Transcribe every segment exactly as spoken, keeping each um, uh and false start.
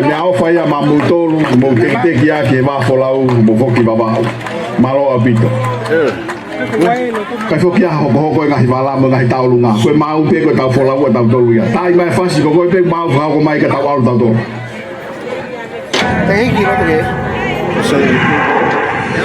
Meʻaʻofa ia maʻamoutolu, mou tekiteki ʻaki e vā folau, mou foki Vavaʻu. Mālō ʻaupito. Kae foki ā hokohoko e ngaahi vala mo e ngaahi tauʻolunga. Ko e maau pē ko ʻetau folau ʻatautolu ia. Taimi mai fasi ko koe pē maau fakahoko mai ka tau ʻalu tautolu. Thank you, Roger. Sorry.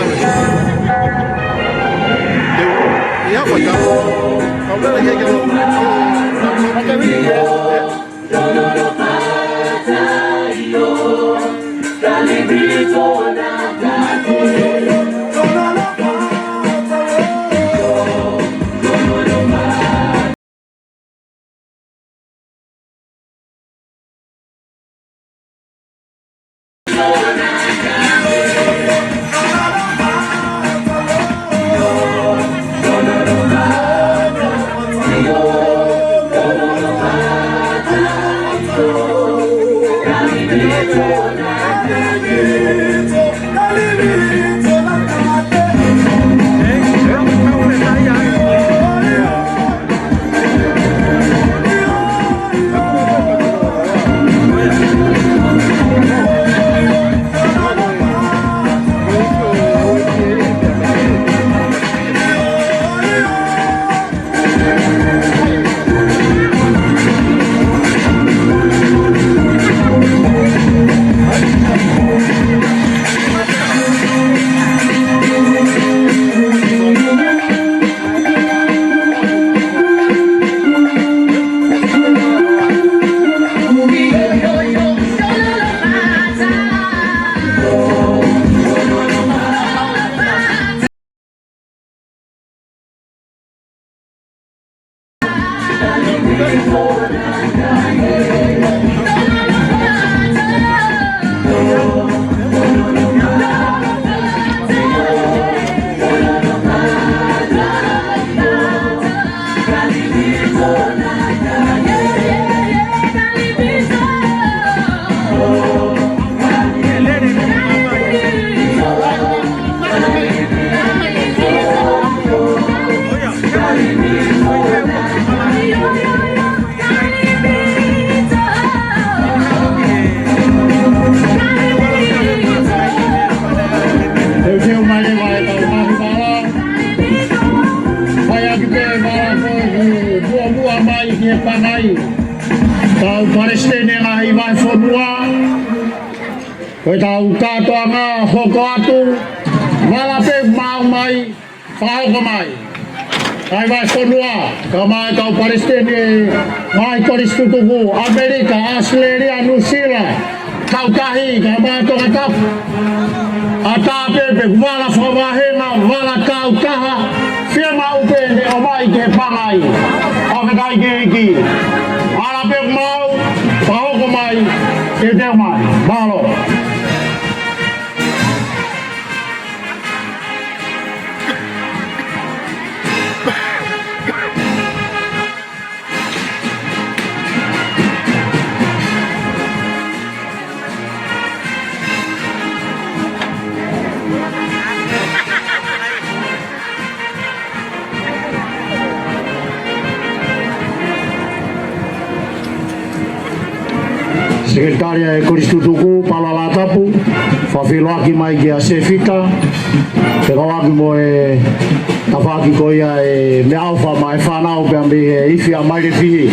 Teuteu mai leva e kau ngaahi vala. Fai ʻaki pē vala ko ē ʻoku muʻomuʻa mai ki he pangai. Kau palesiteni ngaahi vahefonua. Ko ʻetau kātoanga hoko atu. Vala pē maau mai. Fakahoko mai. Kau vahefonua, kae ʻumaʻā e kau palesiteni e ngaahi kolisi tutuku, ʻAmelika, ʻAositelēlia, Nuʻusila, Kautahi, kae ʻumaʻā Tongatapu. ʻAtā pē pe vala fakavahenga, vala kautaha, fiemaʻu pē ne ʻomai ki he pangai. ʻOku ʻikai ke ʻEiki. Vala pē maau, fakahoko mai, teuteu mai. Mālō. Sekelitali ʻa e Kolisi Tutuku, Paula Latapu, fakafeʻiloaki mai kia Sefika, fekauʻaki mo e tafaʻaki ko ia e meʻaʻofa maʻa e fānau pea mei he ifi ʻa Mailefihi.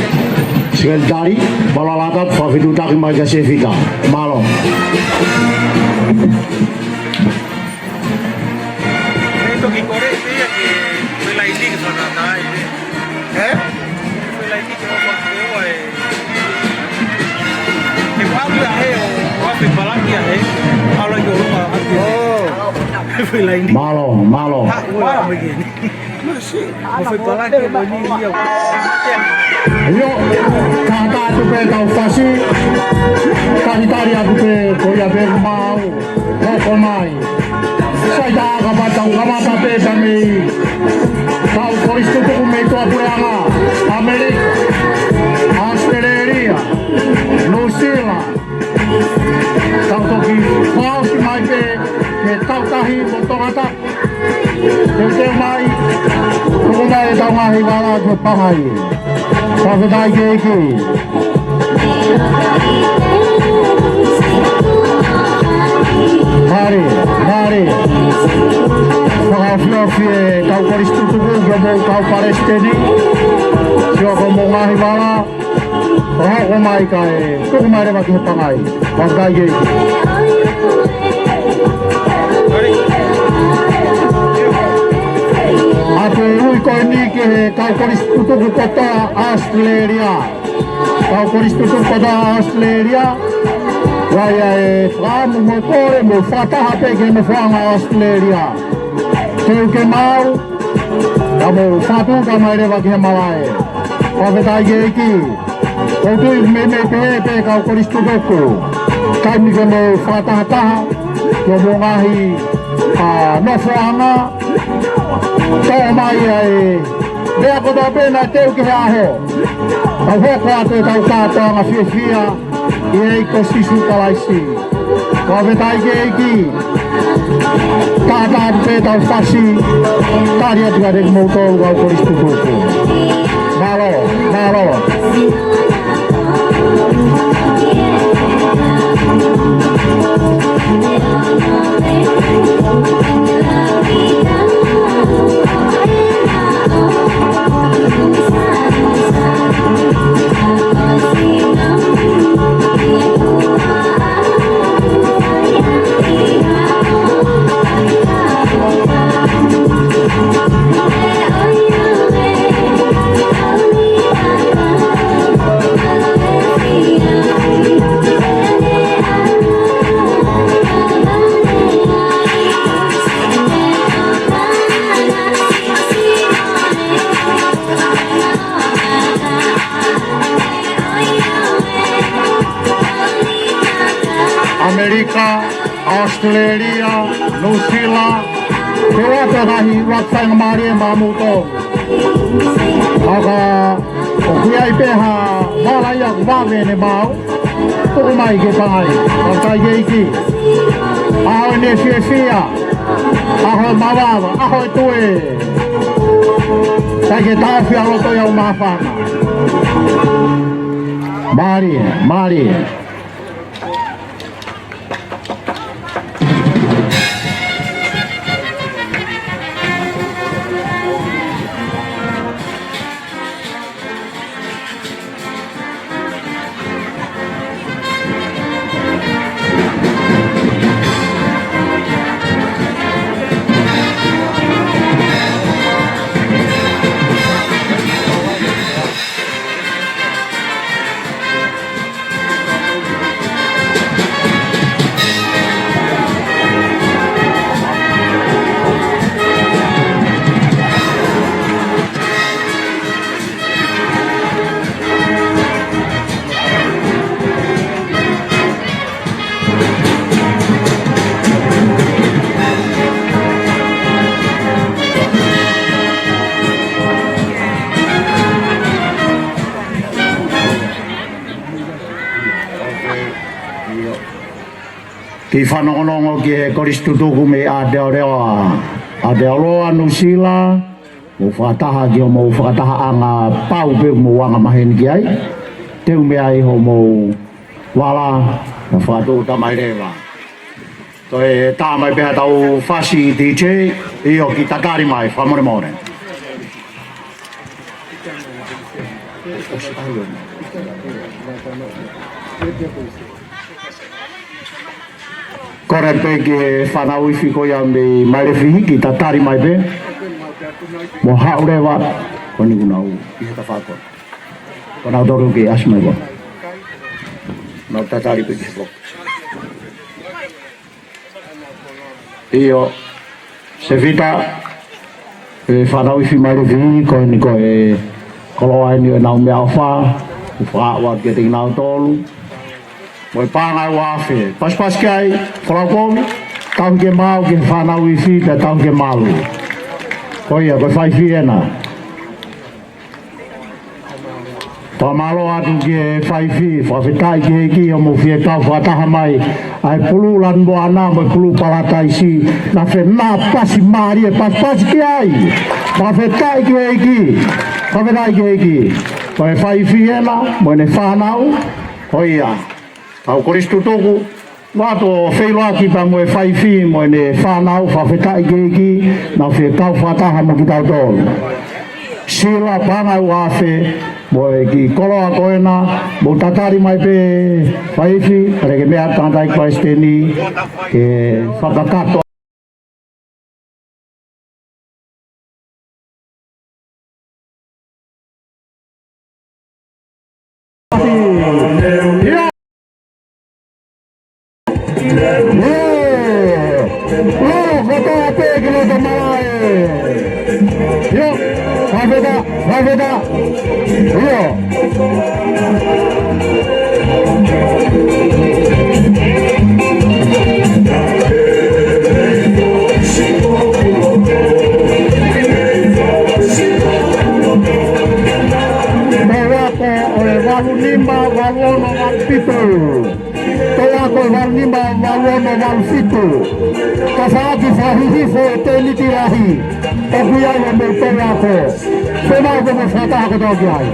Sekelitali, Paula Latapu, fakafetuʻutaki mai kia Sefika. Mālō. Ē, toki kore pē ia ke felainiki fanatai, ē? Ē? Felainiki ʻo Pakoa, ē. Ke palu ia he ʻo, ʻo afe palaki ia he. Ala ki ʻolunga atu. ʻŌ. Felainiki. Mālō, mālō. Ha, ua, me ke. ʻIo, tātā atu pē kau fasi, talitali atu pē ko ia pē maau, hoko mai. Sai tā ka pata u kamata pē tā mei, kau Kolisi Tutuku mei tuʻapuleʻanga, ʻAmelika, ʻAositelēlia, Nuʻusila, tau toki fakaʻosi mai pē, ke Kautahi mo Tongatapu. Teuteu mai, tuku mai ʻetau ngaahi vala ki he pangai. Fakafetaʻi ki he ʻEiki. Mālie, mālie. Fakaofiofi e kau kolisi tutuku ki hoʻomou kau palesiteni. Sio ki hoʻomou ngaahi vala. Ko hoʻo mai kae tuku mai leva ki he pangai. Fakafetaʻi ki he ʻEiki. ʻOatu e ui ko eni ki he kau kolisi tutuku kotoa ʻAositelēlia. Kau kolisi tutuku kotoa ʻAositelēlia. ʻOua ʻe fakaʻamu mo kole mo fakataha pē ki he nofoʻanga ʻAositelēlia. Teu ke maau, ka mou fakatuʻuta mai leva ki he malaʻe. Fakafetaʻi ki he ʻEiki. ʻOku ou tui meimei pehē pē kau kolisi tutuku. Taimi ke mou fakatahataha, ki hoʻomou ngaahi, ā, nofoʻanga. Toʻo mai ʻa e meʻa kotoa pē naʻe teu ki he ʻaho. Tau hoko atu ʻetau kātoanga fiefia ʻi he ʻEiki ko Sīsū Kalaisi. Fakafetaʻi ki he ʻEiki. Tātāpē ʻetau fasi. Tali atu kiate kimoutolu kau kolisi tutuku. Mālō, mālō. ʻAmelika, ʻAositelēlia, Nuʻusila, ke ʻoatu e ngaahi ʻuluaki faingamālie maʻamoutolu. Ka ʻoku ʻi ai pē ha vala ia ʻoku vave ʻene maau, tuku mai ki he pangai. Fakafetaʻi ki he ʻEiki. ʻAho ʻene fiefia, ʻaho ʻe mavava, ʻaho ʻe tue. ʻIkai ke taʻofi ʻa loto ia ʻo māfana. Mālie, mālie. Kiʻi fanongonongo ki he kolisi tutuku mei Aotearoa, Aotearoa, Nuʻusila, mou fakataha ki hoʻomou fakatahaʻanga pau pē ʻoku mou anga maheni ki ai. Teu mei ai hoʻomou vala, na fakatuʻuta mai leva. Toe tā mai pē haʻatau fasi D J, ʻio kiʻi tatali mai, fakamolemole. Kole pē ki he fānau ifi ko ia mei Mailefihi kiʻi tatali mai pē. Mou haʻu leva, ko eni kuo nau ʻi he tafaʻaki ko ē. Ko nautolu ke ʻasi mai ko ē. Nau tatali pē ki he pō. ʻIo, Sefita, e fānau ifi Mailefihi, ko eni ko e koloa eni ʻenau meʻaʻofa, ʻoku fakaaʻu atu kiate kinautolu. Mo e paʻanga ʻe uaafe, pasipasi ki ai, folau kovi, tauhi ke maau ki he fānau ifi, pea tauhi ke malu. Ko ia, ko e faifi ena. Fakamālō atu ki he faifi, fakafetaʻi ki he ʻEiki hoʻomou fie kau fakataha mai ʻa e pulu Lanu Moana mo e pulu Palataisi, naʻe fenāpasi mālie, pasipasi ki ai. Fakafetaʻi ki he ʻEiki, fakafetaʻi ki he ʻEiki. Ko e faifi ena, mo ʻene fānau, ko ia. Kau kolisi tutuku, Loto feʻiloaki pea mo e faifi mo ʻene fānau, fakafetaʻi ki he ʻEiki, naʻa nau fekau fakataha mo kitautolu. Sila Pangauafe mo e kiʻi koloa ko ena, mou tatali mai pē faifi, kae ke meʻa atu tangataʻeiki palesiteni ke fakakakato. ʻIo. ʻIo, kotoa pē ki loto malaʻe. ʻIo, fakafetaʻi, fakafetaʻi. ʻIo. Tau ako ʻo e valu nima, valu ono, valu fitu. Tau ako ʻo e valu nima, valu ono, valu fitu. Ka fai ʻaki e fakahihifo ʻo e tēniti lahi, ʻoku ʻi ai ʻa e meʻa tau ako. Pea mau ko mo fakataha kotoa ki ai.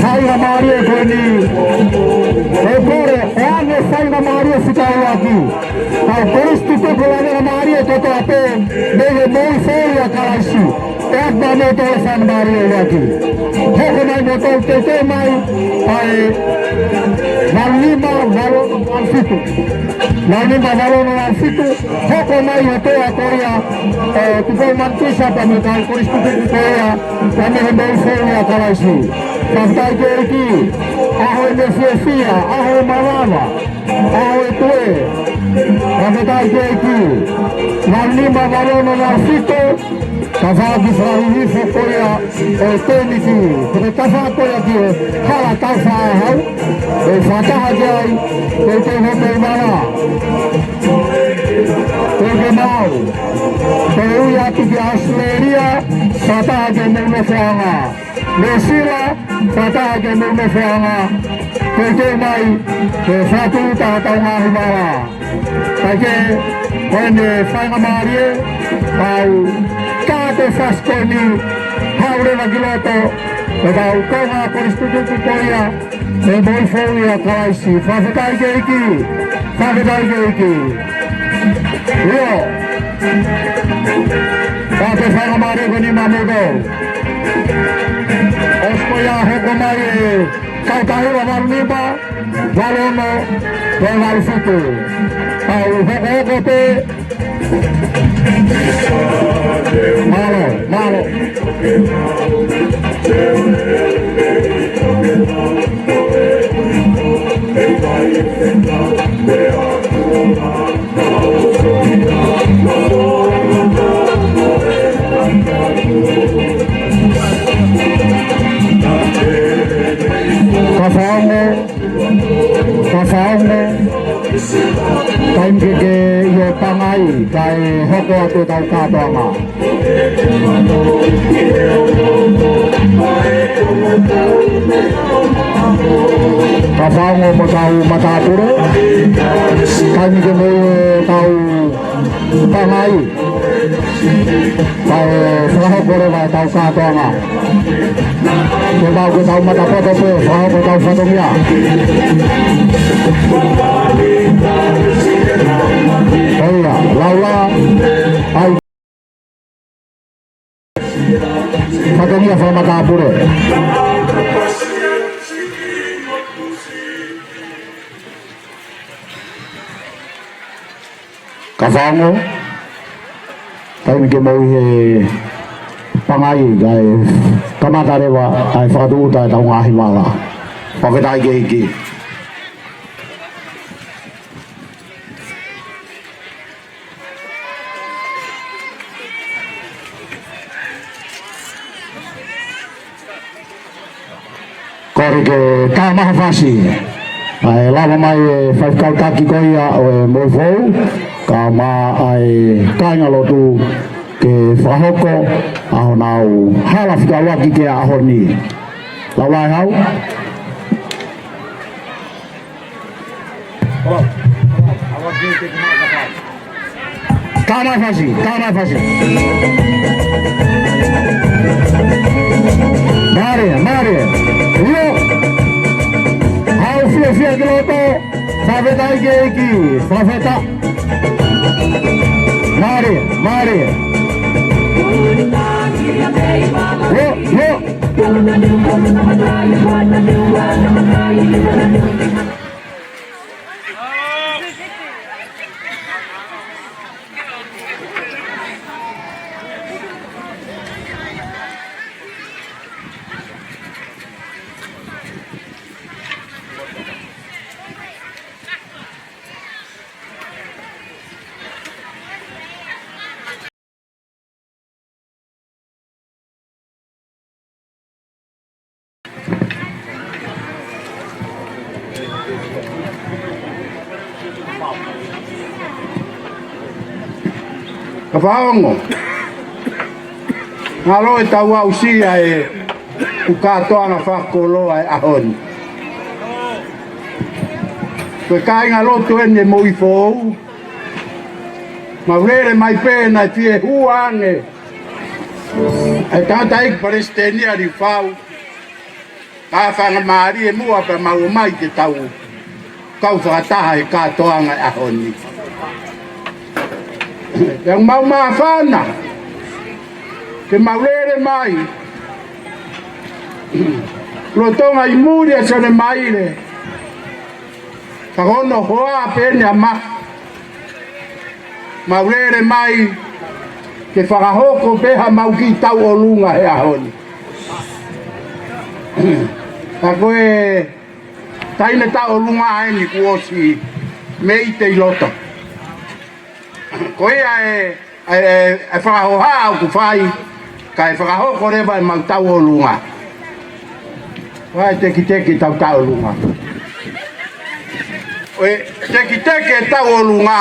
Faingamālie ko eni. ʻE kole, ʻe ʻi ai e faingamālie fekauʻaki. Kau Kolisi Tutuki, ko e faingamālie kotoa pē mei he moʻui foʻou ʻia Kalaisi. ʻE ʻi ai pē mo e faingamālie ʻuluaki. Hoko mai mo tau teuteu mai ʻa e valu nima, valu ono, valu fitu. Valu nima, valu ono, valu fitu. Hoko mai ʻa e toʻa ko ia ʻo Tupou Manu Tuʻisaʻapa mo e kau Kolisi Tutuki ko ia, pea mei he moʻui foʻou ʻia Kalaisi. Fakafetaʻi ki he ʻEiki, ʻaho ʻo e fiefia, ʻaho ʻo e malava, ʻaho ʻo e tuʻe. Fakafetaʻi ki he ʻEiki. Valu nima, valu ono, valu fitu. Ka fai ʻaki e fakahihifo ko ia ʻo e tēniti, ko e tafaʻaki ko ia ki he hala taufaʻāhau, ʻe fakataha ki ai, ko e tēniti ʻi Mala. Ko e ke mau. Ko e ui atu ki ʻAositelēlia, fakataha ki he moʻui nofoʻanga. Nuʻusila, fakataha ki he moʻui nofoʻanga. Ko e ke mai, ko e fatu taha tau ngaahi mala. Kae kehe, ko ʻene faingamālie, tau ka te fasikoni, haʻu leva ki loto, ko e tau konga Kolisi Tutuki ko ia, ʻi he moʻui foʻou ʻia Kalaisi. Fakafetaʻi ki he ʻEiki, fakafetaʻi ki he ʻEiki. ʻIo. Ka te faingamālie ko eni maʻamoutolu. ʻOsi ko ia hoko mai e kautaha valu nima, valu ono, pea valu fitu. Tau hokohoko pē. Mālō, mālō. Ka faongo, ka faongo, taimi ke ke ʻi ʻo Pangai, kae hoko atu ʻetau kātoanga. Ka faongo mo tau matāpule, taimi ke mou ʻi ʻo tau Pangai, kae fakahoko leva ʻetau kātoanga. Ke mau ke tau matapoto pē, fakahoko ʻetau fatongia. ʻIo, laulā, ʻai. Fatongia fakamatāpule. Ka faongo, taimi ke mou ʻi he Pangai kae kamata leva ʻa e fakatūʻuta ʻetau ngaahi mala. Fakafetaʻi ki he ʻEiki. Kole ke tā maha fasi. ʻA e lava mai e faifekau taki ko ia ʻo e moʻui foʻou, kae ʻumaʻā ʻa e kāingalotu ke fakahoko ʻa honau hala fekauʻaki ki he ʻaho ni. Laulā e hau. Tana fasi, tana fasi. Mālie, mālie. ʻIo. Haʻu fiefia ki loto. Fakafetaʻi ki he ʻEiki. Fakafetaʻi. Mālie, mālie. ʻIo, ʻio. Ka faongo. Ngalo e tau aʻusia e ʻū kātoanga fakakoloa e ʻaho ni. Ko e kāinga lotu eni e Moʻui Foʻou. Mau lele mai pē naʻe fie hua ange ʻe he tangataʻeiki palesiteni ʻa Liufau. Ka faingamālie muʻa pea mau ō mai ke tau kau fakataha he kātoanga e ʻaho ni. Pea mau māfana ke mau lele mai lolotonga ʻi muli ʻa Sione Maile. Ka ko hono hoa pē eni ʻa Maka. Mau lele mai ke fakahoko pē ha mau kiʻi tauʻolunga he ʻaho ni. Ka ko e taimi tauʻolunga eni kuo ʻosi mei te ʻi loto. Ko ia e, e, e, e fakahohaʻa ʻoku fai, kae fakahoko leva e mau tauʻolunga. Ko e tekiteki tau tauʻolunga. Ko e tekiteki e tauʻolunga.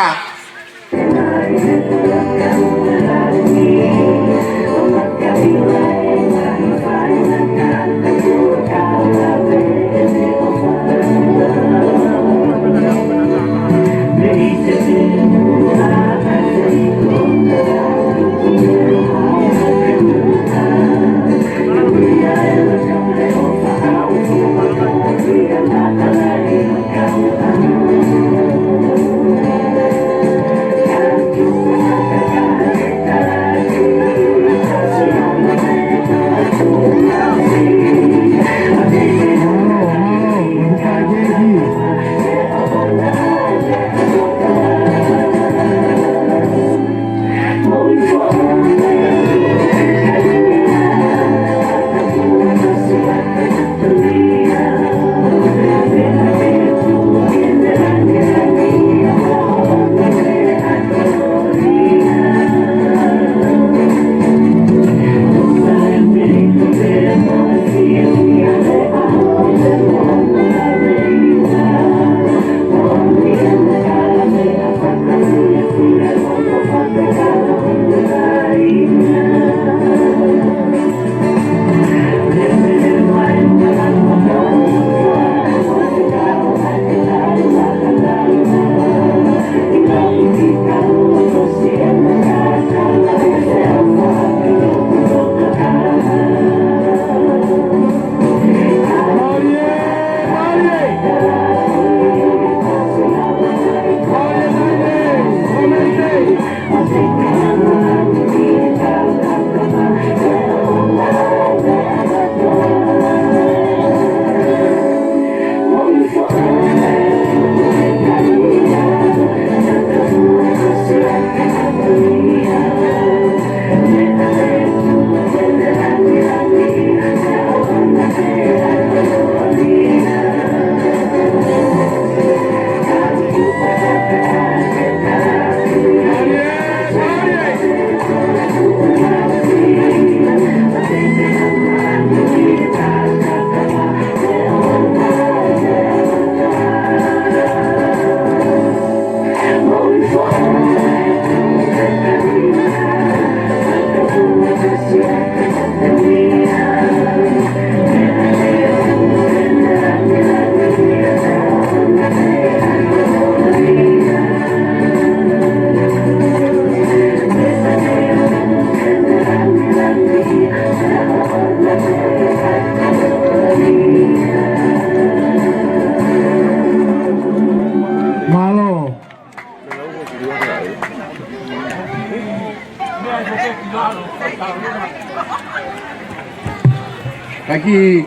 Ka kiʻi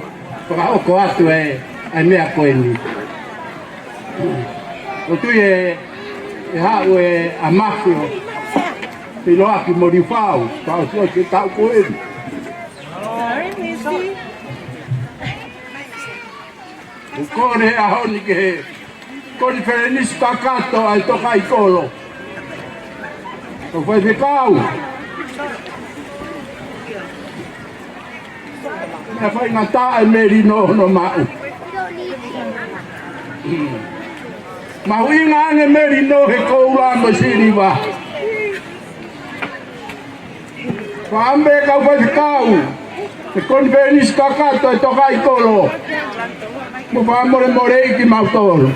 fakahoko atu e, ʻa e meʻa ko eni. ʻOku ou tui ʻe, ʻe haʻu e ʻa Mafio. Pilo ʻaki mo Liufau, ka ʻosi ʻosi e taʻu ko eni. Sorry, Missy. ʻOku ou kole he ʻaho ni ki he konifelenisi kakato ʻa e tōkaikolo. Kau faifekau. Meʻa faingataʻa e melino hono maʻu. Mahuʻinga ange melino he koula mo e siliva. Faʻa pehē kau faifekau, he konifelenisi kakato e tōkaikolo. Mou fakamolemoleʻi kimautolu.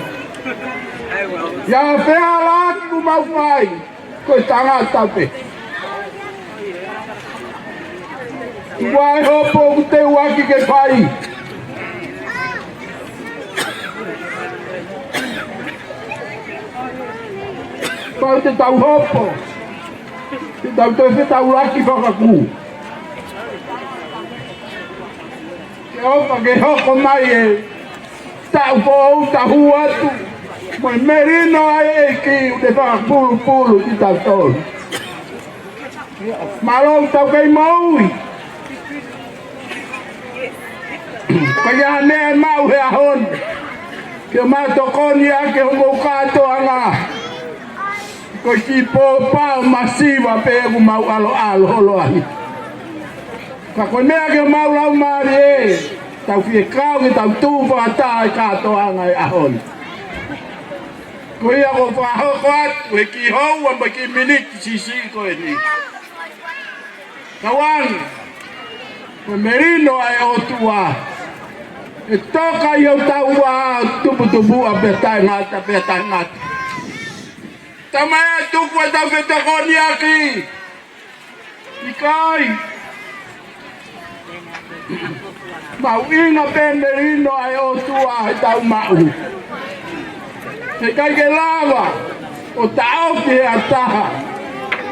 ʻIa, feala atu ʻoku mau fai, ko e tangata pē. Tuku ā e hopo ʻoku te uaki ke fai. Pau te tau hopo. Te tau toe fetaulaki fakakū. Ke ʻofa ke hoko mai e taʻu foʻou, taʻu hū atu. Mo e melino ʻa e ʻEiki ʻoku ne fakapulupulu kitautolu. Mālō ʻoku tau kei moʻui. Ko ia ʻa e meʻa ʻe maʻu he ʻaho ni. Ke ma tokoni ʻaki homou kātoanga. Ko e kiʻi pō pao masiva pē ʻoku mau ʻaloʻalo holo ai. Ka ko e meʻa ke mau laumālie, tau fie kau ke tau tuʻu fakataha e kātoanga e ʻaho ni. Ko ia ʻoku ou fakahoko atu he kiʻi houa mo e kiʻi miniti siʻisiʻi ko eni. Tauange, ko e melino ʻa e ʻOtua. ʻE toka ʻi hotau ua tuputupuʻa pea taʻengata, pea taʻengata. Tama e tuku ʻetau fetokoniʻaki. ʻIkai. Mahuʻinga pē melino ʻa e ʻOtua heʻetau maʻu. Heʻikai ke lava ʻo taʻofi ʻe ha taha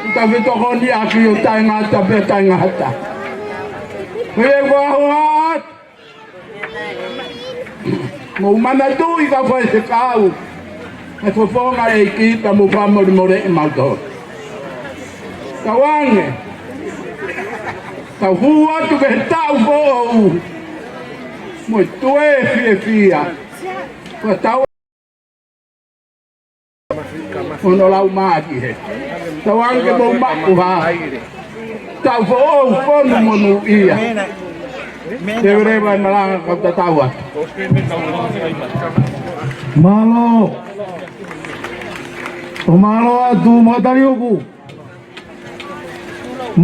ʻetau fetokoniʻaki ʻo taʻengata pea taʻengata. Ko ia ʻoku ou ʻoatu. Mou manatuʻi kau faifekau, ʻa e fofonga ʻo e ʻEiki pea mou fakamolemoleʻi mautolu. Tauange, tau hū atu ki he taʻu foʻou mo e toe fiefia. Ko e taʻu hono lau māki he. Tauange ke mou maʻu ha taʻu foʻou fonu monūʻia. Te veleva e malanga kau tatau atu. Mālō. ʻOku mālō atu Makataliuku.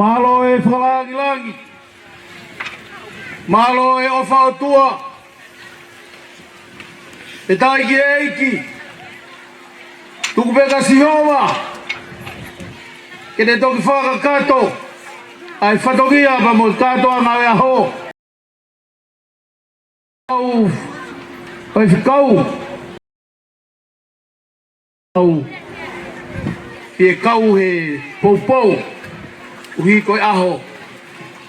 Mālō e fakalāngilangi. Mālō e ʻofa ʻOtua. ʻE taiki e ʻEiki. Tuku pē kia Sihova ke ne toki fakakakato ʻa e fatongia pea mo e kātoanga ʻo e ʻaho. Kau faifekau. Kau fie kau he poupou, ʻuhi ko e ʻaho.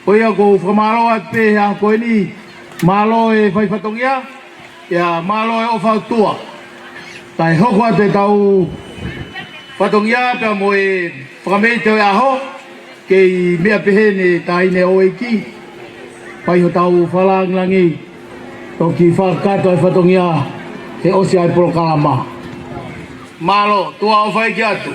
Ko ia ʻoku ou fakamālō atu pē he ʻaho ko eni, mālō e fai fatongia, ʻia mālō e ʻofa ʻOtua. Kae hoko atu ʻetau fatongia pea mo e fakameʻite ʻo e ʻaho, kei meʻa pehē ni taʻahine ʻo e ʻEiki. Fai hotau fakalāngilangi, toki fakakakato e fatongia he ʻosi ʻa e polokalama. Mālō, tuʻa ʻofa ʻeiki atu.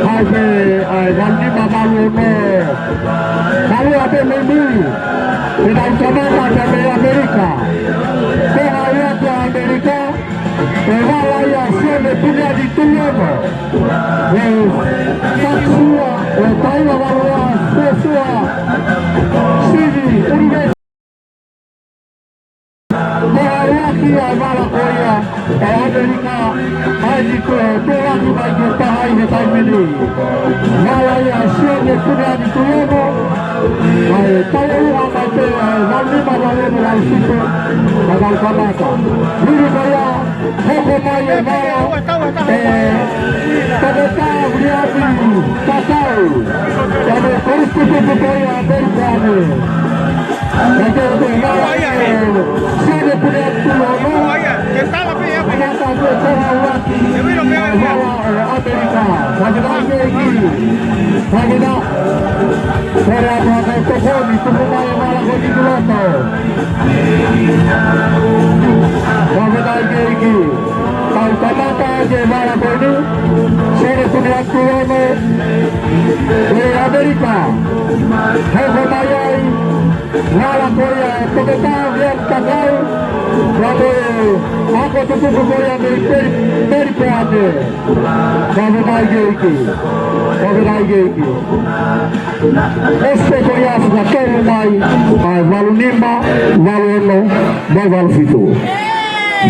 Hake ai, Valnima Maluono. Malu ate mei mui. Pea tau kamata pea mei ʻAmelika. Ko hai atu ʻa ʻAmelika. ʻE vala ia Sione Puniani Tuʻiono. ʻE Saksua, ʻe Taiva Valua, Sosua. Sivi, Univesi. Mea ʻaki ʻa e vala ko ia ʻa ʻAmelika, ʻa ia ko e tōlaki mai ki he taha ʻi he taimi ni. Vala ia Sione Puniani Tuʻiono, ʻa e tau ua mai pē ʻa e Valnima Valnima Valsipe, ʻa e kamata. Lili ko ia, hoko mai e vala, ʻe Toketā Viliami Tatau, ʻa e Kolisi Tutuku ko ia Melikani. Tau kamata ke vala ko eni, Sione Puniani Tuʻiono, ʻe ʻAmelika, hoko mai ai, vala ko ia ʻa Toketā Viliami Tatau, ʻa e ako tutuku ko ia mei Meli-, Melipoane. Fakafetaʻi ki he ʻEiki. Fakafetaʻi ki he ʻEiki. ʻOsi pē ko ia, fakatolu mai, ʻa e valu nima, valu ono, mo e valu fitu.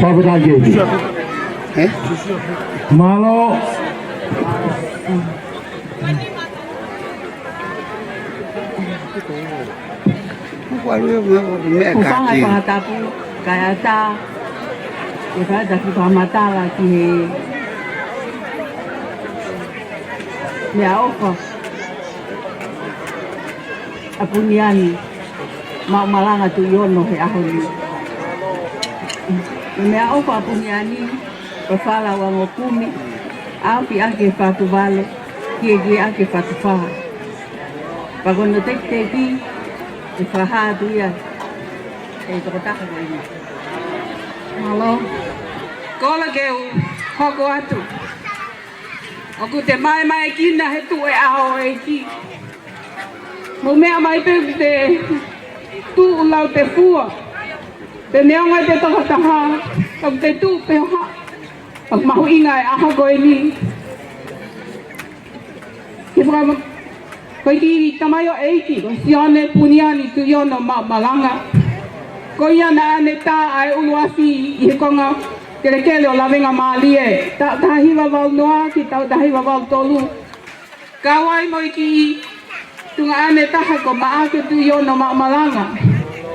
Fakafetaʻi ki he ʻEiki. Mālō. Kuo ʻalu ia mo e meʻa. Kuo fanga kaki. Fanga tapu, kae ʻatā, ʻe fai ʻetau fakamatala ki he meʻaʻofa ʻa Puniani Maʻumalanga Tuʻiono he ʻaho ni. Meʻaʻofa ʻa Puniani, fafala ʻo ʻAngo Kumi, ʻaofi ʻaki e Fatu Valu, kiekieʻaki e Fatu Fā. Pea ko hono tekiteki, ʻe fakahā atu ia ʻe he tokotaha ko eni. Mālō. Kole ke u hoko atu. ʻOku te maemaekina he tuʻu e ʻaho ʻEiki. Mou meʻa mai pē ʻoku te tuʻu lau te fua. Te neongo e te tokotaha, ka ʻoku te tuʻu pē ha. ʻOku mahuʻinga e ʻaho ko eni. Ke fakama-, ko e kiʻi tamaioʻeiki, ko Sione Puniani Tuʻiono Maʻumalanga. Ko ia naʻa ne tā ʻa e ʻuluʻafi ʻi he konga kelekele ʻo Lavengamālie. Taʻu taha hiva valu noa ki he taʻu taha hiva valu tolu. Kau ai mo e kiʻi tuongaʻane taha ko Maʻake Tuʻiono Maʻumalanga.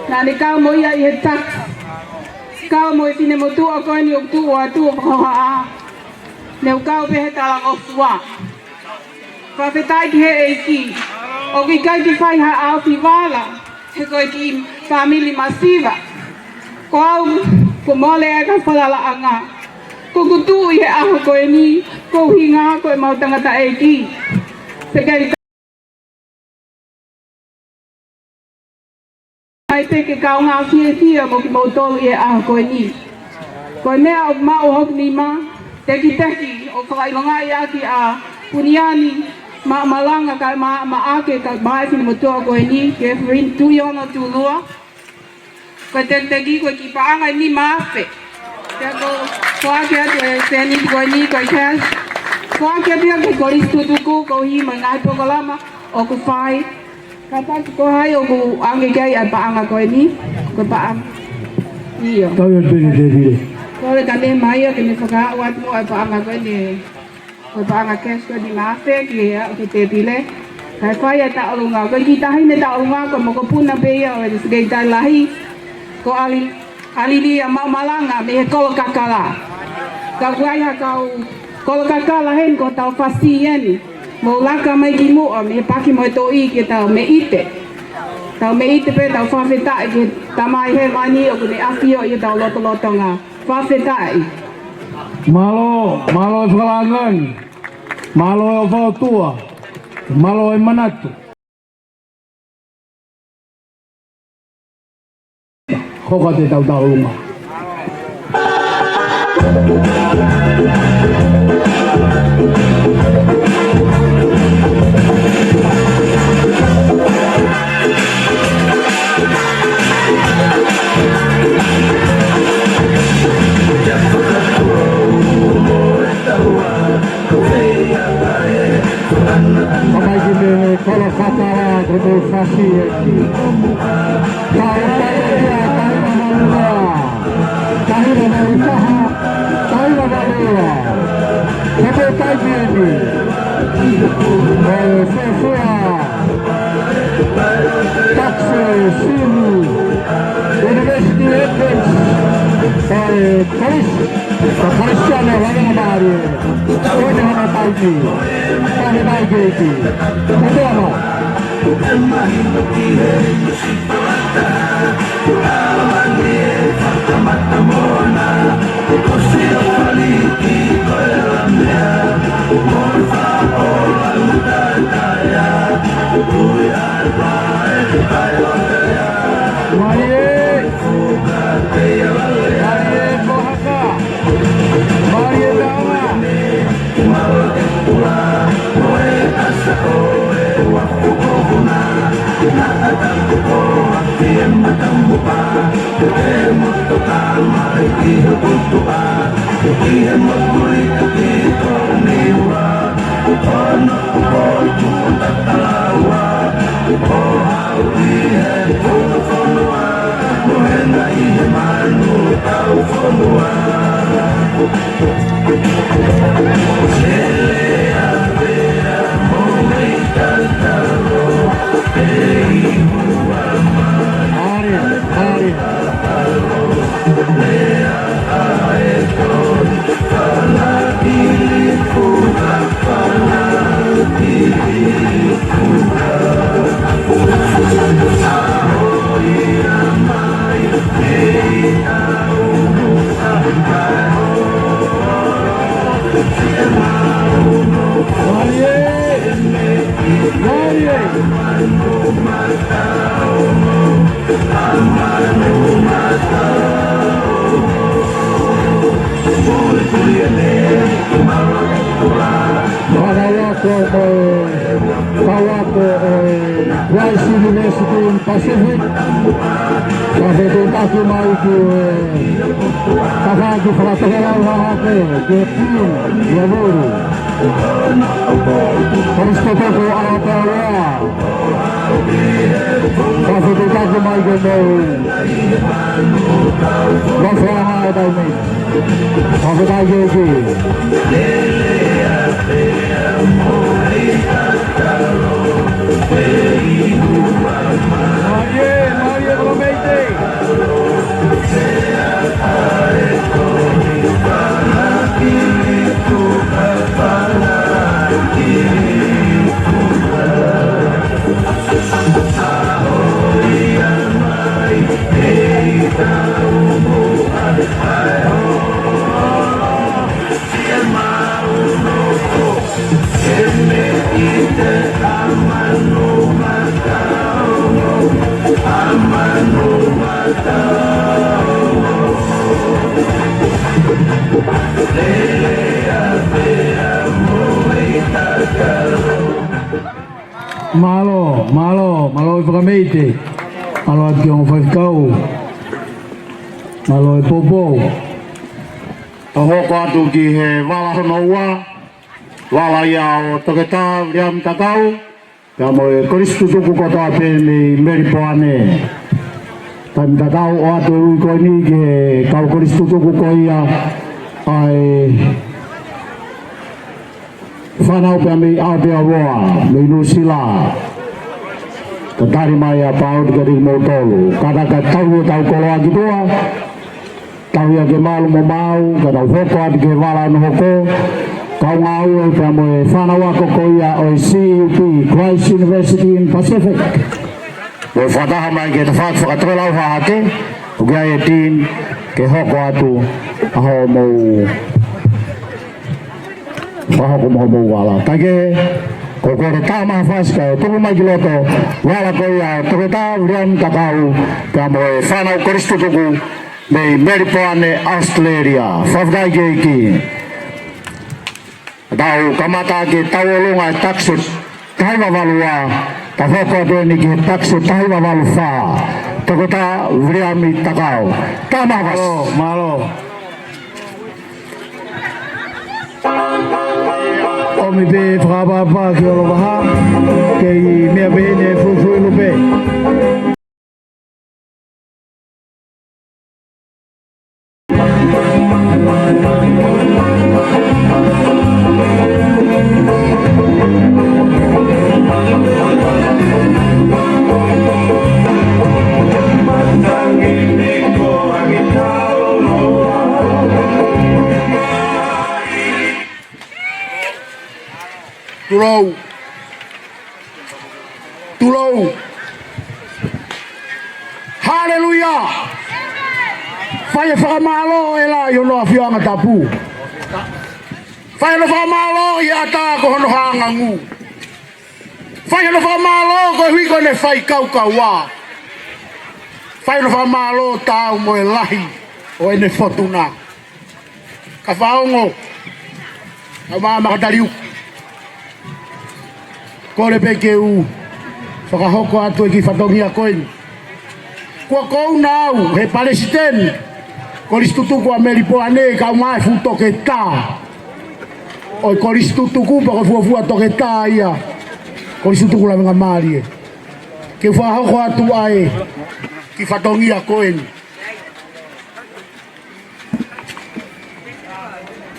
Naʻa ne kau mo ia ʻi he taki. Kau mo e finemotuʻa ko eni ʻoku tuʻu atu ʻo fakahohaʻa. Ne u kau pē he talangofua. Fakafetaʻi ki he ʻEiki. ʻOku ʻikai ke fai ha ʻaofi vala, he ko e kiʻi fāmili masiva. Ko au, kuo mole ʻa e kau falalaʻanga. Ko ʻeku tuʻu ʻi he ʻaho ko eni, ko e ʻuhinga ko e mau tangataʻeiki. Sekelitali. ʻAi pē ke kaungā fiefia mo kimoutolu ʻi he ʻaho ko eni. Ko e meʻa ʻoku maʻu hoku nima, tekiteki ʻo fakaʻilongaʻi ʻaki ʻa Puniani Maʻumalanga kae ʻumaʻā Maʻake kae ʻumaʻā e finemotuʻa ko eni, Catherine Tuʻiono Tulua. Ko e tekiteki ko e kiʻi paʻanga ʻe nima afe. Pea ko e foaki atu ʻe he sēniti ko eni ko e cash. Foaki atu ia ki he Kolisi Tutuku koeʻuhi mo e ngaahi polokalama ʻoku fai. Ka paki ko hai ʻoku ʻoange ki ai ʻa e paʻanga ko eni, ko e paʻanga. ʻIo. Tau ia pē ki he tēpile. Kole ka ne mai ia ke ne fakaaʻu atu muʻa e paʻanga ko eni, ko e paʻanga cash ko eni nima afe ki he aʻu ki he tēpile. Kae fai e tauʻolunga, ko e kiʻi taʻahine tauʻolunga, ko e mokopuna pē ia ʻo e Sekelitali Lahi, ko Ali-, ʻAlilia Maʻumalanga mei he Kolo Kakala. Ka ʻoku ʻi ai ha kau Kolo Kakala heni ko tau fasi eni. Mou laka mai ki muʻa mei he paki mo e toʻi ke tau meʻite. Tau mei te pe tau fakafetaʻi ki he Tamai Hēvani ʻoku ne ʻafioʻi ʻetau lotolotonga. Fakafetaʻi. Mālō, mālō e fakalāngilangi. Mālō e ʻofa ʻa e ʻOtua. Mālō e manatu. Hoko atu e tau tau uma. Kamai ki me kolo katara ko mo fasi e ki. Tau tau ia, tau ia, tau ia. Tahi na malu taha, tahi na malu ua. Ko te taimi eni. Ko e fuafua. Taksi, simu. University entrance. Ko e Kolisi. Ko Kolisiano, langa na mālie. Ko eni hana taimi. Tahi mai keiki. Ko te ano. Mālie. Mālie ko haka. Mālie taonga. Fakaako mo e fakaako ʻo e Christ University in Pacific. Ka fetutaki mai ki he tafaʻaki fakatokelau hake ki he Pin Yavuru. Kolisi Tutuku ʻa Aotearoa. Ka fetutaki mai ki he mou. Nofo ʻa e taimi. Fakafetaʻi ki he ʻEiki. Mālie, mālie kolomeite. Mālō, mālō, mālō e fakameite. Mālō atu ki he ongo faifekau. Mālō e poupou. Ka hoko atu ki he vala hono ua. Vala ia ʻo Toketā Viliami Takau. Pea mo e Kolisi Tutuku kotoa pē mei Melipoane. Taimi tatau ʻoatu e ui ko eni ki he kau Kolisi Tutuku ko ia ʻa e fānau pea mei Aotearoa, mei Nuʻusila. Ka tali mai ʻa Paul kiate kimoutolu. Kātaki tau ʻo tau koloa ki tuʻa. Tau ia ke malu mo maau, ka tau hoko atu ki he vala hono hoko, kau ngāue pea mo e fānau ako ko ia ʻo e C U P, Christ University in Pacific. Mou fakataha mai ke tau fai fakatokelau fakahahake, ʻoku ʻi ai e team ke hoko atu ʻa hoʻomou fakahoko mo hoʻomou vala. Kae kehe, ko e kole tā maha fasi kae tuku mai ki loto, vala ko ia ʻa Toketā Viliami Takau, pea mo e fānau kolisi tutuku mei Melipoane, ʻAositelēlia. Fakafetaʻi ki he ʻEiki. Tau kamata ʻaki e tauʻolunga e takisi taha hiva valu ua, tau hoko atu eni ki he takisi taha hiva valu fā. Toketā Viliami Takau. Tā maha fasi. Mālō, mālō. ʻOmi pē fakaʻapaʻapa ki ʻOlovaha, kei meʻa pē eni e fuifui lupe. Tulou. Tulou. Haleluia. Fai e fakamālō ʻe la ʻi hono ʻafioʻanga tapu. Fai hono fakamālō ʻi he ʻatā ko hono hāngangū. Fai hono fakamālō koeʻuhi ko ʻene fai kaukaua. Fai hono fakamālō taau mo e lahi ʻo ʻene fotuna. Ka faongo, ʻa Makataliuku. Kole pē ke u fakahoko atu e kiʻi fatongia ko eni. Kuo kouna au he palesiteni kolisi tutuku ʻa Melipoane, kae ʻumaʻā e fuʻu toketā ʻo e kolisi tutuku, pea ko e fuofua toketā ia kolisi tutuku Lavengamālie, ke u fakahoko atu ʻa e kiʻi fatongia ko eni.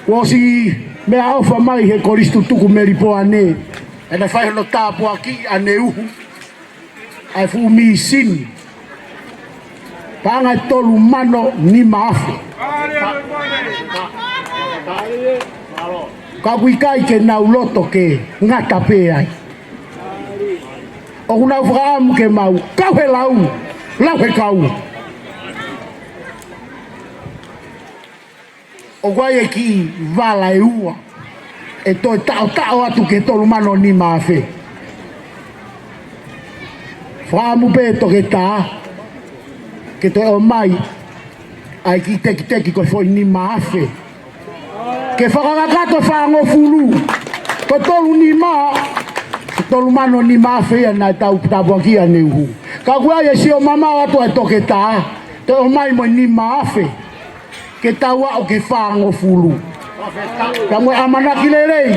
Kuo ʻosi meʻaʻofa mai he kolisi tutuku Melipoane, ʻene fai hono tāpuakiʻi ʻaneuhu ʻa e fuʻu mīsini, paʻanga ʻe tolu mano nima afe. Ka ʻoku ʻikai ke nau loto ke ngata pē ai. ʻOku nau fakaʻamu ke mau kau he lau, lau he kau. ʻOku ʻi ai e kiʻi vala ʻe ua ʻe toe taʻotaʻo atu ki he tolu mano nima afe. Fakaʻamu pē toketā ke toe ʻomai ʻa e kiʻi tekiteki ko e foʻi nima afe. Ke fakakakato e fāngofulu. Ko e tolu nima, tolu mano nima afe ia naʻe tau tāpuakiʻi ʻaneuhu. Ka ʻoku ʻi ai e sio mamaʻo atu ʻa e toketā, toe ʻomai mo e nima afe ke tau aʻu ki he fāngofulu. Ka mo e ʻamanaki lelei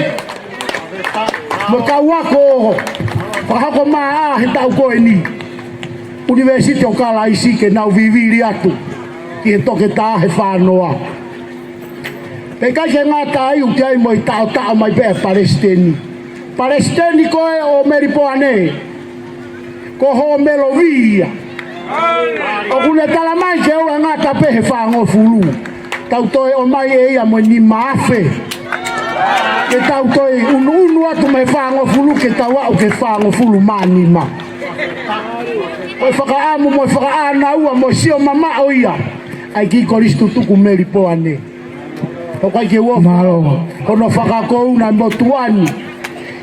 mo e kau ako fakahoko mā he taʻu ko eni, ʻUnivēsiti ʻo Kalaisi, ke nau vivili atu ki he toketā he fānoa. Pea ʻikai ke ngata ai, ʻoku ʻi ai mo e taʻotaʻo mai pē ʻa e palesiteni. Palesiteni ko ē ʻo Melipoane, ko Homelovi ia. ʻOku ne tala mai ke ʻoua ngata pē he fāngofulu, tau toe ʻomai ʻe ia mo e nima afe, ke tau toe unuunu atu mei he fāngofulu ke tau aʻu ki he fāngofulu mā nima. Ko e fakaʻamu mo e fakaʻānaua mo e sio mamaʻo ia ʻa e kiʻi kolisi tutuku Melipoane. ʻOku ʻikai ke u ʻofa. Mālō. Ko hono fakakouna e motuʻa ni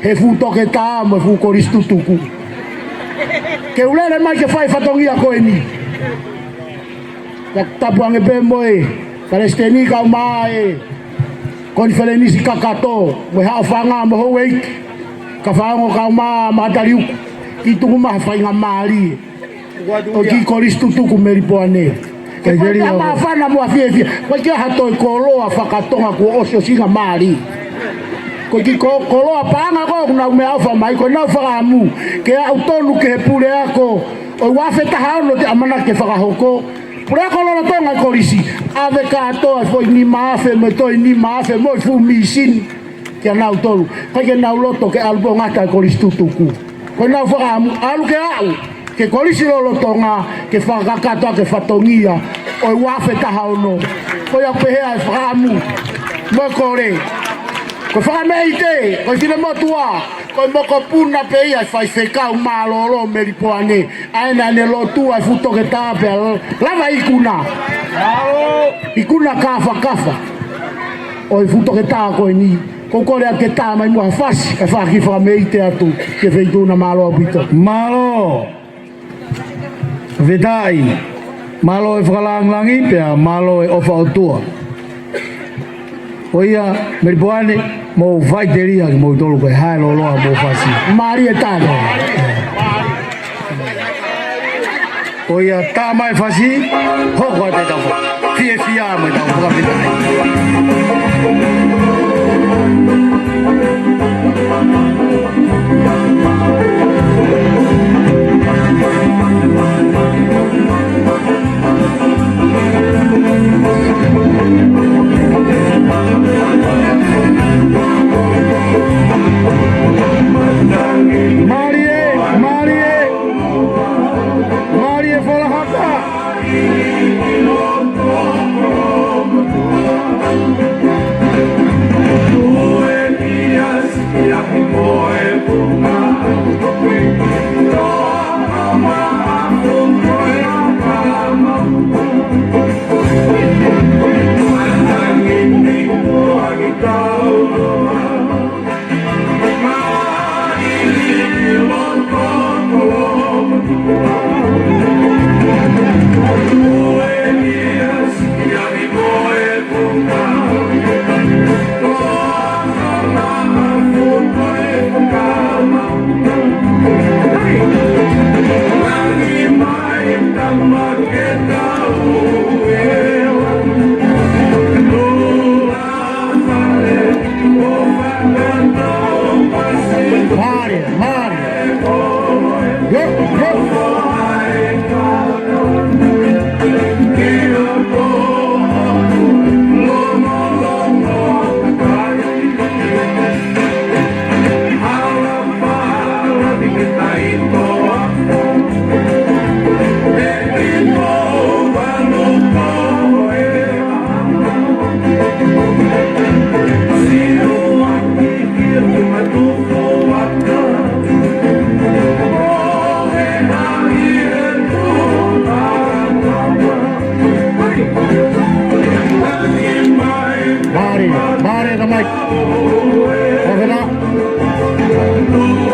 he fuʻu toketā mo e fuʻu kolisi tutuku. Ke u lele mai ke fai e fatongia ko eni. Ka tapu ange pē mo e palesiteni kae ʻumaʻā e konifelenisi kakato, mo e haʻofanga mo houʻeiki, ka faongo kae ʻumaʻā Makataliuku, ke tuku mai ha faingamālie ʻo e kiʻi kolisi tutuku Melipoane. Ke fai pē ha māfana mo ha fiefia. Ko e kiʻi ha toe koloa fakatonga kuo ʻosi ʻosingamālie. Ko e kiʻi ko-, koloa paʻanga ko ē ʻoku nau meʻaʻofa mai, ko ʻenau fakaʻamu ke aʻu tonu ki he puleako ʻo e ua afe taha ono te ʻamanaki ke fakahoko. Puleako lolotonga e kolisi, ʻave kātoa e foʻi nima afe mo e toe nima afe mo e fuʻu mīsini kia nautolu. ʻIkai ke nau loto ke ʻalu pē ʻo ngata e kolisi tutuku. Ko ʻenau fakaʻamu, ʻalu ke aʻu ki he kolisi lolotonga ke fakakakato ʻaki e fatongia ʻo e ua afe taha ono. Ko ia pē ʻa e fakaʻamu mo e kole. Ko Fakameite, ko e finemotuʻa, ko e mokopuna pē ia e faifekau mālōlō Melipoane, ʻa ē naʻa ne lotua e fuʻu toketā pea lava ikuna. Ikuna kāfakafa ʻo e fuʻu toketā ko eni. Ko e kole atu ke tā mai muʻa ha fasi, ʻe fai ki Fakameite atu ki he feituʻu na. Mālō ʻaupito. Mālō. Fakafetaʻi, mālō e fakalāngilangi, pea mālō e ʻofa ʻOtua. ʻOiauē, Melipoane, mou faʻiteliha kimoutolu ko e hā e lōloa hoʻomou fasi. Mālie taha. ʻOiauē, tā mai e fasi, hoko atu e tau fa-, fiefia mo e tau fakafetaʻi. Mālie, mālie, mālie Folahata. Mālie, mālie. Yep, yep. Mālie, mālie ka mai. Ka wena. Mālie,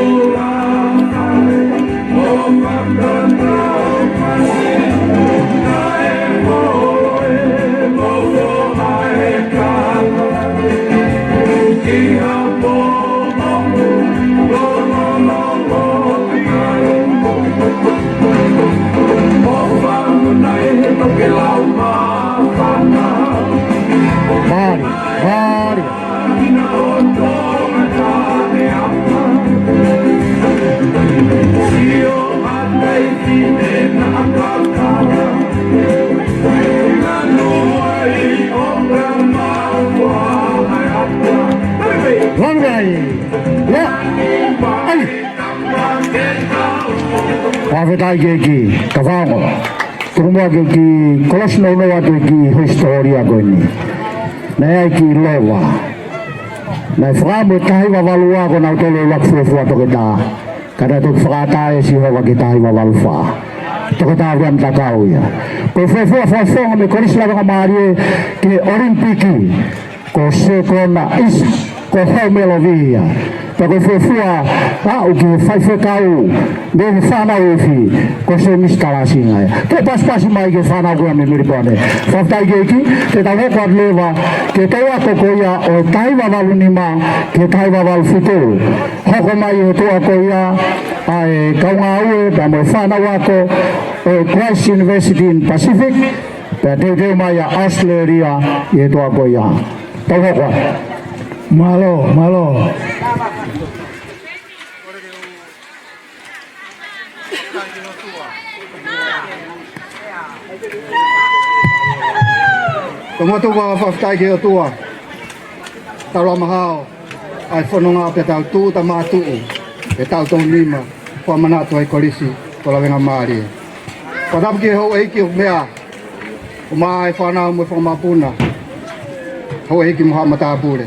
mālie. Langa ai. Langa ai. Fakafetaʻi ki he ʻEiki, ka fango. Tuku muʻa ke u kiʻi kolosi nounou atu e kiʻi hisitōlia ko eni. Naʻe ʻi ai e kiʻi leva. Naʻe fakaʻamu e taha hiva valu ua ko nautolu e ʻuluaki fuofua toketā. Ka naʻe toki fakaʻatā ʻe Sihova ki he taha hiva valu fā. Toketā Viliami Takau ia. Ko e fuofua fakafofonga mei Kolisi Lavengamālie ki he ʻOlimipiki, ko Sekona Isa, ko Homelo Via. Pea ko e fuofua aʻu ki he faifekau mei he fānau ifi, ko Semisi Talasinga ia. Ke pasipasi mai ki he fānau ko ia mei Melipoane. Fakafetaʻi ki he ʻEiki, te tau hoko atu leva ki he tau ako ko ia ʻo e taha hiva valu nima ki he taha hiva valu fitu. Hoko mai he tuʻa ko ia ʻa e kaungāue pea mo e fānau ako ʻo e Christ University in Pacific, pea teuteu mai ʻa ʻAositelēlia ʻi he tuʻa ko ia. Tau hoko atu. Mālō, mālō. Tau motu ka fakafetaʻi ki he ʻOtua. Tau lama hao ʻa e fononga pea tau tūʻuta mātuʻu he taʻu tolu nima, fakamanatu ʻa e Kolisi ko Lavengamālie. Fakatapu ki he houʻeiki ʻo meʻa, ʻo maʻa e fānau mo e fakamapuna, houʻeiki mo haʻa matāpule.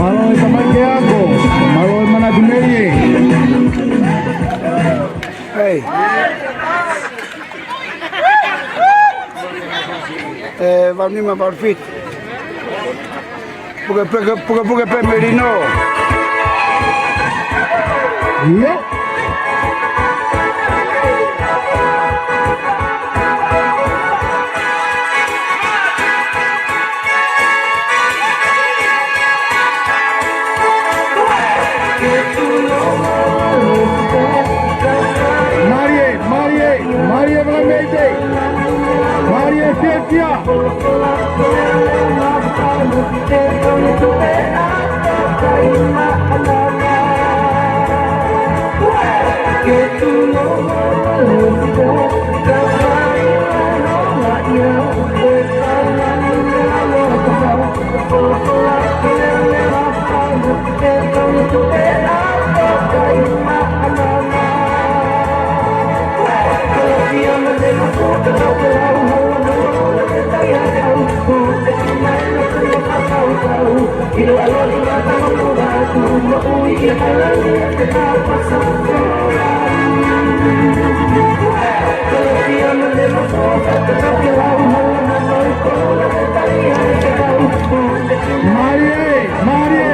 Mālō e tamai ke ako, mālō e manatu melie. Hei. E, valu nima, valu fitu. Puke, puke, puke, puke pē melino. ʻIo. Mālie, mālie, mālie, mālie, mālie, mālie, fiefia. Mālie, mālie.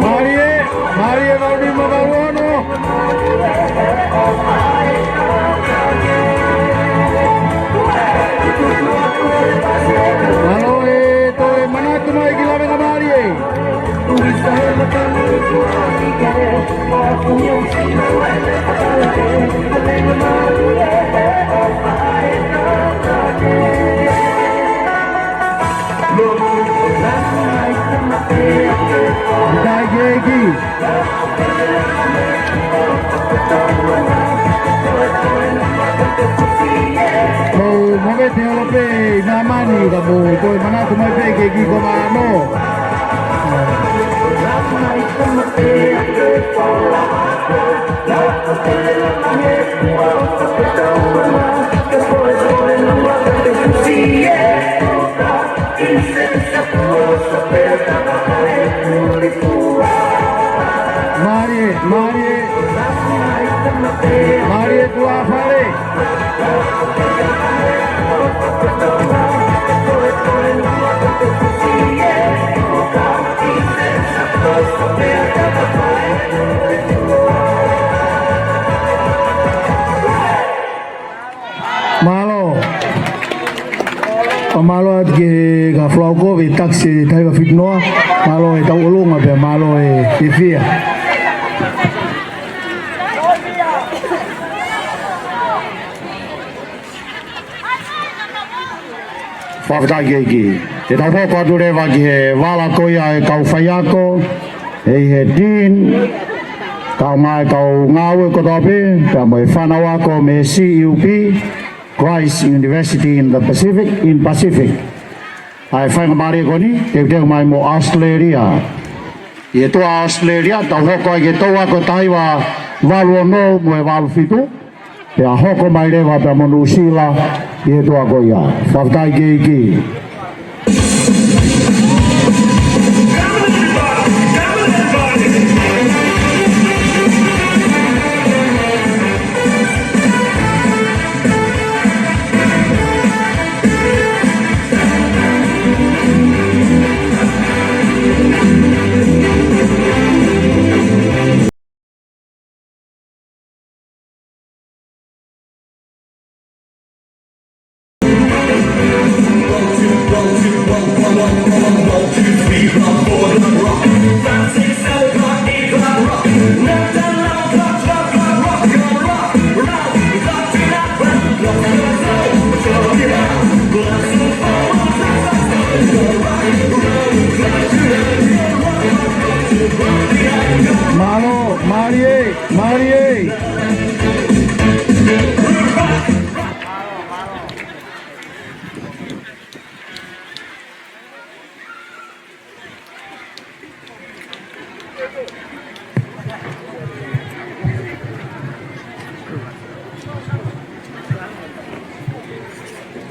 Mālie, mālie, valu nima, valu ono. Mālō e toe manatu mai ki lave ka mālie. Taiki. Ko Movete Holope ʻi māmani, ka Ko e manatu mai pē ke ki ko mano. Mālie, mālie. Mālie tuʻa fale. Mālō. Pea mālō atu ki he kau folau kovi, taksi tahi ua fitu noa. Mālō e tauʻolunga pea mālō e fiefia. Fakafetaʻi ki he ʻEiki. Te tau hoko atu leva ki he vala ko ia e kau faiako, ʻi he dean, kae ʻumaʻā e kau ngāue kotoa pē, pea mo e fānau ako mei he C U P, Christ University in the Pacific, in Pacific. ʻA e faingamālie ko eni, teuteu mai mo ʻAositelēlia. ʻI he toa ʻAositelēlia, tau hoko ai ki he toa ko e taha hiva valu ono mo e valu fitu. Pea hoko mai leva pea mo Nuʻusila ʻi he toa ko ia. Fakafetaʻi ki he ʻEiki. Mālō, mālie, mālie.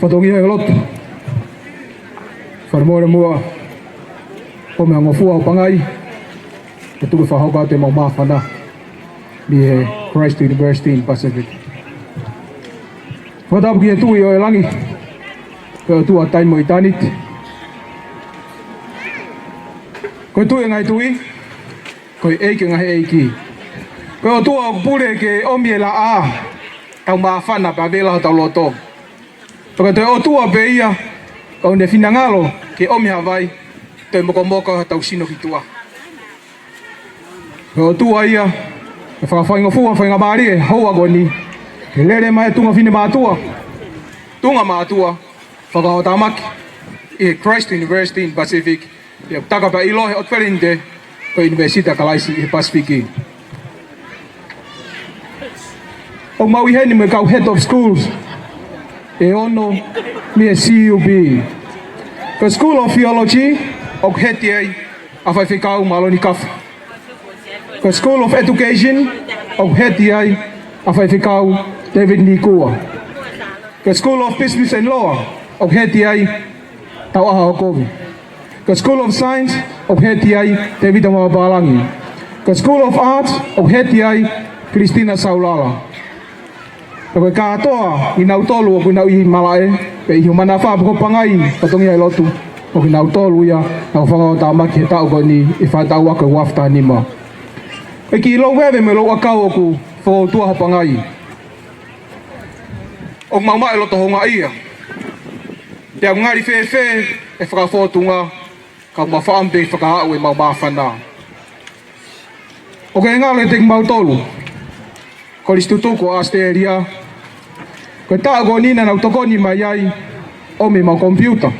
Fatongia e lotu. Fakamolemole muʻa ʻo meʻangofua ʻo Pangai, ke tuku fakahoko atu ʻemau māfana mei he Christ University in Pacific. Fakatapu ki he Tuʻi ʻo e langi, ko e ʻOtua taimi mo ʻitāniti. Ko e Tuʻi ʻo e ngaahi tuʻi, ko e ʻEiki ʻo e ngaahi ʻeiki. Ko e ʻOtua ʻoku pule ke ʻomi e laʻā, tau māfana pea vela hotau loto. Pea ko e ʻOtua pē ia, ʻoku ne finangalo ke ʻomi ha vai, toe mokomoko hotau sino ki tuʻa. Ko e ʻOtua ia, ʻoku fakafaingofua, faingamālie, houa ko eni, ke lele mai e tuʻunga finemātuʻa, tuʻunga mātuʻa, fakahotamaki ʻi he Christ University in Pacific, ʻi he taka pea ʻiloa he ʻOtu Pelenite ko e ʻUnivēsiti ʻa Kalaisi ʻi he Pasifiki. ʻOku mau ʻi heni mo e kau Head of Schools ʻe ono mei he C U P. Ko e School of Theology, ʻoku heti ai ʻa Faifekau Maloni Kafa. Ko e School of Education, ʻoku heti ai ʻa Faifekau David Nikua. Ko e School of Business and Law, ʻoku heti ai Tauʻaha Hokovi. Ko e School of Science, ʻoku heti ai Tevita Mavapalangi. Ko e School of Arts, ʻoku heti ai Christina Saulala. Pea ko e kātoa ʻi nautolu ʻoku nau ʻi malaʻe, pe ʻi he manava pe ko Pangai, fatongia e lotu, ʻoku nau tolu ia, nau fakahotamaki he taʻu ko eni ʻi he fātau ako ua afe taha nima. ʻEiki, ʻi he ʻilo veve mo e ʻilo ʻakau ʻoku fokoutua ho Pangai. ʻOku mau maʻu e loto houngaʻia. Pea ʻoku ngali fēfē e fakafōtunga, ka ʻoku mau fakaʻamu pē ke fakaaʻu ʻemau māfana. ʻOku ngalo ʻiate kimautolu, Kolisi Tutuku ʻo ʻAositelēlia, ko e taʻu ko eni naʻa nau tokoni mai ai ʻo ʻomi ʻemau komipiuta.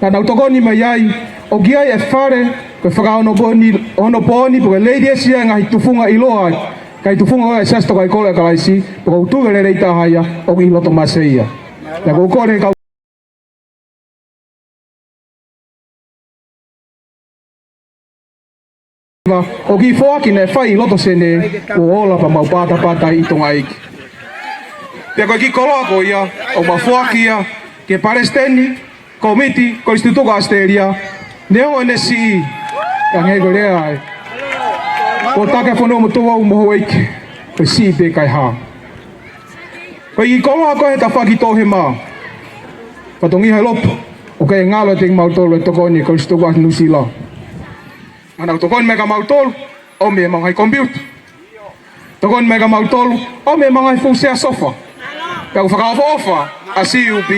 Naʻa nau tokoni mai ai ʻo ʻomi ai e fale, ko e fakaonopooni, onopooni, pe ko e lady ʻe sia ngaahi tufunga ʻiloa, kae tufunga ʻo e Siasi Tokaikoloi ʻa Kalaisi, pe ko e tuʻu lelei taha ia, ʻoku ʻi loto Maseia. Naʻa ku kole kau ʻo e kiʻi foaki naʻe fai ʻi loto Senē, kuo ola pea mau patapata ʻi Tonga ʻEiki. Pea ko e kiʻi koloa ko ia, ʻoku mau foaki ia ki he palesiteni, kōmiti, kolisi tutuku ʻAositelēlia, neongo ʻene siʻi, ka hangē ko e lea ē, ko e taki fonua mo Tuvalu mo houʻeiki, ko e siʻi pē kae hā. Ko e kiʻi koloa ko ē he tafaʻaki toʻohema, fatongia he lotu, ʻoku ʻikai ngalo ʻiate kimautolu e tokoni ʻa e kolisi tutuku ʻa Nuʻu Sila. Naʻa nau tokoni mai kia mautolu, ʻomi ʻemau ngaahi komipiuta. Tokoni mai kia mautolu, ʻomi ʻemau ngaahi fuʻu sea sofa. Pea ʻoku fakaʻofoʻofa ʻa CUB,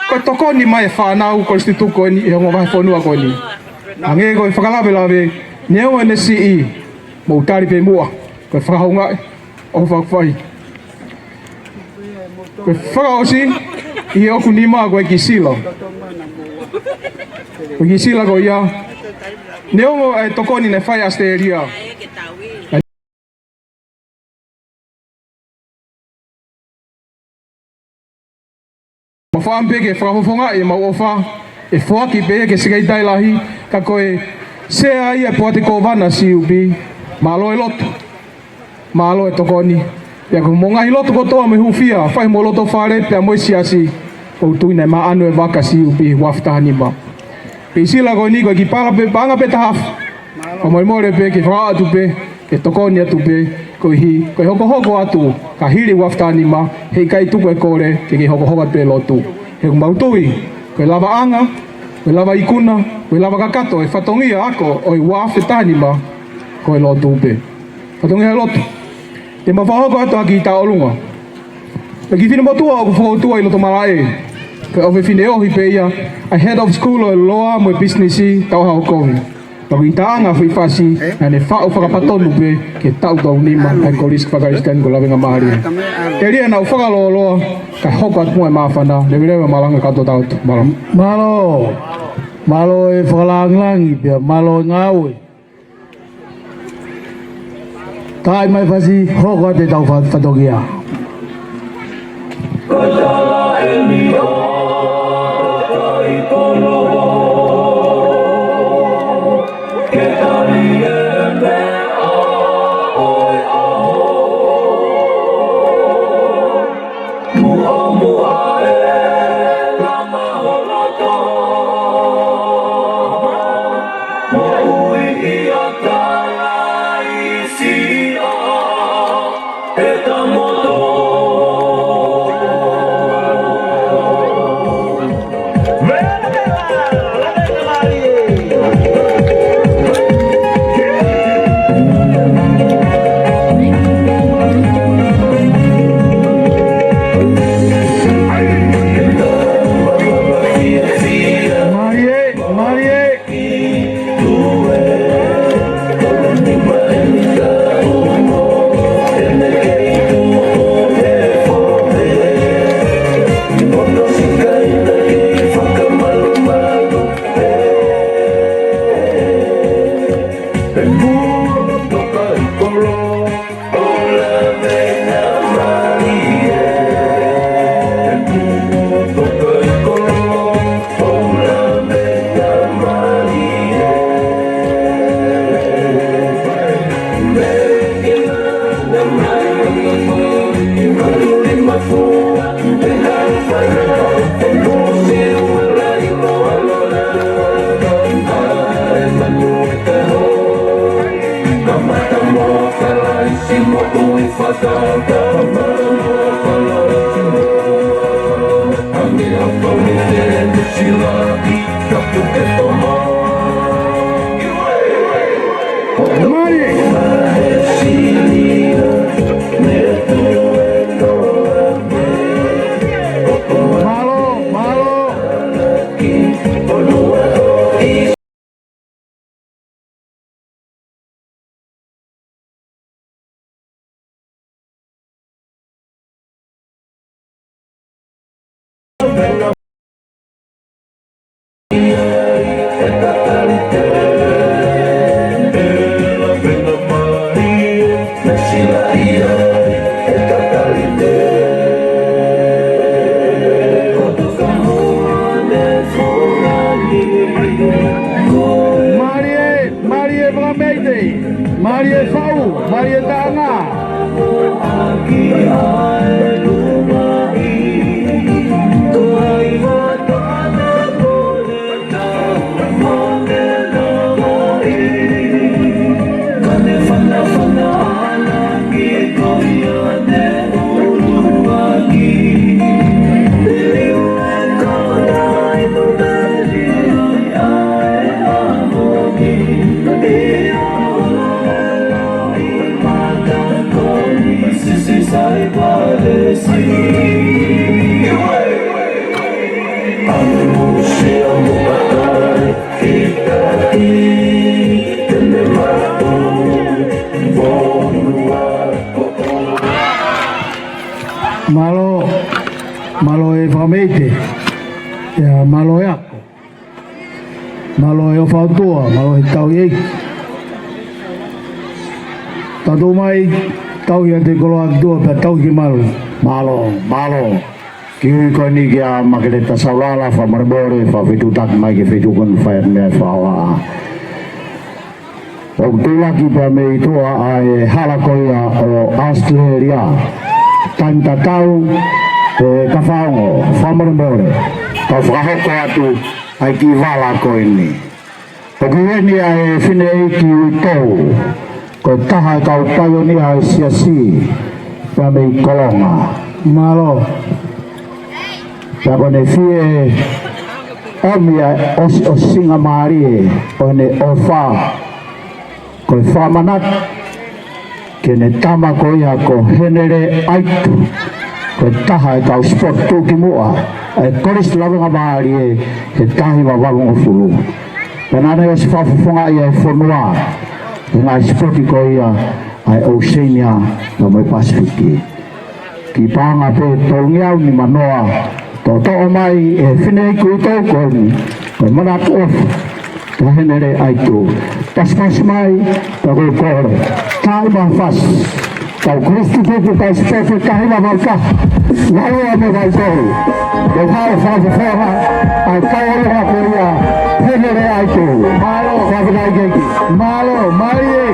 ko e tokoni mai e fānau kolisi tutuku ko eni ʻi he ongo vahefonua ko eni. Hangē ko e fakalavelave, neongo ʻene siʻi, mou tali pē muʻa, ko e fakahoungaʻi ʻoku fai. Ko e fakaʻosi, ʻi hoku nima ko e kiʻi sila. Ko e kiʻi sila ko ia, neongo e tokoni naʻe fai ʻAositelēlia. Mau fakaʻamu pē ke fakafofongaʻi ʻemau ʻofa, ʻe foaki pē ia ki he Sekelitali Lahi, ka ko e sea ia e poate kōvana CUB, mālō e lotu, mālō e tokoni, pea ko hoʻomou ngaahi lotu kotoa mo e hūfia, fai homou loto fale, pea mo e siasi, ʻoku ou tui naʻe maʻanu e vaka CUB, ua afe taha nima. Pea sila ko eni ko e kiʻi pala pē, paʻanga pē taha afe, fakamolemole pē, ke fakaʻatu pē, ke tokoni atu pē, koeʻuhi, ko e hokohoko atu, ka hili ua afe taha nima, heʻikai tuku e kole, ke ke hokohoko atu pē lotu. He ʻoku mau tui, ko e lavaʻanga, ko e lava ikuna, ko e lava kakato, e fatongia ako, ʻo e ua afe taha nima, ko e lotu pē. Fatongia he lotu. Te mau fakahoko atu ha kiʻi tauʻolunga. Ko e kiʻi finemotuʻa ʻoku fokotuʻu ʻi loto Malaʻe. Ko e ʻofefine ohi pē ia, ʻa e head of school ʻo e loa mo e pisinisi, tau hau kovi. Pea ko e taʻanga fai fasi, naʻa ne faʻu fakapatonu pē, ke tau tau nima, ʻa e kolisi fakakalisitiane ko Lavengamālie. Telia naʻa ku fakalōloa, kae hoko atu muʻa e māfana, leveleva malanga ka to tau tu, mālō. Mālō, mālō e fakalāngilangi, pea mālō e ngāue. Taʻi mai fasi, hoko atu e tau fa-, fatongia. Fakameite, mālie faʻu, mālie taʻanga. Mālō, mālō e Fakameite, ʻio mālō e ako, mālō e ʻofa ʻOtua, mālō e tauhi ʻEiki. Tau tuʻu mai, tauhi ʻa e koloa ki tuʻa pea tauhi ki malu. Mālō, mālō. Kiʻi ui ko eni kia Makeleta Saulala, fakamolemole, fakafetuʻutaki mai ki he feituʻu ko eni fai meʻa fakaʻofa. ʻOku tulaki pea mei tuʻa ʻa e hala ko ia ʻo ʻAositelēlia. Taimi tatau, e Kafaongo, fakamolemole. Kau fakahoko atu ʻa e kiʻi vala ko eni. ʻOku ʻi heni ʻa e fineʻeiki uitou, ko e taha e kau paionia ʻa e siasi, pea mei Kolonga. Mālō. Pea ko ʻene fie ʻomi ʻa e ʻosiʻosingamālie ʻo ʻene ʻofa, ko e fakamanatu ki heʻene tama ko ia ko Henele ʻAitu, ko e taha e kau sipoti tuʻukimuʻa ʻa e Kolisi Lavengamālie he taha hiva valungofulu. Pea naʻa ne ʻosi fakafofongaʻi ʻa e fonua he ngaahi sipoti ko ia ʻa e ʻOuseania pea mo e Pasifiki. Kiʻi paʻanga pē tolungeau nimanoa, toʻotoʻo mai e fineʻeiki uitou ko eni, ko e manatu ʻofa kia Henele ʻAitu. Pasipasi mai, pea ko e kole. Taimi ʻe fasi. Kau Kolisi tuku kau sipoti taha hiva valu taha. Lalo ʻa me vai tolu. Ko e kau fakafofonga ʻa e kau ʻolunga ko ia Henele ʻAitu. Mālō. Fakafetaʻi ki he ʻEiki. Mālō, mālie.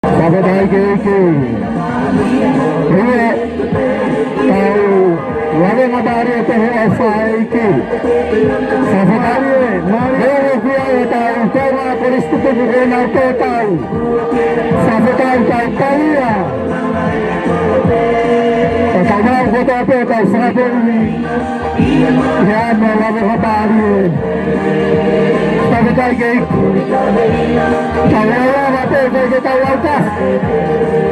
Fakafetaʻi ki he ʻEiki. ʻIo, tau lavengamālie pē he ʻofa ʻa e ʻEiki. Fakafetaʻi, mālie, mālie. He ʻoku ʻi ai ʻetau tama Kolisi tuku ko ena ʻo tau. Fakafetaʻi, tau kalia. Tau kalia kotoa pē, tau fakapoʻuli. Ia mo lave ko pālie. Fakafetaʻi ki he ʻEiki. Tau lava pē ke tau lau ka.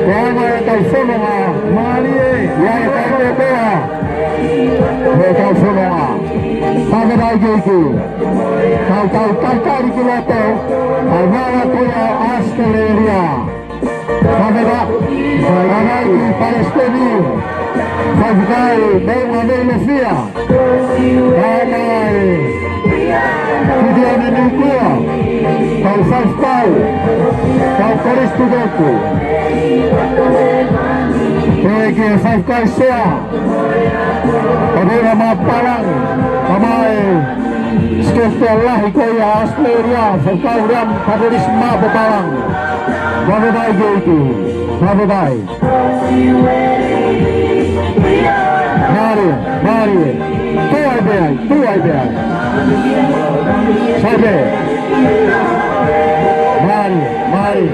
Ko e anga ʻetau fononga. Mālie. Ia ʻetau pēpea. Ko ʻetau fononga. Fakafetaʻi ki he ʻEiki. Tau, tau, tau tali ki loto. Tau vala ko ia ʻAositelēlia. Fakafetaʻi, fakafetaʻi ki Palesiteni, fakafetaʻi Moʻunga Veilefia, fakafetaʻi Kitione Nukuʻa, kau faifekau, kau Kolisi tuku. Pea ki he faifekau sea, ʻo Vela Mapalangi, kau mai Sekelitali Lahi ko ia ʻAositelēlia, Faifekau Liam Patilisi Mapalangi. Fakafetaʻi ki he ʻEiki. Fakafetaʻi. Mālie, mālie. Tuʻu ai pē ai, tuʻu ai pē ai. Sai pē. Mālie, mālie.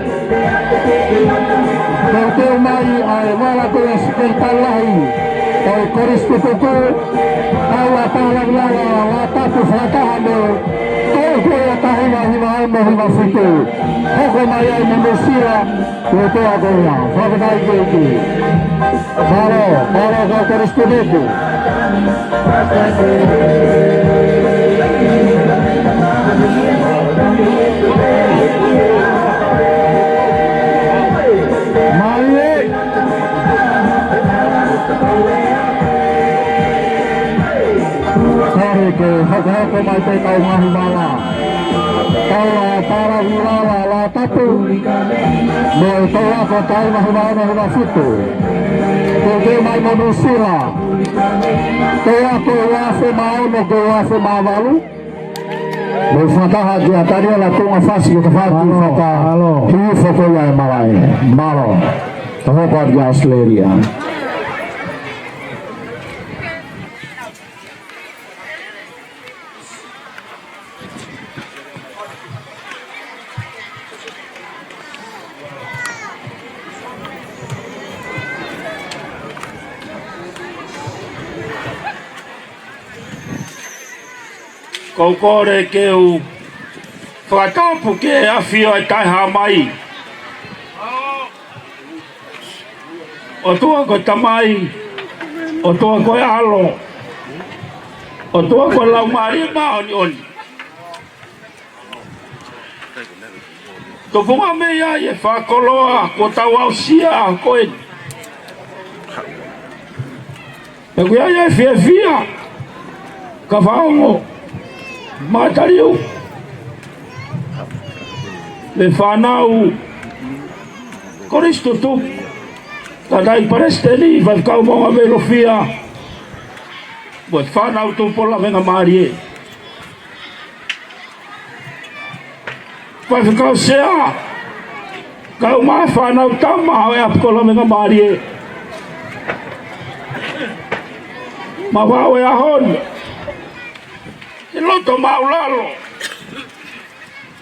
Teuteu mai ʻa e vala ko ia Sekelitali Lahi. ʻo e Kolisi Tutuku, ʻa ia ʻa Palavilala, Lātapa fakataha mo e, ʻa ia ko e taha hiva hiva ai mo hiva fitu. Hoko mai ai mo Nuʻusila, ko e toa ko ia. Fakafetaʻi ki he ʻEiki. Mālō, mālō kau Kolisi Tutuku. Mālie. Kore ke hokohoko mai pē kau ngaahi vala. Kau ʻa Palavilala, Lātapa. Mo e toa ko e taha hiva ono hiva fitu. Ko e kei mai mo Nuʻusila. Toa ko e uaafe mā ono ko e uaafe mā valu. Mo e fakataha kia Taniela Tuʻungafasi ko e tafaki. Mālō, faka mālō. Hifo ko ia e malaʻe. Mālō. Ka hoko atu ki ʻAositelēlia. ʻOku ou kole ke u fakatapu ki he ʻafio ʻa e Taʻehāmai. ʻOtua ko e Tamai, ʻOtua ko e ʻAlo, ʻOtua ko e Laumālie Māʻoniʻoni. Tupunga mei ai e fakakoloa kuo tau aʻusia ʻa e ʻaho ko eni. Pea ʻoku ʻi ai e fiefia, ka faongo, mātaliu, mei he fānau Kolisi Tutuku, tangataʻeiki palesiteni, faifekau Moʻungaveilofia, mo e fānau Tupou Lavengamālie. Faifekau Sea, kau mai e fānau tama ʻo e ʻapi ko Lavengamālie. Mau haʻu he ʻaho ni he loto māʻulalo,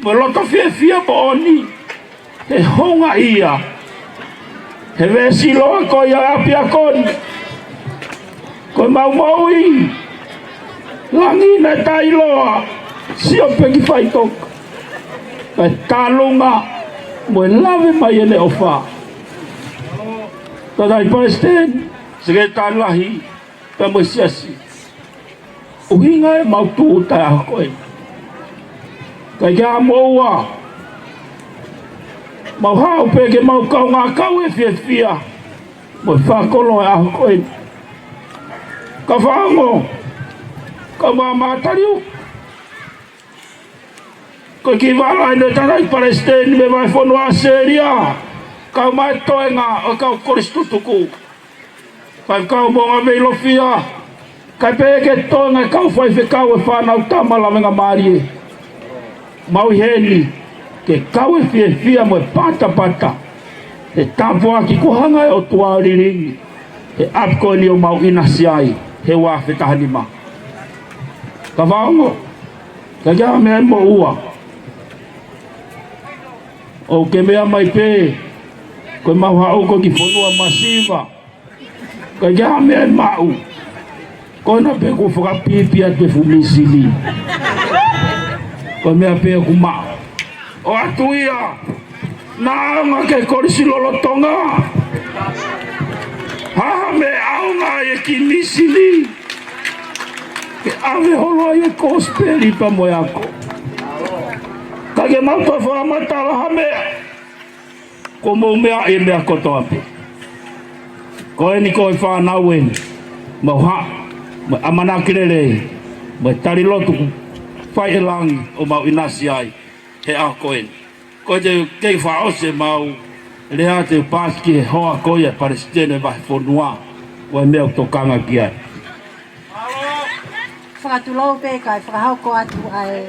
mo e loto fiefia moʻoni, he houngaʻia, he veesi ʻiloa ko ia ʻa e ʻapiako ni. Ko ʻemau moʻui, langi naʻe taʻeʻiloa, sio pē ki faʻitoka. Kae tālunga mo e lave mai ʻene ʻofa. Tangataʻeiki palesiteni, sekelitali lahi, pea mo e siasi. ʻUhinga ʻemau tūʻuta he ʻaho ko eni. Kae ʻikai ke ʻamoua, mau haʻu pē ke mau kaungā kau he fiefia mo e fakakoloa he ʻaho ko eni. Ka faongo, ka mau mātaliu, ko e kiʻi vala eni ʻa e tangataʻeiki palesiteni mei he vahefonua ʻAositelēlia, kau mai e toenga ʻo e kau Kolisi Tutuku. Faifekau Moʻungaveilofia, kae pehē ki he toenga e kau faifekau ʻo e fānau tama Lavengamālie. Mau ʻi heni ke kau he fiefia mo e patapata he tāpuaki kuo hanga ʻe he ʻOtua ʻo lilingi he ʻapi ko eni ʻo mau ʻinasi ai he uaafe taha nima. Ka faongo, ka ʻikai ke ʻi ai ha meʻa ʻe moʻua. ʻOku ke meʻa mai pē, ko ʻemau haʻu ko e kiʻi fonua masiva. Ka ʻikai ke ʻi ai ha meʻa ʻe maʻu. Ko ena pē kuo fakapīpī atu e fuʻu misini. Ko e meʻa pē ʻoku maʻu. ʻOatu ia, naʻa ʻaonga ki he kolisi lolotonga. Ha meʻa ʻaonga ai e kiʻi misini ke ʻave holo ai e kosipeli pea mo e ako. Ka ke mau toe fakamatala ha meʻa, kuo mou meaʻi e meʻa kotoa pē. Ko eni ko e fānau eni, mau haʻu mo e ʻamanaki lelei, mo e tali lotu fai ʻe langi ʻo mau ʻinasi ai he ʻaho ko eni. Ko e te kei fakaʻosi ʻemau lea, te u paasi ki he hoa ko ia e palesiteni e vahefonua, ʻo e meʻa ʻoku tokanga ki ai. Fakatulou pē kae fakahoko atu ʻa e,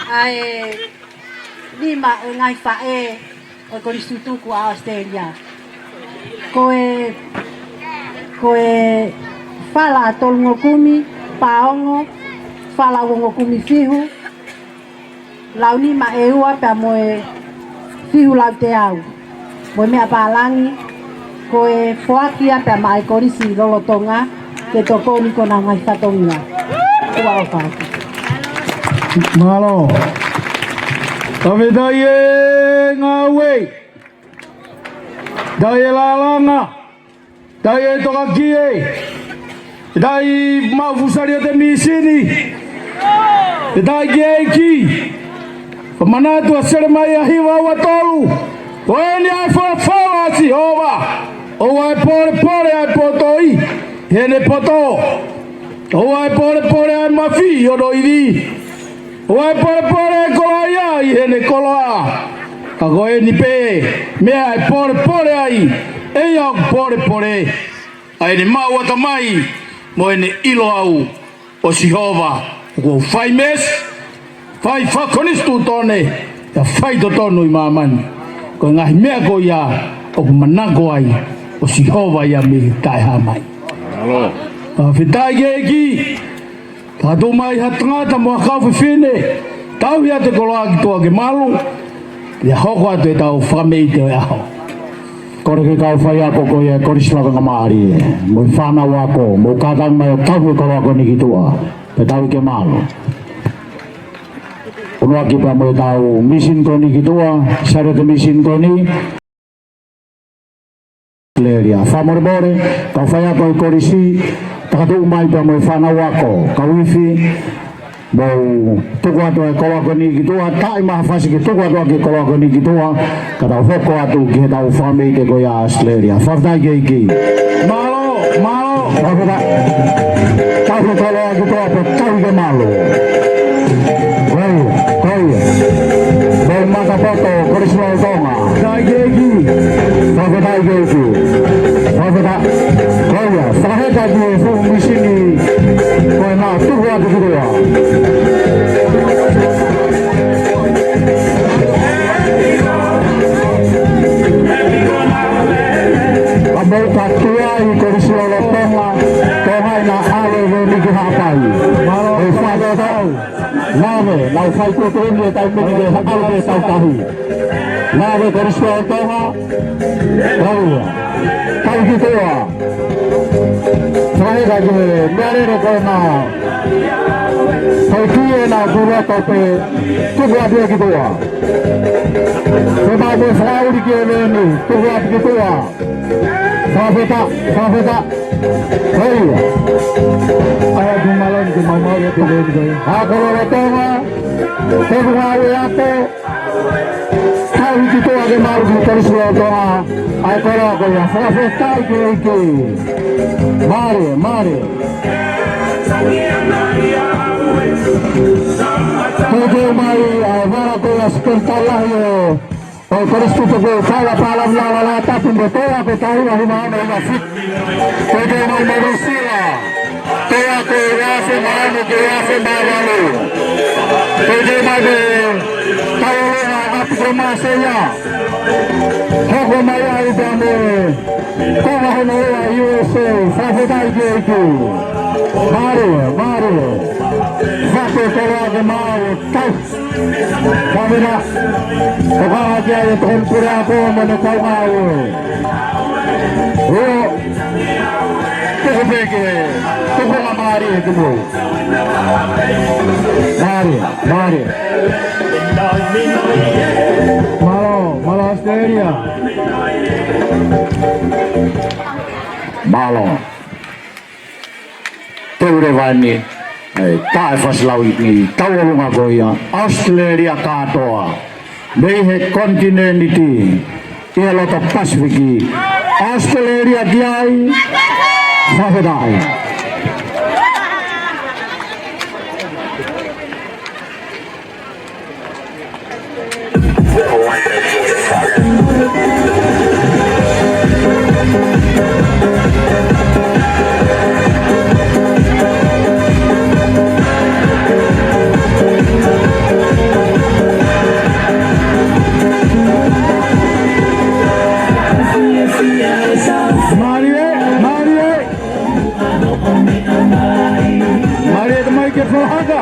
ʻa e nima ʻo e ngaahi faʻē ʻo e Kolisi Tutuku ʻa ʻAositelēlia. Ko e, ko e fala ʻa Tolungokumi, Paongo, fala ʻa Uongokumi Fihu, Launima ʻEua pea mo e Fihu Lauteau, mo e meʻa pālangi, Ko e foaki ia pea maʻa e kolisi lolotonga ke tokoni ki honau ngaahi fatongia. Kuo ʻofa atu. Mālō. Fakafetaʻi e ngāue. Fakafetaʻi e lālanga. Fakafetaʻi e tokakie. Fakafetaʻi maʻu fusali ʻo e misini. Fakafetaʻi ki he ʻEiki. Fakamanatu ʻa Selemaia hiva ua tolu. Ko eni ʻa e folofola ʻa Sihova. ʻOua ʻe pōlepole ʻa e poto ʻi heʻene poto. ʻOua ʻe pōlepole ʻa e mafi ʻi hono ivi. ʻOua ʻe pōlepole ʻa e koloaʻia ʻi heʻene koloa. Ka ko eni pē meʻa ʻe pōlepole ai, ʻe ia ʻoku pōlepole ʻa ʻene maʻu ʻatamai mo ʻene ʻilo au ʻo Sihova, ʻoku ou fai meesi, fai fakakonisitūtone, pea fai totonu ʻi māmani. Ko e ngaahi meʻa ko ia ʻoku manako ai ʻo Sihova ia mei he taʻehāmai. Fakafetaʻi ki he ʻEiki. Ka tuʻu mai ha tangata mo ha kau fefine, tauhi atu e koloa ki tuʻa ke malu, pea hoko atu ʻetau fakameʻite ʻo e ʻaho. Kole ki he kau faiako ko ia e Kolisi Latonga Mālie, mo e fānau ako, mou kātaki mai ʻo tauhi e koloa ko eni ki tuʻa, pea tauhi ke malu. Unuaki pea mo ʻetau misini ko eni ki tuʻa, sale atu e misini ko eni. ʻAositelēlia. Fakamolemole, kau faiako e kolisi, takatuʻu mai pea mo e fānau ako, kau ifi, mou tuku atu e koloa ko eni ki tuʻa, taʻi maha fasi ke tuku atu ʻaki e koloa ko eni ki tuʻa, ka tau hoko atu ki heʻetau fakameʻite ko ia ʻa ʻAositelēlia. Fakafetaʻi ki he ʻEiki. Mālō, mālō. Fakafetaʻi. Tauhi e koloa ki tuʻa pea tauhi ke malu. Ko ia, ko ia. Mou matapoto, Kolisi Lolotonga. Fakafetaʻi ki he ʻEiki. Fakafetaʻi ki he ʻEiki. Fakafetaʻi. Ko ia, fakafetaʻi ki he fuʻu misini ko ena, tuku atu ki tuʻa. Ka mou ka tuai Kolisi Lolotonga, Tonga ʻi he ʻaho ni ki Haʻapai. Mālō. ʻE fānau tau. Nave, nau fai tuʻutuʻuni e taimi ni ke haʻu ke tau tahi. Nave Kolisi Lolotonga, tau ia. Tau ki tuʻa. Fai ka ke meʻa lele ko ena. Fai ki ena kula tope. Tuku atu ki tuʻa. Ko e mau mo fakauli ki he veni. Tuku atu ki tuʻa. Fakafetaʻi, fakafetaʻi. Ko ia. ʻAi atu mālō ni ke maumau ia te veni ko ia. Ako Lolotonga. Te vunga ue ako. Tauhi ki tuʻa ke malu ki Kolisi Lolotonga. ʻAi koloa ko ia. Fakafetaʻi ki he ʻEiki. Mālō, mālō. Ko e teu mai ʻa e vala ko ia Sipeni Taulahi ʻo ʻo e Kolisi Tutuku, Paula Palavilala Latapu mo Toa ko e taua huma ono huma fitu. Ko e teu mai mo Rusila. Toa ko e uaafe mā ono ki he uaafe mā valu. Ko e teu mai mo Taulonga ʻApi ko Maseia. Hoko mai ai pea mo Tonga hono ua U S A. Fakafetaʻi ki he ʻEiki. Mālō, mālō. Fake koloa ke maʻu, tau. Kāmera, ʻo ka hake ai e tohon pure ako mo ne kau ngāue. ʻO, tuku pē ke, tuku ngā mālie ki mou. Mālie, mālie. Mālō, mālō ʻAositelēlia. Mālō. Te ure vaini, ʻe, taʻe fasi lau ʻi, ʻi tauʻolunga ko ia, ʻAositelēlia kātoa. Mei he konitinēniti, ʻi he loto Pasifiki, ʻAositelēlia ki ai, fakafetaʻi. Mālie, mālie. Mālie e tamai ke fakahaka.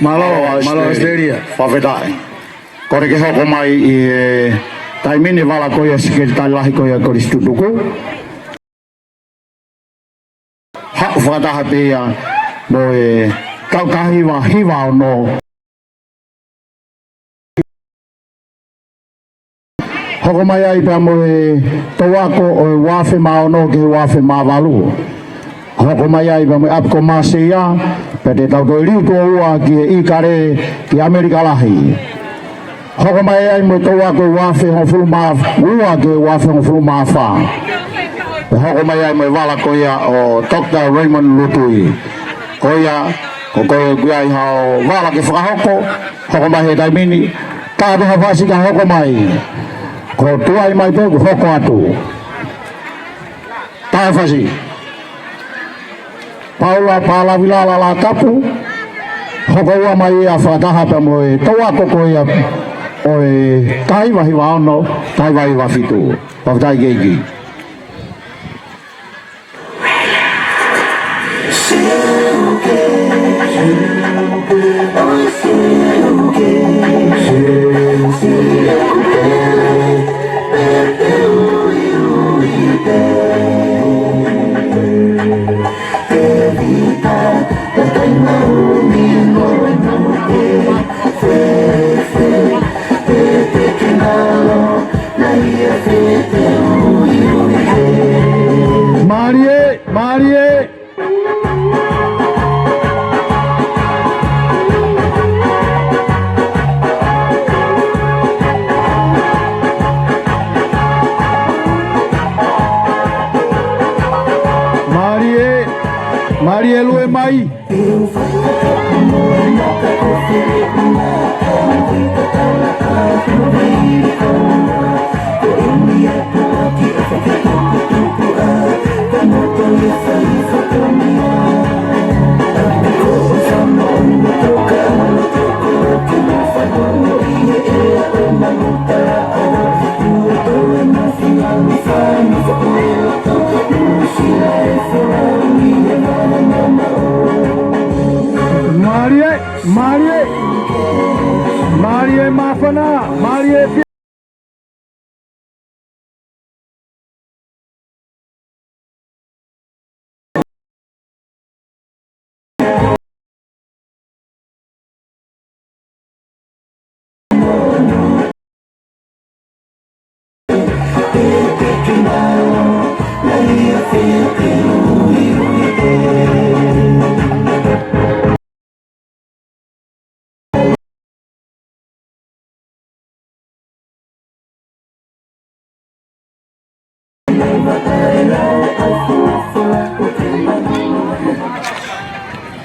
Mālō, mālō, Australia. Fakafetaʻi. Kole ke hoko mai ʻi he taimi ni e vala ko ia ʻo e Sekelitali Lahi ko ia ʻo e Kolisi Tutuku. Haʻu fakataha pē ia mo e kau taha hiva hiva ono. Hoko mai ai pea mo e touako ʻo e ua afe mā ono ki he ua afe mā valu. Hoko mai ai pea mo e ʻapi ko Maseia, pea te tau toe lī tuʻo ua ki he ʻIkale ki ʻAmelika Lahi. Hoko mai ai mo e touako ʻo e ua afe hongofulu mā ua ki he ua afe hongofulu mā fā. Pea hoko mai ai mo e vala ko ia ʻo Doctor Raymond Lutui. Ko ia, ko koe ʻoku ʻi ai haʻo vala ke fakahoko, hoko mai he taimi ni, tā pē ha fasi ka hoko mai. Ko e tuai mai pē ʻoku hoko atu. Tā ha fasi. Paula Palavilala Latapu, hoko ua mai ia fakataha pea mo e touako ko ia ʻo e taha hiva hiva ono, taha hiva hiva fitu. Fakafetaʻi ki he ʻEiki. Mālie, mālie. Mālie, mālie lue mai. Mālie, mālie, mālie māfana, mālie.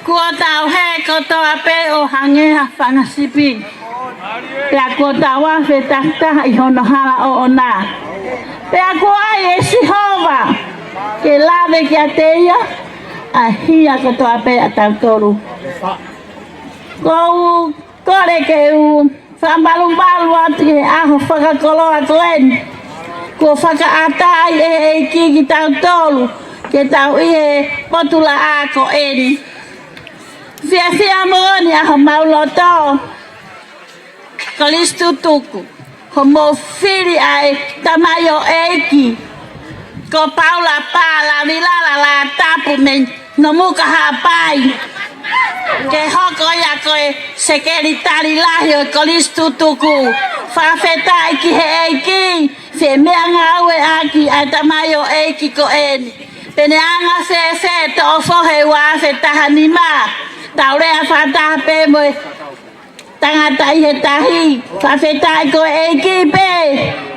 Kuo tau hē kotoa pē ʻo hangē ha fanga sipi. Pea kuo tau afe takitaha ʻi hono hala ʻoʻona. Pea kuo ʻai ʻe Sihova ke lave kiate ia ʻa e hia kotoa pē ʻatautolu. ʻOku ou kole ke u fakamalumalu atu ki he ʻaho fakakoloa ko eni. Kuo fakaʻatā ai ʻe he ʻEiki kitautolu ke tau ʻi he potu laʻā ko eni. Fiefia moʻoni ʻa homau loto, Kolisi Tutuku, hoʻomou fili ʻa e tamaioʻeiki ko Paula Palavilala Latapu mei Nomuka Haʻapai ke hoko ia ko e Sekelitali Lahi ʻo e Kolisi Tutuku. Fakafetaʻi ki he ʻEiki, fie meʻangāueʻaki ʻa e tamaioʻeiki ko eni. Pea ne anga fēfē toʻo fohe ua afe taha nima. Tau lea fakataha pē mo e tangata ʻi he tahi, fakafetaʻi ko e ʻEiki pē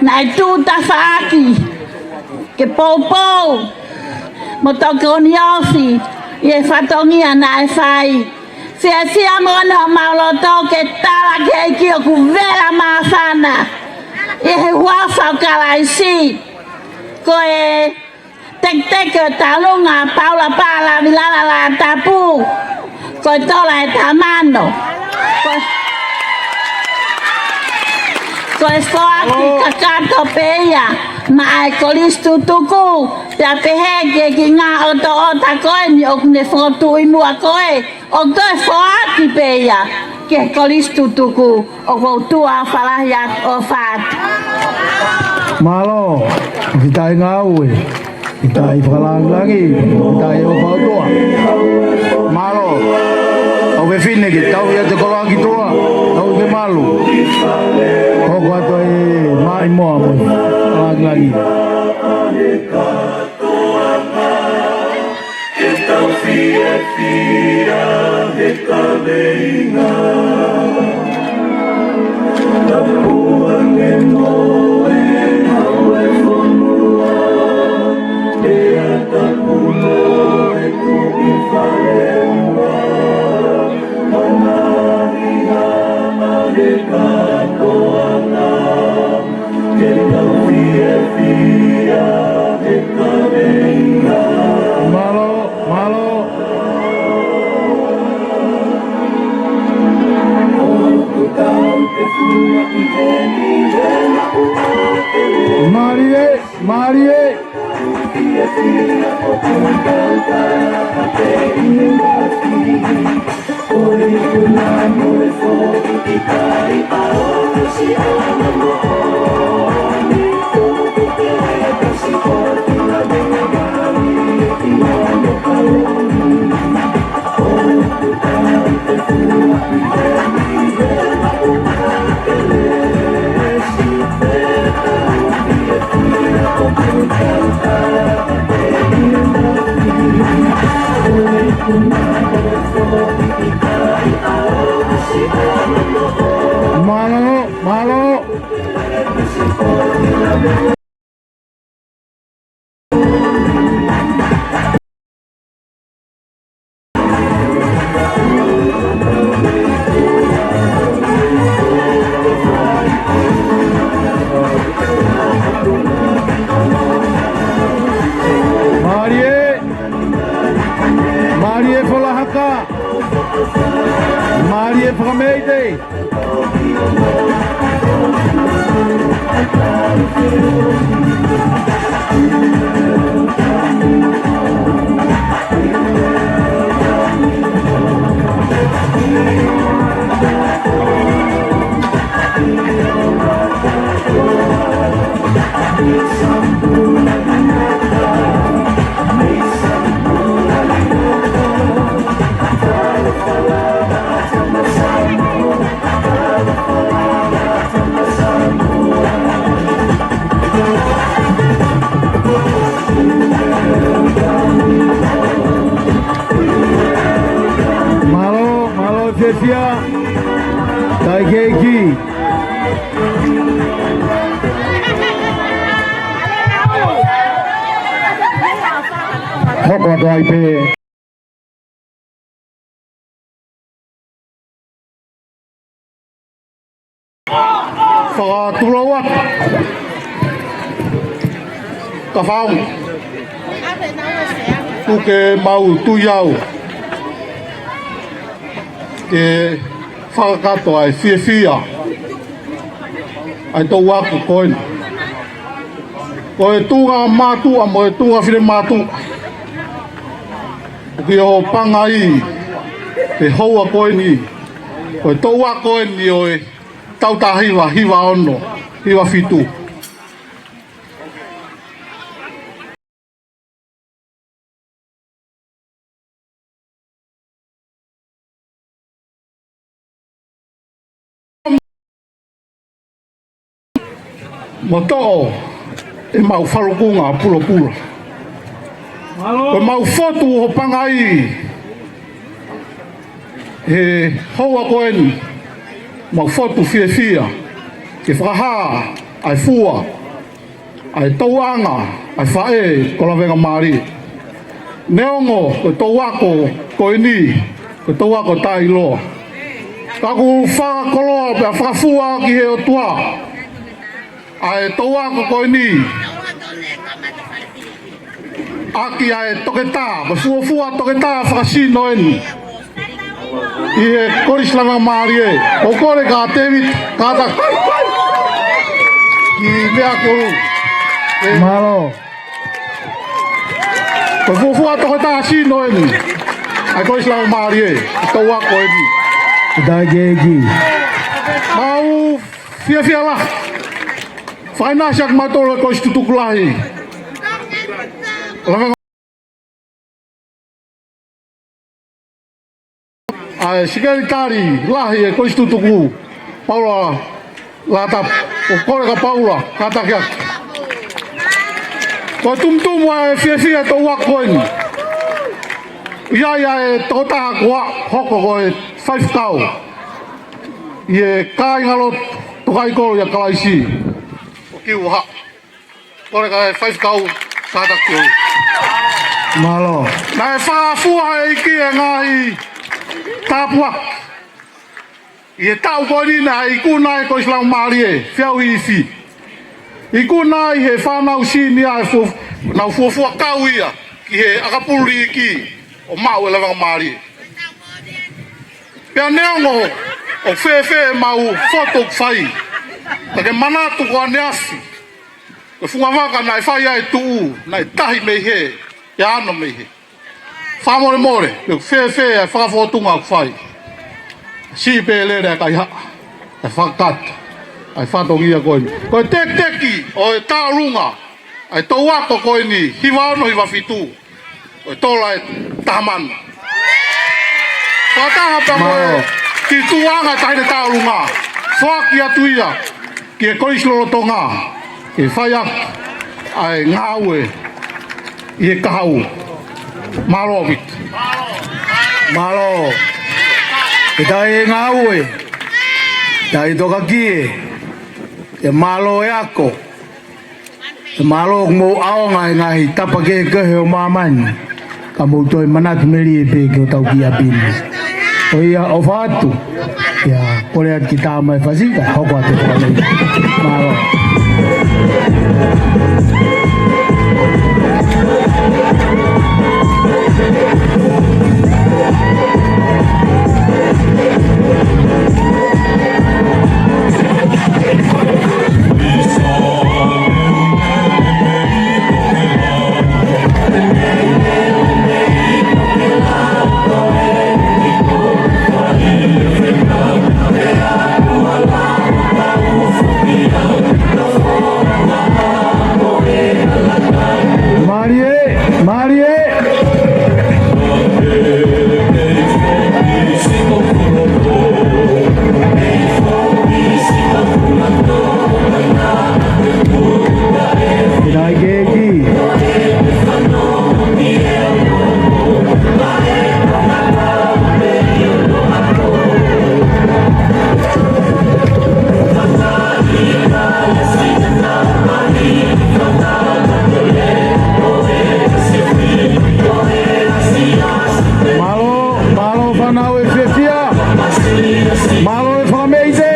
naʻe tuʻu tafaʻaki ke poupou mo tokoni ofi ʻi he fatongia naʻe fai. Fiefia moʻoni homau loto ke tala ki he ʻEiki ʻoku vela māfana ʻi he huafa ʻo Kalaisi. Ko e teketeke ʻo e talunga Paula Palavilala Latapu, ko e tola e tamano. Ko, ko e foaki kakato pē ia maʻa e Kolisi Tutuku, pea pehē ki he kiʻi ngaahi ʻotoʻota ko eni ʻoku ne fokotuʻu ʻi muʻa ko ē, ʻoku toe foaki pē ia. Ke kolisi tutuku ʻoku ou tuʻa falahi atu ʻo fātu. Mālō, ʻoku ʻikai ngāue, ʻikai fakalāngilangi, ʻikai ʻo fautua. Mālō, ʻoku ke fine ke tau ia te koloa ki tuʻa, tau ke malu. Hoko atu e maʻi moa mo e fakalāngilangi. Ke tau fiefia he kaveinga. Tapu ange mo e hau e fonua, pea tapu mo e kuki fale ua, manaia ma he kātoanga. Mālō, mālō. Mālie, mālie. Mālō, mālō. Mālie, mālie Fola Haka, mālie Fakameitei. Mālō, mālō fiefia. Taikeiki. Hoko atu ai pē. Fakatulou atu. Ka fau. Tuku ke mau tui au ke fakakakato ʻa e fiefia ʻa e toʻu ako ko eni. Ko e tuʻunga mātuʻa mo e tuʻunga finemātuʻa ʻoku ʻi hoʻo pangai he houa ko eni, ko e toʻu ako eni ʻo e taʻu taha hiva hiva ono, hiva fitu. Mo toʻo ʻemau falukunga pulopula. Ko ʻemau fotu ʻo pangai he houa ko eni, mau fotu fiefia ke fakahā ʻa e fua ʻa e tauʻanga ʻa e faʻē ko Lavengamālie. Neongo ko e toʻu ako ko eni ko e toʻu ako taʻeʻiloa, ka ʻoku fakakoloa pea fakafua ki he ʻOtua ʻa e toʻu ako ko eni ʻaki ʻa e toketā, ko e fuofua toketā fakasino eni ʻi he Kolisi Lavengamālie. ʻOku ou kole kia Tēvita Kata ki meʻa kolu. Mālō. Ko e fuofua toketā sino eni ʻa e Kolisi Lavengamālie, toʻu ako eni. Taigeiki. Mau fiefia lahi. Fakaʻinasi ʻaki mautolu e kolisi tutuku lahi. Lave ʻa e sekelitali lahi e kolisi tutuku, Paula Latapu, ʻo kole kia Paula, kātaki atu. Ko e tumutumu ʻa e fiefia ʻa e tau ako ko eni. ʻI ai ʻa e tokotaha kuo hoko ko e faifekau ʻi he kāingalotu Tokaikoloi ʻa Kalaisi, ʻo Kiuha. Kole kia e faifekau, kātaki atu. Mālō. Naʻe fakafua ʻe he ʻEiki e ngaahi tāpuaki ʻi he taʻu ko eni naʻe ikuna ai e Kolisi Laumālie, feau ifi. Ikuna ai he fānau senior ʻe fuo-, nau fuofua kau ia ki he ʻakapulu liiki ʻo maʻu e lavangamālie. Pea neongo ʻoku fēfē ʻemau foto ʻoku fai, ka ke manatu ko ʻaneafi, ko e funga vaka naʻe fai ai e tuʻu, naʻe tahi mei hē, ʻe ono mei hē. Fakamolemole, ʻoku fēfē ʻa e fakafōtunga ʻoku fai. Siʻi pē lele ʻa e kaihaʻa, ʻa e fakakata ʻa e fatongia ko eni. Ko e tekiteki ʻo e tauʻolunga ʻa e tau ako ko eni, hiva ono hiva fitu, ko e tola ʻe taha mano. Fakataha pea mo e Mālō. Ki tuʻunga taʻahine tauʻolunga, foaki atu ia ki he kolisi lolotonga, ke fai ʻaki ʻa e ngāue ʻi he kahaʻu. Mālō ʻaupito. Mālō. Ke tai e ngāue, tai tokakie, ke mālō e ako. Ke mālō ʻoku mou ʻaonga he ngaahi tapa kehekehe ʻo māmani, ka mou toe manatu melie pē ki hotau kiʻi ʻapi ni. ʻOiauē, ʻofa atu. ʻIa, kole atu ki Tama e Fasi, kae hoko atu e fakamei. Mālō. Mālie, mālie. Taigeiki. Mālō, mālō fānau e fiefia. Mālō e fakameʻite.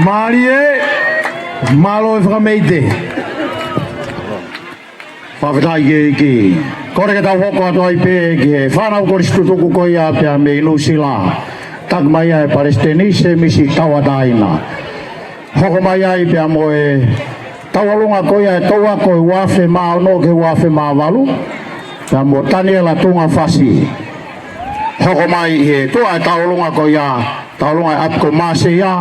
Mālie, mālō e fakameʻite. Fakafetaʻi ki he ʻEiki. Kole ke tau hoko atu ai pē ki he fānau kolisi tutuku ko ia pea mei Nuʻusila. Taki mai ai e Palesiteni, Sēmisi Tauʻatāina. Hoko mai ai pea mo e tauʻolunga ko ia ʻe tau ako ʻi he ua afe mā ono ki he ua afe mā valu, pea mo Taniela Tungafasi. Hoko mai ʻi he tuʻa e tauʻolunga ko ia, tauʻolunga ʻi he ʻapi ko Māseia,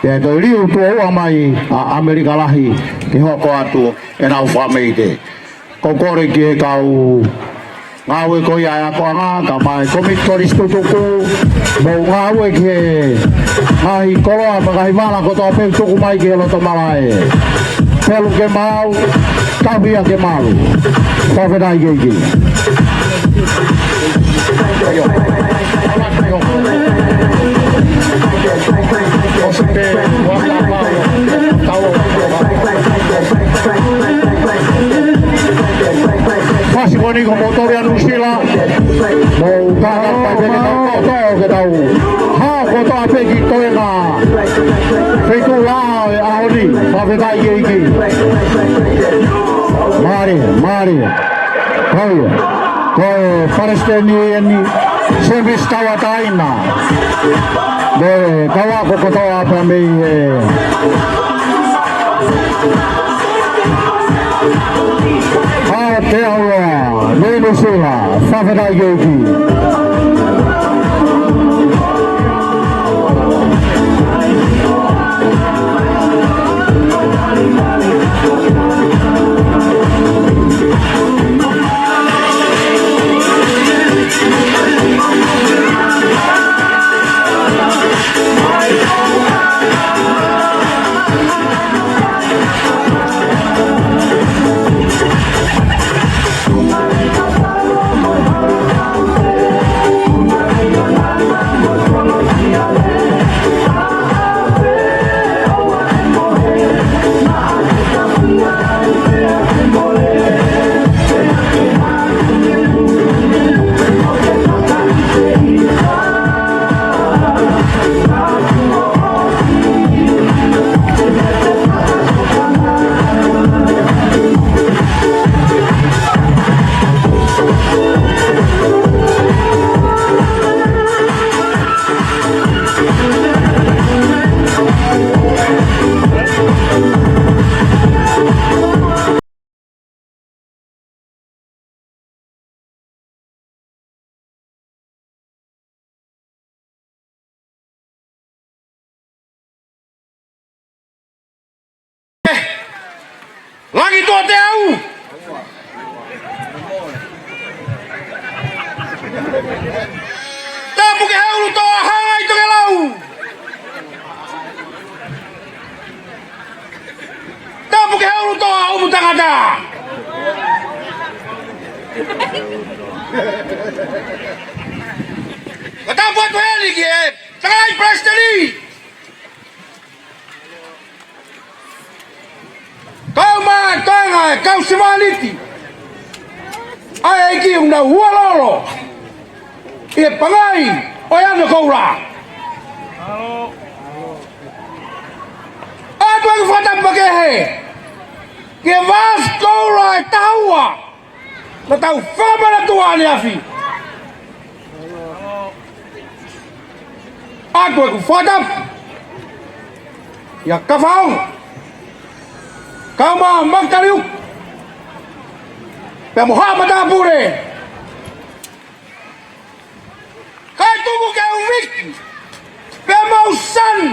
pea toe liliu tuʻo ua mai ʻa ʻAmelika Lahi ke hoko atu ʻenau fakameite. Ko e kole ki he kau ngāue ko ia ʻa e akoʻanga, kae ʻumaʻā e kōmiti kolisi tutuku, mou ngāue ki he ngaahi koloa mo e ngaahi vala kotoa pē ʻoku tuku mai ki he loto malaʻe. Pelu ke maau, tauhi ia ke malu. Fakafetaʻi ki he ʻEiki. Fasi ko eni ko motori ʻa Nuʻu Sila, mou kātaki pē ke tau, tau, tau, ke tau hao kotoa pē ki he toenga feituʻu lao ʻo e ʻaho ni, fakafetaʻi ki he ʻEiki. Mālie, mālie. Ko ia, ko e palesiteni eni, Semisi Tauʻatāina. Mo e kau ako kotoa pē mei he ʻAotearoa, mei Nuʻu Sila, fakafetaʻi ki he ʻEiki. Langi tuʻo teau. Tapu ki he ʻUlutoa Hangai Tokelau. Tapu ki he ʻUlutoa ʻUmutangata. Ka tapu atu heni ki he Takai Palesiteni. Kau mai toenga e kau sēvāniti ʻa e ʻEiki ʻoku nau hualolo ʻi he pangai ʻo e Ano Koula. ʻOatu ʻeku fakatapu makehe ki he vāofi koula ʻe taha ua naʻa tau fakamanatua ʻaneafi. ʻOatu ʻeku fakatapu kia Kafaongo, kau mai Makaliu, pea mo haʻa matāpule. Kae tuku ke u viki pea mau sani,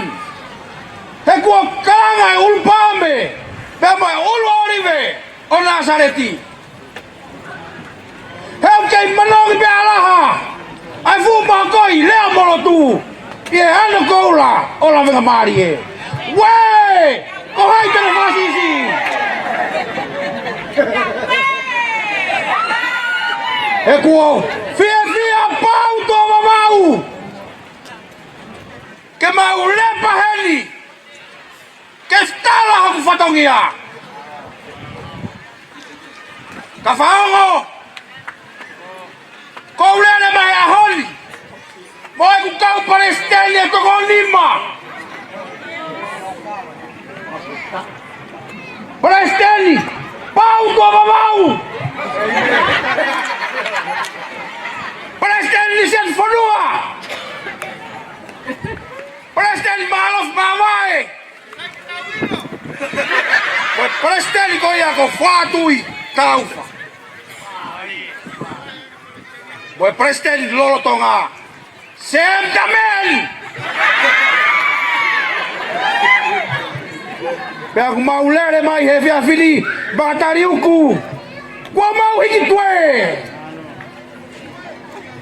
he kuo kalanga e ʻulu paame pea mo e ʻulu ʻōlive ʻo Nāsaleti. He ʻoku kei manongi pē ʻa Laha ʻa e fuʻu mahakoi lea mo lotu ʻi he Ano Koula ʻo Lavengamālie. Uē! Ko hai te ne fakasiʻisiʻi? He kuo fiefia Pautuʻa Vavaʻu ke mau lepa heni ke tala hoku fatongia. Kafaongo, ko u lele mai ʻaho ni mo ʻeku kau palesiteni ʻe toko nima. Palesiteni Pautuʻa Vavaʻu. Palesiteni Lisiate Fonua. Palesiteni Mālofi Mavae. Palesiteni ko ia ko Foa Tui Taufa. Mo e Palesiteni lolotonga, Sam Tamen. Pea ʻoku mau lele mai he efiafi ni, Makataliuku, kuo mau hiki tuē.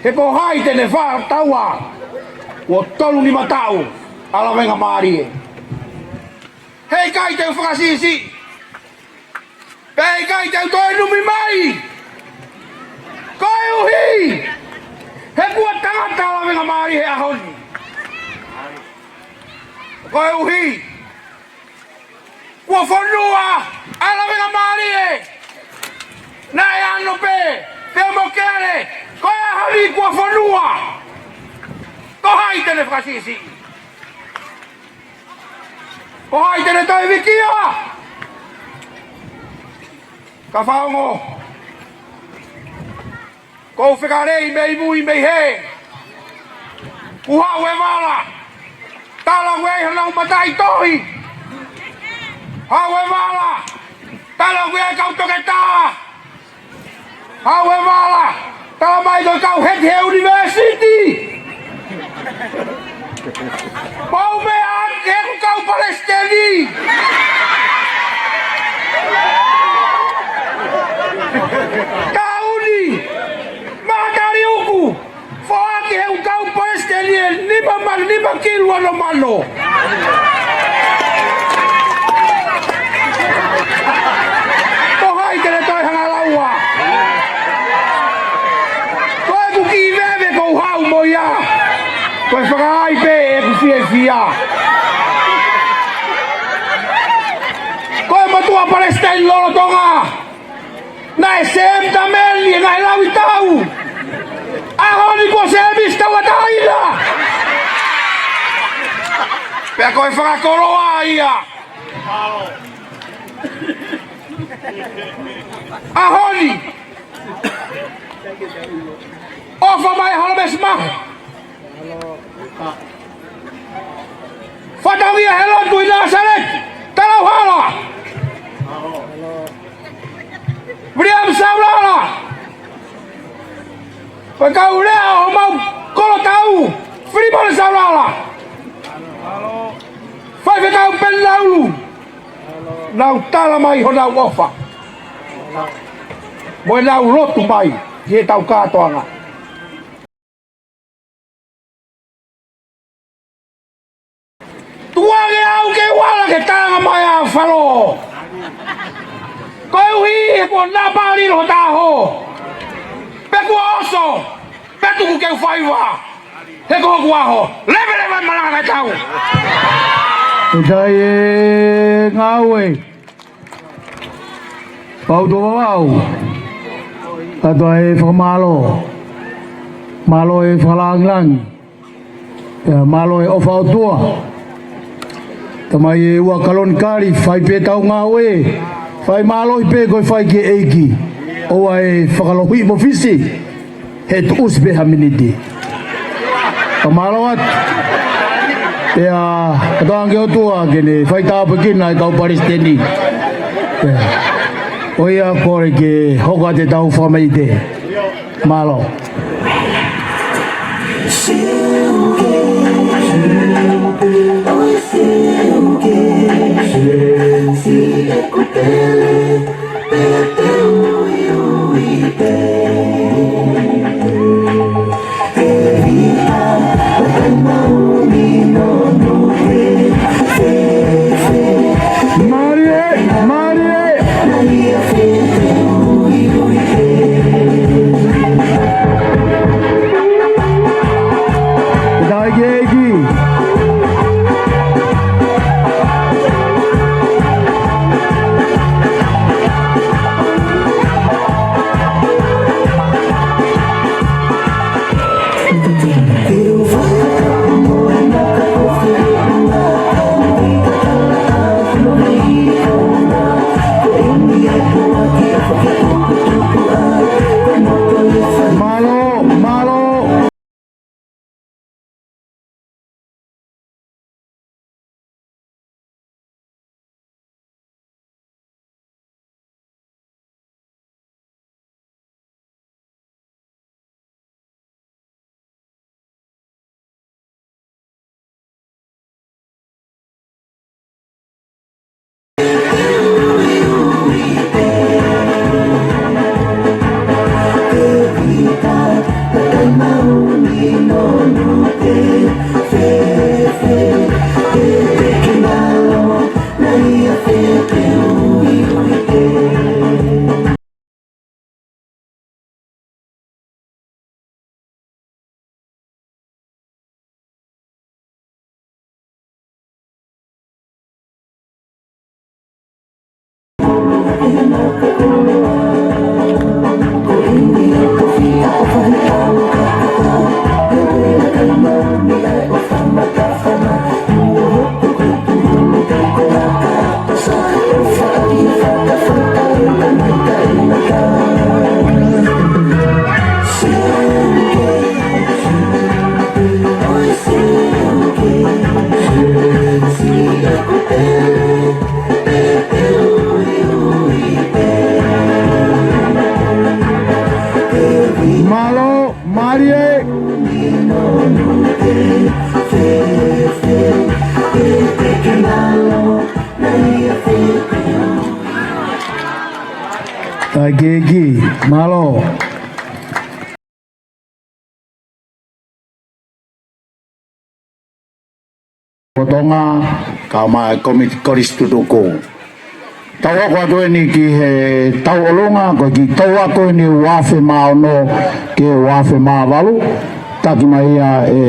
He ko hai te ne fakataua kuo tolu nima taʻu ʻa Lavengamālie. Heʻikai te u fakasiʻisiʻi, pea ʻikai te u toe numi mai, koeʻuhi he kuo tangata ʻa Lavengamālie he ʻaho ni. Koeʻuhi kuo fonua ʻa Lavengamālie. Naʻe ano pē, pea mo kele, ko e ʻaho ni kuo fonua. Ko hai te ne fakasiʻisiʻi? Ko hai te ne toe vikia? Ka faongo, ʻoku ou fekalei mei mui mei hē. Kuo haʻu e vala, tala ʻoku ʻi ai honau mataʻitohi. Haʻu e vala, tala ʻoku ʻi ai e kau toketā. Haʻu e vala, tala mai ko e kau heti he ʻunivēsiti. Pau meʻa ʻaki he ʻoku kau palesiteni. Taʻu ni, Makataliuku, foaki he ʻoku kau palesiteni ʻe nima mano, nima kilu ono mano. Ko hai te ne toe hanga ʻo laua? Ko ʻeku kiʻi veve ʻoku ou haʻu mo ia, ko e fakaai pē ʻeku fiefia. Ko e motuʻa palesiteni lolotonga, naʻe Sam Tamen ʻi he ngaahi lauʻi taʻu. ʻAho ni kuo Semisi Tauʻatāina. Pea ko e fakakoloa ia. ʻAho ni, ʻofa mai Holomesi Mahe. Fatongia he lotu ʻi Nāsaleti, Talauhala. Viliami Saulala. Ko e kau lea ʻo homau kolo taʻu, Filimone Saulala. Faifekau Peni Laulu. Nau tala mai honau ʻofa mo ʻenau lotu mai ki heʻetau kātoanga. Tukuange au ke u ala ke tanga mai ʻa Falo. Koeʻuhi he kuo napa lilo ho taho. Pea kuo oso, pea tuku ke u faiva. He ko hoku ʻaho. Leveleva e malanga kae tau. ʻE tai e ngāue. Pau to vavau. Katoa e fakamālō. Mālō e fakalāngilangi. Pea mālō e ʻofa ʻOtua. Tamai e ua kalonikali, fai pē tau ngāue. Fai mālohi pē ko e fai ki he ʻEiki. ʻOua ʻe fakalohiʻi mo fisi. He tuʻusi pē ha miniti. Ka mālō atu. Pea katoa ange ʻOtua ke ne fai tāpuekina e kau palesiteni. Pea ko ia kole ke hoko atu e tau fakamāite. Mālō. Mālie, mālie. Tau ʻEiki. Taiki, mālō. Ko Tonga, kae ʻumaʻā e kōmiti kolisi tutuku. Tau hoko atu eni ki he tauʻolunga, ko e kiʻi tau ako eni ua afe mā ono ki he ua afe mā valu, taki mai ia ʻe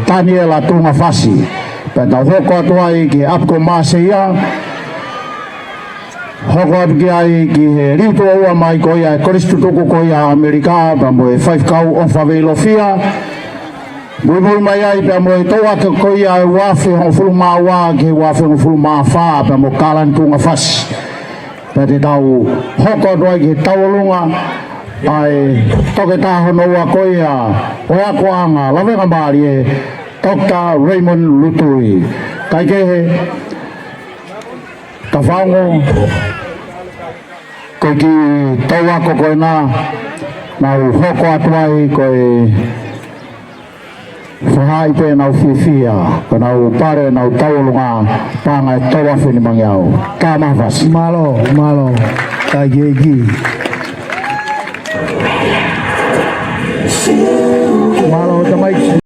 Taniela Tungafasi. Pea tau hoko atu ai ki he ʻapi ko Māseia, hoko atu ki ai ki he liu tuʻo ua mai ko ia e kolisi tutuku ko ia ʻAmelika, pea mo e faifekau ʻOfa Veilofia. Muimui mai ai pea mo e tau ako ko ia e ua afe hongofulu mā ua ki he ua afe hongofulu mā fā pea mo Kalani Tungafasi. Pea te tau hoko atu ai ki he tauʻolunga ʻa e toketā hono ua ko ia ʻo e akoʻanga lavengamālie, Doctor Raymond Lutui. Kae kehe, Kafaongo, ko e kiʻi tau ako ko ena naʻa ku hoko atu ai ko e faʻahi pē naʻa ku fiefia, ko ʻenau pale, ʻenau tauʻolunga, paʻanga ʻe tolu afe nimangeau. Ka Mafasi. Mālō, mālō. Taiki, ʻEiki. Mālō, tamaiki.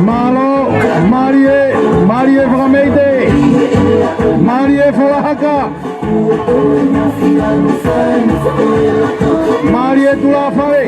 Mālō, mālie, mālie fakameite, mālie falahaka. Mālie tulafale.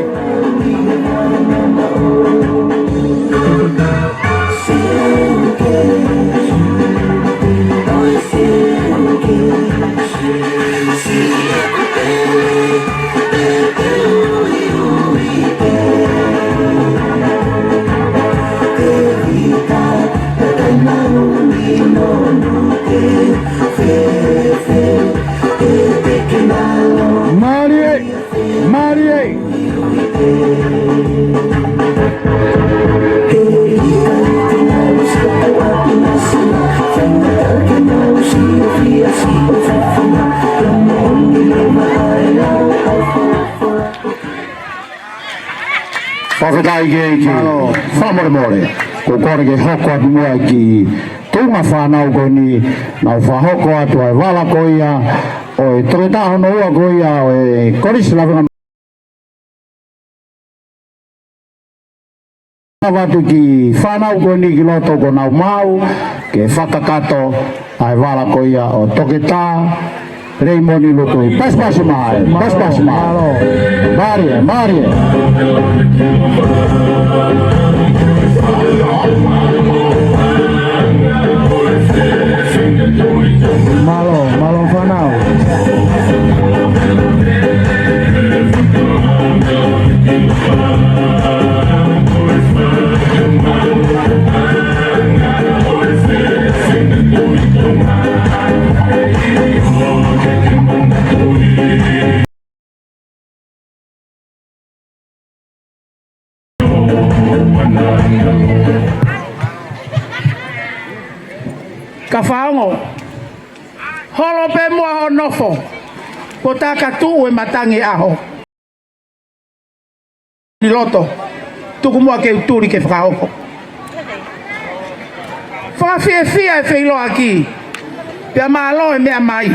Mālie, mālie. Fakafetaʻi ki he ʻEiki. Mālō. Fakamolemole, ʻoku ou kole ke hoko atu muʻa e kiʻi tuʻunga fānau ko eni, naʻa ku fakahoko atu ʻa e vala ko ia ʻo e toketā hono ua ko ia ʻo e kolisi lavengamālie. Avatu e kiʻi fānau ko eni ki loto kuo nau maʻu ke fakakakato ʻa e vala ko ia ʻo Toketā Leimoni Lutui. Pasipasi mai, pasipasi mai. Mālō. Mālie, mālie. Mālō, mālō fānau. Kafaongo, holo pē muʻa hoʻo nofo, pea tā ka tuʻu e matangi ʻaho. ʻI loto, tuku muʻa ke u tuli ke fakahoko. Fakafiefia e feʻiloaki, pea mālō e meʻa mai.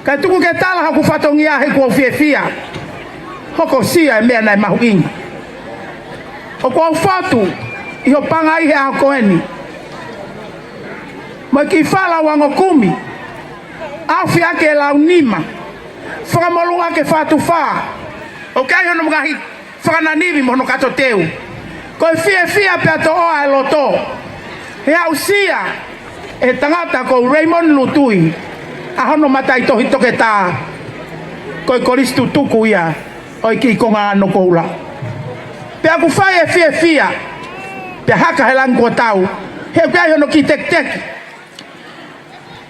Kae tuku ke tala hoku fatongia he kuo u fiefia. Hokosia e meʻa naʻe mahuʻinga. ʻOku ou fotu ʻi hoʻo pangai he ʻaho ko eni. Mo e kiʻi fala uango kumi. ʻAufiʻaki e launima, fakamolū ʻaki e fatu fā, ʻoku ʻi ai hono ngaahi fakananivi mo hono kato teu. Ko e fiefia pea toʻoa e loto he aʻusia ʻe he tangata ko Raymond Lutui ʻa hono mataʻitohi toketā, ko e kolisi tutuku ia ʻo e kiʻi konga ʻa Nokoula. Pea ʻoku fai e fiefia, pea haka he langi kuo tau, he ʻoku ʻi ai hono kiʻi tekiteki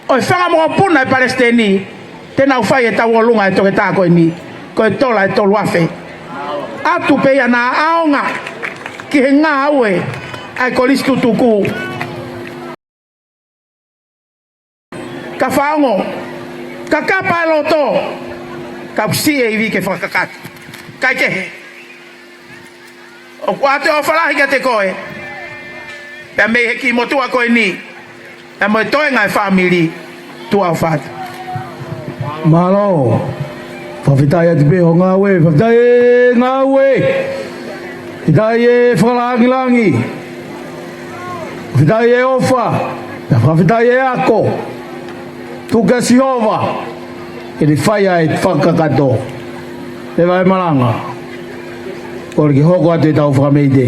ʻo e fanga mokopuna ʻa e palesiteni, te nau fai e tauʻolunga e toketā ko eni, ko e tola ʻe tolu afe. ʻAtu pē ia ʻo na ʻaonga ki he ngāue ʻa e kolisi tutuku. Ka faongo, ka kapa e loto, ka ʻoku siʻi e ivi ke fakakakato. Kae kehe, ʻoku ʻoatu e ʻofa lahi kiate koe, pea mei he kiʻi motuʻa ko eni, pea mo e toenga e fāmili, tuʻa ʻofa atu. Mālō. Fakafetaʻi atu pē hoʻo ngāue, fakafetaʻi e ngāue. Fakafetaʻi e fakalāngilangi. Fakafetaʻi e ʻofa. Fakafetaʻi e ako. Tuku kia Sihova ke ne fai ʻa e fakakakato. Leva e malanga. Kole ke hoko atu ʻetau fakameʻite.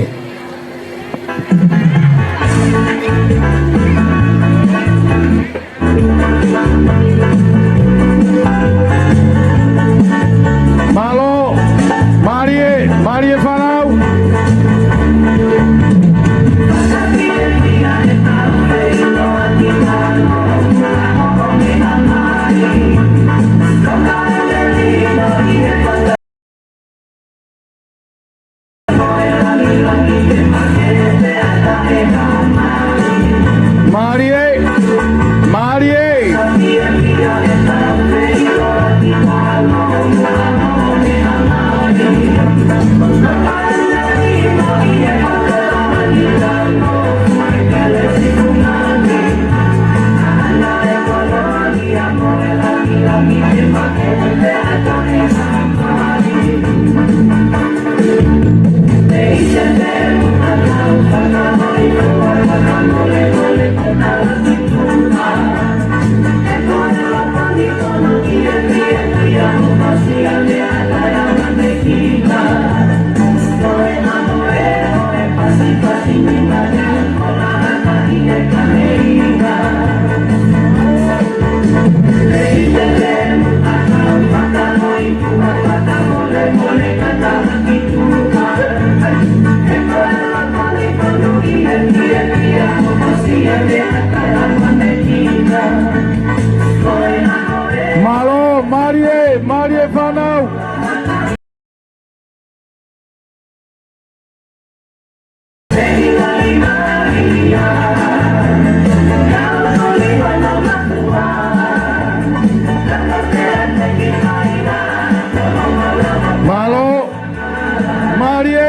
Mālō, mālie, mālie fānau. Mālie, mālie. Mālō, mālie, mālie fānau. Mālō, mālie.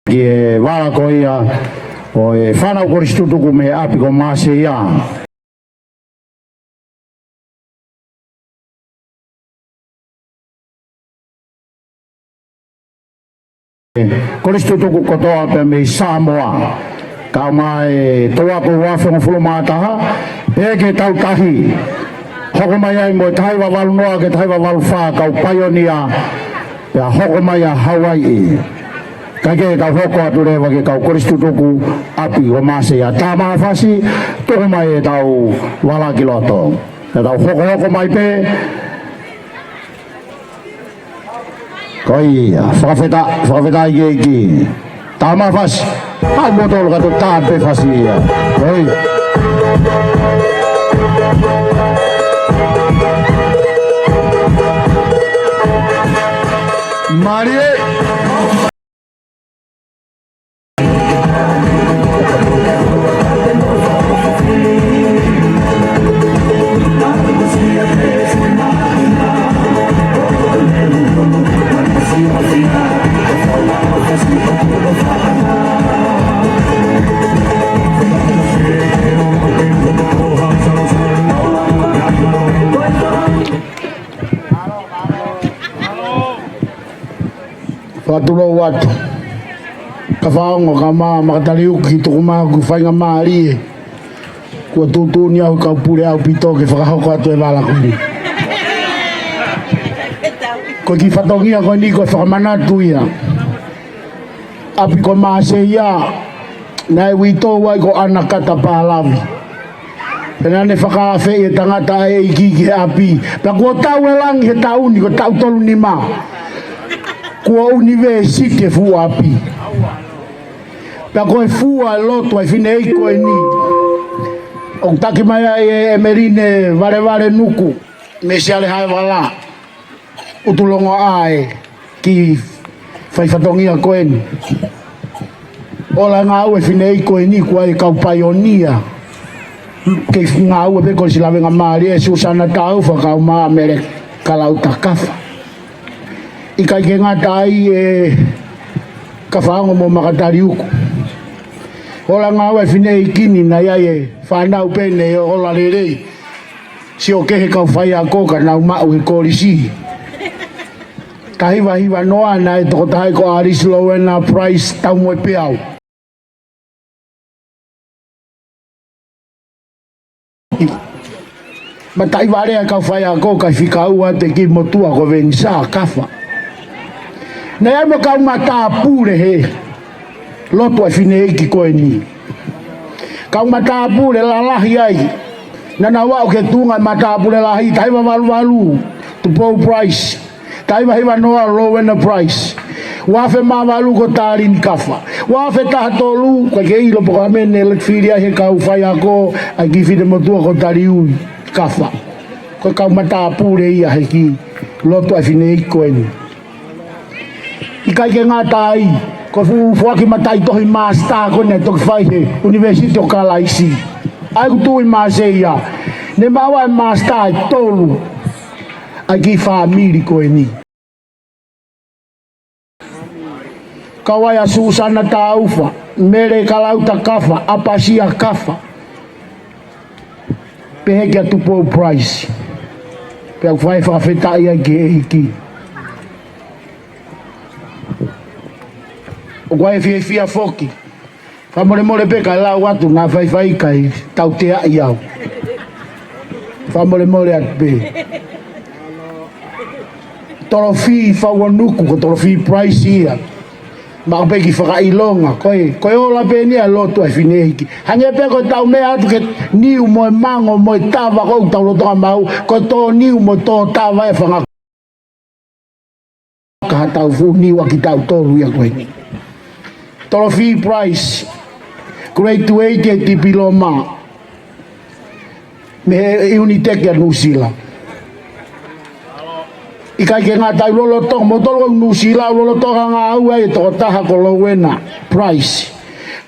Ki he vala ko ia ʻo e fānau kolisi tutuku mei he ʻapi ko Maseia. Kolisi tutuku kotoa pē mei Samoa. Kau mai toko ua afe hongofulu mā taha, pea ke tau tahi. Hoko mai ai mo e taha hiva valu noa ki he taha hiva valu fā kau paionia, pea hoko mai ʻa Hauaiʻi. Kae kehe, tau hoko atu leva ki he kau kolisi tutuku ʻapi ko Maseia. Tāmafasi, tuku mai ʻetau vala ki loto. Pea tau hokohoko mai pē. Ko ia, fakafetaʻi, fakafetaʻi ki he ʻEiki. Tāmafasi, haʻu moutolu kae tuku tāmafasi ia. Ko ia. Fakatulou atu. Kafaongo, kae ʻumaʻā Makataliuku, Tukumaku, faingamālie kuo tuʻutuʻuni au he kau pule ʻaupito ke fakahoko atu e vala ko eni. Ko e kiʻi fatongia ko eni ko e fakamanatu ia. ʻApi ko Maseia, naʻe uitou ai ko ʻAna Kata Palavi. Pea naʻa ne fakaafeʻi e tangata ʻa e ʻEiki ki he ʻapi. Pea kuo tau e langi he taʻu ni, ko e taʻu tolu nima. Kuo ʻunivēsiti e fuʻu ʻapi. Pea ko e fua e lotu ʻa e fineʻeiki ko eni, ʻoku taki mai ai ʻe ʻEmeline Valevale Nuku, mei Siale Haevala, ʻUtulongoaʻa, e kiʻi fai fatongia ko eni. Ola e ngāue e fineʻeiki ko eni, ko e kau paionia. Kei ngāue pē ko e siʻi lavengamālie ʻa Susana Taufa kae ʻumaʻā Mele Kalauta Kafa. ʻIkai ke ngata ai, ʻe Kafaongo mo Makataliuku, ola e ngāue e fineʻeiki ni, naʻe ʻi ai e fānau pē ne ola lelei. Sio ki he kau faiako ka nau maʻu he kolisi. Taha hiva hiva noa naʻe tokotaha ai ko Alice Lowena Price, tau mo e peau. Mataʻi vale ʻa e kau faiako kae fika ua atu e kiʻi motuʻa ko Venisa Kafa. Naʻe ʻi ai mo e kau matāpule he lotu ʻa e fineʻeiki ko eni. Kau matāpule lalahi ai. Naʻa nau aʻu ki he tuʻunga e matāpule lahi, taha hiva valu valu, Tupou Price. Taha hiva hiva noa, Lowena Price. Ua afe mā valu ko Talini Kafa. Ua afe taha tolu, ʻikai ke ʻilo pe ko e hā e meʻa ne leti fili ai he kau faiako, ʻa e kiʻi finemotuʻa ko Taliui Kafa. Ko e kau matāpule ia he kiʻi lotu ʻa e fineʻeiki ko eni. ʻIkai ke ngata ai, ko e fuʻu foaki mataʻitohi māsitā ko eni naʻe toki fai he ʻUnivēsiti ʻo Kalaisi, ʻa ia ʻoku tuʻu ʻi Maseia. Ne maʻu ʻa e māsitā ʻe tolu ʻa e kiʻi fāmili ko eni. Kau ai ʻa Susana Taufa, Mele Kalauta Kafa, ʻApasia Kafa, pehē kia Tupou Price. Pea ʻoku fai e fakafetaʻi ai ki he ʻEiki. ʻOku ʻi ai e fiefia foki. Fakamolemole pē kae lau atu, naʻa faifai kae tauteaʻi au. Fakamolemole atu pē. Tolofi Fauanuku, ko Tolofi Price ia. Maʻu pē kiʻi fakaʻilonga, ko e, ko e ola pē eni ia e lotu ʻa e fineʻeiki. Hangē pē ko e tau meʻa atu ki he niu mo e mango mo e tava ko ʻetau lotolotonga maʻu, ko e tō niu mo e tō tava e fanga ka ha tau fuʻu niu ʻa kitautolu ia ko eni. Tolofi Price, graduate e tipiloma mei he Unitec ʻa Nuʻusila. ʻIkai ke ngata ai, lolotonga, moutolu ʻi Nuʻusila, lolotonga ngāue ʻa e tokotaha ko Lowena Price.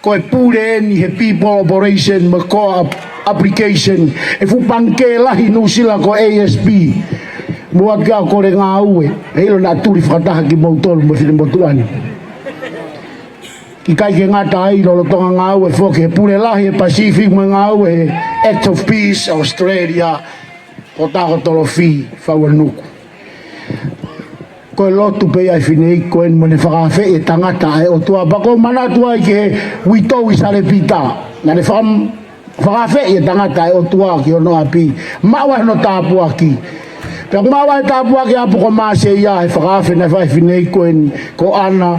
Ko e pule eni he People Operation mo e Core Ap-, Application e fuʻu pangikē lahi Nuʻusila ko ASB. Mo ʻoku ʻikai ke u kole ngāue, he ʻilo naʻa tuli fakataha kimoutolu mo e finemotuʻa ni. ʻIkai ke ngata ai, lolotonga ngāue foki he pule lahi he Pacific mo e ngāue he Act of Peace Australia, ko Toketā Tolofi Fauanuku. Ko e lotu pē ia ʻa e fineʻeiki ko eni mo ne fakaafeʻi e tangata ʻa e ʻOtua. Pea ʻoku ou manatu ai ki he uitou ʻi Salepita. Naʻa ne faka-, fakaafeʻi e tangata ʻa e ʻOtua ki hono ʻapi. Maʻu ai hono tāpuaki. Pea ʻoku maʻu ai e tāpuaki ʻapi ko Maseia he fakaafe naʻe fai ʻe he fineʻeiki ko eni ko ʻAna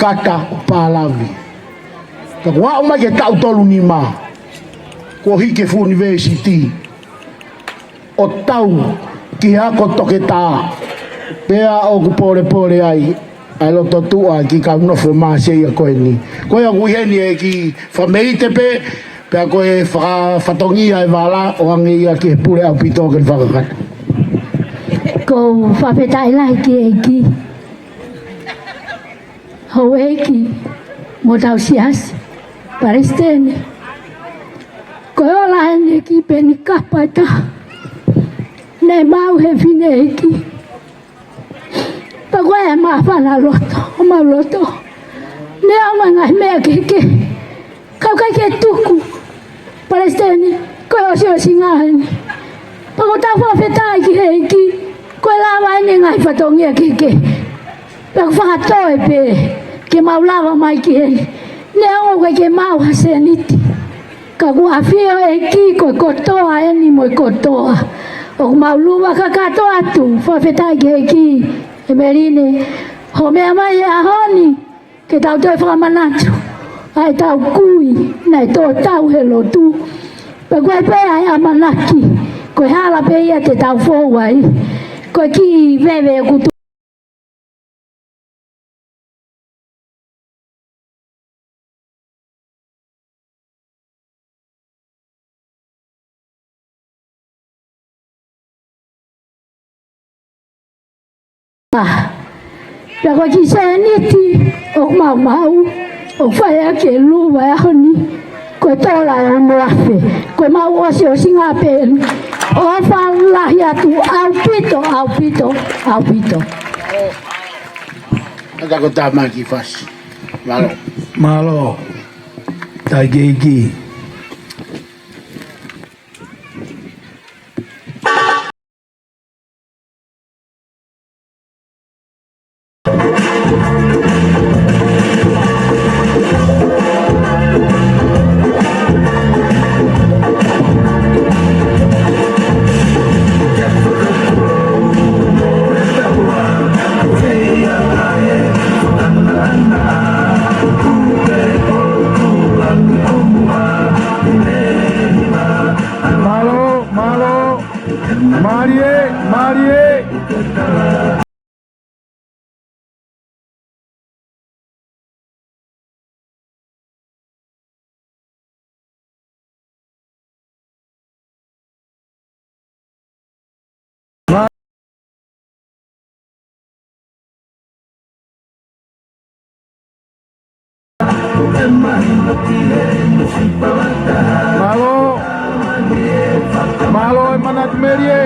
Kata Palavi. Pea kuo aʻu mai ki he taʻu tolu nima, kuo hiki e fuʻu ʻunivēsiti ʻo tau ki he ako toketā. Pea ʻoku polepole ai ʻa e lototuʻa ki he kau nofo Maseia ko eni. Ko ia ʻoku ʻi heni e kiʻi fakameite pē, pea ko e faka-, fatongia e vala ʻo hangē ia ki he pule ʻaupito ke fakakata. ʻOku ou fakafetaʻi lahi ki he ʻEiki. Houʻeiki mo hotau siasi, Palesiteni. Ko e ola eni e kiʻi peni kapa ʻe taha naʻe maʻu ʻe he fineʻeiki. Pea ko e māfana loto, ʻo mau loto. Ne ʻomai e ngaahi meʻa kehekehe. Ka ʻoku ʻikai ke tuku. Palesiteni, ko e ʻosiʻosinga eni. Pea ʻoku tau fakafetaʻi ki he ʻEiki, ko e lava eni e ngaahi fatongia kehekehe. Pea ʻoku fakatoe pē ke mau lava mai ki heni. Neongo ʻoku ʻikai ke maʻu ha sēniti, ka ʻoku ʻafio ʻEiki ko e kotoa eni mo e kotoa. ʻOku mau luva kakato atu, fakafetaʻi ki he ʻEiki, ʻEmeline, hoʻo meʻa mai he ʻaho ni ke tau toe fakamanatu ʻa ʻetau kui naʻe tō tau he lotu. Pea ko e pē ʻa e ʻamanaki, ko e hala pē ia te tau fou ai. Ko e kiʻi veve ʻoku tu- Ah. Pea ko e kiʻi sēniti ʻoku mau maʻu, ʻoku fai ʻaki e luva he ʻaho ni, ko e tola ʻe ono afe. Ko ʻemau ʻosiʻosinga pē eni. ʻOfa lahi atu, ʻaupito, ʻaupito, ʻaupito. Aka ko tā mai ki fasi. Mālō. Mālō. Taiki ʻEiki. Mālō, mālō. Mālie, mālie. Mālō. Mālō e manatu melie.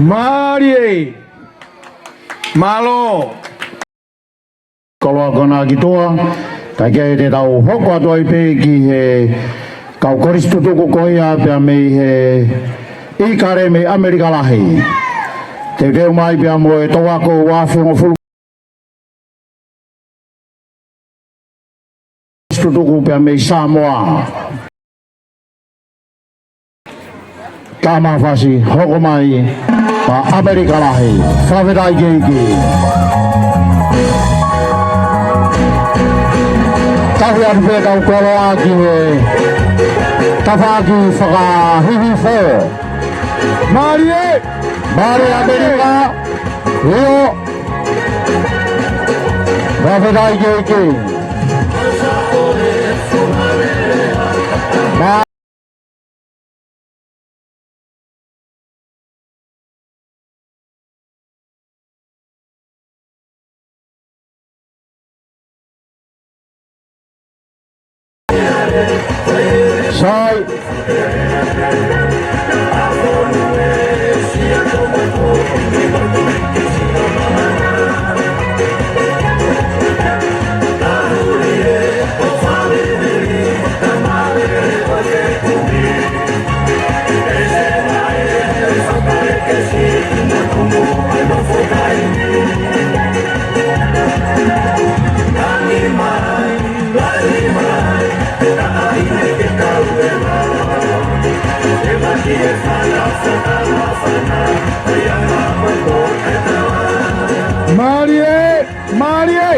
Mālie. Mālō. Koloa konā ki tuʻa, kae kehe te tau hoko atu ai pē ki he kau kolisi tutuku ko ia pea mei he ʻIkale mei ʻAmelika Lahi. Teuteu mai pea mo e tau ako ua afe hongofulu. Tutuku pea mei Samoa. Tama fasi, hoko mai mei ʻAmelika Lahi. Fakafetaʻi ki he ʻEiki. Tauhi atu pē kau koloa ki he tafaʻaki fakahihifo. Mālie. Mālie ʻAmelika. ʻIo. Fakafetaʻi ki he ʻEiki. Sai. Mālie, mālie.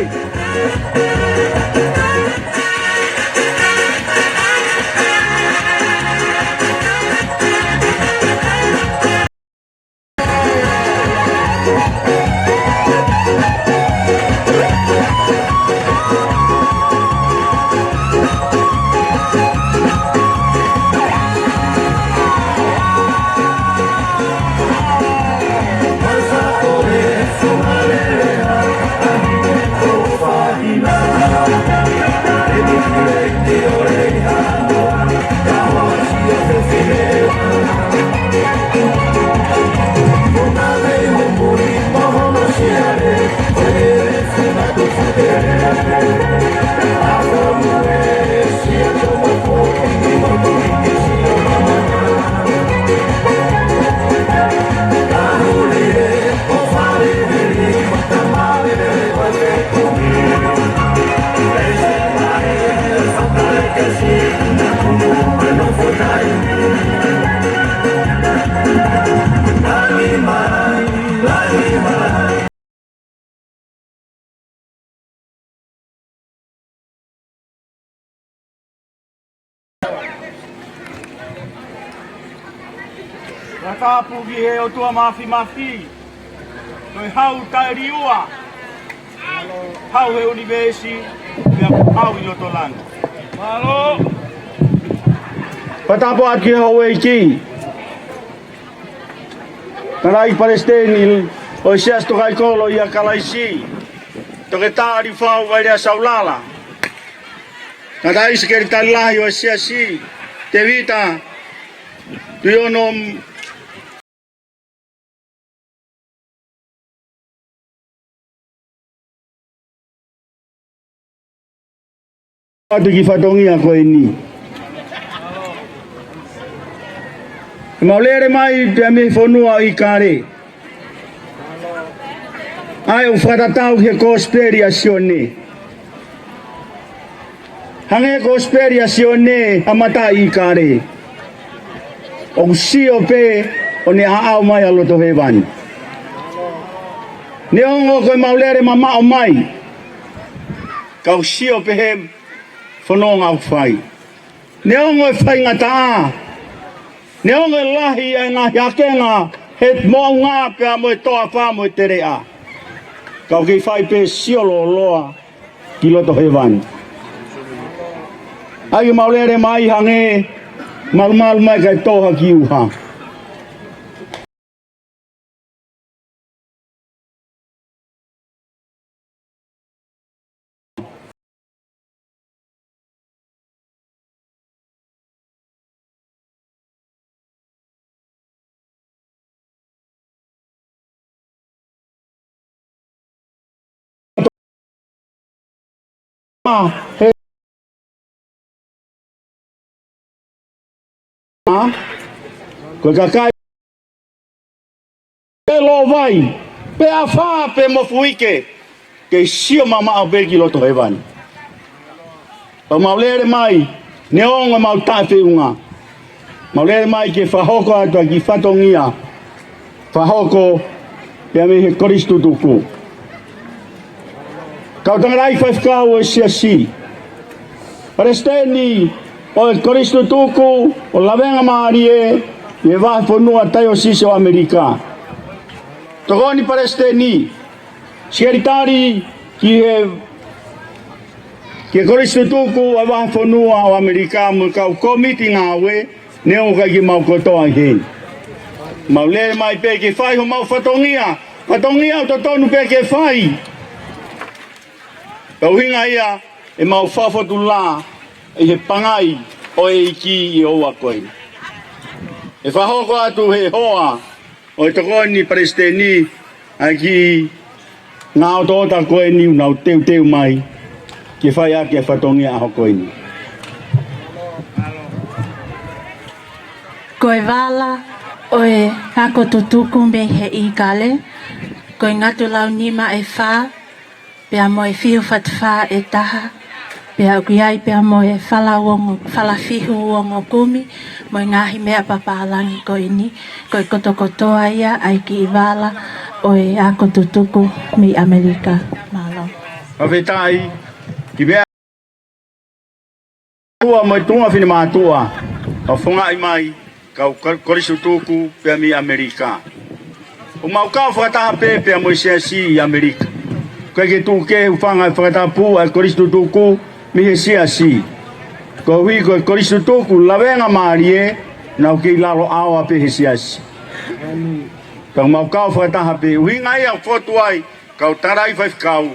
Fakatapu ki he ʻOtua Māfimafi, ko e Hau taʻeliua, Hau he ʻunivēsi, pea ko e Hau ʻi loto langi. Mālō. Fakatapu atu ki he houʻeiki, Tangataʻeiki Palesiteni ʻo e Siasi Tokaikoloi ʻia Kalaisi, Toketā ʻAlifau Vailea Saulala. Tangataʻeiki Sekelitali Lahi ʻo e Siasi, Tēvita Tuiono. Atu ki he fatongia ko eni. ʻE mau lele mai pea mei he fonua ʻo ʻIkale, ʻa ia ʻoku fakatatau ki he Kosipeli ʻa Sione. Hangē ko e Kosipeli ʻa Sione, ʻa e mata ʻi ʻIkale, ʻoku sio pē ʻo ne ʻaʻau mai ʻa loto hēvani. Neongo ko e mau lele mamaʻo mai, ka ʻoku sio pē he fononga ʻoku fai. Neongo e faingataʻa, neongo e lahi ʻa e ngaahi hakenga he moʻunga pea mo e toafa mo e teleʻa, ka ʻoku kei fai pē sio lōloa ki loto hēvani. ʻAi ke mau lele mai hangē malumalu mai kae tō hake ki ʻuha. Ko e kakai ʻe lōvai, pe afā, pe mofuike, kei sio mamaʻo pē ki loto hēvani. Pea mau lele mai, neongo ʻemau taʻefeʻunga, mau lele mai ke fakahoko atu ʻa e kiʻi fatongia, fakahoko pea mei he Kolisi Tutuku. Kau tangataʻeiki faifekau ʻo e Siasi, Palesiteni ʻo e Kolisi Tutuku ʻo Lavengamālie ʻi he Vahefonua Taiosisi ʻo ʻAmelika. Tokoni Palesiteni, Sekelitali ki he, ki he Kolisi Tutuku ʻa e Vahefonua ʻo ʻAmelika mo e kau kōmiti ngāue, neongo ʻikai ke mau kotoa ʻi heni. Mau lele mai pē ke fai homau fatongia, fatongia ʻoku totonu pē ke fai. Ko e ʻuhinga ia ʻemau fakafotulā ʻi he pangai ʻo e ʻEiki ʻi he houa ko eni. ʻE fakahoko atu he hoa ʻo e tokoni Palesiteni ʻa e kiʻi ngaahi otaota ko eni ʻoku nau teuteu mai ke fai ʻaki e fatongia ʻaho ko eni. Ko e vala ʻo e ako tutuku mei he ʻIkale, ko e ngatu launima ʻe fā, pea mo e fiu fatafā ʻe taha, Pea ʻoku ʻi ai pea mo e fala uongo, fala fihu uongo kumi, mo e ngaahi meʻa papālangi ko eni, ko e kotokotoa ia ʻa e kiʻi vala ʻo e ako tutuku mei ʻAmelika. Mālō. Fakafetaʻi, ki he meʻa ua mo e tuʻunga finemātuʻa, ʻoku fofongaʻi mai, kau Ko-, Kolisi Tutuku pea mei ʻAmelika. ʻOku mau kau fakataha pē pea mo e siasi ʻi ʻAmelika. ʻOku ʻikai ke tuʻu kehe, hūfanga he fakatapu ʻa e Kolisi Tutuku mei he siasi. Koeʻuhi ko e Kolisi Tutuku lavengamālie, naʻa nau kei lalo ʻaoa pē he siasi. Pea ʻoku mau kau fakataha pē, ʻuhinga ia ʻoku fotu ai, kau tala ʻi faifekau,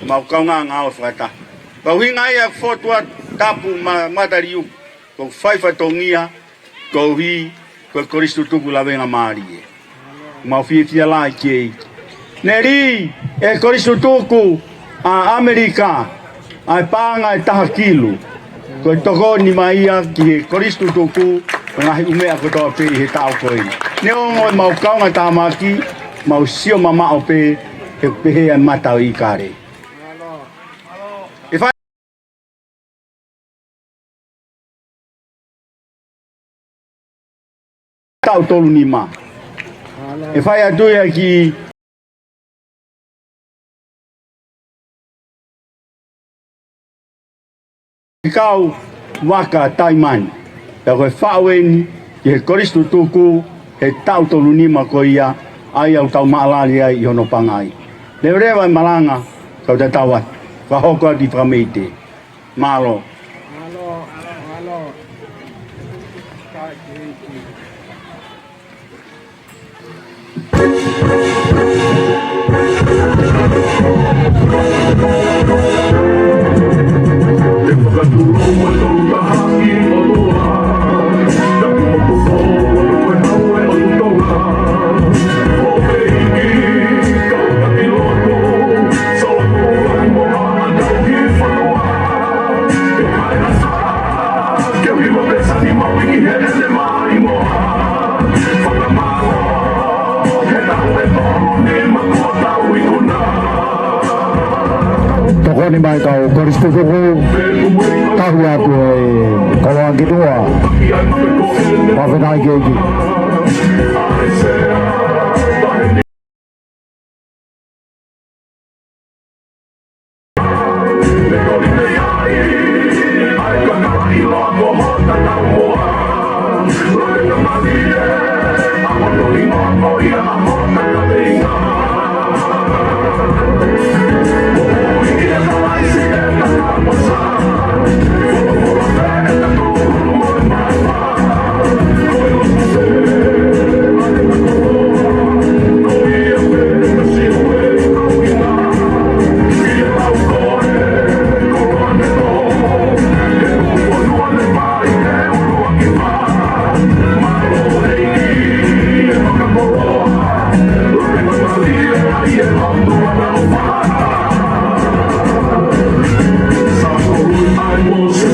mau kaungā ngāue fakataha. Pea ʻuhinga ia ʻoku fotu ʻa Tapu Ma-, Mataliu, ʻoku fai fatongia, koeʻuhi ko e Kolisi Tutuku lavengamālie. Mau fiefia lahi ki ai. Neli, ʻe Kolisi Tutuku ʻa ʻAmelika, ʻa e paʻanga ʻe taha kilu. Ko e tokoni mai ia ki he Kolisi Tutuku, ko e ngaahi ʻū meʻa kotoa pē ʻi he taʻu ko eni. Neongo ʻemau kaungātāmaki, mau sio mamaʻo pē, he pehē ʻa e mata ʻo e ʻīkale. ʻE fai taʻu tolu nima. ʻE fai atu ia ki he kau vaka Taimani. Pea ko e faʻu eni ki he Kolisi Tutuku he taʻu tolu nima ko ia, ʻa ia ʻoku tau maʻalali ai ʻi hono pangai. Leveleva e malanga, kau tatau atu. Fakahoko atu ʻi he fakameʻite. Mālō. Tokoni mai kau Kolisi Tutuku, tauhi atu e koloa ki tuʻa. Fakafetaʻi ki he ʻEiki.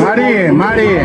Mālie, mālie.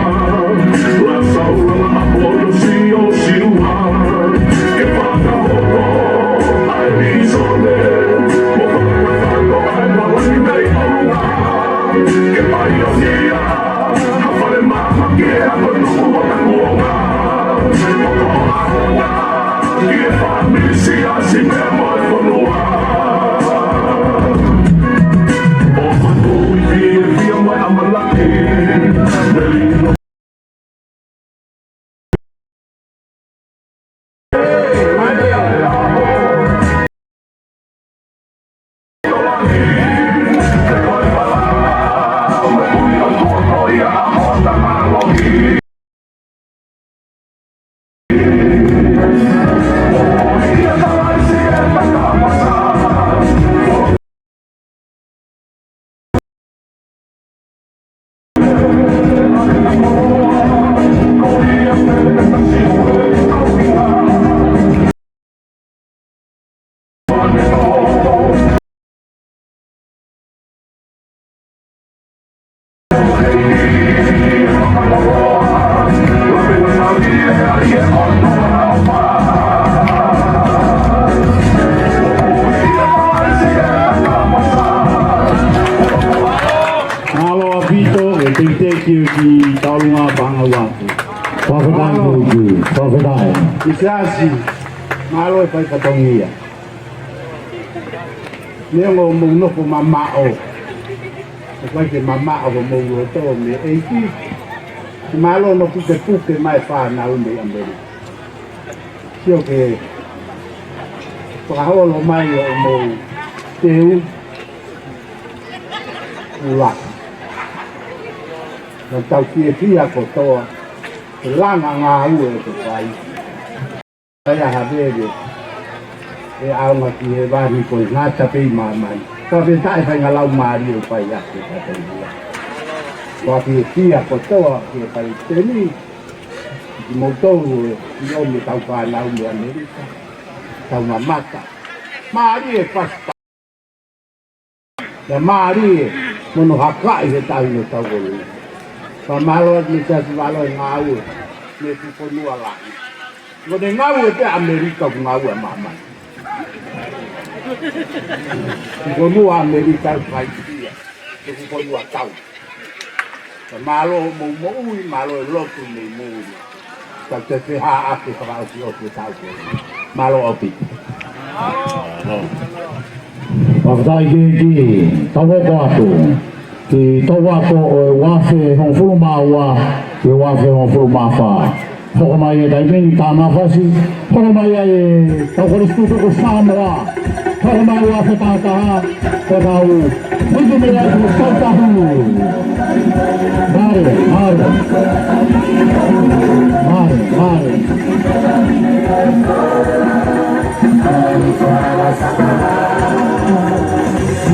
Mālō ʻaupito, Ki, ki Taulunga Pangauaku. Fakafetaʻi, mālō. Ki, ki, fakafetaʻi. Ki Siasi, mālō e fai fatongia. Neongo hoʻomou nofo mamaʻo. ʻOku ʻikai ke mamaʻo hoʻomou loto mei he ʻEiki. Mālō hono pukepuke mai e fānau mei ʻAmelika. Sio ki he fakaholo mai ʻo hoʻomou teu ʻuluaki. Naʻa tau fiefia kotoa, he langa ngāue ʻoku fai. ʻAi ʻa Havele, ʻe ʻaonga ki hēvani ko e ngata pē ʻi māmani. Ko e taʻe fai ngā lau mālie ʻoku fai ʻaki e kātoa. Ko e fiefia kotoa, ki he fai teni, kimoutolu ʻoku ʻi ʻolunga ʻetau fānau mei ʻAmelika, tau mamata. Mālie e fasi. Pea mālie mo hono hakaʻi he taimi ʻoku tau ʻi ai. Pea mālō atu mei Siasi Valoʻi e ngāue, mei he kiʻi fonua lahi. Ko e ngāue pē ʻa ʻAmelika ʻoku ngāue ʻa māmani. Kiʻi fonua ʻAmelika ʻoku fai ia, kiʻi fonua tau. Pea mālō hoʻomou moʻui, mālō e lotu mei mui. Tau toe feʻaʻaki fakaʻosi ʻo e taʻu ko eni. Mālō ʻaupito. Fakafetaʻi ki, ki, tau hoko atu. Ki he tau ako ʻo e ua afe hongofulu mā ua, ki he ua afe hongofulu mā fā. Hoko mai e taimi ni, tā mafasi, hoko mai ai e tau kolisi tutuku Samoa. Hoko mai ua afe taha taha, ko e tau, hiki mai ai ko e tau tahu. Mālō, mālō. Mālō, mālō.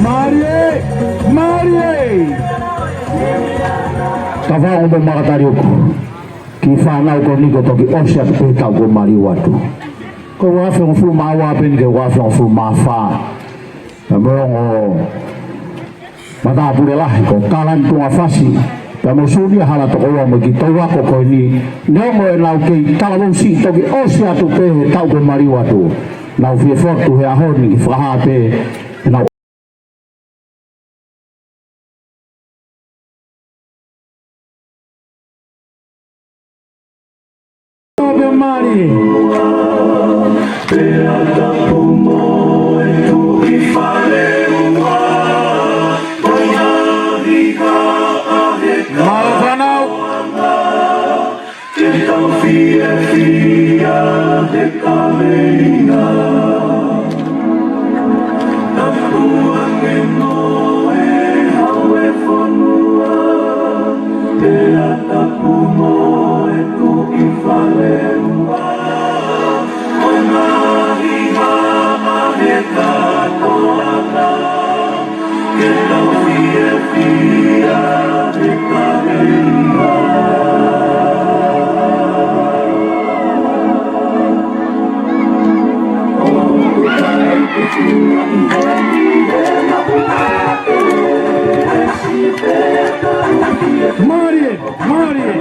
Mālō, mālō. Ka fao mo makatari ʻoku. Kiʻi fānau ko eni kuo toki ʻosi atu pē taʻu kuo maliu atu. Ko e ua afe hongofulu mā ua pē eni ki he ua afe hongofulu mā fā. Pea mo e ongo matāpule lahi ko Kalani Tungafasi. Pea mo Sunia Halatokoua mo e kiʻi tau ako ko eni. Neongo ʻenau kei talavou siʻi toki ʻosi atu pē he taʻu kuo maliu atu. Nau fie fotu he ʻaho ni ke fakahā pē ʻenau Pea mālie. Mālō fānau. Ke tau fiefia he kaveinga. Tapu ange mo e hau e fonua, pea tapu mo e Tuʻi Faleua. Ko e ngaahi haʻa he kātoanga. Ke tau fiefia he kaveinga. Mālie. Mālie.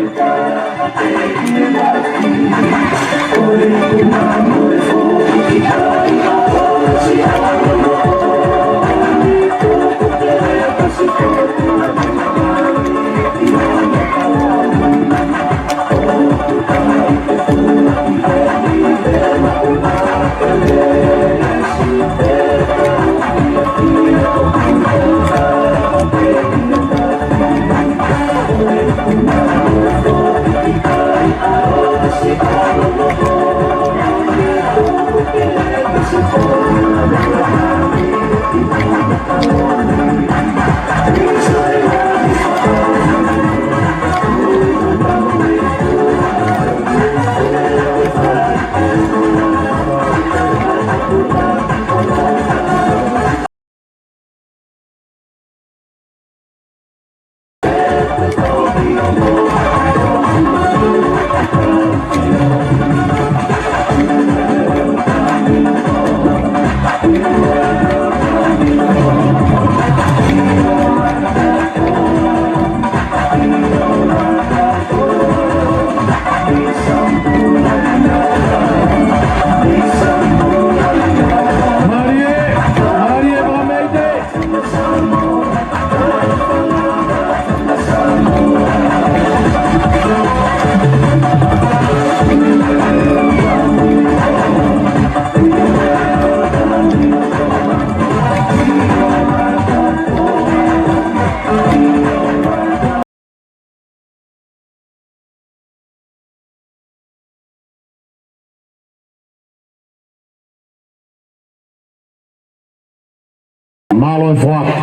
Mālō e foaki.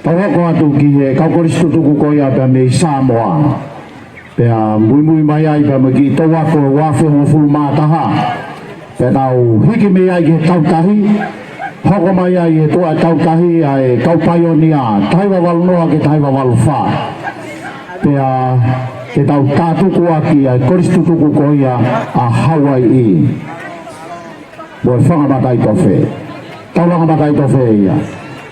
Tau hoko atu ki he kau kolisi tutuku ko ia pea mei Samoa. Pea muimui mai ai pea mo e kiʻi tau ako ʻo e ua afe hongofulu mā taha. Pea tau hiki mei ai ki he tautahi. Hoko mai ai he tuʻa tautahi ʻa e kau paionia, taha hiva valu noa ki he taha hiva valu fā. Pea ke tau tātuku ʻaki ʻa e kolisi tutuku ko ia ʻa Hauaiʻi. Mo e fanga mataʻitofe. Taulanga mataʻitofe ia.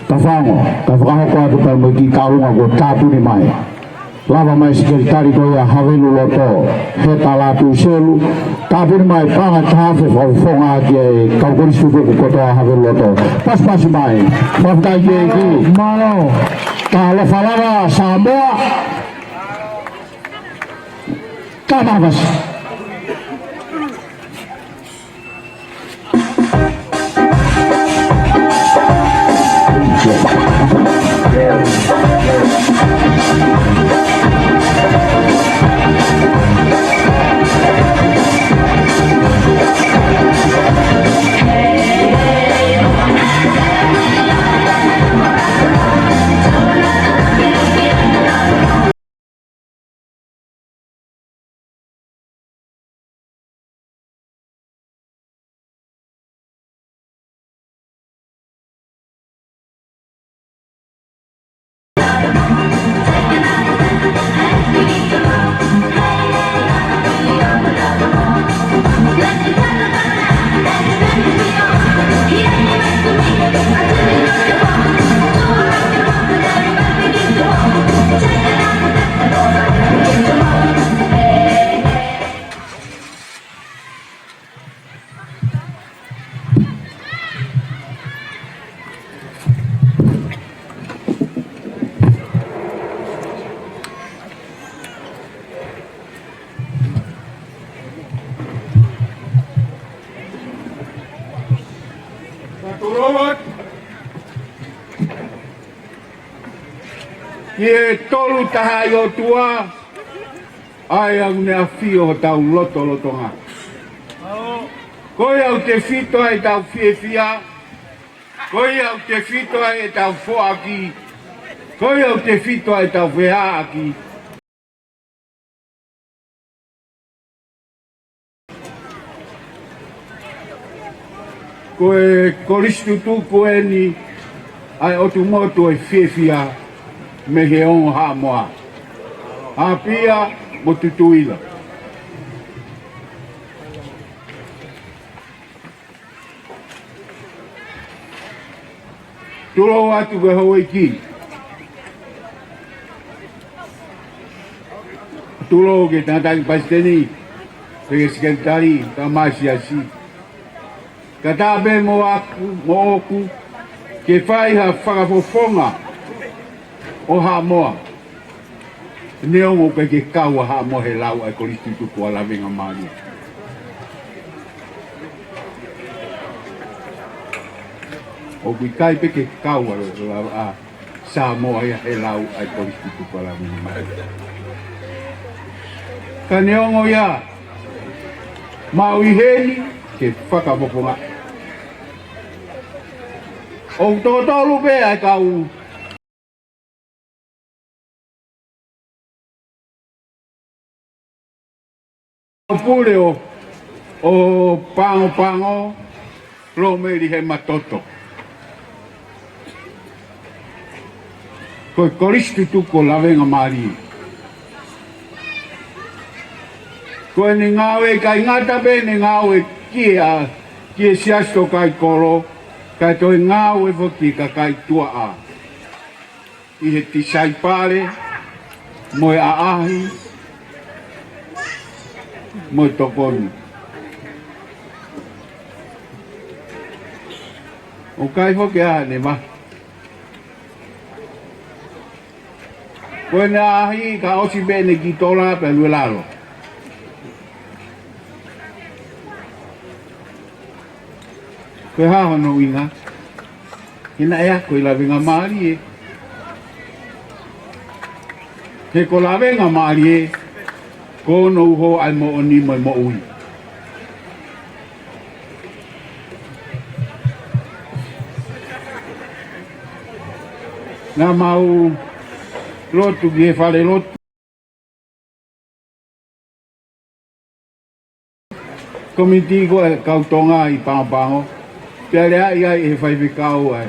Tafango, kae fakahoko atu pea mo e kiʻi kaunga kuo tāpuni mai. Lava mai sekelitali ko ia Havelu Loto, Heta Lātūselu, tāpuni mai paʻanga ʻe taha afe fakafofonga ki he kau kolisi tutuku kotoa Havelu Loto. Pasipasi mai, fakafetaʻi ki he ʻEiki. Mālō. Talofa lava Samoa. Tau mavasi. Ki he Tolu Tahaʻi ʻOtua, ʻa ia ʻoku ne ʻafio ʻi hotau lotolotonga. Ko ia ʻoku tefito ai ʻetau fiefia, ko ia ʻoku tefito ai ʻetau foaki, ko ia ʻoku tefito ai ʻetau feʻaʻaki. Ko e kolisi tutuku eni ʻa e ʻOtu Motu ʻo e Fiefia mei he ongo Haʻamoa, ʻApia mo Tutuila. Tulou atu ki he houʻeiki. Tulou ki he tangataʻeiki palesiteni, pea ki he sekelitali, kae ʻumaʻā e siasi. Kae ʻatā pē mo ʻaku, mo ʻoku, ke fai ha fakafofonga ʻo Haʻamoa. Neongo ʻoku ʻikai ke kau ʻa Haʻamoa he lau ʻa e kolisi tutuku ʻa Lavengamālie. ʻOku ʻikai pē ke kau ʻa, ʻa, ʻa Samoa ia he lau ʻa e kolisi tutuku ʻa Lavengamālie. Ka neongo ia, maʻu ʻi heni ke fakafofongaʻi. ʻOku toko tolu pē ʻa e kau pule ʻo, ʻo Pago Pago, Lomeli Hematoto. Ko e kolisi tutuku ʻo Lavengamālie. Ko ʻene ngāue ʻikai ngata pē ʻene ngāue ki he, ʻa, ki he siasi ʻo e kakai kolo, kae toe ngāue foki ki he kakai tuaʻa. ʻI he tisaipale, mo e ʻaʻahi, mo e tokoni. ʻOku ʻikai foki ʻa ʻene ma. Ko ʻene ʻaʻahi ka ʻosi pē ʻene kiʻi tola pea lue lalo. Ko e hā hono ʻuhinga? He naʻe ako ʻi Lavengamālie. He ko Lavengamālie, ko hono uho ʻa e moʻoni mo e moʻui. Naʻa mau lotu ki he fale lotu. Komiti ko e kau Tonga ʻi Pago Pago, pea lea ai ʻe he faifekau ʻa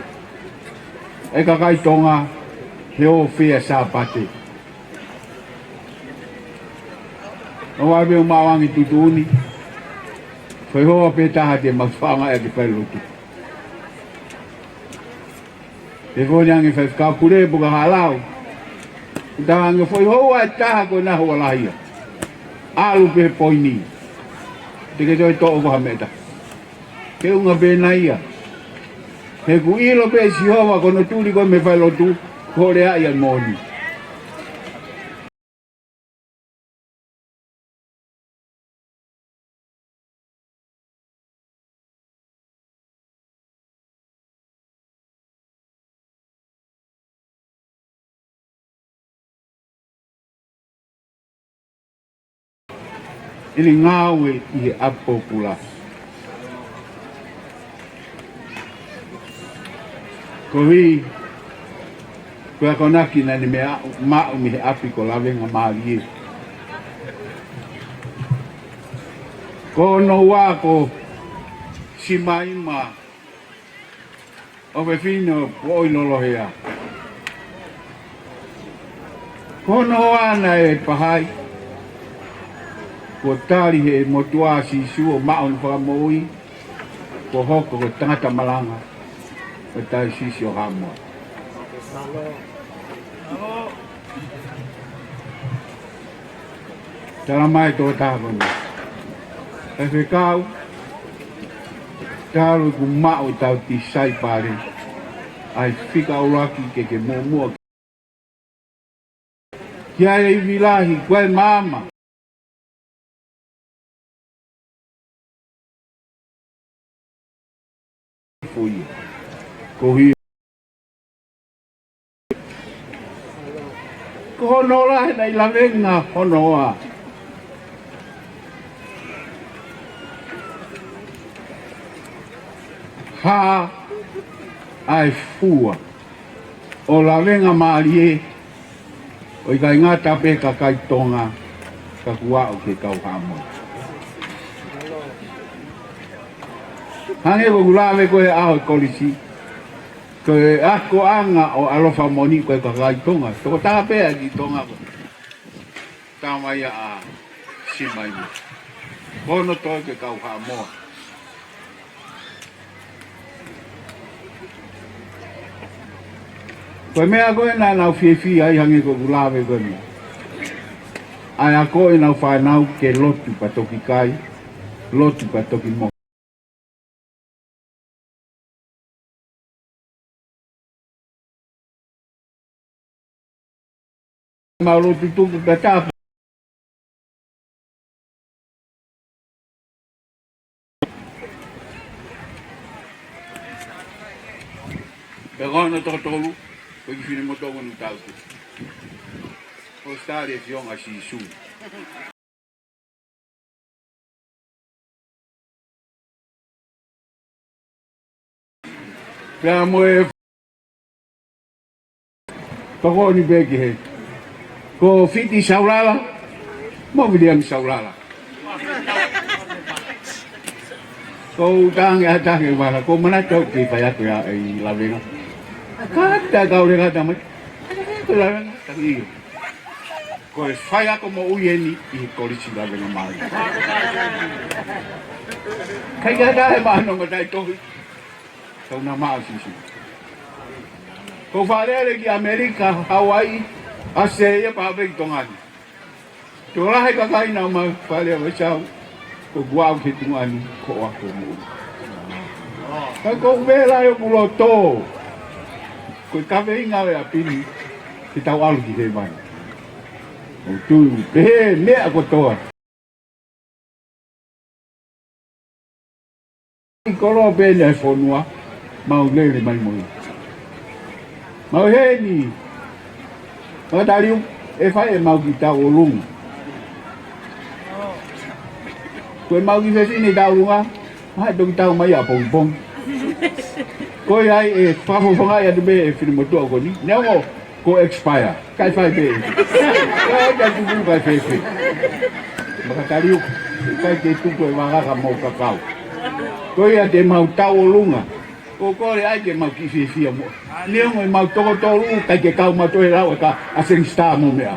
e kakai Tonga he ʻofeina Sāpate. ʻO ʻave ʻo maʻu ange tuʻutuʻuni, foʻi hoa pē taha te mau fakaʻaongaʻi ʻaki e fale lotu. He foʻi ange faifekau pule pe ko e hā lau. Kuo tā ange foʻi hoa ʻe taha ko ena hoa lahi ia. ʻAlu pē poini. Te ke toe toʻo ko ha meʻa taha. Ke unga pē ena ia. He ʻoku ʻilo pē ʻe Sihova ko hono tuli ko ē mei he fale lotu, ko e lea ia moʻoni. ʻI he ngāue ʻi he ʻapi pōpula. Koeʻuhi ko e akonaki naʻa ne maʻu mei he ʻapi ko Lavengamālie. Ko hono ua ko Simaima ʻofefine ʻo Poʻoilolohea. Ko hono hoa naʻe pahai, kuo tali ʻe he motuʻa ʻa Sīsū ʻo maʻu hono fakamoʻui, kuo hoko ko e tangata malanga ʻo e Taiosisi ʻo Haʻamoa. Tala mai tō taha ko eni. Faifekau, talu ʻeku maʻu ʻetau tisaipale, ʻa e fika ʻuluaki ke ke muʻomuʻa ki ai ʻi Vīlahi, ko e maama. Foʻi. Koeʻuhi ko hono lahi naʻe ʻi Lavenga hono hoa. Hā ʻa e fua ʻo Lavengamālie, ʻo ʻikai ngata pē kakai Tonga, ka kuo aʻu ki he kau Haʻamoa. Hangē ko ʻeku lave ko ē he ʻaho ʻo e kolisi, ko e akoʻanga ʻo e ʻalofa moʻoni ko e kakai Tonga. Tokotaha pē ʻa e kiʻi Tonga ko e tama ia ʻa Simaima. Ko hono toe ki he kau Haʻamoa. Ko e meʻa ko ē naʻa nau fiefia ai hangē ko ʻeku lave ko eni. ʻA e akoʻi ʻenau fānau ke lotu pea toki kai, lotu pea toki mohe. Mau lotu tuku pea tapu. Pea ko hono toko tolu, ko e kiʻi finemotuʻa ko eni ʻoku tau ki. ʻOsitēlia, ʻafio ʻa Sīsū. Pea mo e tokoni pē ki he. Ko Fiti Saulala, mo Viliami Saulala. Ko u tangi ʻa e tangi vala, ko u manatu au ke fai atu ia ʻi Lavenga. Kātaki kau leka tamai. Ko Lavenga, tangi ia. Ko e faiako moʻui eni ʻi he Kolisi Lavengamālie. ʻIkai ke ʻi ai ha taha ʻe maʻu hono ngaahi tohi. Tau na maʻa Sīsū. Ko u fakalele ki ʻAmelika, Hauaiʻi, ʻAositelēlia pea pē ki Tonga ni. Tuʻo lahi e kakai naʻa mau fakalele ai, ko ʻeku aʻu ki he tuʻunga ni ko e ako moʻui. Ka ko u vela ʻi hoku loto, ko e kaveinga ʻo e ʻapi ni, ke tau ʻalu ki hēvani. ʻOku ou tui pē he meʻa kotoa. ʻI koloa pē eni ʻa e fonua, mau lele mai mo ia. Mau heni, makataliu, ʻe fai ʻemau kiʻi tauʻolunga. Ko ʻemau kiʻi fefine tauʻolunga, ʻe toki tau mai ʻapongipongi. Ko ia ai ʻe fakafofongaʻi atu pē e finemotuʻa ko eni. Neongo kuo expire. Kae fai pē. Kae ʻai ke tuku kae fēfē. Makakaliu. Kae ke tuku e vaka ka mau kakau. Ko ia te mau tauʻolunga. Ko e kole ai ke mau kiʻi fiefia mo. Neongo ʻemau toko tolu, kae ke kau mau toe lau e ka a Seng Star mo meʻa.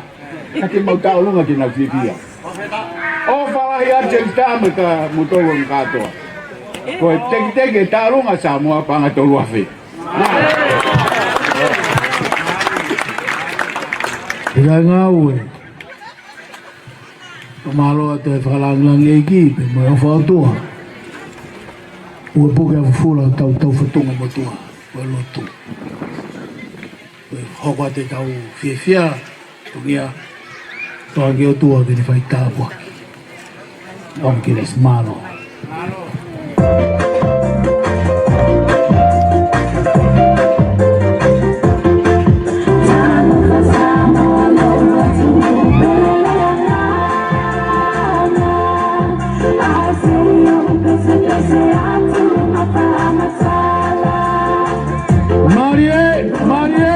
Ka te mau tauʻolunga ke nau fiefia. ʻOfa lahi atu Seng Star mo e ka mo tolu ʻo e kātoa. Ko e tekiteki e tauʻolunga Samoa paʻanga tolu afe. ʻIkai ngāue. Mālō atu e fakalāngilangi ʻEiki, pea mo e ʻofa ʻOtua. Ua puke a fufula tau tau fatonga motuʻa, ua lotu. Hoko atu e kau fiefia, tukia, toa ki ʻOtua ke ne fai tāpuaki. ʻOnkelesi mālō. Mālie, mālie.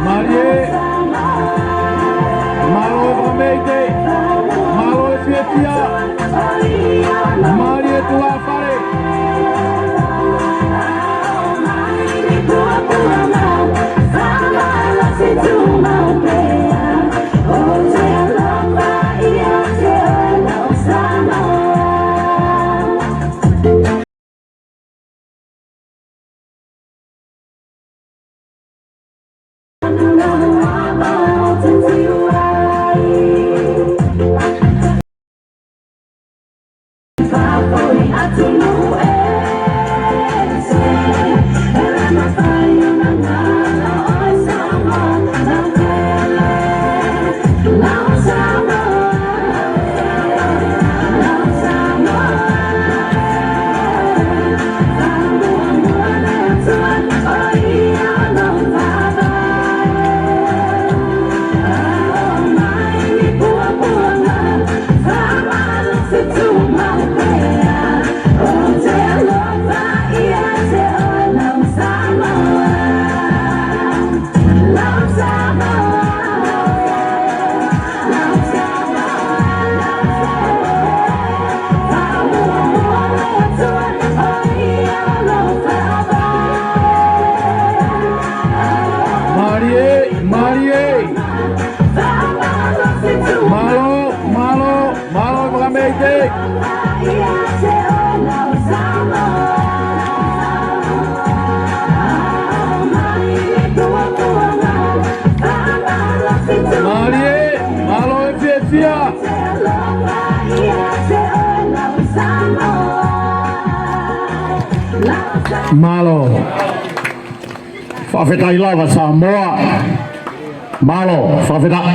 Mālie. Mālō e Vakameʻite. Mālō e fiefia. Mālie e tulafale. Mālie, mālie. Mālō, mālō, mālō e Vakameʻite. Mālie, mālō e fiefia. Mālō. Fakafetaʻi lava Samoa. Mālō, fakafetaʻi.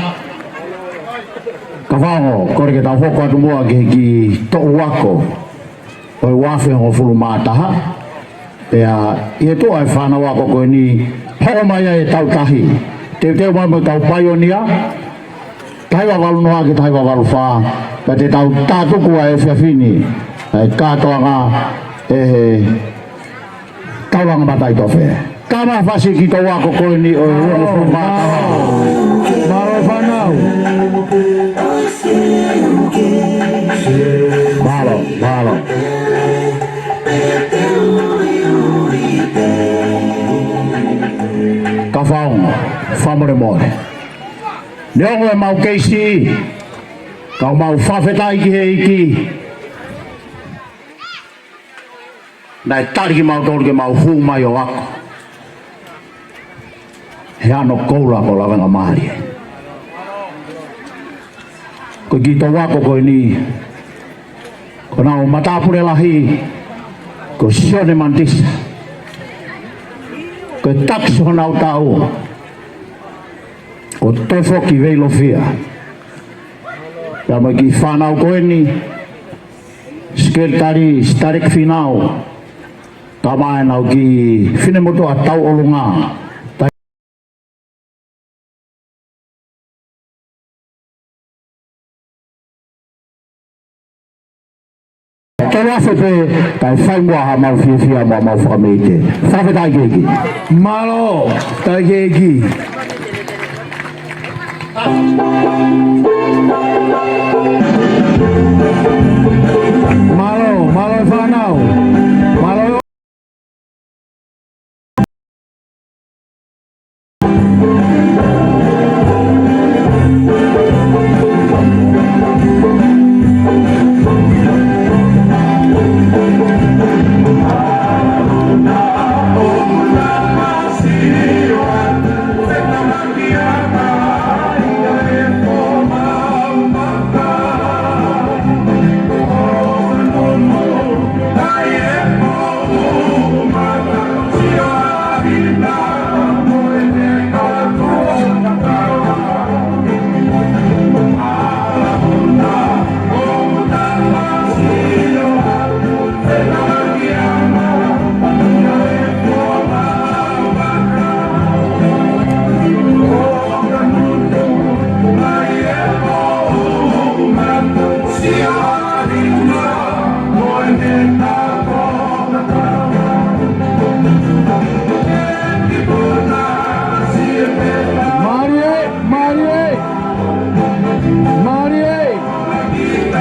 Kae faongo, kole ke tau hoko atu muʻa ki he kiʻi toʻu ako ʻo e ua afe hongofulu mā taha. Pea ʻi he tuʻa e fānau ako ko eni, hoko mai ai e tautahi. Teuteu mai mo e kau paionia. Taha hiva valu noa ki he taha hiva valu fā. Pea te tau tātuku ʻa e efiafi ni ʻa e kātoanga ʻe he Taulanga Mataʻitofe. Ka mafasi ki he toʻu ako ko eni ʻo e ua afe hongofulu mā taha. Mālō fānau. Mālō, mālō. Kae faongo, fakamolemole. Neongo ʻemau kei siʻi, ka ʻoku mau fakafetaʻi ki he ʻEiki. Naʻe tali kimautolu ke mau hū mai ʻo ako he ʻano koula ko Lavengamālie. Ko e kiʻi toʻu ako ko eni, ko honau matāpule lahi, ko Sione Manitisa. Ko e takisi honau taʻu, ko Toefoki Veilofia. Pea mo e kiʻi fānau ko eni, Sekelitali Sitaleki Fīnau, Tama ʻenau kiʻi finemotuʻa tauʻolunga. Tolu afe pē, kae fai muʻa haʻamau fiefia mo haʻamau fakameite. Fakafetaʻi ki he ʻEiki. Mālō, taʻeʻEiki. Mālō, mālō e fānau. Mālō. Mālie, mālie. Mālie.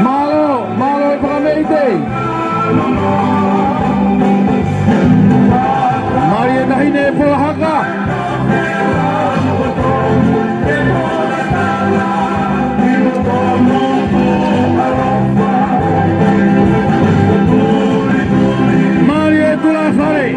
Mālō, mālō e fakameite. Mālie e taʻahine Polahaka. Mālie e tulafale.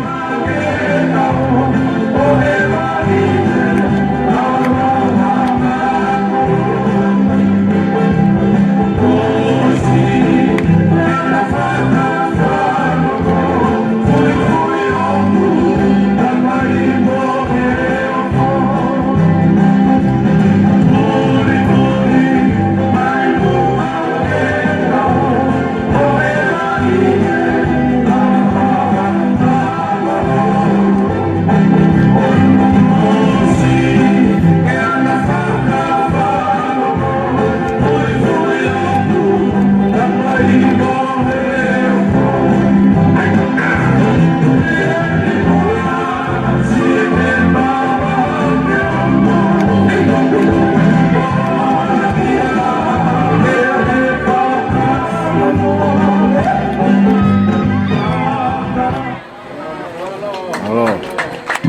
Mālō.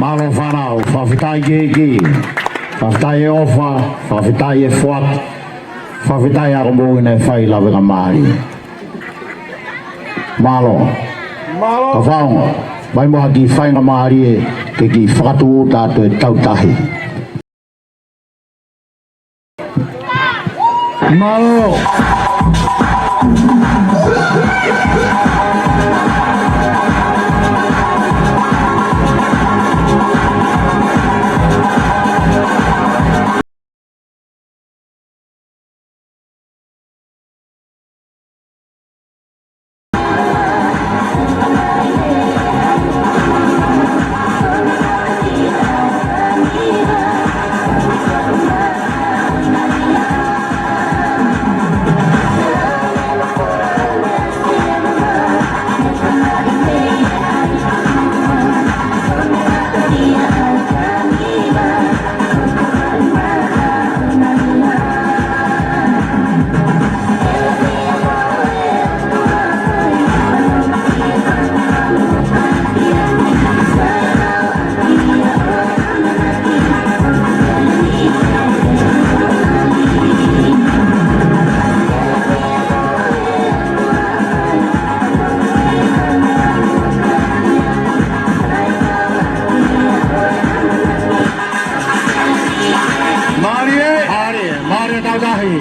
Mālō fānau, fakafetaʻi ki he ʻEiki. Fakafetaʻi e ʻofa, fakafetaʻi e foaki, fakafetaʻi ʻa e moʻui naʻe fai, lavengamālie. Mālō. Mālō. Kafaongo, mai mo ha kiʻi faingamālie ke kiʻi fakatūʻuta atu e tautahi. Mālō. Mālie, mālie, mālie tautahi.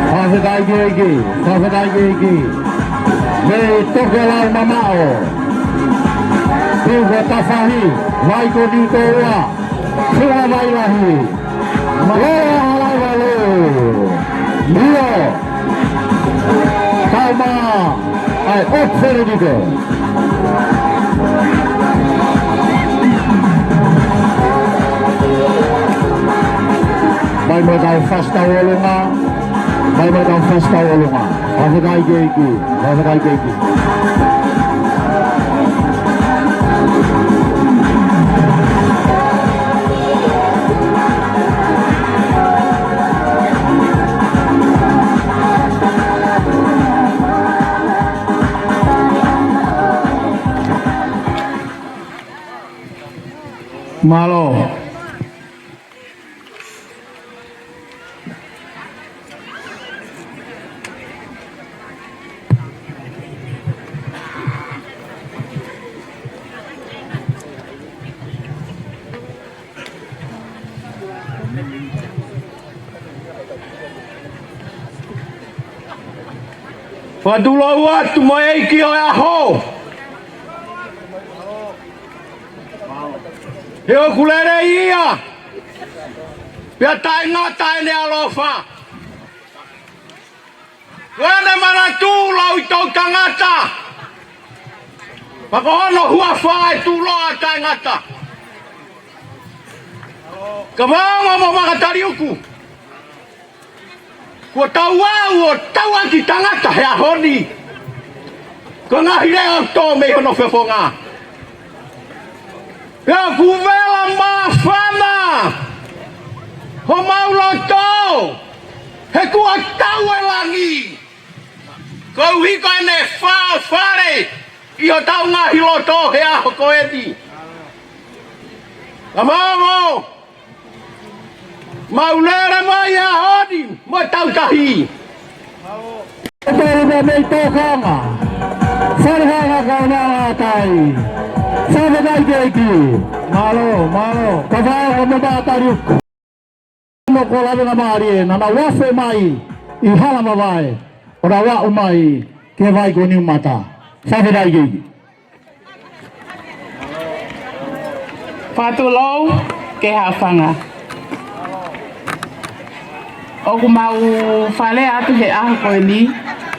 Fakafetaʻi ki he ʻEiki, fakafetaʻi ki he ʻEiki. Mei Tokelau mamaʻo. Piko Tafahi, Vai ko Niutoua, Fua Vai Lahi. Mālō, mālō, mālō. Mio. Tau Mā, ʻa e ʻOtu Federated. Mai mo e kau fasi tauʻolunga. Mai mo e kau fasi tauʻolunga. Fakafetaʻi ki he ʻEiki. Fakafetaʻi ki he ʻEiki. Mālō. Fakatulou atu mo e ʻEiki ʻo e ʻaho. He ʻoku lelei ia, pea taʻengata ʻene ʻaloʻofa. Ko ʻene manatu ʻa e toʻutangata, pea ko hono huafa ʻe tuʻuloa taʻengata. Kau Fanongo mo Makataliuku, kuo tau aʻu ʻo tauʻaki tangata he ʻaho ni. Ko e ngaahi leʻo ʻoku tō mei hono fofonga. Pea ʻoku vela māfana homau loto, he kuo tau ʻi langi. Koeʻuhi ko ʻene fāfale ʻi hotau ngaahi loto he ʻaho ko eni. Kau Fanongo, mau lele mai he ʻaho ni mo e tautahi. Tolu mei Tokanga. Fale hanga kau na atai. Fakafetaʻi ki he ʻEiki. Mālō, mālō. Kau Fanongo mo Makataliuku. Mo ko Lavengamālie, naʻa nau afe mai ʻi Halamavae, ʻo nau aʻu mai ki he vai ko Niumata. Fakafetaʻi ki he ʻEiki. Fakatulou ki he haʻofanga. ʻOku mau fale atu he ʻaho ko eni,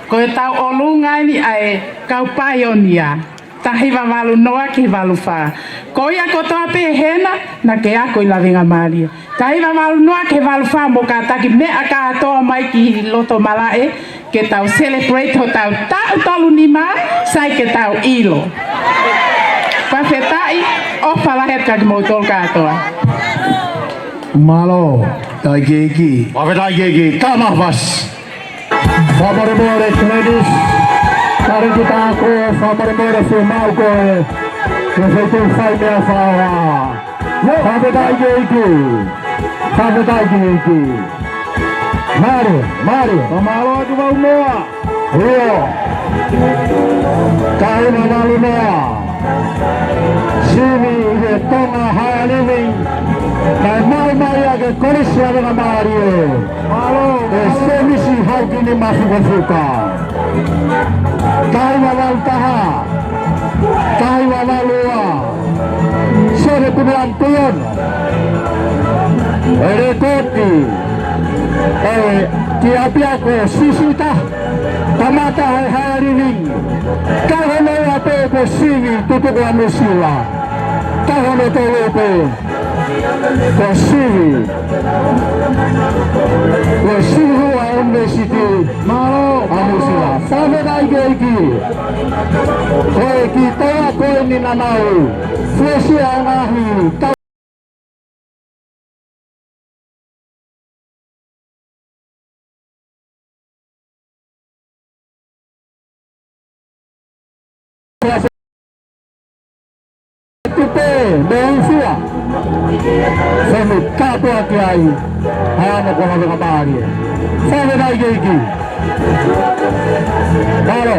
ko e tauʻolunga eni ʻa e kau paionia. Taha hiva valu noa ki he valu fā. Ko ia kotoa pē hena, naʻa ke ako ʻi Lavengamālie. Taha hiva valu noa ki he valu fā mo kātaki meʻa kātoa mai ki loto malaʻe, ke tau celebrate hotau taʻu tolu nima, sai ke tau ʻilo. Fakafetaʻi, ʻofa lahi atu kia kimoutolu kātoa. Mālō, fakafetaʻi ki he ʻEiki. Fakafetaʻi ki he ʻEiki, tama fasi. Fakamolemole Gladys, talēkita ako, fakamolemole Fiemaʻu ko e, ko e feituʻu fai meʻa faʻa. Fakafetaʻi ki he ʻEiki. Fakafetaʻi ki he ʻEiki. Mālō, mālō. Fakamālō atu Vaunoa. ʻIo. Taha hiva valu noa. Sivi ʻi he Tonga Higher Living. Naʻe maʻu mai ia ki he Kolisi Lavengamālie. Mālō, ʻe mālō. Semisi Haukini Mafukafuka. Taha hiva valu taha. Taha hiva valu ua. Sere Kumean Tuion. ʻE lēkooti ʻe Tiapiako Sisita. Kamata he Higher Living. Taha noa pē ko Sivi Tutukuanusila. Taha noa tolu pē ko Sivi. Ko Sivi ʻa e ʻUnivēsiti. Mālō, ʻa Nuʻusila. Fakafetaʻi ki he ʻEiki. Ko e kiʻi toa ko eni naʻa nau. Fuesia ngaahi tau. Tupe, mo Ufua. Semi kātoa ki ai. Hana ko Lavengamālie. Fakafetaʻi ki he ʻEiki. Mālō.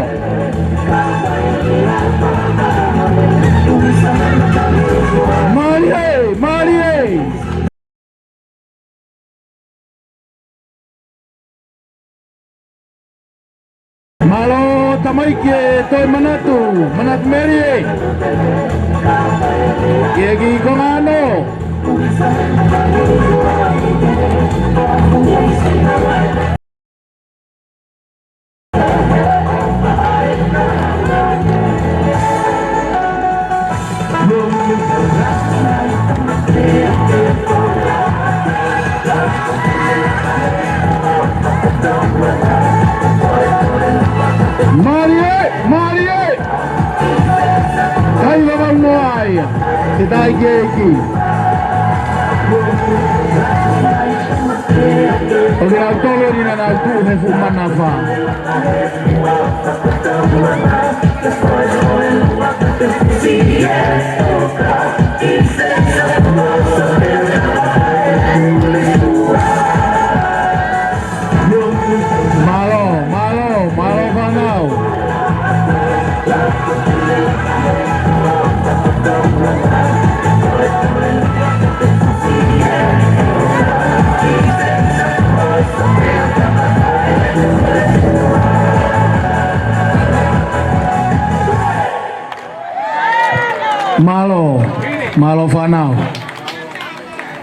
Mālie, mālie. Mālō tamaiki ē, toe manatu, manatu Meli ē. Ki he kiʻi konga ʻanō. Fakafetaʻi ki he ʻEiki. ʻOku nau tolo ni naʻa nau tuʻu he fuʻu manafa. Mālō, mālō, mālō fānau. Mālō, mālō fānau.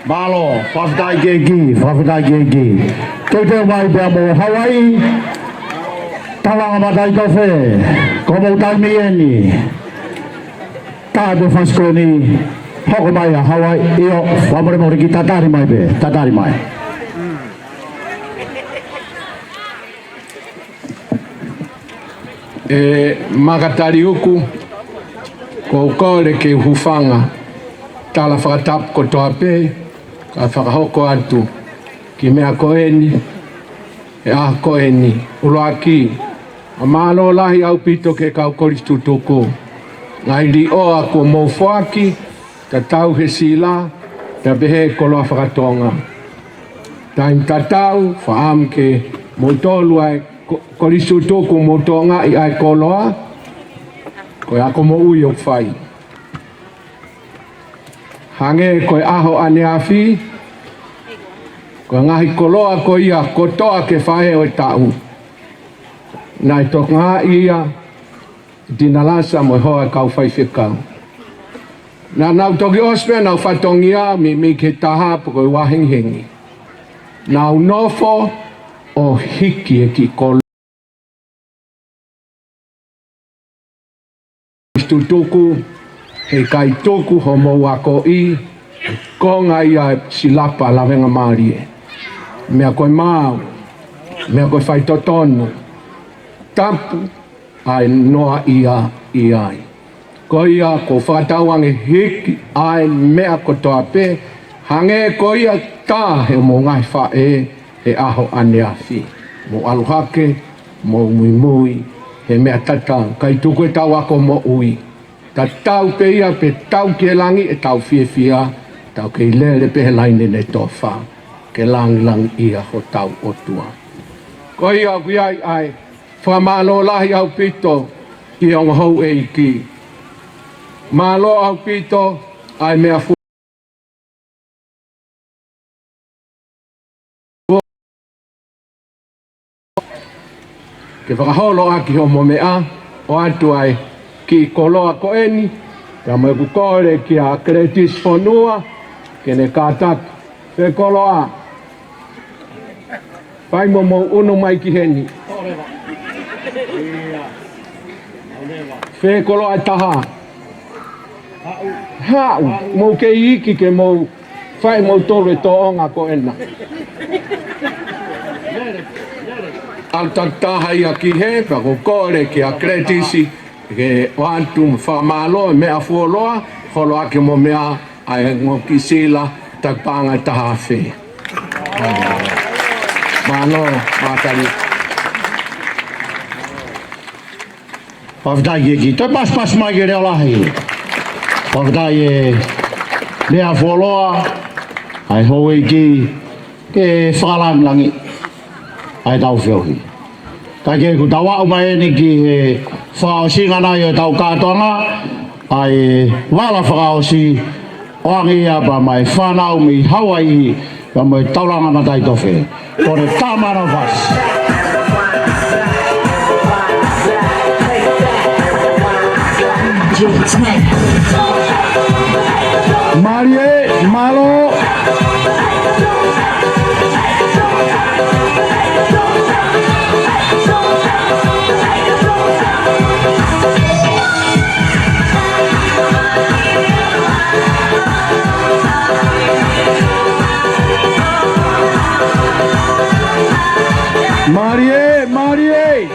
Mālō, fakafetaʻi ki he ʻEiki, fakafetaʻi ki he ʻEiki. Teuteu mai pea mo Hawaiʻi, Taulanga Mataʻitofe, ko hoʻomou taimi eni. Taʻe pē fasi ko eni, hoko mai ʻa Hawaiʻi, ʻio, fakamolemole ki tatali mai pē, tatali mai. ʻE Makataliuku, ʻoku ou kole ke u hūfanga, tala fakatapu kotoa pē, ka fakahoko atu, ki he meʻa ko eni, he ʻaho ko eni, ʻuluaki, ʻa mālō lahi ʻaupito ki he kau kolisi tutuku, ngaahi liʻoa kuo mou foaki, tatau he sila, pea pehē koloa faka-Tonga. Taimi tatau, fakaʻamu ke mou tolu ai, ko-, kolisi tutuku mou tokangaʻi ʻa e koloa, ko e ako moʻui ʻoku fai. Hangē ko e ʻaho ʻaneafi, ko e ngaahi koloa ko ia kotoa ki he faʻē ʻo e taʻu. Naʻe tokangaʻi ia, Tinalasa mo e hoa kau faifekau. Naʻa nau toki ʻosi pē ʻenau fatongia, meimei ki he taha pe ko e ua hengihengi. Nau nofo ʻo hiki e kiʻi koloa tutuku, heʻikai tuku hoʻomou akoʻi, konga ia e silapa lavengamālie. Meʻa ko e maau, meʻa ko e faitotonu, tapu, ʻa e noaʻia ʻi ai. Ko ia, ʻoku ou fakatauange hiki ʻa e meʻa kotoa pē, hangē ko ia tā he mou ngaahi faʻē he ʻaho ʻaneafi. Mou ʻalu hake, mou muimui, he meʻa tatau, ʻikai tuku ʻetau ako moʻui. Tatau pē ia pe tau ki he langi ʻetau fiefia, tau kei lele pē he laine ne tofa, ke langilangiʻia hotau ʻOtua. Ko ia ʻoku ʻi ai ʻa e fakamālō lahi ʻaupito ki he ongo houʻeiki. Mālō ʻaupito ʻa e meʻa fu-, ke fakaholo ʻaki hoʻomo meʻa, ʻoatu ai kiʻi koloa ko eni, pea mo ʻeku kole kia Gladys Fonua, ke ne kātaki. Fē koloa? Fai mo mou ʻunu mai ki heni. Fē koloa ʻe taha? Haʻu, mou kei iiki ke mou fai moutolu e tōʻonga ko ena. ʻAlu takitaha ia ki hē, pea ʻoku ou kole kia Gladys, ke ʻoatu mo fakamālō e meʻa fuoloa, holo ʻaki mo meʻa ʻa e ongo kiʻi sila, taki paʻanga ʻe taha afe. Mālō, mātali. Fakafetaʻi ki he ʻEiki. Toe pasipasi mai ki he leʻo lahi. Fakafetaʻi e meʻa fuoloa, ʻa e houʻeiki, ke fakalangilangiʻi ʻa ʻetau feohi. Kae kehe kuo tau aʻu mai eni ki he fakaʻosinga nai ʻo ʻetau kātoanga, ʻa e vala fakaʻosi, ʻoange ia pea mei he fānau mei Hawaiʻi, pea mei he Taulanga Mataʻitofe. Ko e Tamano Fasi. Mālie, mālō. Mālie, mālie.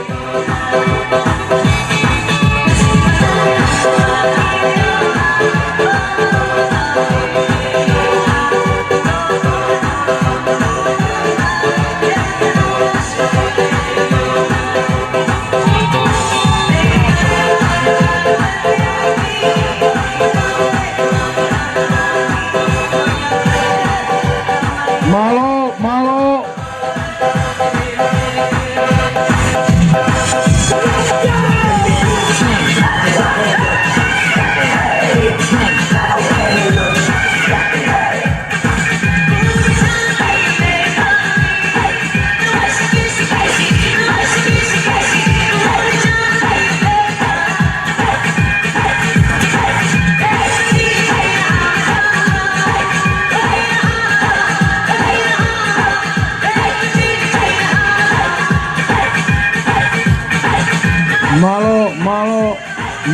Mālō, mālō,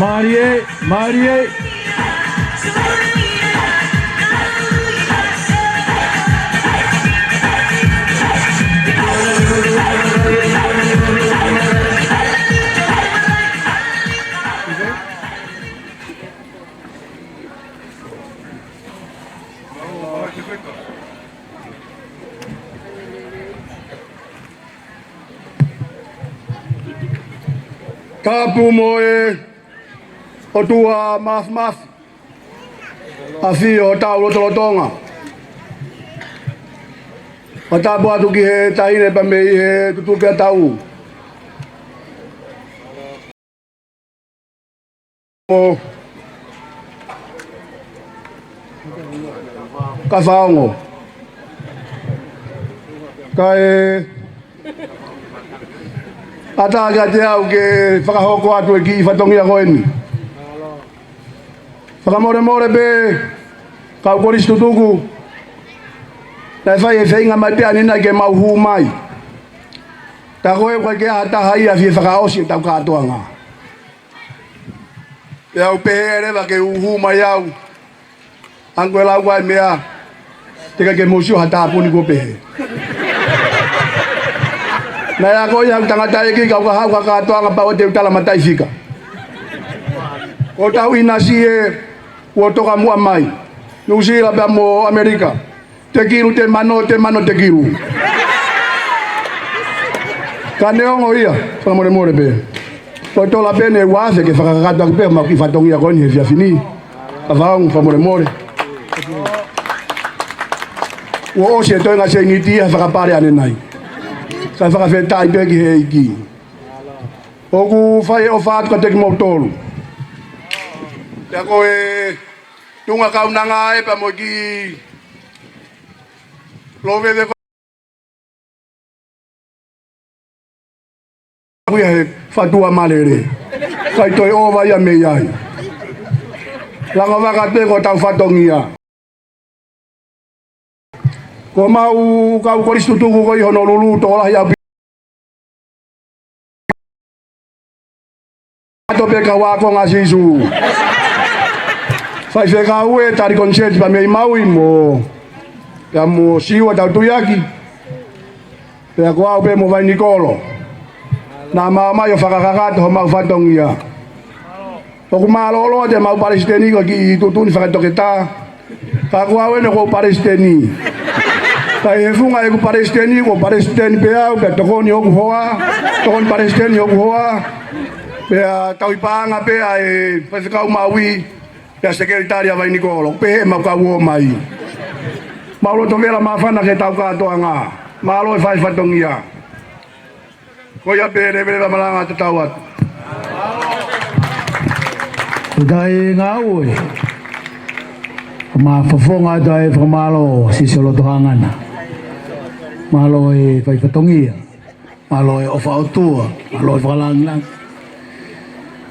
mālie, mālie. Tapu mo e ʻOtua Māfimafi, ʻafio ʻi hotau lotolotonga. Fakatapu atu ki he taʻahine pea mei he tutuki ʻa taʻu. ʻO ka faongo. Kae ʻatā kiate au ke fakahoko atu e kiʻi fatongia ko eni. Fakamolemole pē, kau kolisi tutuku, naʻe fai e feinga mai pē ʻanenai ke mau hū mai. Tā ko ē ʻoku ʻikai ke ʻi ai ha taha ia ʻe fie fakaʻosi ʻetau kātoanga. Pea u pehē leva ke u hū mai au. Hangē ko e lau ko ē ʻa e meʻa, teʻeki ke mou sio ha tāpuni kuo pehē. Naʻe akoʻi au tangataʻeiki kau ka haʻu ki ha kātoanga pau ʻe te u tala mataʻi fika. Ko hotau ʻinasi ē, kuo toka muʻa mai. Nuʻusila pea mo ʻAmelika. Te kilu, te mano, te mano, te kilu. Ka neongo ia, fakamolemole pē. Ko e tola pē eni ʻe ua afe ke fakakakato ʻaki pē homau kiʻi fatongia ko eni he efiafi ni. Ka faongo, fakamolemole. Kuo ʻosi e toenga sēniti ia he fakapale ʻanenai. Kae fakafetaʻi pē ki he ʻEiki. ʻOku fai e ʻofa atu kiate kimoutolu. Pea ko e tuʻunga kaunanga ē pea mo e kiʻi loveve ko ia he fatua malele. ʻIkai toe ʻova ia mei ai. Lango vaka pē ko hotau fatongia. Ko homau kau kolisi tutuku ko ē ʻi Honolulu, tokolahi au ʻato pē kau ākonga ʻa Sīsū. Faifekau ē, tali koniseti pea mei Maui mo, pea mo Siua Tautuiaki. Pea ko au pē mo Vainikolo. Naʻa mau ō mai ʻo fakakakato homau fatongia. ʻOku mālōlō atu ʻemau palesiteni ko e kiʻi tuʻutuʻuni fakatoketā. Ka ko au eni ʻoku ou palesiteni. Ka ʻi he funga ʻeku palesiteni, ʻoku ou palesiteni pē au, pea tokoni hoku hoa, tokoni palesiteni hoku hoa. Pea tauhi paʻanga pē ʻa e faifekau Maui, pea sekelitali ʻa Vainikolo, pehē ʻemau kau ō mai. Mau loto vela māfana ki heʻetau kātoanga. Mālō e fai fatongia. Ko ia pē, leveleva malanga tatau atu. Ko e taʻe ngāue. Ko e mafofonga ʻa e fakamālō, Sīsū loto hangana. Mālō e fai fatongia. Mālō e ʻofa ʻOtua. Mālō e fakalāngilangi.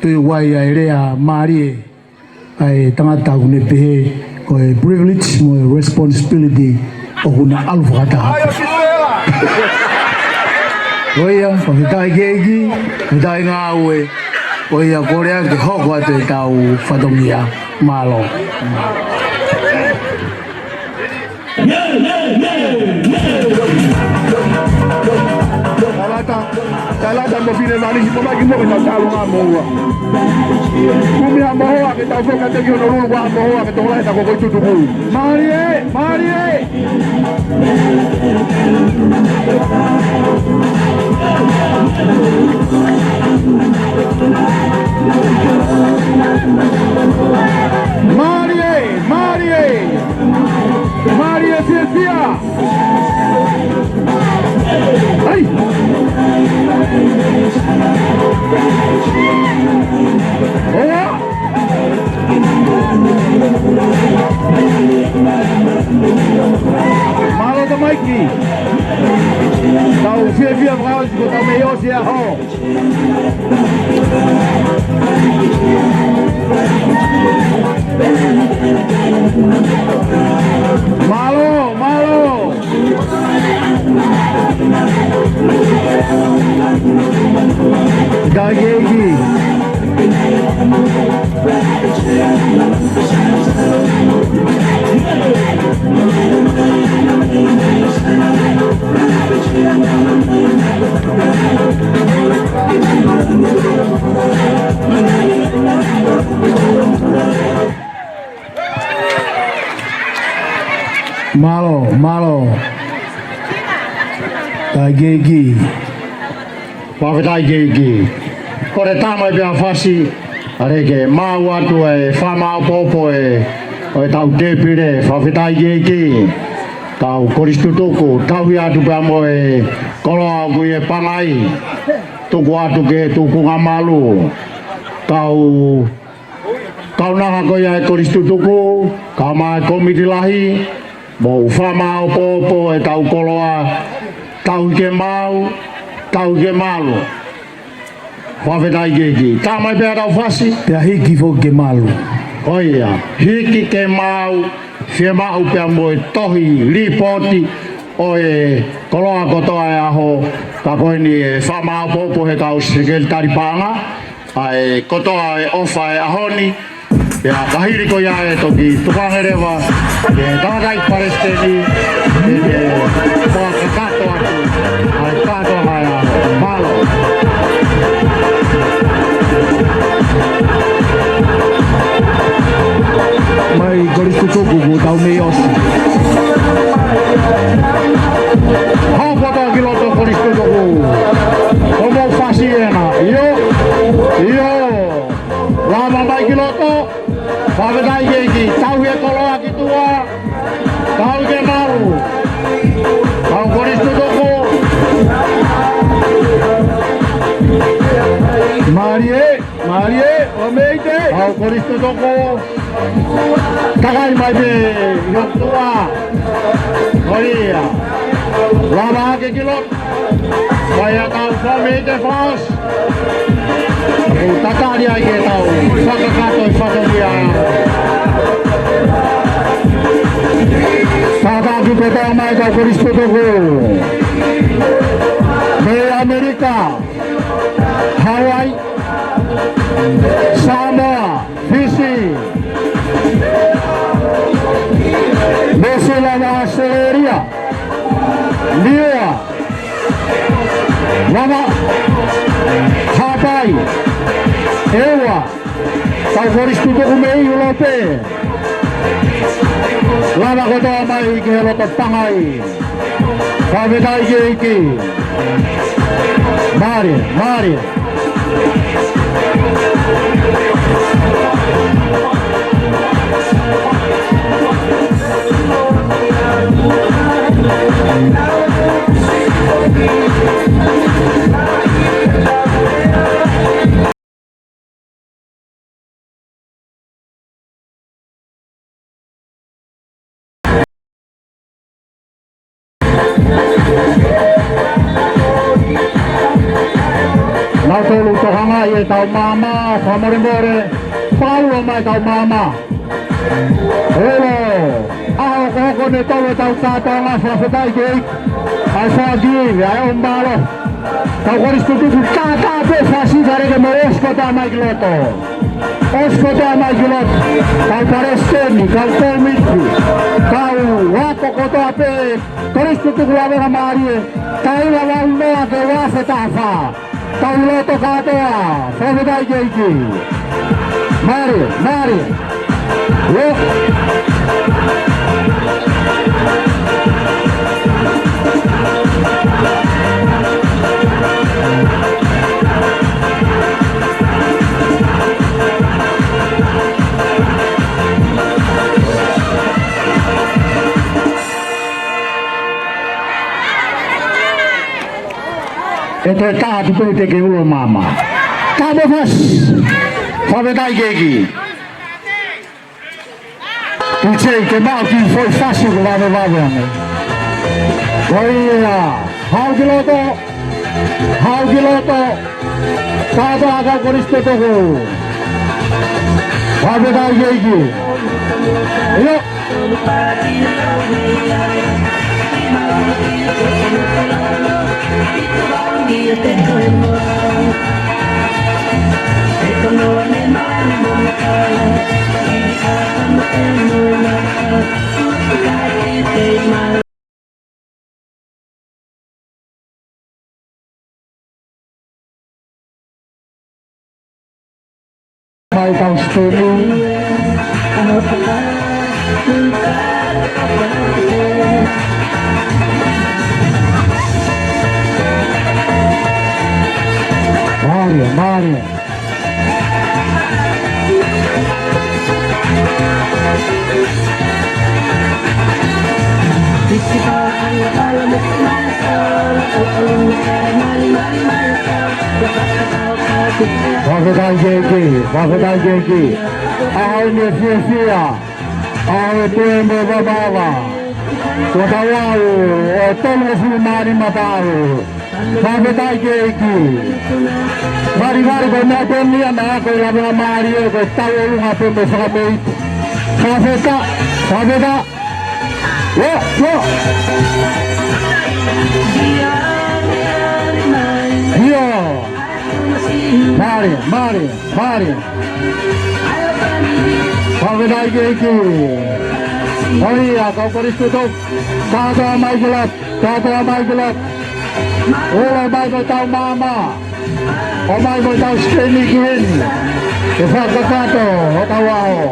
Tui wai ʻa e lea mālie ʻa e tangata ʻoku ne pehē ko e privilege mo e responsibility ʻoku na ʻalu fakataha. Ko ia, ko e taʻe keiki, ko e taʻe ngāue, ko ia kole ā ke hoko atu ʻetau fatongia. Mālō. Talata, talata mo fine vali, hipo mai ki mo ke tau talonga mo ua. Kumi ha mohoa ke tau foka te ki Honolulu, ua ha mohoa ke tokolahi ta ko ko i tutuku. Mālie, mālie. Mālie, mālie. Mālie fiefia. ʻAi. ʻOa. Mālō tamaiki. Tau fiefia fakaʻosi ko e tau mei ʻosi ʻa e ʻaho. Mālō, mālō. Taʻe keiki. Mālō, mālō. Fakafetaʻi ki he ʻEiki. Fakafetaʻi ki he ʻEiki. Kole atu mai pē ʻa Fasi, ʻa e ke maʻu atu e fakamāʻopoʻopo ʻo e, ʻo ʻetau tēpile. Fakafetaʻi ki he ʻEiki. Kau kolisi tutuku, tauhi atu pea mo e koloa ʻoku ʻi he pangai. Tuku atu ki he tukunga malu. Kau kaunanga ko ia e kolisi tutuku, kae ʻumaʻā e kōmiti lahi, mou fakamāʻopoʻopo ʻetau koloa, tauhi ke maʻu, tauhi ke malu. Fakafetaʻi ki he ʻEiki. Tau mai pē ʻetau Fasi. Pea hiki foki ke malu. ʻIo, hiki ke maʻu, fiemaʻu pea mo e tohi lipooti ʻo e koloa kotoa e ʻaho, ka ko eni ʻe fakamāʻopoʻopo ʻe he kau sekelitali paʻanga ʻa e kotoa e ʻofa e ʻaho ni. Pea ka hili ko ia ʻe toki tukuange leva ki he tangataʻeiki palesiteni, ke ne fakakakato atu ʻa e kātoanga e ʻaho. Mālō. Mai kolisi tutuku, kuo tau mei ʻosi. Haʻu kotoa ki loto kolisi tutuku. Ko homou Fasi ena. ʻIo. ʻIo. Lava mai ki loto. Fakafetaʻi ki he ʻEiki. Tauhi e koloa ki tuʻa. Tauhi ke malu. Kau kolisi tutuku. Mālie, mālie, ʻo mei te. Kau kolisi tutuku. Takai mai pē ʻi ho tuʻa. Ko ia. Lava hake ki loto. Ko ia tau fai mei te fas. ʻOku tatali ai ke tau fakakakato e fatongia. Tataki pē tau mai kau kolisi tutuku. Mei ʻAmelika, Hawaii, Samoa, Fisi, Nuʻusila, ʻAositelēlia, Niua, Vavaʻu, Haʻapai, ʻEua, kau kolisi tutuku mei ʻIulope. Lava kotoa mai ki he loto pangai. Fakafetaʻi ki he ʻEiki. Mālie, mālie. Nautolu tokangaʻi ʻetau maama, fakamolemole, fakaulo mai ʻetau maama. Holo, ʻaho ko ē ko eni tau ʻetau kātoanga, fakafetaʻi ki he ʻEiki. ʻAi faki, ʻai ʻo mālō. Kau kolisi tutuku, kātaki pē Fasi kae lele ke mou ʻosi kotoa mai ki loto. ʻOsi kotoa mai ki loto. Kau palesiteni, kau kōmiti, kau ako kotoa pē. Kolisi tutuku, lava ka mālie. Taʻu ua ua noa ki he ua afe taha fā. Tau loto kātoa, fakafetaʻi ki he ʻEiki. Mālie, mālie. Lo. ʻE toe tā atu pē te ke ulo maama. Tapu mo Fasi. Fakafetaʻi ki he ʻEiki. Tuʻi Tei, ke maʻu ki he foʻi Fasi ko vavevave ange. Ko ia, haʻu ki loto, haʻu ki loto, kātoa kau kolisi tutuku. Fakafetaʻi ki he ʻEiki. ʻIo. Mai tau siteni. Fakafetaʻi ki he ʻEiki, fakafetaʻi ki he ʻEiki. ʻAho ni fiefia, ʻaho e tuʻu mo e vavava. Ko tau au, ʻo tolungofulu mā nima taʻu. Fakafetaʻi ki he ʻEiki. Mālō, mālō, ko e meʻa pē ia naʻe ako e laveʻi mālie ko e tauʻolunga pē mo e fakameʻite. Fakafetaʻi, fakafetaʻi. Io, io. Io. Mālō, mālō, mālō. Fakafetaʻi ki he ʻEiki. ʻOiauē, kau Kalisitiane. Kātoa mai ki loto, kātoa mai ki loto. Ola mai ko tau māmā. ʻOmai mo e tau sikeini ki heni. ʻE fakakakato hotau ʻaho.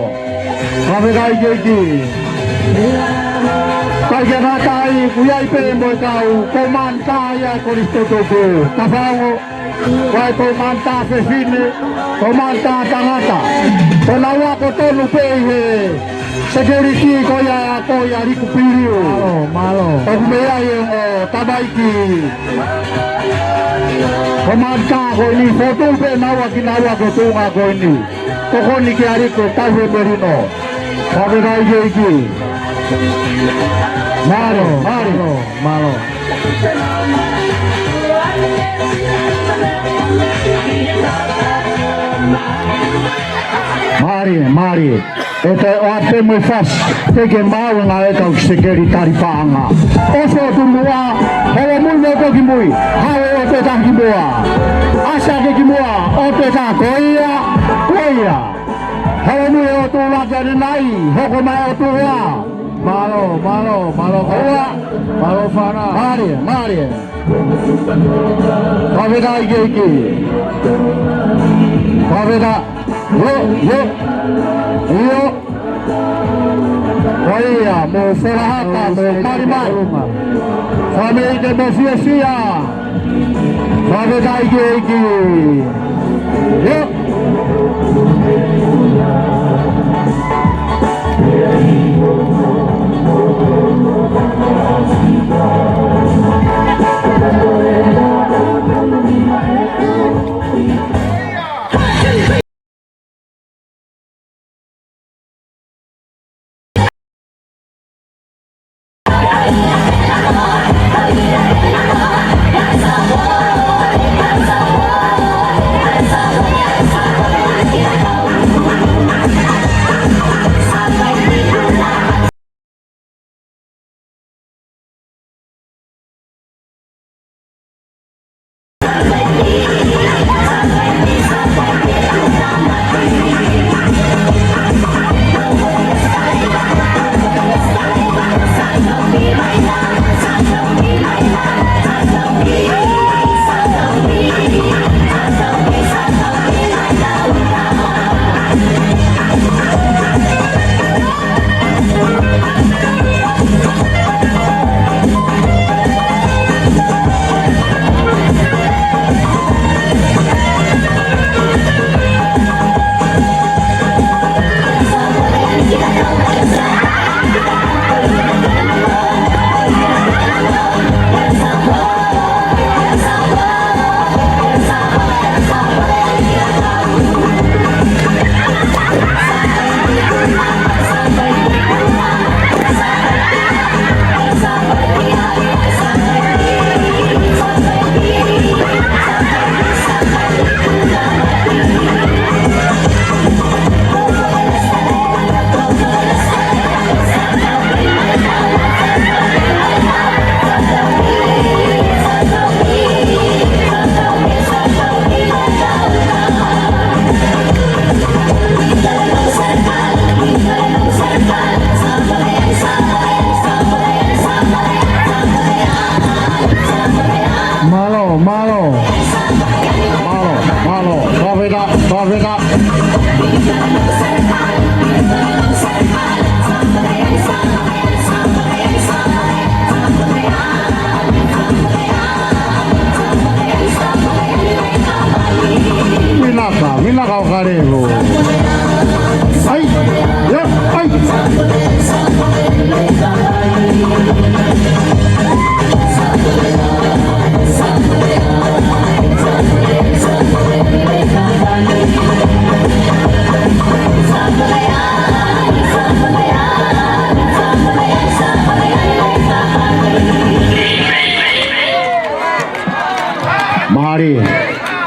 Fakafetaʻi ki he ʻEiki. Kae kehe, ʻoku ʻi ai pē mo e kau komanta ia ʻa e Kolisi Tutuku. Ka fango, ʻa e komanta fefine, komanta tangata. Ko naua ko tonu pē ʻi he security ko ia ʻa e ako ia Liku Piliu. Mālō, mālō. ʻOku meʻa ia ʻo tamaiki. Komanta ko eni, fotu pē naua ki naua ko e tuʻunga ko eni. Tokoni ki he ʻAliku ʻo tauhi e melino. Fakafetaʻi ki he ʻEiki. Mālō, mālō, mālō. Mālie, mālie. ʻE te ʻoatu mo e fasi, te ke maʻu e ngāue ʻa e kau sekelitali paʻanga. ʻOsi ʻo tuʻu muʻa, holomui mo toki mui, haʻu ʻo te taki muʻa. ʻAsi hake ki muʻa, ʻo te taki ko ia, ko ia. Holomui ʻo tuʻu laki ʻanenai, hoko mai ʻo tuʻu ā. Mālō, mālō, mālō, koua. Mālō, fānau. Mālie, mālie. Fakafetaʻi ki he ʻEiki. Fakafetaʻi. Io, io. Io. Ko ia, mo Felahata, mo Malimali. Fāmili ke mo fiefia. Fakafetaʻi ki he ʻEiki. Io.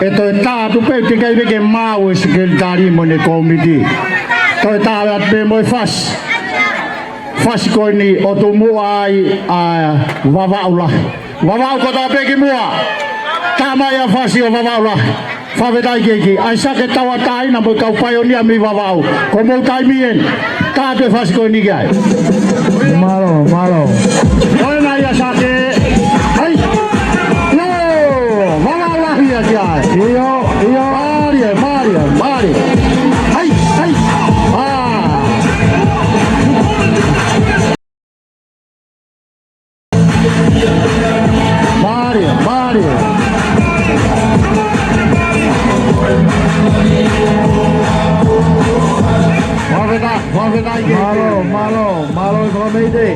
ʻE toe tā atu pē, teʻeki ai pē ke maʻu e sekelitali mo ʻene kōmiti. Toe tā atu pē mo e fasi. Fasi ko eni ʻoku tuʻu ai ʻa Vavaʻu Lahi. Vavaʻu kotoa pē ki muʻa. Tā mai ʻa fasi ʻo Vavaʻu Lahi. Fakafetaʻi ki he ʻEiki. ʻAisake Tauʻatāina mo e kau paionia mei Vavaʻu. Ko hoʻomou taimi eni. Tā atu e fasi ko eni ki ai. Mālō, mālō. Ko ena ia ʻAisake. Hai. ʻIo, Vavaʻu Lahi ia ki ai. ʻIo, ʻio. Mālie, mālie, mālie. Hai, hai. ʻĀ. Mālie, mālie. Fakafetaʻi, fakafetaʻi ki he ʻEiki. Mālō, mālō, mālō e fakameitei.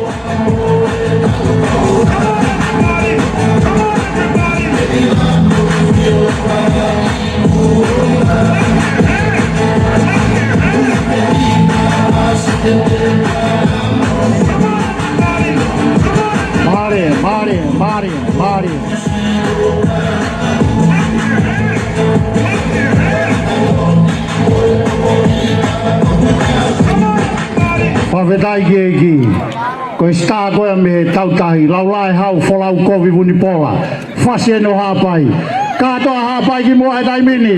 Mālie, mālie, mālie, mālie. Fakafetaʻi ki he ʻEiki. Ko e sitā ko ia mei he Tautahi, Laulaʻehau Folaukovi Vunipola. Fasi ʻene ʻo Haʻapai. Kātoa Haʻapai ki muʻa he taimi ni.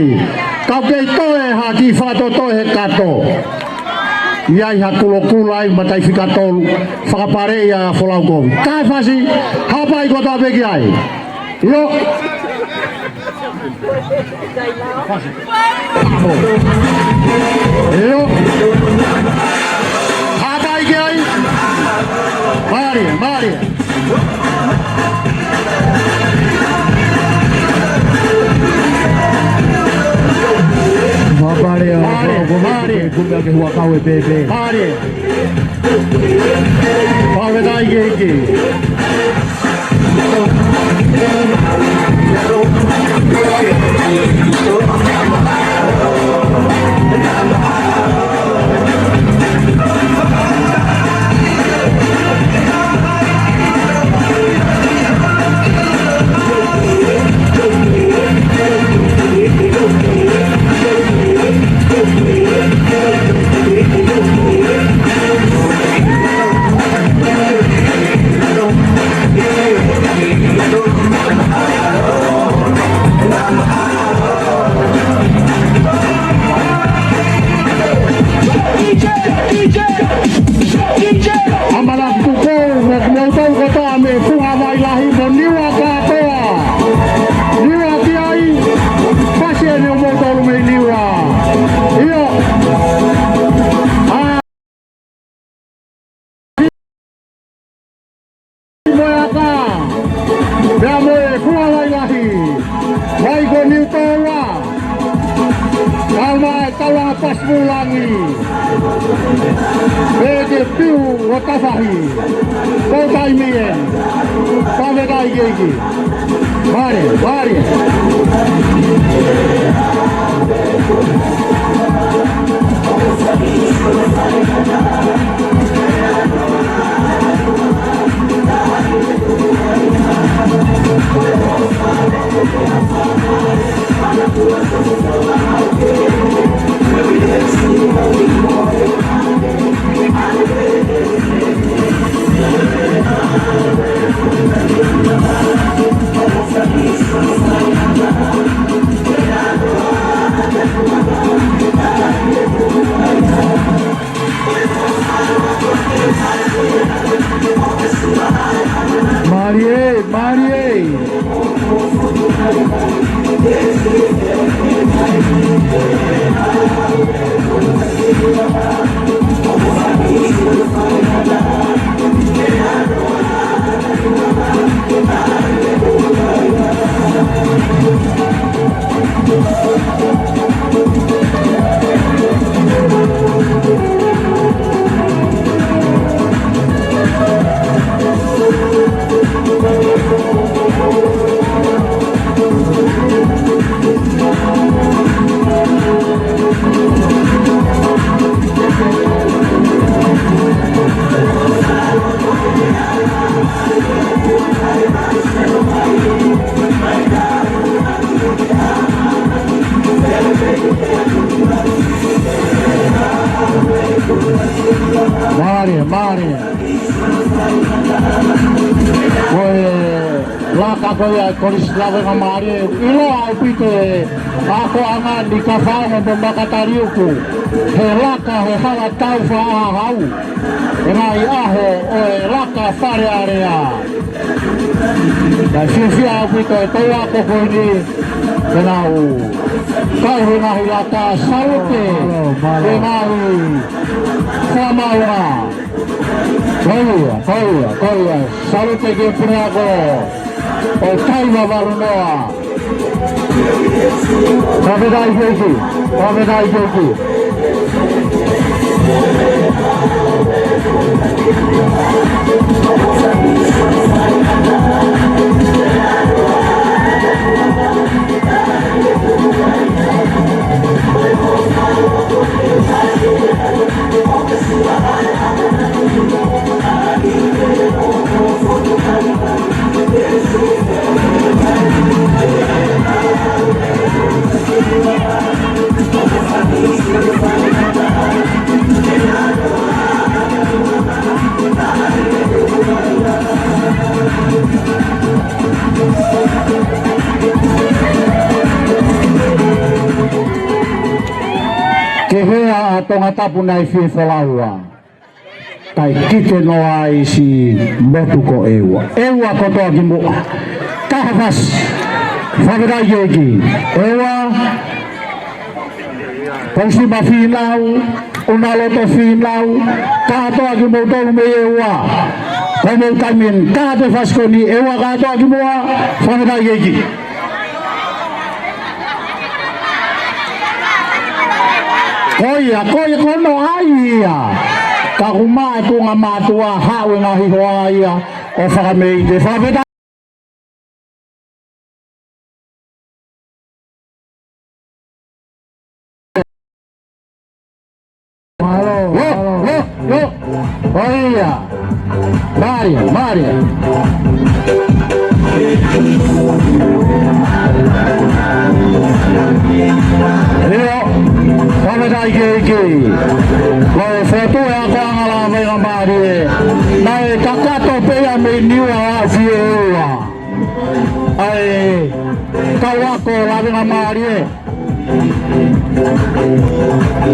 Kau kei toe ha kiʻi fakatotoe he kato. ʻI ai ha kulokula ai mataʻi fika tolu. Fakapaleʻi ʻa Folaukovi. Kae fasi, Haʻapai kotoa pē ki ai. ʻIo. ʻIo. Haʻapai ki ai. Mālie, mālie. Mālie, mālie. Kumi ake huakau e pēpē. Mālie. Fakafetaʻi ki he ʻEiki. ʻAmala Kukou, mo, mo tau kotoa mei Funga Vai Lahi, mo Niua kātoa. Niua ki ai, fasi ʻene ʻo moutolu mei Niua. ʻIo. ʻA Moeaka, pea mo e Funga Vai Lahi, mai ko Niutōua, kau mai Taulanga Pasi Mulangi, pea ke piu ʻo tafahi, ko e taimi eni, fakafetaʻi ki he ʻEiki. Mālie, mālie. Mālie, mālie. Ka ko ia Kolisi Lavengamālie, ʻiloa ʻaupito e akoʻanga ni ka fānau mo Makataliuku, he laka, he hala tau faʻahau, he ngaahi ʻaho ʻo e laka Fale Alea. Naʻe fiefia ʻaupito e tau ako ko eni, ke nau kai he ngaahi laka, salute, he ngaahi fakamālō. Ko ia, ko ia, ko ia. Salute ki he puleako ʻo Taiva Valu Noa. Fakafetaʻi ki he ʻEiki, fakafetaʻi ki he ʻEiki. Ko e hā ʻa Tongatapu naʻe fie folaua, kae kite noa ai siʻi motu ko ʻEua. ʻEua kotoa ki muʻa. Kae fasi. Fakafetaʻi ki he ʻEiki. ʻEua. Pousima Fīnau, ʻUnaloto Fīnau, kātoa kimoutolu mei ʻEua. Ko hoʻomou taimi eni, kātoa e fasi ko eni, ʻEua kātoa ki muʻa, fakafetaʻi ki he ʻEiki. Ko ia, ko ia, ko hono ʻai ia. Ka ʻoku maʻa e tuʻunga mātuʻa, haʻu e ngaahi hoa ia, ʻo fakameʻite, fakafetaʻi. Mālō, mālō. Lo, lo, lo. ʻO ia. Mālie, mālie. ʻIo, fakafetaʻi ki he ʻEiki. Ko e fotu e akoʻanga Lavengamālie. Naʻe kakato pē ia mei Niua ʻo aʻu ki ʻEua. ʻA e kau ako Lavengamālie,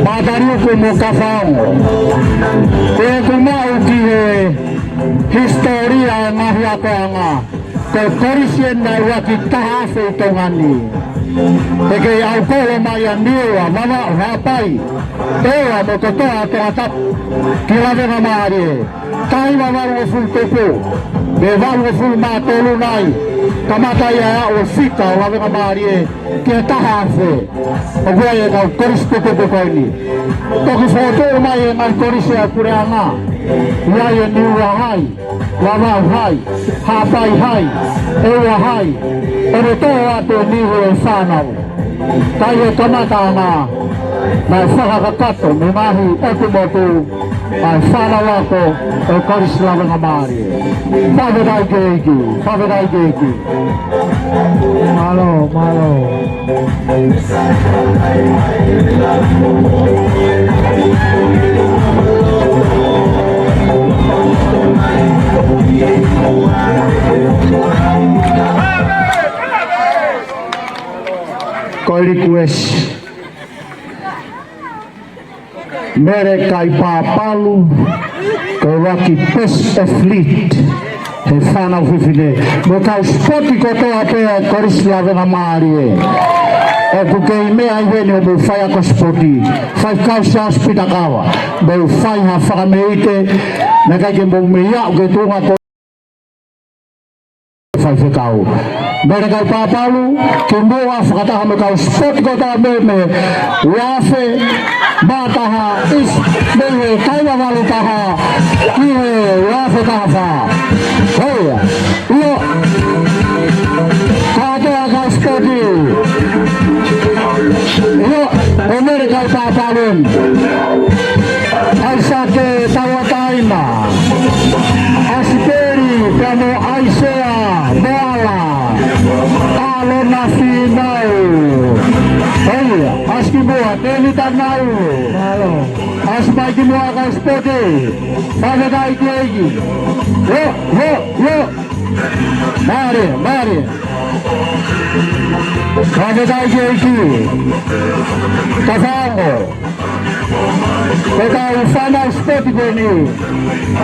Makataliuku mo Kafaongo. Ko ʻeku maʻu ki he hisitōlia e ngaahi akoʻanga, ko e kolisi eni naʻe ʻuluaki taha afe ʻi Tonga ni. He kei ʻalu kolo mai ʻa Niua, Vavaʻu, Haʻapai, ʻEua mo e kotoa ʻa Tongatapu ki Lavengamālie. Taha hiva valungofulu tupu, mei he valungofulu mā tolu nai, kamata ia e aʻu e fika ʻo Lavengamālie ki he taha afe. ʻOku ʻi ai e kau kolisi tutupu ko eni. Toki fokotuʻu mai e ngaahi kolisi ʻa e puleʻanga. ʻI ai e Niua Hai, Vavaʻu Hai, Haʻapai Hai, ʻEua Hai, ʻo ne tō atu e niu e fānau. Ka ʻi he kamata ʻana, naʻe fakakakato mei he ngaahi ʻotu motu ʻa e fānau ako ʻo e Kolisi Lavengamālie. Fakafetaʻi ki he ʻEiki, fakafetaʻi ki he ʻEiki. Mālō, mālō. Ko e likuesi. Mele Kaipāpalu, ko e ʻuluaki best athlete he fānau fefine. Mo e kau sipoti kotoa pē ʻa e Kolisi Lavengamālie. ʻOku kei meʻa ai heni ʻo mou faiako sipoti. Faifekau Siaosi Pita Kava. Mou fai ha fakameʻite, naʻe ʻikai ke mou mei aʻu ki he tuʻunga ko faifekau. Mele Kaipāpalu, kimuʻa fakataha mo e kau sipoti kotoa mei, mei he uaafe mā taha, ʻIsi, mei he Taiva Valu Taha, ki he uaafe taha fā. Hoi ia. ʻIo. Kātoa kau sipoti. ʻIo, ʻo Mele Kaipāpalu. ʻAisake Tauataina, ʻAsipeli pea mo ʻAisea Moala, ʻAlona Fīnau. ʻEi, ʻasi kimuʻa, Tēvita Nau. Mālō. ʻAsi mai kimuʻa kau sipoti. Fakafetaʻi ki he ʻEiki. Io, io, io. Mālie, mālie. Fakafetaʻi ki he ʻEiki. Tafaʻongo. Ko e kau fānau sipoti ko eni.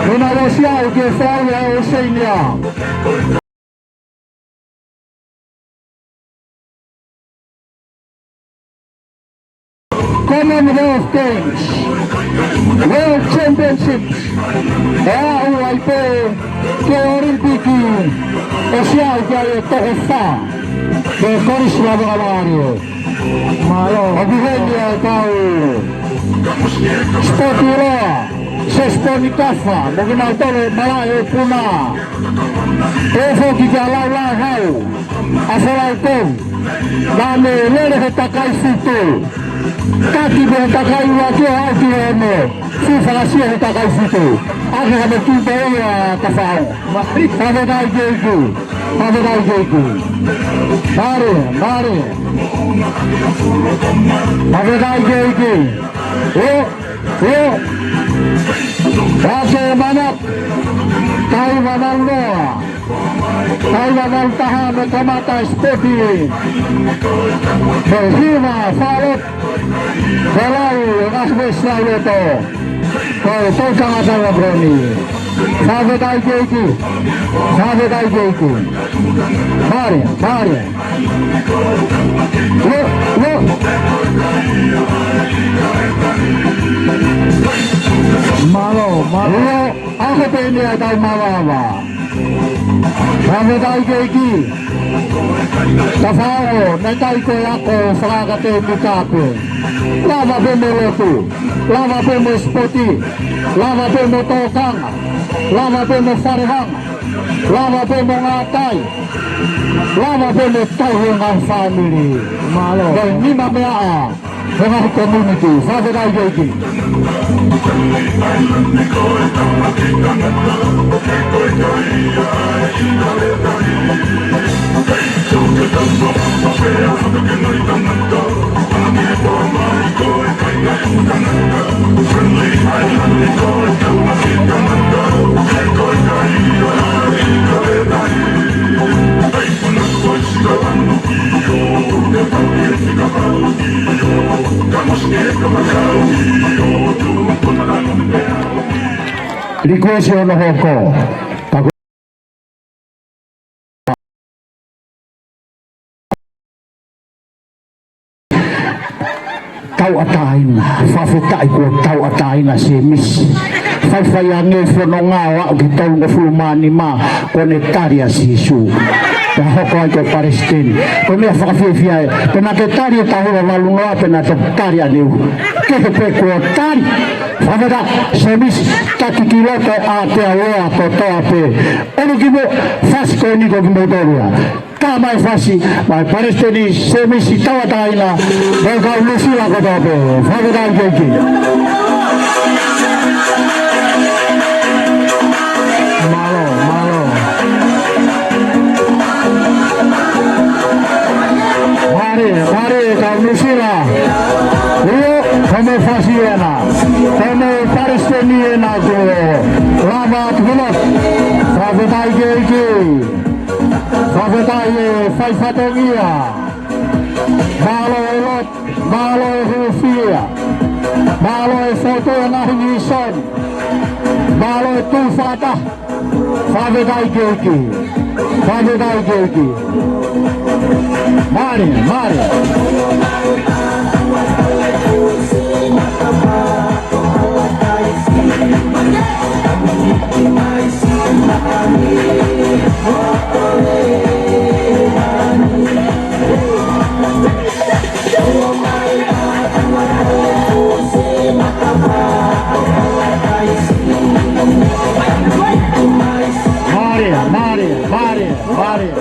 Mena ʻo ʻosi au ke fai ʻa e ʻosi eni ʻa Commonwealth Games, World Championships, ʻe aʻu ai pē ki he ʻOlimipiki, ʻosi aʻu ki ai e toko fā, ki he Kolisi Lavonga Mālie. Mālō. ʻOku heni ʻa e kau sipoti ʻiloa, Sesiponi Kafa, mo kinautolu e malaʻe ʻo Puna. Pehē foki kia Laulauhau, ʻa Folau Kovi. Naʻa ne lele he takai fitu. Taki pē he takai ua ki he ʻaho ki he ono. Fakasia he takai fitu. ʻAki hano kipa ia Tafaʻongo. Fakafetaʻi ki he ʻEiki. Fakafetaʻi ki he ʻEiki. Mālie, mālie. Fakafetaʻi ki he ʻEiki. ʻIo, ʻio. Pea ke mana, taha valu noa. Taha valu taha mei he kamata e sipoti. Mei he hiva, fālotu. Ko e lau, e ngaahi veesi lau ʻo e tau. Ko e tau tangata ua broni. Fakafetaʻi ki he ʻEiki. Fakafetaʻi ki he ʻEiki. Mālie, mālie. Lo, lo. Mālō, mālō. Lo, ako pē eni ʻa e tau malava. Fakafetaʻi ki he ʻEiki. Tafaʻongo, naʻe ʻikai ko e ako fakaʻakatēmika pē. Lava pē mo e lotu. Lava pē mo e sipoti. Lava pē mo e tokanga. Lava pē mo e falehanga. Lava pē mo e ngātai. Lava pē mo e tauhi e ngaahi fāmili. Mālō. Ko e nima meʻa ʻa e ngaahi community. Fakafetaʻi ki he ʻEiki. Likuesi hono hoko. Tauʻatāina, fakafetaʻi kuo tauʻatāina Sēmisi. Faifai ange fononga ʻo aʻu ki he tolungofulu mā nima, kuo ne tali ʻa Sīsū. Pea hoko ai ko e palesiteni. Ko e meʻa fakafiefia ē, pea naʻa ke tali e taha valu noa, pea naʻa ke tali ʻaneuhu. Kehe pē kuo tali. Fakafetaʻi Sēmisi, taki ki loto ʻa e ʻAotearoa kotoa pē. ʻOku kimuʻa, fasi ko eni ko kimoutolu ia. Ka mai fasi, mai palesiteni Sēmisi tauʻatāina, mo e kau Nuʻusila kotoa pē. Fakafetaʻi ki he ʻEiki. Mālō, mālō. Mālie, mālie kau Nuʻusila. ʻIo, ko e meʻa fasi ena. Ko e meʻa palesiteni ena ko e lava atu ki loto. Fakafetaʻi ki he ʻEiki. Fakafetaʻi e fai fatongia. Mālō e lotu, mālō e hūfia. Mālō e fokotuʻu e ngaahi vīsone. Mālō e tuʻu fakataha. Fakafetaʻi ki he ʻEiki. Fakafetaʻi ki he ʻEiki. Mālie, mālie. Mālie, mālie, mālie, mālie.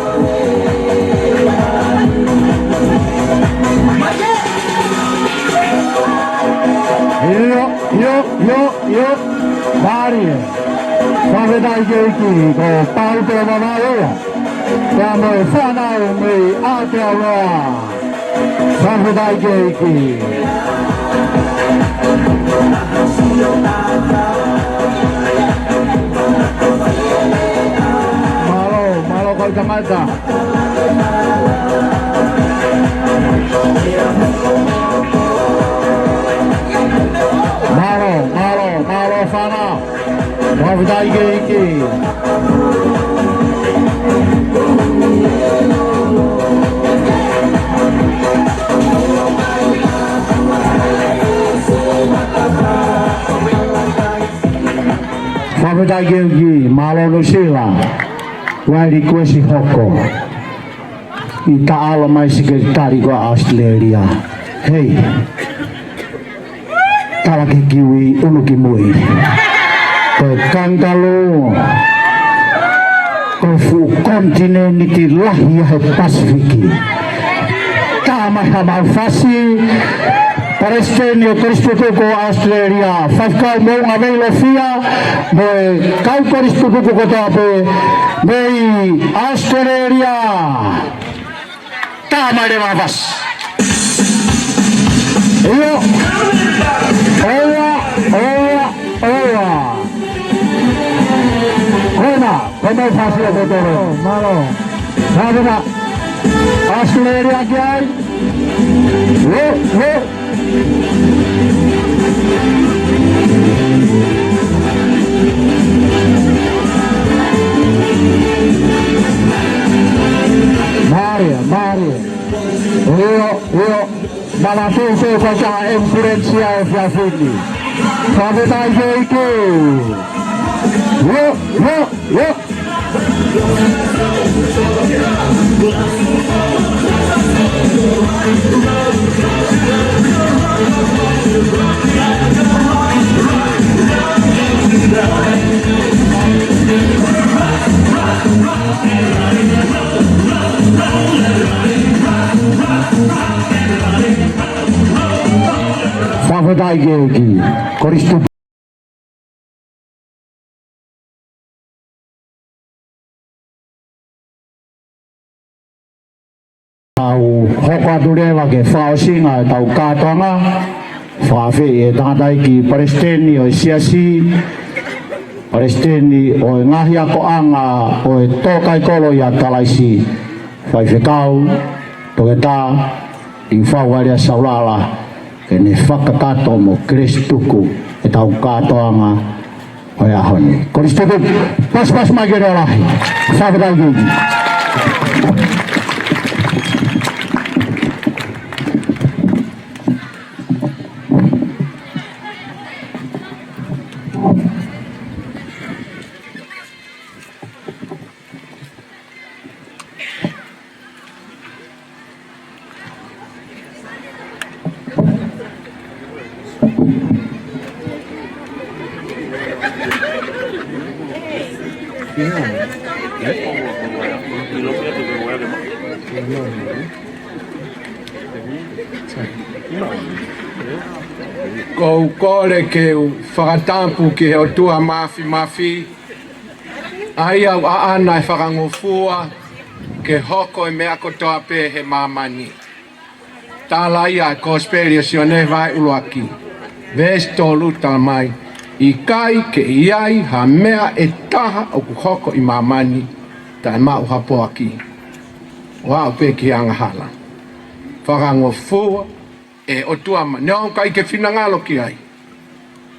ʻIo, ʻio, ʻio, ʻio. Mālie. Fakafetaʻi ki he ʻEiki, ko Paulo Vavaʻu. Pea mo e fānau mei ʻAotearoa. Fakafetaʻi ki he ʻEiki. Mālō, mālō. Tangata. Mālō, mālō, mālō fanga. Fakafetaʻi ki he ʻEiki. Fakafetaʻi ki he ʻEiki, mālō Nuʻusila. Fai likuesi hoko. ʻI taʻalo mai sekelitali ko ʻAositelēlia. Hei. Tala ki he kiwi, ʻunu ki mui. Ko e kangaroo. Ko e fuʻu konitinēniti lahi ʻa e Pasifiki. Tā mai ha mau fasi. Palesiteni ʻo e Kolisi Tutuku ʻo ʻAositelēlia. Faifekau Moʻunga Veilofia. Mo e kau Kolisi Tutuku kotoa pē. Mei ʻAositelēlia. Tā mai leva ha fasi. ʻIo. ʻOua, ʻoua, ʻoua. Ko ena, ko e meʻa fasi ʻo e totoro. Mālō. Nā, nā. ʻAositelēlia ki ai. ʻIo, ʻio. Mālie, mālie. ʻIo, ʻio. Mālō, sio, sio, sio, sio, ambulance ʻa e efiafi ni. Fakafetaʻi ki he ʻEiki. ʻIo, ʻio, ʻio. Fakafetaʻi ki he ʻEiki. Kolisi Tutuku. Tau hoko atu leva ki he fakaʻosinga ʻetau kātoanga. Fakaafeʻi e tangataʻeiki palesiteni ʻo e siasi, palesiteni ʻo e ngaahi akoʻanga ʻo e tō kaikolo ʻia Kalaisi, faifekau, toketā, ʻi Faualea Saulala, ke ne fakakakato mo kelesi tuku ʻetau kātoanga ʻo e ʻaho ni. Kolisi Tutuku, pasipasi mai ki he leʻo lahi. Fakafetaʻi ki he ʻEiki. ʻOku ou kole ke u fakatapu ki he ʻOtua Māfimafi, ʻa ia ʻoku ʻaʻana e fakangofua ke hoko e meʻa kotoa pē he māmani. Tala ia ʻa e Kosipeli ʻa Sione vahe ʻuluaki, veesi tolu, tala mai, ʻikai ke ʻi ai ha meʻa ʻe taha ʻoku hoko ʻi māmani taʻe maʻu ha poaki, ʻo aʻu pē ki he angahala. Fakangofua e ʻOtua ma, neongo ʻikai ke finangalo ki ai.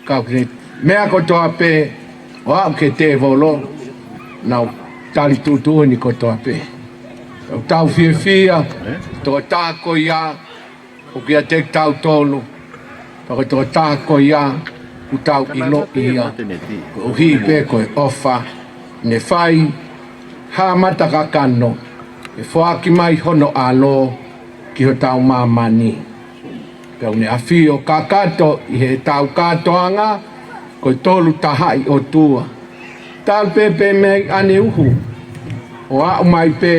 Ka ko e meʻa kotoa pē ʻo aʻu ki he tēvolo, nau tali tuʻutuʻuni kotoa pē. ʻOku tau fiefia, tokotaha ko ia, ʻoku ʻiate kitautolu, pea ko e tokotaha ko ia, ʻoku tau ʻiloʻi ia, koeʻuhi pē ko e ʻofa, ne fai ha mata kakano, ʻe foaki mai hono ʻAlo ki hotau māmani. Pea ʻoku ne ʻafio kakato ʻi heʻetau kātoanga, ko e Tolu Tahaʻi ʻOtua. Talu pē pē mei ʻaneuhu, ʻo aʻu mai pē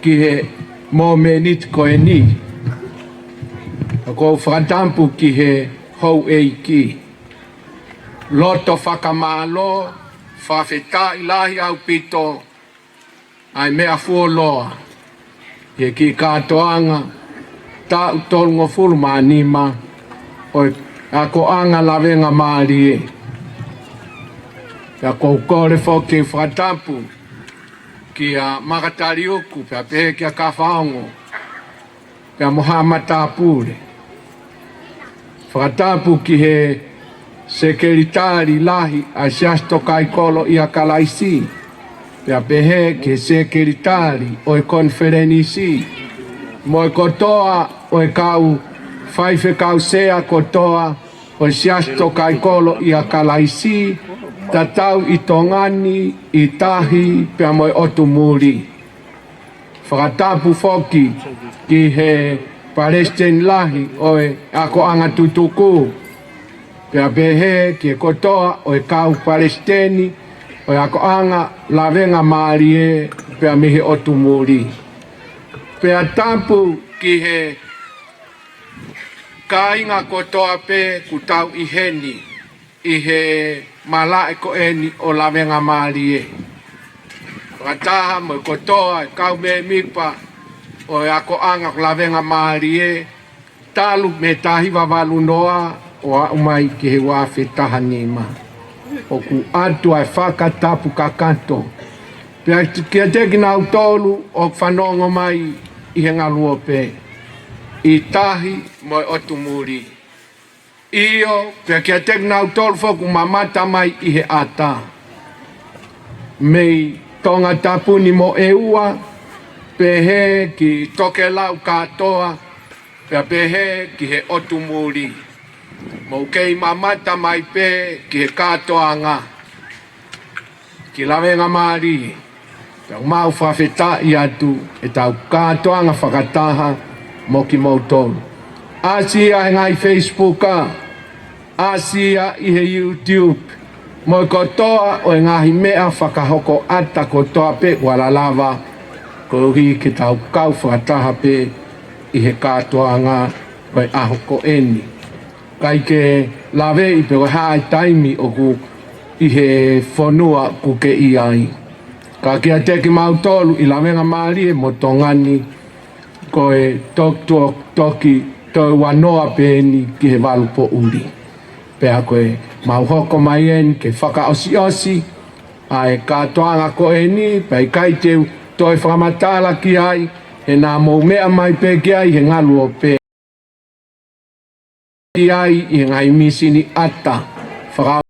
ki he mōmeniti ko eni. ʻOku ou fakatapu ki he houʻeiki. Loto fakamālō, fakafetaʻi lahi ʻaupito, ʻa e meʻa fuoloa, ʻi he kiʻi kātoanga, taʻu tolungofulu mā nima, ʻo e akoʻanga lavengamālie. Pea ʻoku ou kole foki ke fakatapu, kia Makataliuku, pea pehē kia Kafaongo, pea mo Haʻa Matāpule. Fakatapu ki he Sekelitali Lahi ʻa e Siasi Tokāikolo ʻia Kalaisi, pea pehē ki he Sekelitali ʻo e Konifelenisi, mo e kotoa ʻo e kau faifekau sea kotoa ʻo e Siasi Tokāikolo ʻia Kalaisi, tatau ʻi Tonga ni, ʻi tahi pea mo e ʻotu muli. Fakatapu foki ki he Palesiteni Lahi ʻo e Akoʻanga Tutuku, pea pehē ki he kotoa ʻo e kau palesiteni ʻo e akoʻanga lavengamālie pea mei he ʻotu muli. Pea tapu ki he kāinga kotoa pē kuo tau ʻi heni ʻi he malaʻe ko eni ʻo lavengamālie. Fakataha mo e kotoa e kau mēmipa ʻo e akoʻanga ʻo lavengamālie, talu mei he taha hiva valu noa ʻo aʻu mai ki he ua afe taha nima. ʻOku ʻoatu ʻa e fakatapu kakato. Pea kiate kinautolu ʻoku fanongo mai ʻi he ngaluope, ʻi tahi mo e ʻotu muli. ʻIo, pea kiate kinautolu foki ʻoku mamata mai ʻi he ʻata, mei Tongatapu ni mo ʻEua, pehē ki Tokelau kātoa, pea pehē ki he ʻotu muli. Mou kei mamata mai pē ki he kātoanga, ki lavengamālie. Pea ʻoku mau fakafetaʻi atu ʻetau kātoanga fakataha mo kimoutolu. ʻAsi ia he ngaahi Facebook, ʻasi ia ʻi he YouTube, mo e kotoa ʻo e ngaahi meʻa fakahoko ʻata kotoa pē ʻoku ala lava, koeʻuhi ke tau kau fakataha pē ʻi he kātoanga ʻo e ʻaho ko eni. ʻIkai ke laveʻi pe ko e hā e taimi ʻoku ʻi he fonua ʻoku ke ʻi ai. Ka kiate kimautolu ʻi lavengamālie mo Tonga ni, ko e tok-, tok-, toki toe ua noa pē eni ki he valu poʻuli. Pea ko e mau hoko mai eni ke fakaʻosiʻosi ʻa e kātoanga ko eni, pea ʻikai te u toe fakamatala ki ai, he naʻa mou meʻa mai pē ki ai he ngaluope. Ki ai ʻi he ngaahi mīsini ʻata. Faka-,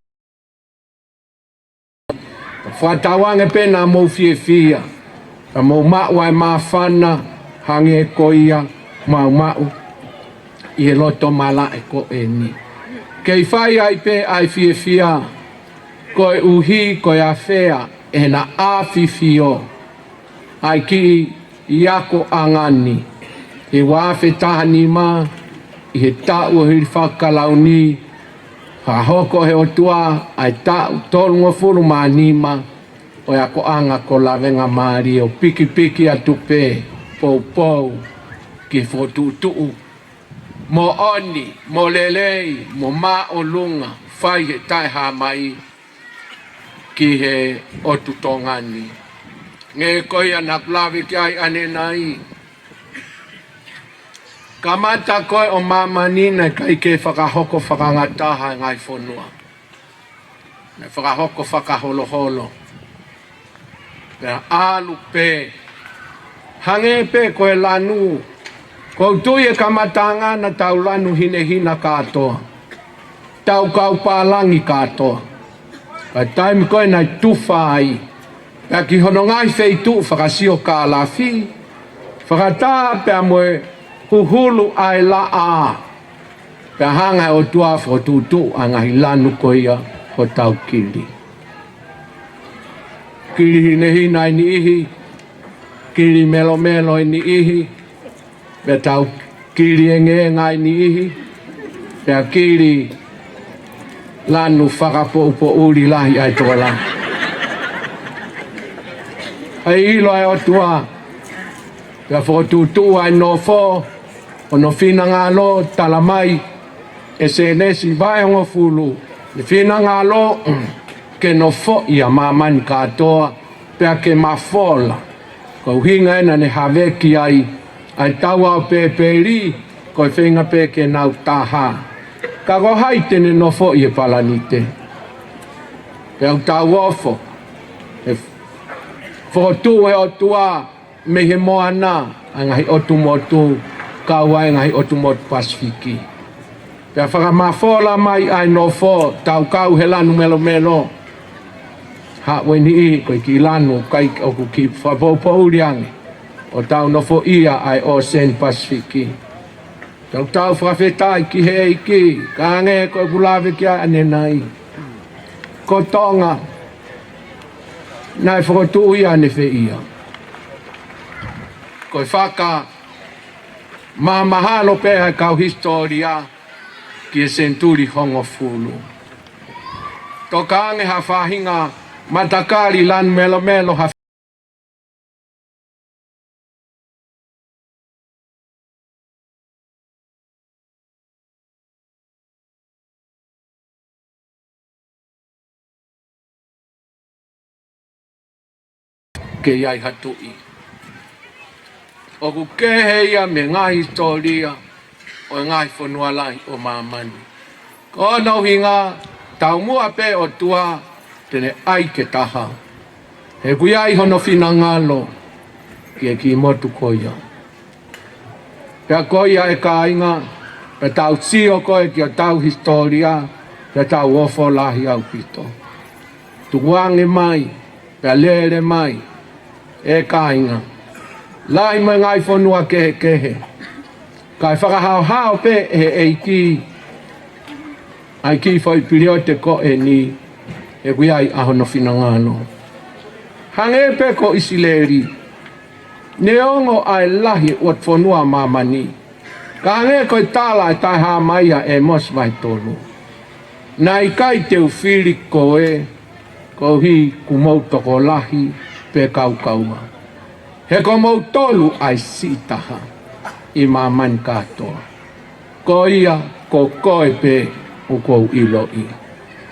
fakatauange pē naʻa mou fiefia, ka mou maʻu ʻa e māfana hangē ko ia mau maʻu ʻi he loto malaʻe ko eni. Kei fai ai pē ʻa e fiefia, koeʻuhi ko e afea ʻe he naʻa ʻafifio ʻa e kiʻi akoʻanga ni, he ua afe taha nima, ʻi he taʻu ʻo e hilifaki kalauni, fakahoko ʻe he ʻOtua ʻa e taʻu tolungofulu mā nima ʻo e akoʻanga ko lavengamālie, ʻo pikipiki atu pē, poupou ki he fokotuʻutuʻu moʻoni, mo lelei, mo māʻolunga, fai he taʻehāmai ki he ʻotu Tonga ni. Hangē ko ia naʻa ku lave ki ai ʻanenai. Kamata ko ē ʻo māmani naʻe ʻikai ke fakahoko fakangataha e ngaahi fonua. Naʻe fakahoko fakaholoholo. Pea ʻalu pē. Hangē pē ko e lanu. ʻOku ou tui ʻe kamataʻanga naʻa tau lanu hinehina kātoa. Tau kau pālangi kātoa. Ka taimi ko ē naʻe tufa ai. Pea ki hono ngaahi feituʻu fakasiokālafi, fakataha pea mo e huhulu ʻa e laʻā. Pea hanga ʻe he ʻOtua ʻo fokotuʻutuʻu ʻa e ngaahi lanu ko ia ʻo tau kili. Kili hinehina ʻe niʻihi, kili melomelo ʻe niʻihi, pea tau kili engeenga ʻe niʻihi, pea kili lanu fakapoʻupoʻuli lahi ʻa e tokolahi. ʻA e ʻilo ʻa e ʻOtua, pea fokotuʻutuʻu ʻa e nofo, hono finangalo, talamai ʻe Sēnesi vahe hongofulu, ʻe finangalo ke nofoʻi ʻa māmani kātoa, pea ke mafola. Ko e ʻuhinga ē naʻa ne haveki ai ʻa e taua ʻo Pēpeli, ko e feinga pē ke nau taha. Ka ko hai te ne nofoʻi e palanite? Pea ʻoku tau ofo he Fokotuʻu ʻe he ʻOtua mei he moana ʻa e ngaahi ʻotu motu, kau ai e ngaahi ʻotu motu Pasifiki. Pea fakamafola mai ʻa e nofo, tau kau he lanu melomelo. Haʻu eni ʻi he ko e kiʻi lanu ʻoku ʻikai, ʻoku kiʻi fakapoupoʻuli ange ʻo tau nofoʻia ʻa e ʻōseni Pasifiki. Tau, tau fakafetaʻi ki he ʻEiki, ka hangē ko ʻeku lave ki ai ʻanenai. Ko Tonga, naʻe fokotuʻu ia ʻanefē ia? Ko e fakamāmahalo pē ʻa e kau hisitōlia ki he senituli hongofulu. Toka ange ha faʻahinga matakali lanu melomelo ha kei ʻi ai ha tuʻi. ʻOku kehe ia mei he ngaahi hisitōlia ʻo e ngaahi fonua lahi ʻo māmani. Ko hono ʻuhinga, taumuʻa pē ʻOtua te ne ʻai ke taha. He ʻoku ʻi ai hono finangalo ki he kiʻi motu ko ia. Pea ko ia ʻe kāinga, pea tau sio ko ē ki hotau hisitōlia, pea tau ofo lahi ʻaupito. Tukuange mai, pea lele mai, ʻe kāinga. Lahi mo e ngaahi fonua kehekehe. Kae fakahaohaoa pē ʻe he ʻEiki ʻa e kiʻi foʻi piliote ko eni, he ʻoku ʻi ai ʻa hono finangalo. Hangē pē ko ʻIsileli, neongo ʻa e lahi ʻo e fonua ʻo māmani, ka hangē ko e tala ʻa e taʻehāmai ʻa ʻĒmosi vahe tolu: Naʻe ʻikai te u fili koe, koeʻuhi kuo mou tokolahi pē kaukaua. He ko moutolu ʻa e siʻi taha ʻi māmani kātoa. Ko ia, ko koe pē ʻoku ou ʻiloʻi,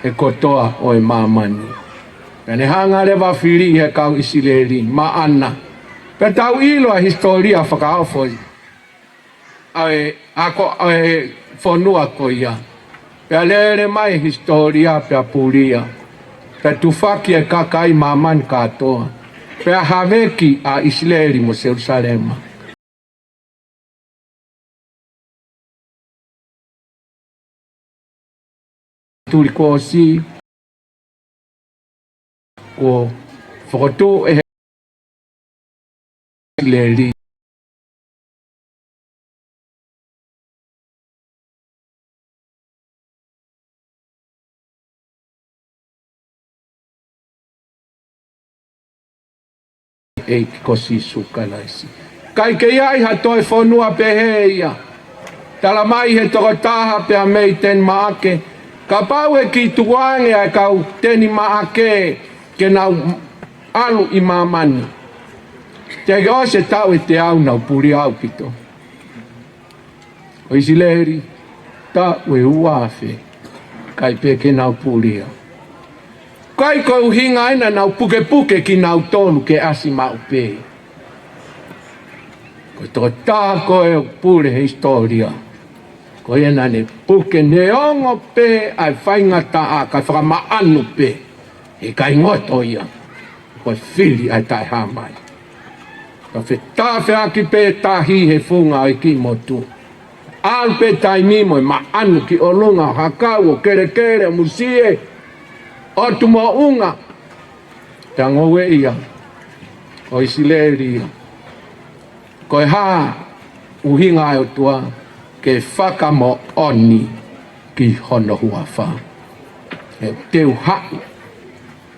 he kotoa ʻo e māmani. Pea ne hanga leva ʻo fili ʻe he kau ʻIsileli maʻana. Pea tau ʻilo ʻa e hisitōlia fakaofo ia ʻa e ako, ʻa e fonua ko ia. Pea lele mai e hisitōlia pea pulia. Pea tufaki e kakai ʻi māmani kātoa. Pea haveki ʻa ʻIsileli mo Selusalema. Tuli kuo ʻosi, kuo fokotuʻu ʻe he ʻIsileli ʻEiki ko Sīsū Kalaisi. ʻIkai ke ʻi ai ha toe fonua pehē ia. Tala mai he tokotaha pea mei Tenimaʻake, kapau ʻe kiʻi tukuange ʻa e kau Tenimaʻake ke nau ʻalu ʻi māmani, teʻeki ʻosi e taʻu ʻe teau nau pulia ʻaupito. ʻO ʻIsileli, taʻu ʻe ua afe, ʻikai pē ke nau pulia. ʻIkai ko e ʻuhinga ia naʻa nau pukepuke kinautolu ke ʻasi maʻu pē. Ko e tokotaha ko ē ʻoku pule he hisitōlia, ko ia naʻa ne puke, neongo pē ʻa e faingataʻa, kae fakamaʻanu pē, he ʻikai ngoto ia. Ko e fili ʻa e taʻehāmai. Ka fetafeaki pē tahi he funga ʻo e kiʻi motu. ʻAlu pē taimi mo e maʻanu ki ʻolunga, ʻo hakau, ʻo kelekele, ʻo musie, ʻotu moʻunga. Pea ngoue ia ʻo ʻIsileli ia. Ko e hā ʻuhinga ʻa e ʻOtua? Ke fakamoʻoni ki hono huafa. He te u haʻu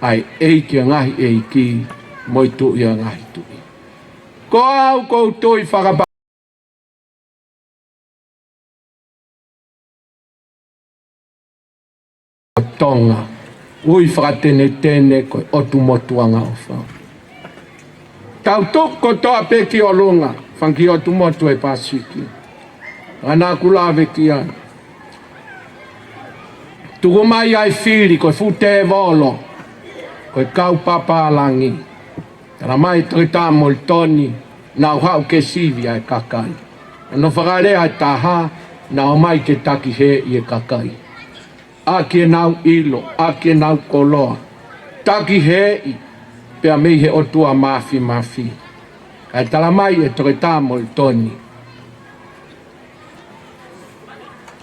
ʻa e ʻEiki ʻo e ngaahi ʻeiki, mo e Tuʻi ʻo e ngaahi tuʻi. Ko au ʻoku ou tui fakapa- ʻo Tonga, ui fakatenetene ko e ʻOtu Motu Angaʻofa. Tau tuku kotoa pē ki ʻolunga, fanga kiʻi ʻotu motu ʻi he Pasifiki. Naʻa ku lave ki ai. Tuku mai ʻa e fili, ko e fuʻu tēvolo, ko e kau papālangi. Tala mai ʻe Toketā Molitoni, nau haʻu ke sivi ʻa e kakai. Hono fakalea ʻe taha, nau ō mai ke takihēʻi e kakai. ʻAki ʻenau ʻilo, ʻaki ʻenau koloa. Takihēʻi. pea mei he ʻOtua Māfimafi. ʻA e tala mai ʻe Toketā Molitoni,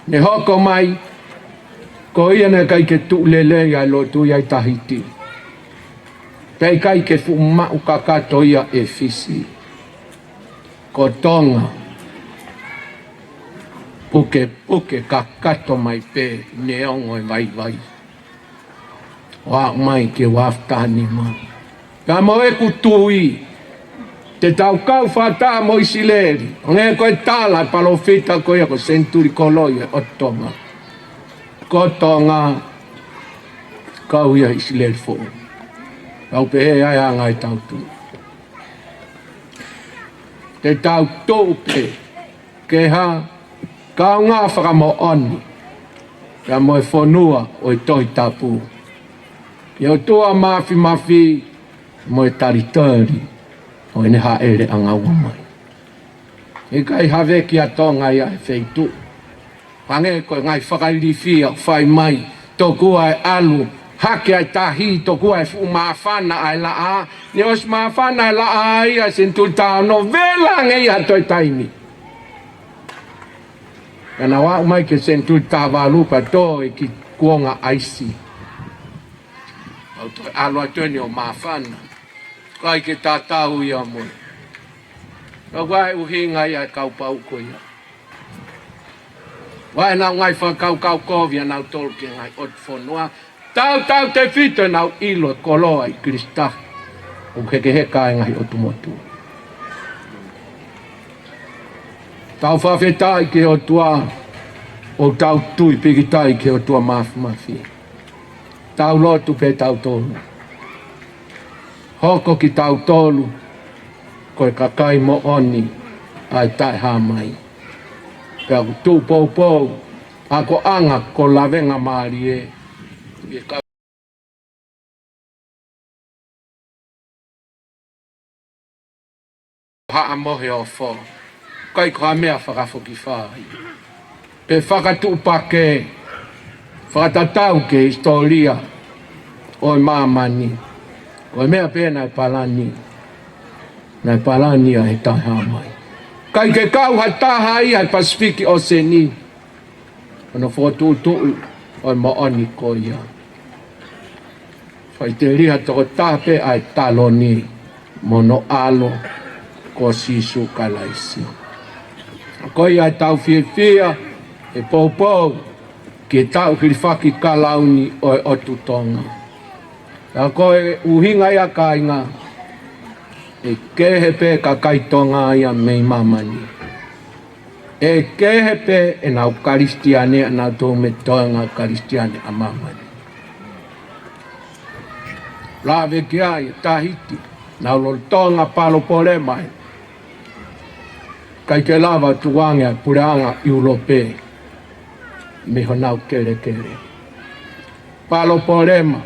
ne hoko mai, ko ia naʻe ʻikai ke tuʻu lelei ʻa e lotu ia ʻi Tahiti. Pea ʻikai ke fuʻu maʻu kakato ia ʻe Fisi. Ko Tonga, pukepuke kakato mai pē neongo e vaivai. ʻO aʻu mai ki he ua afe taha nima. Pea mo ʻeku tui, te tau kau fakataha mo ʻIsileli. ʻO hangē ko e tala ʻa e palōfita ko ia ko Senituli Koloi ʻo Tonga. Ko Tonga, kau ia ʻIsileli foʻou. Tau pehē ai ʻa e anga ʻetau tui. Te tau tuʻu pē ke hā, kaungā fakamoʻoni, pea mo e fonua ʻo e Tohi Tapu, ʻi he ʻOtua Māfimafi mo e talitali ʻo ʻene hāʻele ʻanga ua mai. ʻIkai haveki ʻa Tonga ia he feituʻu. Hangē ko e ngaahi fakailifia ʻoku fai mai, tokua ʻe ʻalu hake ʻa e tahi, tokua ʻe fuʻu māfana ʻa e laʻā. Ne ʻosi māfana ʻa e laʻā ia ʻi he senituli taha ono, vela ange ia ha toe taimi. Pea naʻa nau aʻu mai ki he senituli taha valu pea tō e kiʻi kuonga ʻaisi. ʻO toe ʻalu atu eni ʻo māfana. ʻIkai ke tatau ia mo e. Ka ko e ʻuhinga ia ʻa e kau pauʻu ko ia. Vaʻe nau ngaahi fakakaukau kovi ʻa nautolu ki he ngaahi ʻotu fonua. Tautautefito ʻenau ʻilo e koloa ʻi Kilisitahi. ʻOku hekeheka ai e ngaahi ʻotu motuʻa. Tau fakafetaʻi ki he ʻOtua, ʻo tau tui pīkitai ki he ʻOtua Māfimafi. Tau lotu pē tautolu. Hoko kitautolu ko e kakai moʻoni ʻa e taʻehāmai. Pea ʻoku tuʻu poupou ʻa e akoʻanga ko Lavengamālie, ʻi he kau Haʻa Moheofo. ʻIkai ko ha meʻa fakafokifā ia. Pe fakatuʻupakē, fakatatau ki he hisitōlia ʻo e māmani. Ko e meʻa pē naʻe palani, naʻe palani ia he taʻehāmai. ʻIkai ke kau ha taha ia he Pasifiki ʻOseni. Hono fokotuʻutuʻu ʻo e moʻoni ko ia. Faʻiteliha tokotaha pē ʻa e taloni mo hono ʻAlo ko Sīsū Kalaisi. Ko ia ʻetau fiefia he poupou ki he taʻu hilifaki kalauni ʻo e ʻOtu Tonga. Ka ko e ʻuhinga ia kāinga, ʻe kehe pē kakai Tonga ia mei māmani. ʻE kehe pē ʻenau Kalisitiane ʻanautolu mei he toenga Kalisitiane ʻa māmani. Lave ki ai ʻa Tahiti, nau lolotonga palopalema ai. ʻIkai ke lava tukuange ʻa e puleʻanga ʻIulope mei honau kelekele. Palopalema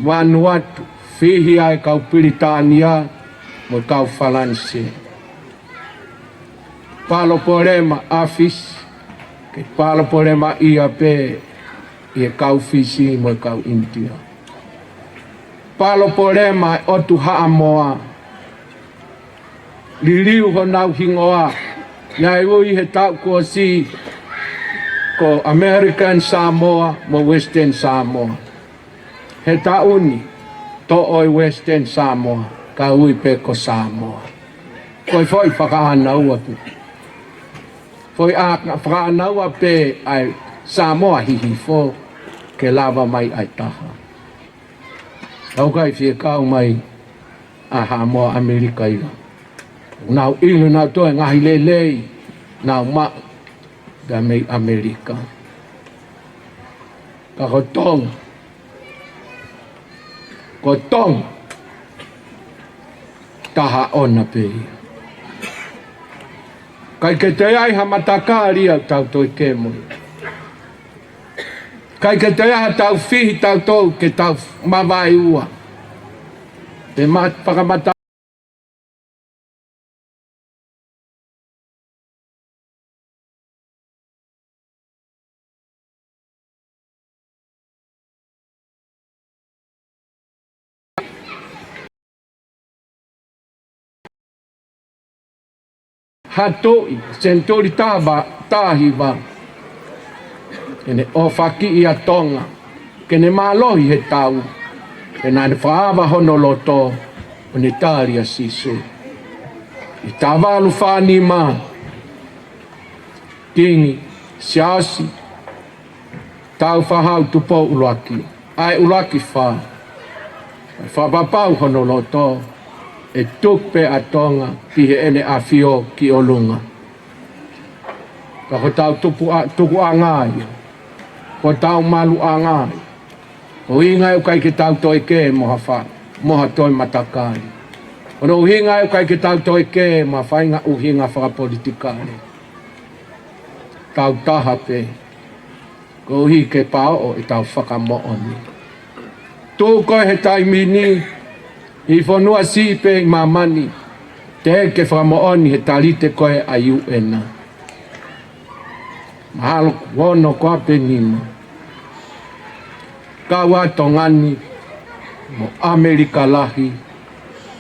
Vanuatu, fihi ai e kau Pilitānia mo e kau Falanisē. Palopalema ʻa Fisi, ke palopalema ia pē ʻi he kau Fisi mo e kau ʻInitia. Palopalema e ʻOtu Haʻamoa, liliu honau hingoa, naʻe ui he taʻu kuo ʻosi ko American Samoa mo Western Samoa. He taʻu ni, toʻo e Western Samoa, kae ui pē ko Samoa. Ko e foʻi fakaʻānaua pē. Foʻi ʻā-, fakaʻānaua pē ʻa e Samoa Hihifo, ke lava mai ʻa e taha. ʻOku ʻikai fie kau mai ʻa Haʻamoa ʻAmelika ia. Nau ʻilo nautolu e ngaahi lelei naʻa nau maʻu mei ʻAmelika. Ka ko Tonga, ko Tonga, taha ʻona pē ia. ʻIkai ke toe ʻi ai ha matakali ia ʻoku tau toe kemo. ʻIkai ke toe ʻi ai haʻatau fihi tautolu ke tau mavaeua. Pe ma-, fakamata ha tuʻi, senituli taha, taha hiva. Ke ne ʻofakiʻi ʻa Tonga, ke ne mālohi he tau, pea naʻa ne fakaava hono loto, ʻo ne tali ʻa Sīsū. ʻI he taha valu fā nima, Kingi Siaosi, Tāufaʻāhau Tupou ʻUluaki, ʻa e ʻuluaki fā. Fakapapau hono loto, ʻe tuku pē ʻa Tonga ki heʻene ʻAfio ki ʻolunga. Ka ko hotau tupu a, tukuʻanga ia, ko hotau maluʻanga ia. Ko e ʻuhinga ia ʻoku ʻikai ke tau toe kē mo ha fā, mo ha toe matakali. Ko hono ʻuhinga ia ʻoku ʻikai ke tau toe kē mo ha faʻahinga ʻuhinga fakapolitikale. Tau taha pē, koeʻuhi ke paoʻo ʻetau fakamoʻoni. Tuʻu koe he taimi ni ʻi he fonua siʻi pē ʻi māmani, teʻeki ke fakamoʻoni he talite koe ʻa e U N. Mahalo ʻoku ono koā pe nima. Kau ʻa Tonga ni mo ʻAmelika Lahi,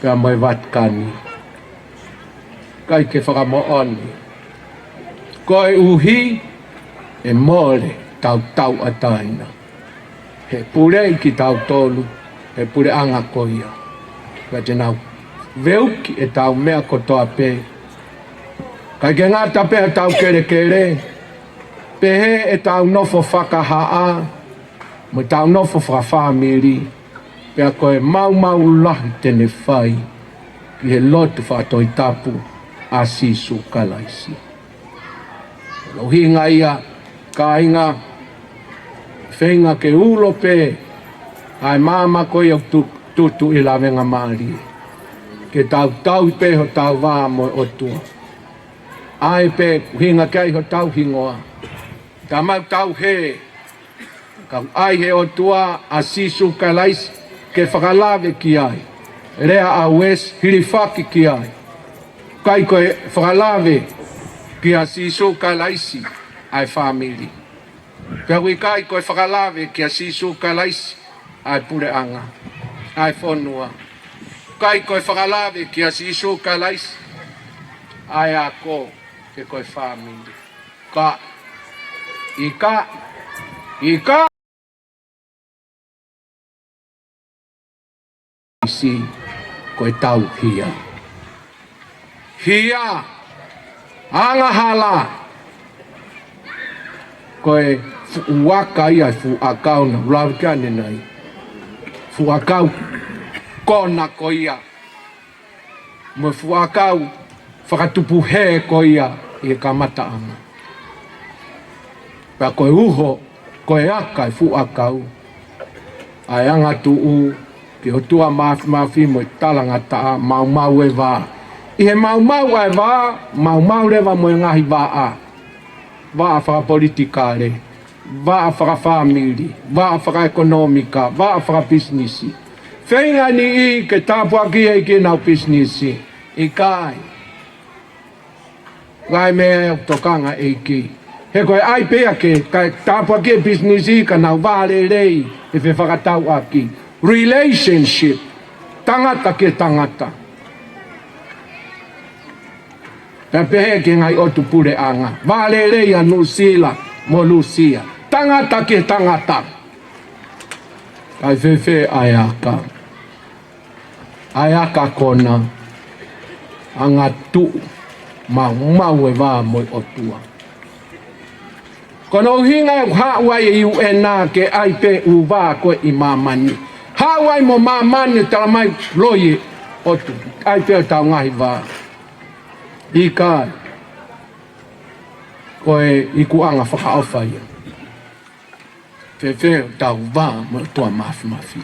pea mo e Vatikani. ʻIkai ke fakamoʻoni. Koeʻuhi ʻe mole ʻetau tauʻatāina. He puleʻi kitautolu ʻe he puleʻanga ko ia. Pea te nau veuki ʻetau meʻa kotoa pē. ʻIkai ke ngata pē ʻetau kelekele, pehē ʻetau nofo fakahaʻa, mo ʻetau nofo fakafāmili, pea ko e maumau lahi te ne fai ki he lotu fakatoʻitapu ʻa Sīsū Kalaisi. Ko hono ʻuhinga ia, kāinga, feinga ke ulo pē ʻa e maama ko ia ʻoku tu, tutu ʻi lavengamālie, ke tau tauhi pē hotau vā mo e ʻOtua. ʻA ia pē ʻoku ʻuhinga ki ai hotau hingoa. Tau maʻu tauhi, kae ʻai ʻe he ʻOtua ʻa Sīsū Kalaisi ke fakalave ki ai. Lea ʻa Uesi, hilifaki ki ai. ʻIkai ko e fakalave kia Sīsū Kalaisi ʻa e fāmili, pea ʻoku ʻikai ko e fakalave kia Sīsū Kalaisi ʻa e puleʻanga, ʻa e fonua. ʻIkai ko e fakalave kia Sīsū Kalaisi ʻa e ako, pe ko e fāmili. Ka, ʻikai, ʻikai isi ko e tauhi ia. Hia, angahala, ko e fuʻu aka ia, fuʻu ʻakau naʻa ku lave ki ai ʻanenai. Fuʻu ʻakau kona ko ia, mo e fuʻu ʻakau fakatupu hē ko ia ʻi he kamataʻanga. Pea ko e uho, ko e aka e fuʻu ʻakau, ʻa e angatuʻu ki he ʻOtua Māfimafi mo e talangataʻa, maumau e vā. ʻI he maumau ʻa e vā, maumau leva mo e ngaahi vaʻa. Vaʻa fakapolitikale, vaʻa fakafāmili, vaʻa fakaʻekonōmika, vaʻa fakapisinisi. Feinga e niʻihi ke tāpuakiʻi ʻe he ʻEiki ʻenau pisinisi. ʻIkai. Ko e meʻa ia ʻoku tokanga e ʻEiki. He ko e ʻai pē ia ke, kae tāpuakiʻi e pisinisi ka nau vā lelei he fefakatauʻaki. Relationship. Tangata ki he tangata. Pea pehē ki he ngaahi ʻotu puleʻanga. Vā lelei ʻa Nuʻusila mo Lūsia. Tangata ki he tangata. Kae fēfē ʻa e aka? ʻA e aka kona, angatuʻu, maumau e vā mo e ʻOtua. Ko hono ʻuhinga ia ʻoku haʻu ai e U N ke ʻai pē ʻū vā ko ē ʻi māmani. Haʻu ai mo māmani ʻo talamai loi e ʻOtua, ʻai pē ʻetau ngaahi vā. ʻIkai. Ko e ikuʻanga fakaʻofa ia. Fēfē hotau vā mo e ʻOtua Māfimafi?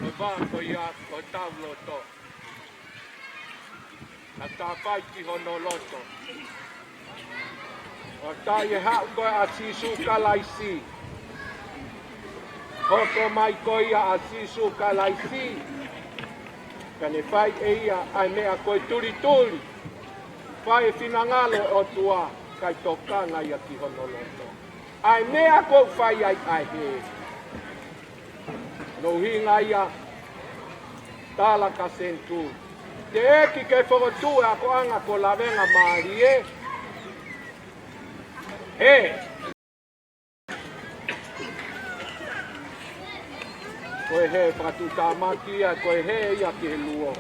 Ko e vā ko ia ʻo hotau loto. Naʻa tau fai ki hono loto. ʻO taʻe haʻu ko ē ʻa Sīsū Kalaisi. Hoko mai ko ia ʻa Sīsū Kalaisi. Ka ne fai ʻe ia ʻa e meʻa ko e tulituli. Fai e finangalo ʻo e ʻOtua, kae tokanga ia ki hono loto. ʻA e meʻa ʻoku fai ai ʻa e hē. Ko hono ʻuhinga ia, tala ʻa e senituli. Teʻeki ke fokotuʻu e akoʻanga ko Lavengamālie. He. Ko e hē fakatuʻutāmaki ia, ko e hē ia ki he luo.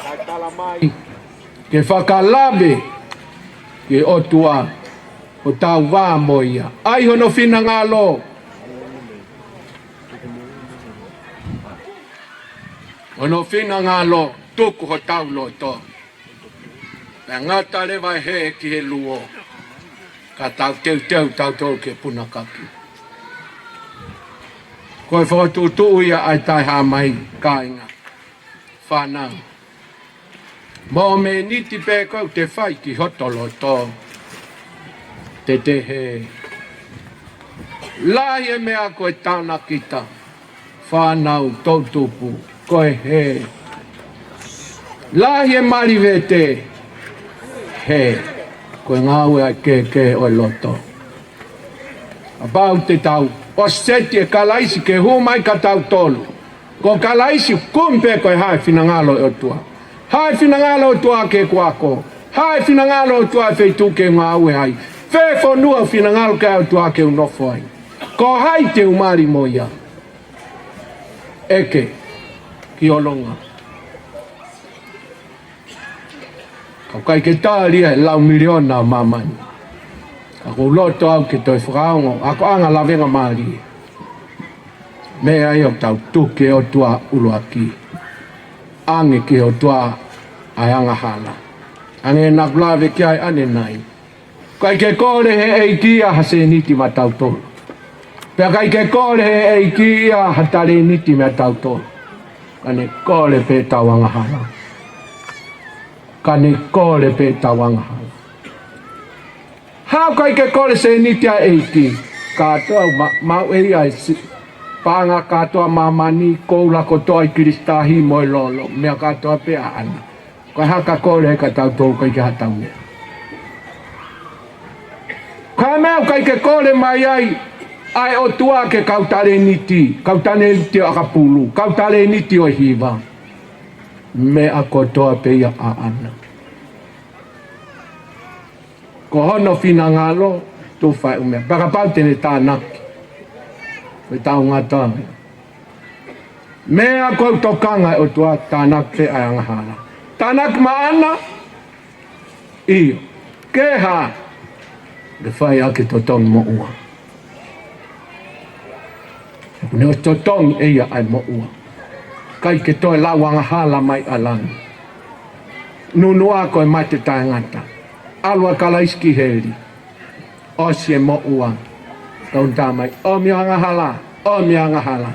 Kae tala mai. Ke fakalave ki he ʻOtua, ʻo tau vā mo ia. ʻAi hono finangalo. Hono finangalo, tuku hotau loto. Pea ngata leva e hē ki he luo. Ka tau teuteu tautolu ke punakaki. Ko e fokotuʻutuʻu ia ʻa e Taʻehāmai, kāinga. Fānau. Mōmeniti pē ʻoku te fai ki hoto loto. Te te hē. Lahi e meʻa ko e tānakita. Fānau toʻutupu. Ko e hē. Lahi e mali vete. Hē. Ko e ngāue ʻa e kēkē ʻo e loto. Kapau te tau ʻosi seti e Kalaisi ke hū mai kia tautolu. Ko Kalaisi kumi pē ko e hā e finangalo ʻo e ʻOtua. Hā e finangalo ʻo e ʻOtua ki heʻeku ako. Hā e finangalo ʻo e ʻOtua he feituʻu ke ngāue ai. Fē fonua ʻoku finangalo ki ai e ʻOtua ke u nofo ai. Ko hai te u mali mo ia. ʻEke ki ʻolunga. Ka ʻoku ʻikai ke tali ia he lau miliona ʻo māmani. Ka ʻoku ou loto au ke toe fakaongo, akoʻanga Lavengamālie. Meʻa ia ʻoku tau tuku ki he ʻOtua ʻuluaki. ʻAnge ki he ʻOtua ʻa e angahala. Hangē naʻa ku lave ki ai ʻanenai. ʻIkai ke kole he ʻEiki ia ha sēniti maʻa tautolu. Pea ʻikai ke kole he ʻEiki ia ha talēniti maʻa tautolu. Ka ne kole pē ʻetau angahala. Ka ne kole pē ʻetau angahala. Hā ʻoku ʻikai ke kole sēniti ʻa e ʻEiki. Kātoa ma-, maʻu ʻe ia e si-, paʻanga kātoa māmani, koula kotoa ʻi Kilisitahi mo e lolo. Meʻa kātoa pē ʻaʻana. Ko e hā ka kole ai kia tautolu ʻikai ke ʻi ai haʻatau meʻa. Ko e meʻa ʻoku ʻikai ke kole mai ai ʻa e ʻOtua ki he kau talēniti, kau talēniti ʻo ʻakapulu, kau talēniti ʻo e hiva. Meʻa kotoa pē ia ʻaʻana. Ko hono finangalo, tufa e ʻū meʻa. Pea kapau te ne tānaki. Ko e taʻengata. Meʻa ko e tokanga ʻa e ʻOtua tānaki pē ʻa e angahala. Tānaki maʻana, ʻio. Ke hā, ke fai ʻaki e totongi moʻua. He kuo ne ʻosi totongi ʻe ia ʻa e moʻua. ʻIkai ke toe lau angahala mai ʻa langi. Nunuʻa ko e mate taʻengata. ʻAlu ʻa Kalaisi ki heli. ʻOsi e moʻua. Tau tā mai. ʻOmi angahala. ʻOmi angahala.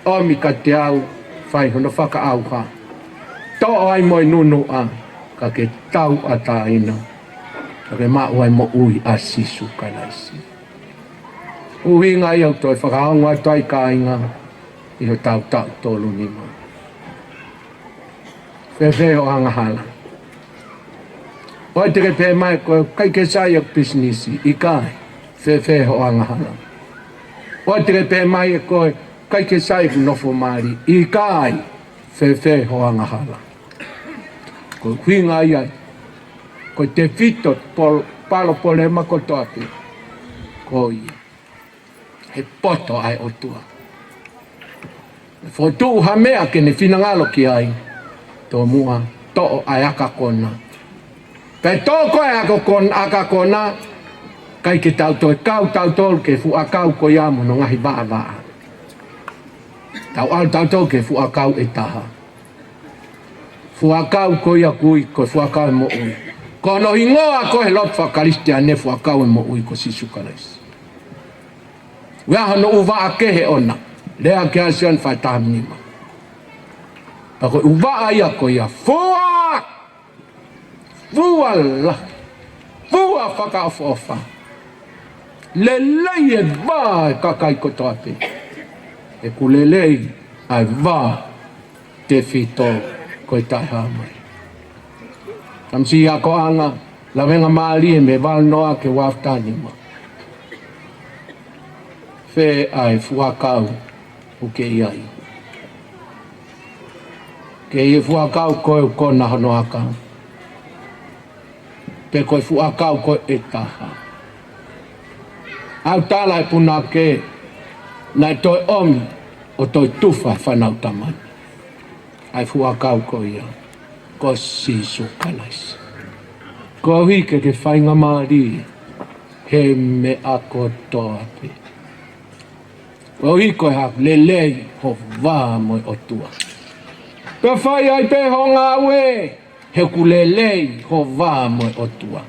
ʻOmi kiate au. Fai hono fakaʻauha. Toʻo ai mo e nunuʻa. Ka ke tauʻatāina. Ka ke maʻu ai moʻui ʻa Sīsū Kalaisi. ʻUhinga ia ʻoku toe fakaongo atu ai kāinga. ʻI hotau taʻu tolu nima. Fēfē hoʻo angahala. ʻOua te ke pehē mai ko e ʻikai ke sai ʻeku pisinisi, ʻikai. Fēfē hoʻo angahala. ʻOua te ke pehē mai ko e ʻikai ke sai ʻeku nofo mali, ʻikai. Fēfē hoʻo angahala. Ko e ʻuhinga ia, ko e tefito pol-, palopalema kotoa pē. Ko ia. He poto ʻa e ʻOtua. Fokotuʻu ha meʻa ke ne finangalo ki ai. Tomuʻa, toʻo ʻa e aka kona. Pea toʻo ko e aka kon-, aka kona, ʻikai ke tau toe kau tautolu ki he fuʻu ʻakau ko ia mo hono ngaahi vaʻavaʻa. Tau ʻalu tautolu ki he fuʻu ʻakau ʻe taha. Fuʻu ʻakau ko ia ʻoku ui, ko e fuʻu ʻakau ʻo e moʻui. Ko hono hingoa ko ē he lotu faka-Kalisitiane fuʻu ʻakau ʻo e moʻui ko Sīsū Kalaisi. ʻOku ʻi ai hono ʻū vaʻa kehe ʻona, lea ki ai ʻa Sione vahe taha nima. Pea ko e ʻū vaʻa ia ko ia, fua! Fua lahi, fua fakaʻofoʻofa. Lelei e vā ʻo e kakai kotoa pē. He ʻoku lelei ʻa e vā tefito ko e Taʻehāmai. Tamasiʻi akoʻanga, Lavengamālie mei he valu noa ki he uaafe taha nima. Fē ʻa e fuʻu ʻakau ʻoku ke ʻi ai. Ke ʻi he fuʻu ʻakau ko ē ʻoku kona hono aka, pe ko e fuʻu ʻakau ko ē ʻe taha. ʻOku tala ʻe he punake naʻe toe ʻomi ʻo toe tufa e fānau tamai. ʻA e fuʻu ʻakau ko ia ko Sīsū Kalaisi. Koeʻuhi ke ke faingamālie he meʻa kotoa pē. Koeʻuhi ko e hā? Lelei ho vā mo e ʻOtua. Pea fai ai pē ho ngāue, he ʻoku lelei ho vā mo e ʻOtua.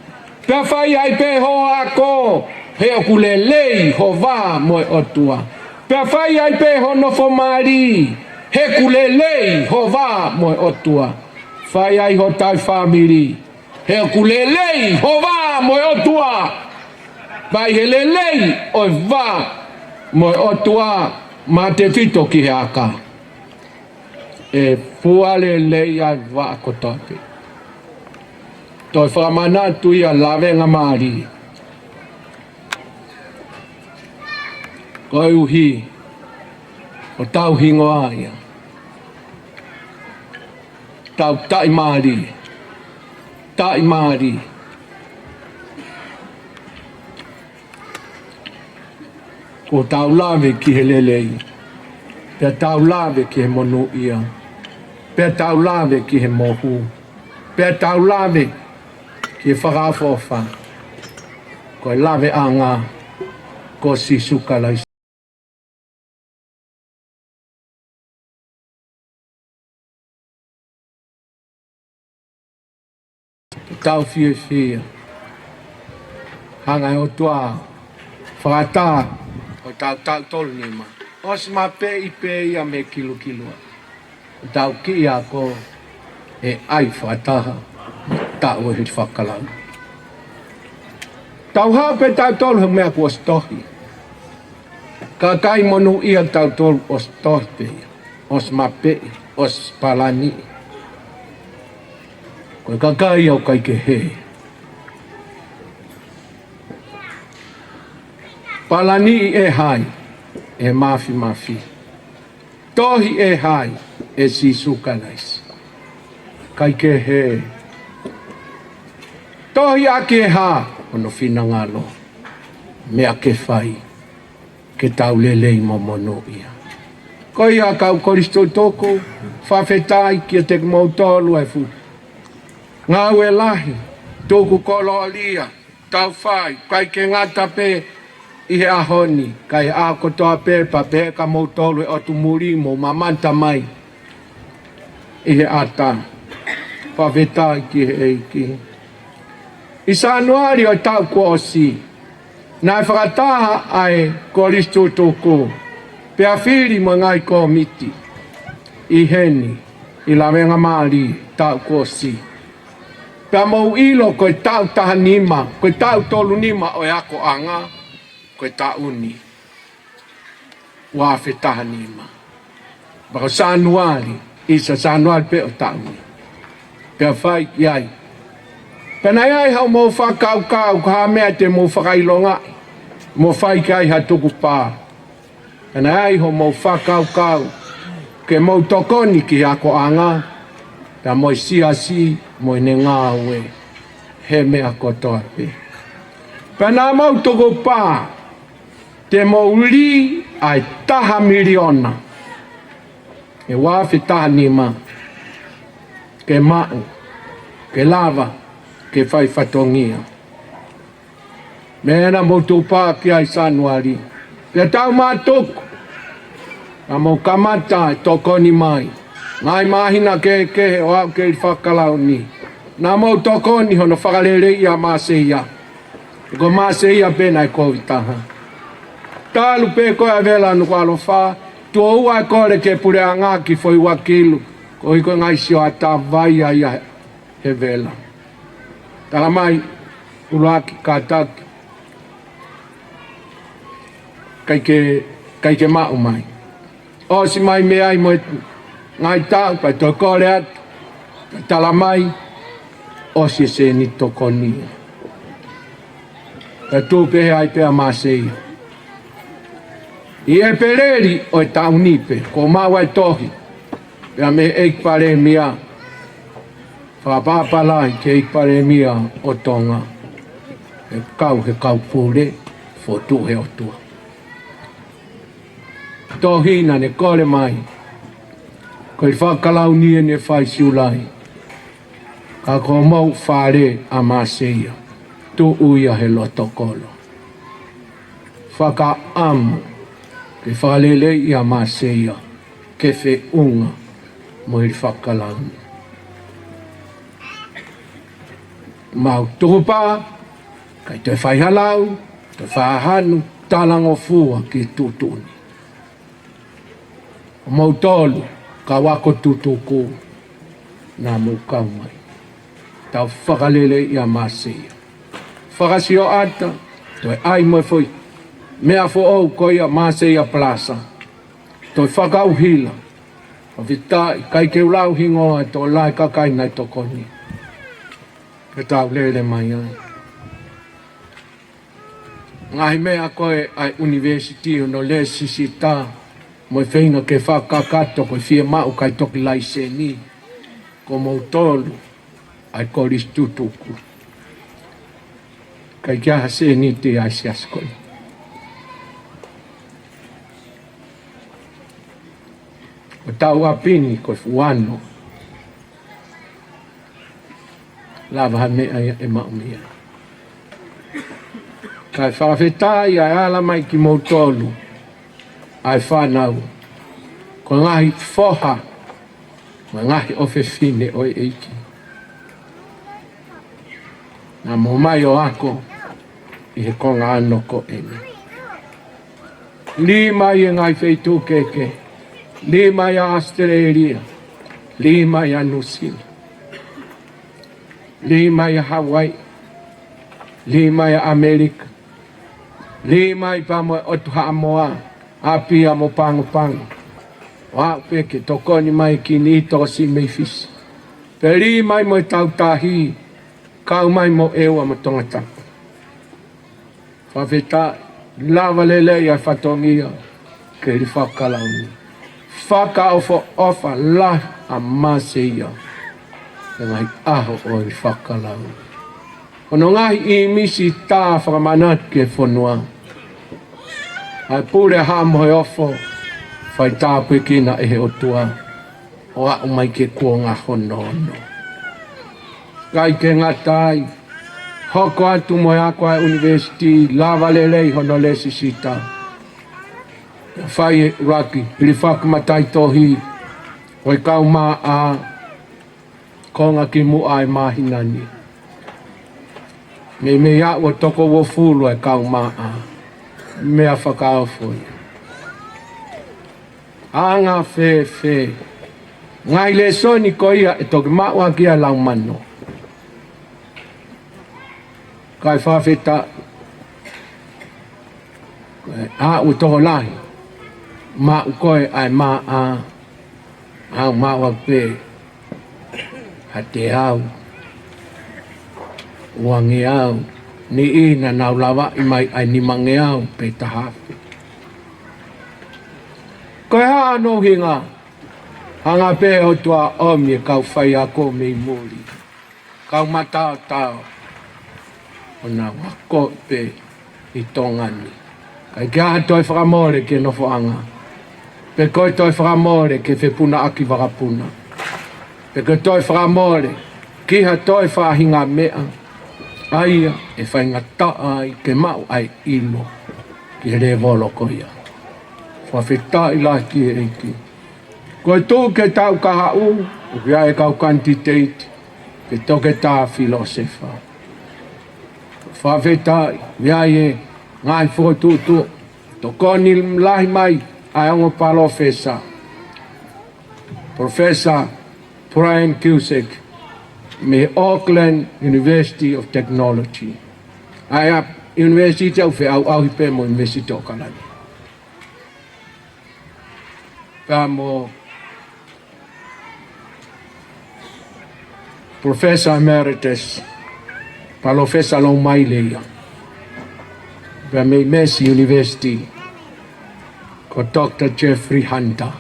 Pea fai ai pē ho ako, he ʻoku lelei ho vā mo e ʻOtua. Pea fai ai pē ho nofo mali, he ʻoku lelei ho vā mo e ʻOtua. Fai ai ho tauhi fāmili, he ʻoku lelei ho vā mo e ʻOtua. Pea ʻi he lelei ʻo e vā mo e ʻOtua, mātefito ki he aka, ʻe fua lelei ʻa e vā kotoa pē. Toe fakamanatu ia, lavengamālie. Koeʻuhi ko hotau hingoa ia. Tau taʻimālie. Taʻimālie. Kuo tau lave ki he lelei, pea tau lave ki he monūʻia, pea tau lave ki he mohu, pea tau lave ki he fakaʻofoʻofa. Ko e laveʻanga ko Sīsū Kalaisi. Tau fiefia. Hanga ʻe he ʻOtua ʻo fakataha hotau taʻu tolu nima. ʻOsi mapeʻi pē ia mei he kilukilua. Tau kiʻi ako ʻe ʻai fakataha taʻu ʻe hili fakakalau. Tau haʻu pē tautolu he meʻa kuo ʻosi tohi. Kakai monūʻia tautolu, ʻosi tohi pē ia. ʻOsi mapeʻi, ʻosi palaniʻi. Ko e kakai ʻoku ʻikai ke hē. Palaniʻi ʻe hai? ʻE Mafimafi. Tohi ʻe hai? ʻE Sīsū Kalaisi. ʻIkai ke hē. Tohi ʻaki ʻe hā? Hono finangalo. Meʻa ke fai ke tau lelei mo monūʻia. Ko ia kau Kolisi tutuku, fakafetaʻi kiate kimoutolu ʻa e fuʻu ngāue lahi, tuku kolōlia, tau fai, ʻikai ke ngata pē ʻi he ʻaho ni, ka ʻi he ʻaho kotoa pē, pea pehē kia moutolu ʻe ʻotu muli, mou mamata mai ʻi he ʻata. Fakafetaʻi ki he ʻEiki. ʻI Sānuali ʻo e taʻu kuo ʻosi, naʻe fakataha ʻa e Kolisi tutuku, pea fili mo e ngaahi kōmiti ʻi heni, ʻi lavengamālie taʻu kuo ʻosi. Pea mou ʻilo ko e taʻu taha nima, ko e taʻu tolu nima ʻo e akoʻanga, ko e taʻu ni. Ua afe taha nima. Pea ko Sānuali, ʻi Sānuali pē ʻo e taʻu ni. Pea fai ki ai. Pea naʻe ʻi ai haʻamou fakakaukau, ko e hā e meʻa te mou fakaʻilongaʻi, mou fai ki ai ha tukupā. Pea naʻe ʻi ai hoʻomou fakakaukau ke mou tokoni ki he akoʻanga, pea mo e siasi, mo ʻene ngāue, he meʻa kotoa pē. Pea naʻa mau tukupā, te mou lī ʻa e taha miliona, ʻe ua afe taha nima, ke maʻu, ke lava ke fai fatongia. Meʻa naʻa mou tukupā ki ai Sānuali. Pea tau mātuku, naʻa mou kamata ʻe tokoni mai. Ngaahi māhina kehekehe ʻo aʻu ki he fakakalau ni, naʻa mou tokoni hono fakaleleiʻi ʻa Maseia. Ko Maseia pē naʻe kovi taha. Talu pē ko ē ʻa e vela Nukuʻalofa, tuʻo ua e kole ki he puleʻanga ki Foʻi Uakilu, koeʻuhi ko e ngaahi sioʻata, vai ai ʻa e vela. Tala mai, ʻuluaki kātaki, ʻikai ke, ʻikai ke maʻu mai. ʻOsi mai mei ai mo e ngaahi taʻu, pea toe kole atu, pea tala mai, ʻosi e sēniti tokoni. Pea tuʻu pē ai pē ʻa Maseia. ʻI ʻEpeleli ʻo e taʻu ni pē, kuo maʻu ai e tohi. Pea mei he ʻEiki Palēmia, fakapapālangi ki he ʻEiki Palēmia ʻo Tonga, he kau, he kau pule, fotu he ʻOtua. Tohi naʻa ne kole mai, ko e fakakalauni eni ʻe fai Siulai, ka ko homou fale ʻa Maseia, tuʻu ia he loto kolo. Fakaʻamu ke fakaleleiʻi ʻa Maseia, ke feʻunga mo e fakakalauni. Mau tukupā, ʻikai toe fai ha lau, toe fai ha hanu, talangofua ki he tuʻutuʻuni. Moutolu, kau ako tutuku, naʻa mou kau mai. Tau fakaleleiʻi ʻa Maseia. Fakasioʻata, toe ʻai mo e foʻi meʻa foʻou ko ia Maseia Plaza. Toe fakaʻuhila. Fakafetaʻi, ʻikai ke u lau hingoa ʻo e tokolahi kakai naʻe tokoni. Ke tau lele mai ai. Ngaahi meʻa ko ē ʻa e ʻunivēsiti hono lēsisita mo e feinga ke fakakakato ko e fiemaʻu kae toki laiseni. Ko moutolu ʻa e kolisi tutuku. ʻIkai ke ʻi ai ha sēniti ʻa e siasi ko ē. Ko hotau ʻapi ni ko e fuano. Lava ha meʻa ia ʻe maʻu mei ai. Kae fakafetaʻi ʻa e ala mai kimoutolu ʻa e fānau. Ko e ngaahi foha, mo e ngaahi ʻofefine ʻo e ʻEiki. Naʻa mou ō mai ʻo ako ʻi he konga ʻana ko eni. Lī mai ʻi he ngaahi feituʻu kehekehe. Lī mai ʻa ʻAositelēlia. Lī mai ʻa Nuʻusila. Lī mai ʻa Hauaiʻi. Lī mai ʻa ʻAmelika. Lī mai pea mo e ʻOtu Haʻamoa, ʻApia mo Pago Pago. ʻO aʻu pē ke tokoni mai ki Niʻihi Tokosiʻi mei Fisi. Pea lī mai mo e Tautahi, kau mai mo ʻEua mo Tongatapu. Fakafetaʻi, lava lelei ʻa e fatongia ke hili fakakalauni. Fakaʻofoʻofa lahi ʻa Maseia he ngaahi ʻaho ʻo e fakakalauni. Hono ngaahi ʻīmisi tā fakamanatu ki he fonua. ʻA e pule Haʻa Moheofo, fai tāpuekina ʻe he ʻOtua ʻo aʻu mai ki he kuonga hono ono. ʻIkai ke ngata ai, hoko atu mo e ako ʻa e ʻunivēsiti, lava lelei hono lēsisita. Fai e ʻuluaki hilifaki mataʻitohi ʻo e kau māʻa, konga kimuʻa ʻa e māhina ni. Meimei aʻu ʻo toko uofulu ʻa e kau māʻa, meʻa fakaofo ia. Anga fēfē ngaahi lēsoni ko ia ʻe toki maʻu ʻaki ʻa e laumano. Kae fakafetaʻi, ko e aʻu tokolahi, maʻu ko ē ʻa e māʻa, ʻa e maʻu ʻaki pē ha teau, uangeau, niʻihi naʻa nau lavaʻi mai ʻa e nimangeau pe taha afe. Ko e hā hono ʻuhinga? Hanga pē ʻe he ʻOtua ʻo ʻomi e kau faiako mei muli, kau mataotao, ʻo nau akoʻi pē ʻi Tonga ni. ʻIkai ke ʻi ai ha toe fakamole ki he nofoʻanga, pe ko e toe fakamole ki he fepunaʻaki vakapuna, pe ko e toe fakamole ki ha toe faʻahinga meʻa, ʻa ia ʻe faingataʻa ai ke maʻu ʻa e ʻilo ki he lēvolo ko ia. Fakafetaʻi lahi ki he ʻEiki. Ko e tuʻu ki he taʻu kahaʻu, ʻoku ʻi ai e kau kanititeiti ke toketā filōsefa. Fakafetaʻi, ʻoku ʻi ai e ngaahi fokotuʻutuʻu, tokoni lahi mai ʻa e ongo palōfesa. Professor Brian Cusack mei he Auckland University of Technology. ʻA ia ʻa e ʻunivēsiti ʻoku feʻauʻauhi pē mo e ʻUnivēsiti ʻAokalani. Pea mo Professor Emeritus, Palōfesa Loumaile ia, pea mei Massey University, ko Doctor Jeffrey Hunter.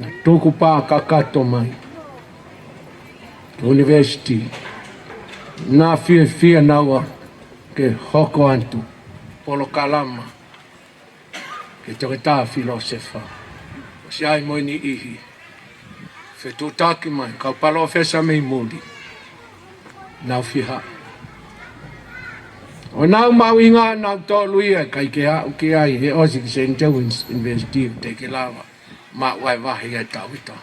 Naʻa tuku pā kakato mai ki he university. Naʻa fiefia naua ke hoko atu polokalama ke toketā filōsefa. ʻOsi ʻi ai mo e niʻihi fetuʻutaki mai, kau palōfesa mei muli. Nau fiha. ʻO nau mahuʻinga nautolu ia, ʻikai ke aʻu ki ai he ʻosi ki Saint John's University, teʻeki lava maʻu ai vahe ia ʻe taha ʻe taha.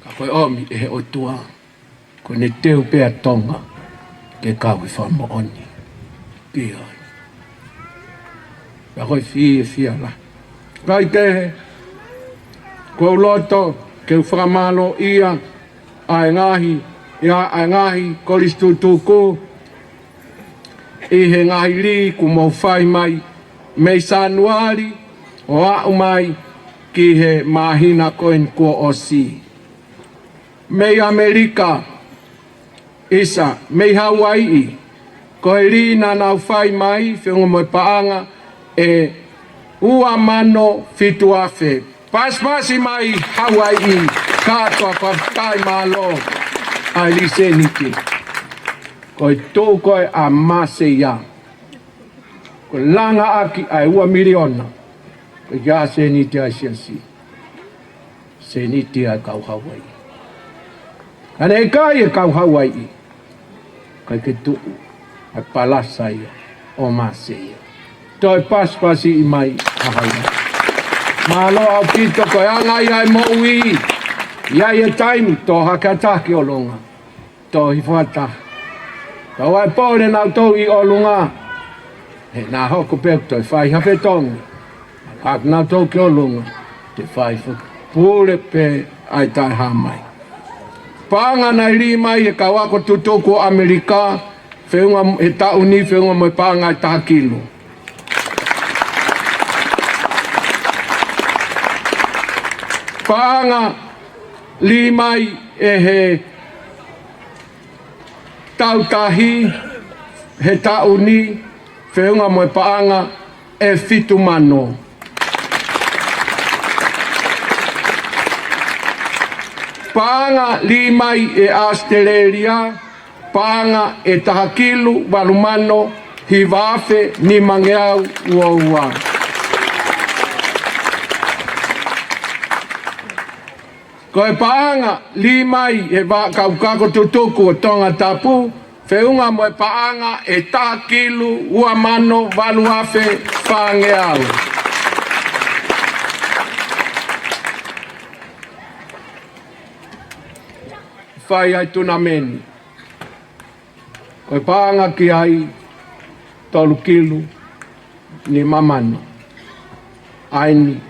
Ka ko e ʻomi ʻe he ʻOtua, ko ʻene teu pē ʻa Tonga ke kau he fakamoʻoni. Pea ko e fiefia lahi. Kae kehe, ʻoku ou loto ke u fakamālōʻia ʻa e ngaahi, ʻa e ngaahi kolisi tutuku ʻi he ngaahi lī kuo mou fai mai mei Sānuali ʻo aʻu mai ki he māhina ko eni kuo ʻosi. Mei ʻAmelika, ʻisa, mei Hauaiʻi, ko e lī naʻa nau fai mai, feʻunga mo e paʻanga ʻe ua mano fitu afe. Pasipasi mai Hauaiʻi, kātoa, fakafetaʻi, mālō ʻa e lī sēniti. Ko e tuʻu ko ē ʻa Maseia, ko e langa ʻaki ʻa e ua miliona, ko e ʻikai ha sēniti ʻa e siasi. Sēniti ʻa e kau Hauaiʻi. Ka ne ʻikai e kau Hauaiʻi, ʻikai ke tuʻu ʻa e palasa ia ʻo Maseia. Toe pasipasiʻi mai ʻa Hauaiʻi. Mālō ʻaupito, ko e anga ia e moʻui. ʻI ai e taimi, tō hake ʻa taha ki ʻolunga, tō hifo ʻa taha. Ka ʻoua ʻe pole nautolu ʻi ʻolunga, he naʻa hoko pē ʻo toe fai ha fetongi. Hake nautolu ki ʻolunga, toe fai foki. Pule pē ʻa e taʻehāmai. Paʻanga naʻe lī mai he kau ako tutuku ʻo ʻAmelika, feʻunga he taʻu ni, feʻunga mo e paʻanga ʻe taha kilu. Paʻanga lī mai ʻe he Tautahi he taʻu ni, feʻunga mo e paʻanga ʻe fitu mano. Paʻanga lī mai ʻe ʻAositelēlia, paʻanga ʻe taha kilu valu mano hiva afe nimangeau ua ua. Ko e paʻanga lī mai ʻe he Vaʻa Ako Tutuku ʻo Tongatapu, feʻunga mo e paʻanga ʻe taha kilu ua mano valu afe fāngeau. Fai ai tunameni. Ko e paʻanga ki ai tolu kilu nima mano. ʻA eni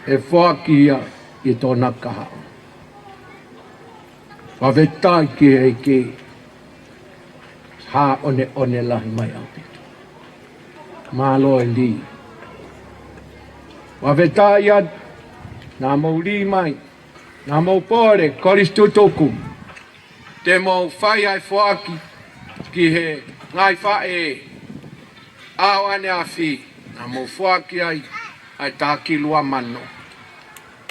ʻe foaki ia ʻi he Tokonaki kahaʻu. Fakafetaʻi ki he ʻEiki, hā ʻoneʻone lahi mai ʻaupito. Mālō e lī. Fakafetaʻi atu, naʻa mou lī mai, naʻa mou pole, kolisi tutuku. Te mou fai ai foaki ki he ngaahi faʻē ʻaho ʻaneafi, naʻa mou foaki ai ʻa e taha kilu ua mano.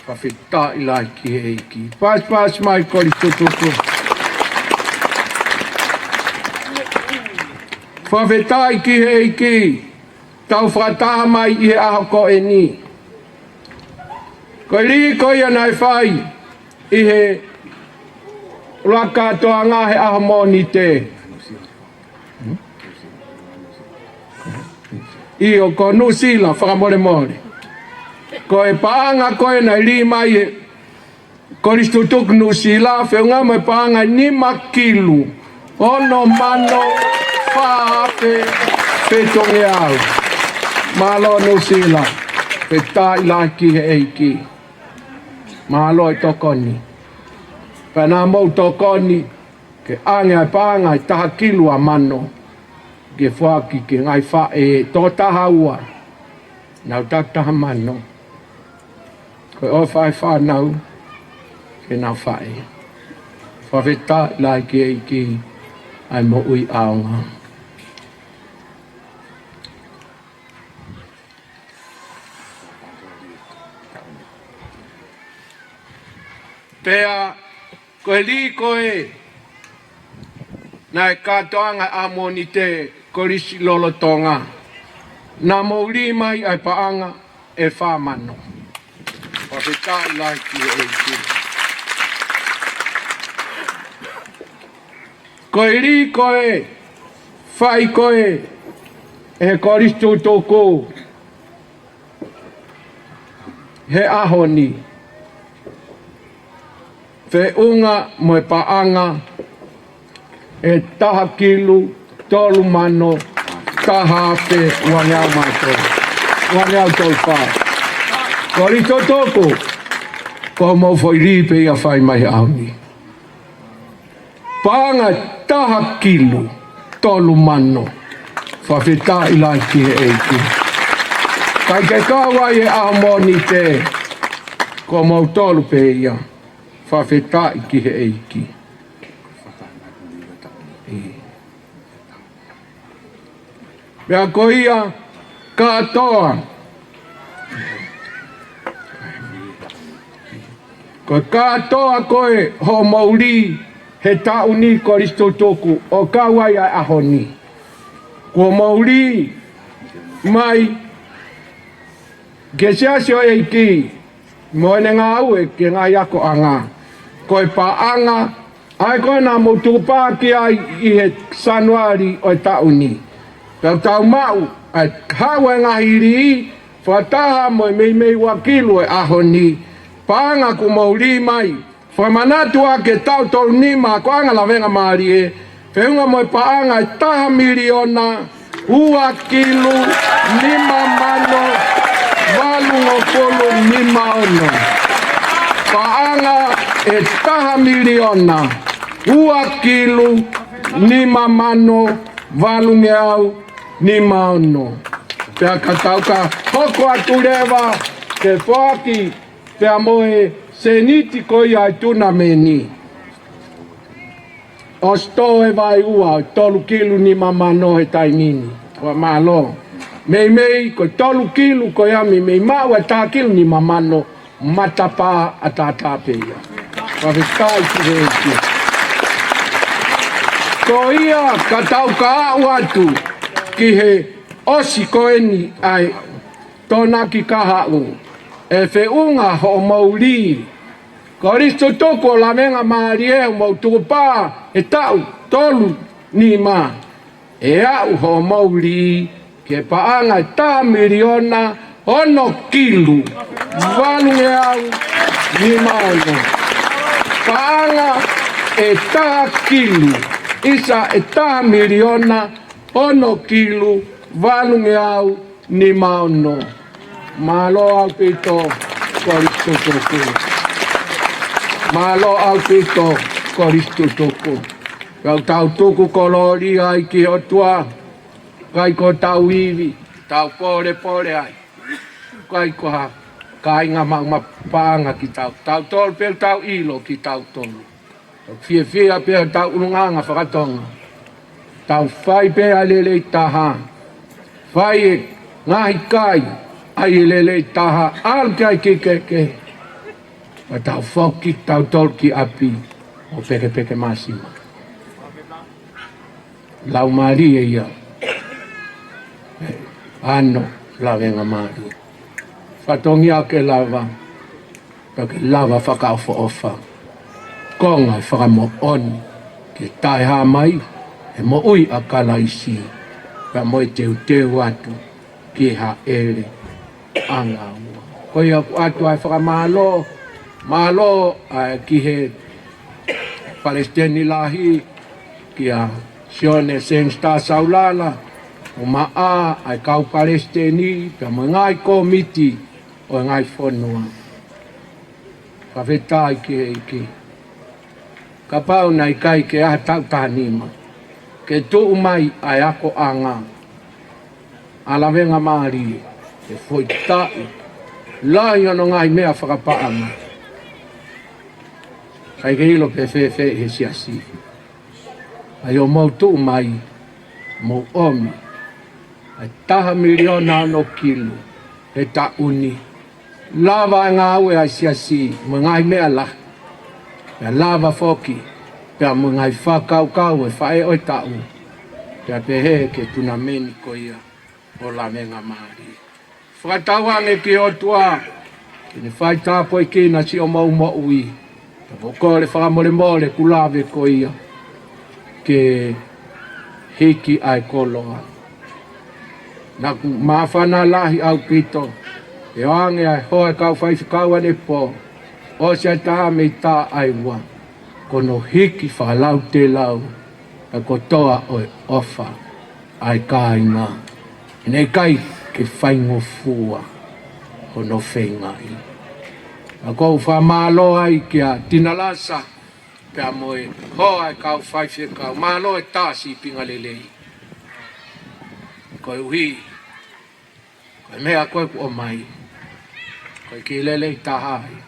Fakafetaʻi lahi ki he ʻEiki. Pasipasi mai kolisi tutuku. Fakafetaʻi ki he ʻEiki. Tau fakataha mai ʻi he ʻaho ko eni. Ko e lī ko ia naʻe fai ʻi he ʻuluaki kātoanga he ʻaho Mōnite. ʻIo, ko Nuʻusila, fakamolemole. Ko e paʻanga ko ē naʻe lī mai ʻe he Kolisi Tutuku Nuʻusila, feʻunga mo e paʻanga nima kilu ono mano fā afe fitungeau. Mālō Nuʻusila, fakafetaʻi lahi ki he ʻEiki. Mālō e tokoni. Pea naʻa mou tokoni ke ʻange ʻa e paʻanga ʻe taha kilu ua mano ke foaki ki he ngaahi faʻē ʻe toko taha ua. Nau taki taha mano. Ko e ʻofa ʻa e fānau ki heʻenau faʻē. Fakafetaʻi lahi ki he ʻEiki ʻa e moʻui ʻaonga. Pea ko e lī ko ē naʻe kātoanga ʻa Mōnite Kolisi lolotonga, naʻa mou lī mai ʻa e paʻanga ʻe fā mano. Fakafetaʻi lahi ki he ʻEiki. Ko e lī ko ē fai ko ē ʻe he Kolisi Tutuku he ʻaho ni, feʻunga mo e paʻanga ʻe taha kilu tolu mano taha afe ua ngeau mā tolu, ua ngeau tolu fā. Kolisi Tutuku, ko hoʻomou foʻi lī pē ia fai mai he ʻaho ni. Paʻanga taha kilu tolu mano. Fakafetaʻi lahi ki he ʻEiki. Kae ke kau ai e ʻaho Mōnite, ko moutolu pē ia. Fakafetaʻi ki he ʻEiki. Pea ko ia kātoa, ko e kātoa ko ē hoʻomou lī he taʻu ni Kolisi Tutuku, ʻo kau ai ʻa e ʻaho ni, kuo mou lī mai ki he Siasi ʻo e ʻEiki mo ʻene ngāue ki he ngaahi akoʻanga. Ko e paʻanga ʻa ē ko ē naʻa mou tukupā ki ai ʻi he Sānuali ʻo e taʻu ni. Pea tau maʻu ʻa e haʻu e ngaahi lī, fakataha mo e meimei ua kilu he ʻaho ni. Paʻanga kuo mou lī mai, fakamanatu ʻa e taʻu tolu nima akoʻanga lavengamālie, feʻunga mo e paʻanga ʻe taha miliona ua kilu nima mano valungofulu nima ono. Paʻanga ʻe taha miliona ua kilu nima mano valungeau nima ono. Pea ka tau ka hoko atu leva ke foaki pea mo e sēniti ko ia ʻa e tunameni, ʻosi tō e vaeua ʻo e tolu kilu nima mano he taimi ni. Fakamālō. Meimei ko e tolu kilu ko ia, meimei maʻu ʻa e taha kilu nima mano, matapā ʻataʻatā pē ia. Fakafetaʻi ki he ʻEiki. Ko ia ka tau ka aʻu atu ki he ʻosi ko eni ʻa e Tokonaki Kahaʻu, ʻe feʻunga hoʻomou lī Kolisi Tutuku ʻo lavengamālie ʻo mou tukupā he taʻu tolu nima, ʻe aʻu hoʻomou lī ki he paʻanga ʻe taha miliona ono kilu valungeau nima ono. Paʻanga ʻe taha kilu, ʻisa ʻe taha miliona ono kilu valungeau nima ono. Mālō ʻaupito Kolisi Tutuku. Mālō ʻaupito Kolisi Tutuku. Ka tau tuku kolōlia ai ki he ʻOtua, ʻikai ko hotau ivi, tau pōlepole ai. ʻIkai ko ha kāinga maʻu ma paʻanga kitautolu. Tautolu pē tau ʻilo kitautolu. Tau fiefia pē hotau ʻulungaanga fakatonga. Tau fai pē ʻa e lelei taha. Fai e ngaahi kai ʻa e lelei taha, ʻalu ki ai ki kehekehe. Pea tau foki tautolu ki ʻapi ʻo pekepeke māsima. Laumālie ia. ʻE, ʻa hono lavengamālie. Fatongia ke lava, pea ke lava fakaʻofoʻofa. Konga e fakamoʻoni ke taʻehāmai e moʻui ʻa Kalaisi, pea mo e teuteu atu ki he hāʻele ʻanga ua. Ko ia ʻoku ʻoatu ai e fakamālō, mālō ʻa e ki he Palesiteni Lahi, kia Sione Sēnisi Tasaulala, ʻumaʻā ʻa e kau palesiteni, pea mo e ngaahi kōmiti ʻo e ngaahi fonua. Fakafetaʻi ki he ʻEiki. Kapau naʻe ʻikai ke ʻi ai ha taʻu taha nima, ke tuʻu mai ʻa e akoʻanga ʻa e lavengamālie, ʻe foʻi taʻu lahi hono ngaahi meʻa fakapaʻanga. ʻIkai ke ʻilo pe fēfē ʻi he siasi. ʻA ia ʻoku mou tuʻu mai, mou ʻomi ʻa e taha miliona ono kilu he taʻu ni. Lava e ngāue ʻa e siasi mo e ngaahi meʻa lahi. Pea lava foki pea mo e ngaahi fakakaukau ʻo e faʻē ʻo e taʻu, pea pehē ki he tunameni ko ia ʻo e lavengamālie. Fakatauange ki he ʻOtua ke ne faitāpuekina siʻomou moʻui. Pea ʻoku ou kole fakamolemole ʻeku lave ko ia ke hiki ʻa e koloa. Naʻá ku māfana lahi ʻaupito ʻi he ʻoange ʻa e hoa ʻo e kau faifekau ʻanepō, ʻosi ʻa e taha mei taʻu ʻe ua, ko hono hiki fakalautelau ʻa e kotoa ʻo e ʻofa ʻa e kāinga. He naʻe ʻikai ke faingofua hono feingaʻi. Pea ʻoku ou fakamālō ai kia Tinalasa pea mo e hoa ʻo e kau faifekau. Mālō e tā sīpinga lelei. Koeʻuhi ko e meʻa ko ē kuo ʻomai, ko e kiʻi lelei taha ia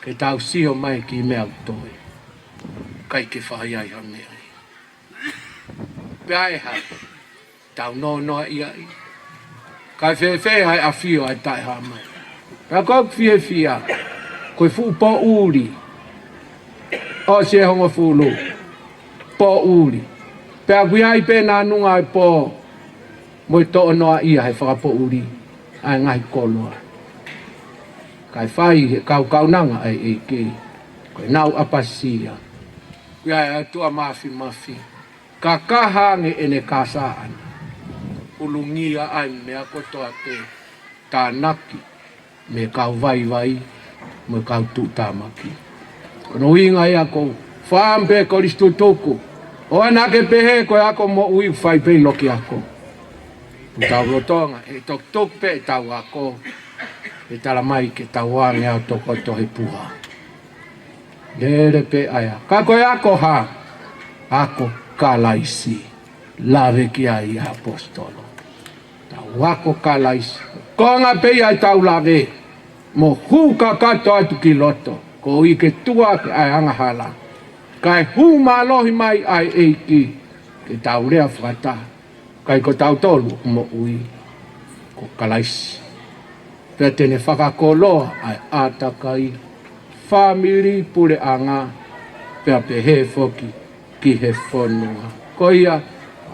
ke tau sio mai ki he meʻa ʻoku toe, ʻikai ke fai ai ha meʻa ia. Pea ʻe hā, tau nonoa ia ai. Kae fēfē ʻa e ʻafio ʻa e taʻehāmai? Pea ʻoku ou fiefia, ko e fuʻu poʻuli ʻosi e hongofulu, poʻuli. Pea ʻoku ʻi ai pē naʻa nunga ʻa e pō mo e toʻo noa ia he fakapoʻuli ʻa e ngaahi koloa. Kae fai he kau kaunanga ʻa e ʻEiki, ko ʻenau ʻapasia. ʻOku ʻi ai ʻa e ʻOtua Māfimafi, kakaha ange ʻene kāsā ʻana, hulungia ʻa e meʻa kotoa pē, tānaki mei he kau vaivai mo e kau tuʻutāmaki. Ko hono ʻuhinga ia ʻoku ou fakaʻamu pē kolisi tutuku, ʻoua naʻá ke pehē ko e ako moʻui ʻoku fai pē ʻi loki ako. Ko ʻetau lolotonga ʻe toki tuku pē ʻetau ako, ʻe tala mai ke tau ʻoange ʻa e tokoto he puha. Lele pē ʻa e ako. Ka ko e ako hā? Ako Kalaisi. Lave ki ai ʻa e ʻaposetolo. Tau ako Kalaisi. Konga pē ia ʻetau lave mo hū kakato atu ki loto, koeʻuhi ke tuʻu hake ʻa e angahala, kae hū mālohi mai ʻa e ʻEiki ke tau lea fakataha. Ka ko tautolu ʻoku moʻui ko Kalaisi. Pea te ne fakakoloa ʻa e ʻātakai, fāmili, puleʻanga, pea pehē foki ki he fonua. Ko ia,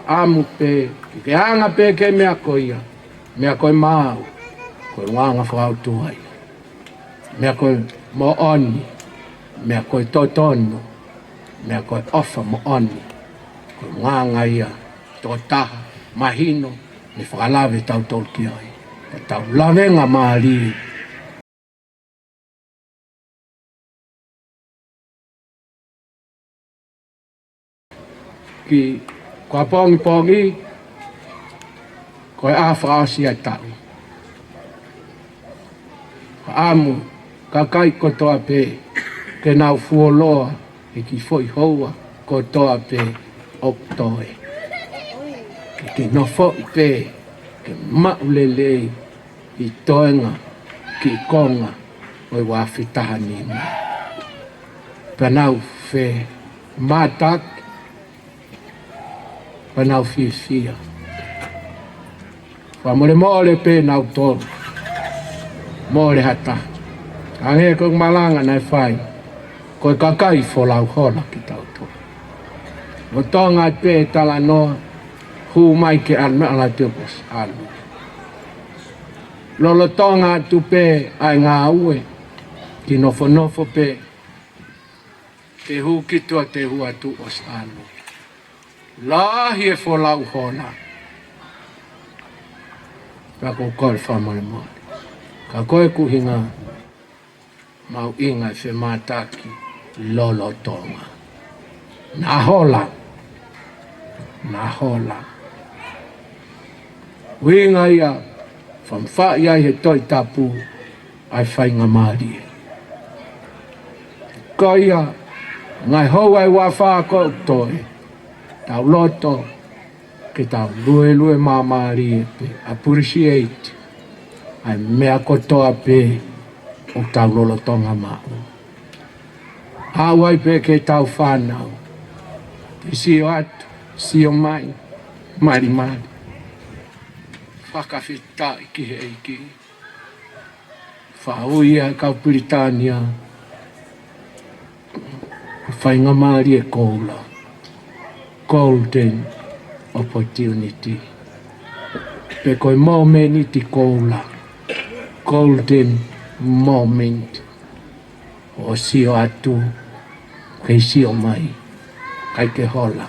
ʻamu pē ke ke anga pē ki he meʻa ko ia, meʻa ko e maau, ko e ʻulungaanga fakaʻotua ia. Meʻa ko e moʻoni, meʻa ko e totonu, meʻa ko e ʻofa moʻoni, ko e ʻulungaanga ia tokotaha mahino ne fakalave tautolu ki ai. Ka tau lavengamālie. Ki, ko e pongipongi, ko e ʻaho fakaʻosi ʻa e taʻu. Ka ʻamu kakai kotoa pē ke nau fuoloa he kiʻi foʻi houa kotoa pē ʻoku toe, ke ke nofoʻi pē ke maʻu lelei ʻi he toenga kiʻi konga ʻo e ua afe taha nima. Pea nau femātaki, pea nau fiefia. Fakamolemole pē nautolu mo e lehata. Hangē ko e malanga naʻe fai, ko e kakai folau hola kitautolu. Lolotonga pē talanoa, hū mai ke ʻalu, meʻa la te ʻosi ʻalu. Lolotonga atu pē ʻa e ngāue, kiʻi nofonofo pē, te hū ki tuʻa, te hū atu, ʻosi ʻalu. Lahi e folau hola. Pea ʻoku ou kole fakamolemole. Ka ko e ʻuhinga mahuʻinga e femātaki lolotonga. Naʻa hola. Naʻa hola. ʻUhinga ia, fakaʻamu ai he Tohi Tapu ʻa e faingamālie. Ko ia, ngaahi houa ʻe ua fā ko ē ʻoku toe, tau loto ke tau luelue māmālie pē, appreciate ʻa e meʻa kotoa pē ʻoku tau lolotonga maʻu. Haʻu ai pē ki heʻetau fānau, ke sio atu, sio mai, malimali. Fakafetaʻi ki he ʻEiki. Faʻu ia ʻa e kau Pilitānia. Faingamālie koula, golden opportunity. Pe ko e momeniti koula, golden moment. ʻO sio atu, kei sio mai, ʻikai ke hola.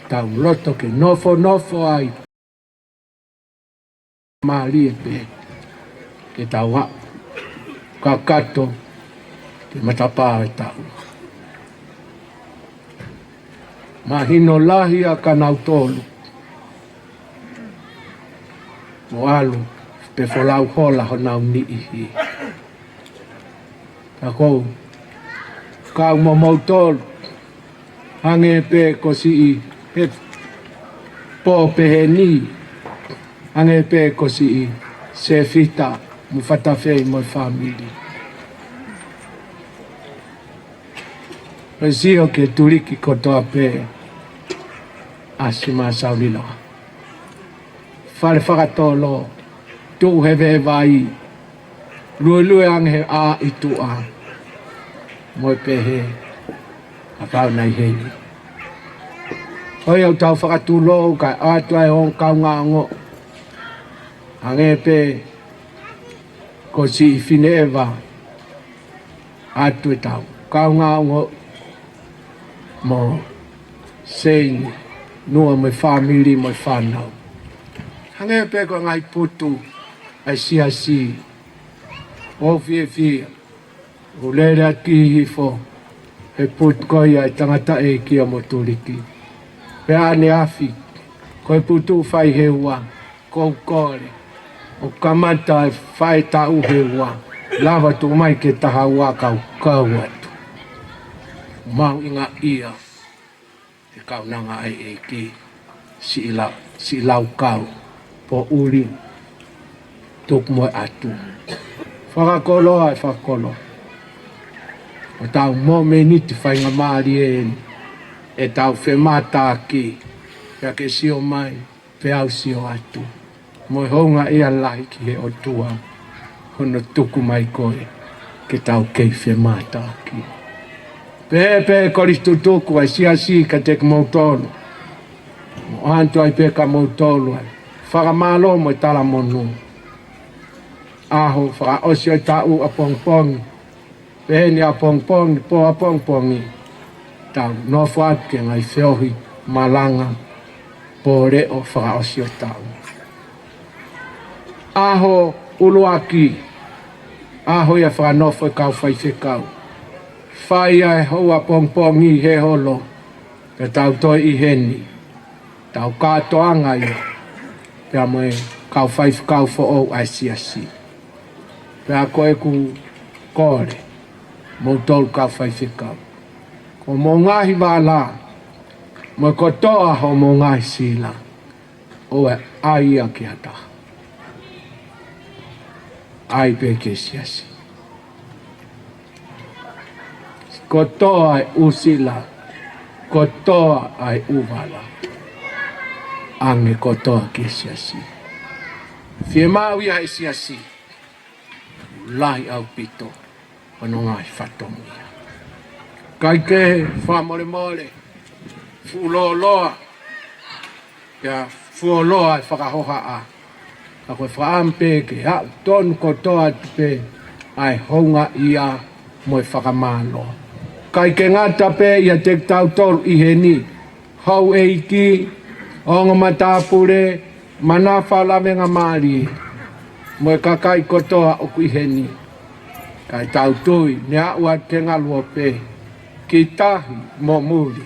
Tau loto ke nofonofo ai. Mālie pē ke tau aʻu kakato ki he matapā ʻo e taʻu. Mahino lahi ʻa kinautolu ʻoku ʻalu pe folau hola honau niʻihi. Ka ʻoku ou kau mo moutolu, hangē pē ko siʻi he pō pehē ni, hangē pē ko siʻi Sefita mo Fatafei mo e fāmili. Pea sio ki he tuliki kotoa pē ʻa Simasaulila. Fale fakatolo, tuʻu he veʻe vai, luelue ange he ʻā ʻi tuʻa, mo e pehē, kapau naʻe ʻi heni. Ko ia ʻoku tau fakatulou kae ʻoatu ai ʻo kaungāongo. Hangē pē ko siʻi Fineʻeva atu e tau kaungāongo mo Seini, Nua mo e fāmili mo e fānau. Hangē pē ko e ngaahi putu ʻa e siasi, ʻoku ou fiefia ʻoku lele atu ki hifo he putu ko ia ʻa e tangataʻeiki mo tuliki. Pea ʻaneafi, ko e putu fai he ua, ʻoku ou kole ʻo kamata e fai taʻu he ua, lava tuʻu mai ki he taha ua kau kau atu. Mahuʻinga ia he kaunanga ʻa e ʻEiki, siʻi lau, siʻi laukau, Poʻuli, Tuku mo e ʻAtu. Fakakoloa e fakakolo. ʻO tau momeniti faingamālie eni ʻetau femātaaki, pea ke sio mai, pea u sio atu. Mo e houngaʻia lahi ki he ʻOtua hono tuku mai koe ke tau kei femātaaki. Pehē pē Kolisi Tutuku ʻa e siasi kiate kimoutolu. Mo ʻoatu ai pē kia moutolu ʻa e fakamālō mo e talamonū. ʻAho fakaʻosi ʻo e taʻu ʻapongipongi. Pehē ni ʻapongipongi, pō ʻapongipongi, tau nofo atu ki he ngaahi feohi malanga, pō leʻo fakaʻosi ʻo e taʻu. ʻAho ʻuluaki, ʻaho ia fakanofo e kau faifekau. Fai ai e houa ʻapongipongi he holo, pea tau toe ʻi heni. Tau kātoanga ia pea mo e kau faifekau foʻou ʻa e siasi. Pea ko ʻeku kole, moutolu kau faifekau, ko hoʻomou ngaahi vala mo e kotoa hoʻomou ngaahi sila, ʻoua ʻe ʻai ia ki ha taha. ʻAi pē ki he siasi. Kotoa e ʻū sila, kotoa e ʻū vala, ʻange kotoa ki he siasi. Fiemaʻu ia ʻe he siasi, lahi ʻaupito hono ngaahi fatongia. Kae kehe, fakamolemole, fuʻu lōloa, pea fuoloa e fakahohaʻa. Ka ko e fakaʻamu pē ke aʻu tonu kotoa atu pē ʻa e houngaʻia mo e fakamālō. ʻIkai ke ngata pē ʻiate kitautolu ʻi heni, houʻeiki, ongo matāpule, manafa lavengamālie, mo e kakai kotoa ʻoku ʻi heni. Kae tau tui, ne aʻu atu ke ngaluope, ki tahi mo muli,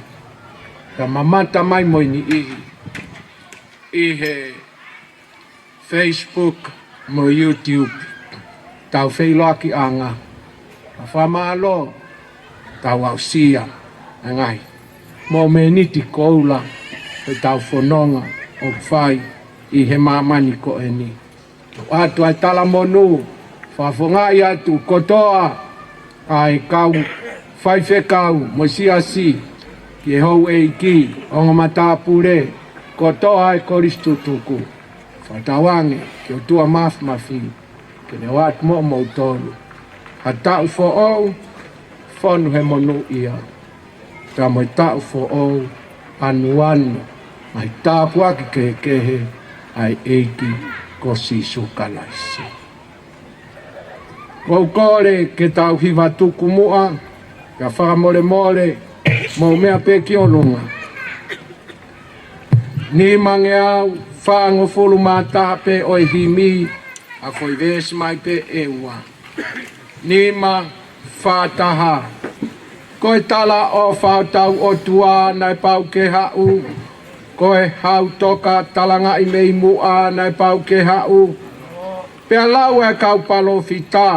ka mamata mai mo e niʻihi ʻi he Facebook mo YouTube, tau feʻiloakiʻanga. Ka fakamālō, tau aʻusia e ngaahi momeniti koula ʻo ʻetau fononga ʻoku fai ʻi he māmani ko eni. ʻOatu ʻa e talamonū, fakafofongaʻi atu kotoa ʻa e kau faifekau mo e siasi, ki he houʻeiki, ongo matāpule, kotoa e Kolisi Tutuku. Fakatauange ki he ʻOtua Māfimafi ke ne ʻoatu moʻomoutolu ha taʻu foʻou, fonu he monūʻia, pea mo e taʻu foʻou, anuanu ʻa e tāpuaki kehekehe ʻa e ʻEiki ko Sīsū Kalaisi. ʻOku ou kole ke tau hiva tuku muʻa, kae fakamolemole, mou meʻa pē ki ʻolunga. Nimangeau fāngofulu mā taha pē ʻo e himi, ʻa ko e veesi mai pē ʻe ua. Nima fā taha. Ko e talaʻofa ʻa hotau ʻOtua naʻe pau ke haʻu. Ko e hau toka talangaʻi mei muʻa naʻe pau ke haʻu. Pea lau ʻe he kau palōfita.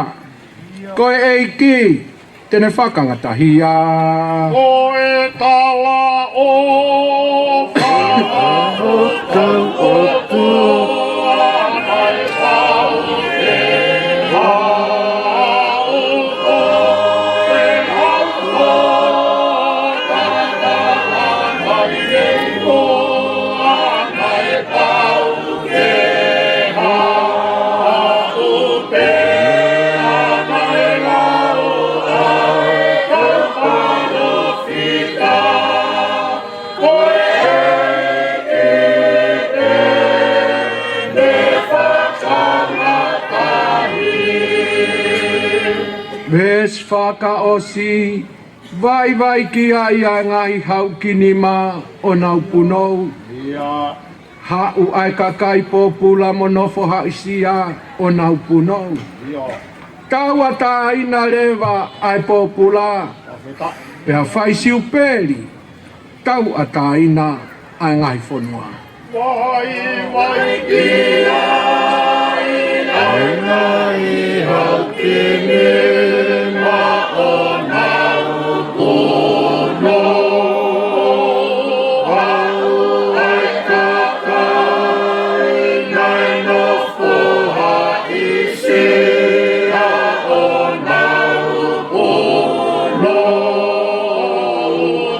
Ko e ʻEiki te ne fakangatahia. Ko e talaʻofa ʻa hotau ʻOtua naʻe pau ke haʻu. Ko e hau toka talangaʻi mei muʻa naʻe pau ke haʻu. Pea naʻe lau ʻa e kau palōfita, ko e ʻEiki te ne fakangatahia. Veesi fakaʻosi, vaivai ki ai ʻa e ngaahi hau kinima ʻo nau punou. Ia. Haʻu ʻa e kakai pōpula mo nofo haʻisia ʻo nau punou. Ia. Tauʻatāina leva ʻa e pōpula. Pea fai siupeli, tauʻatāina ʻa e ngaahi fonua. Vaivai ki ai ʻa e ngaahi hau kinima ʻo nau punou. Haʻu ʻa e kakai naʻe nofo haʻisia ʻo nau punou.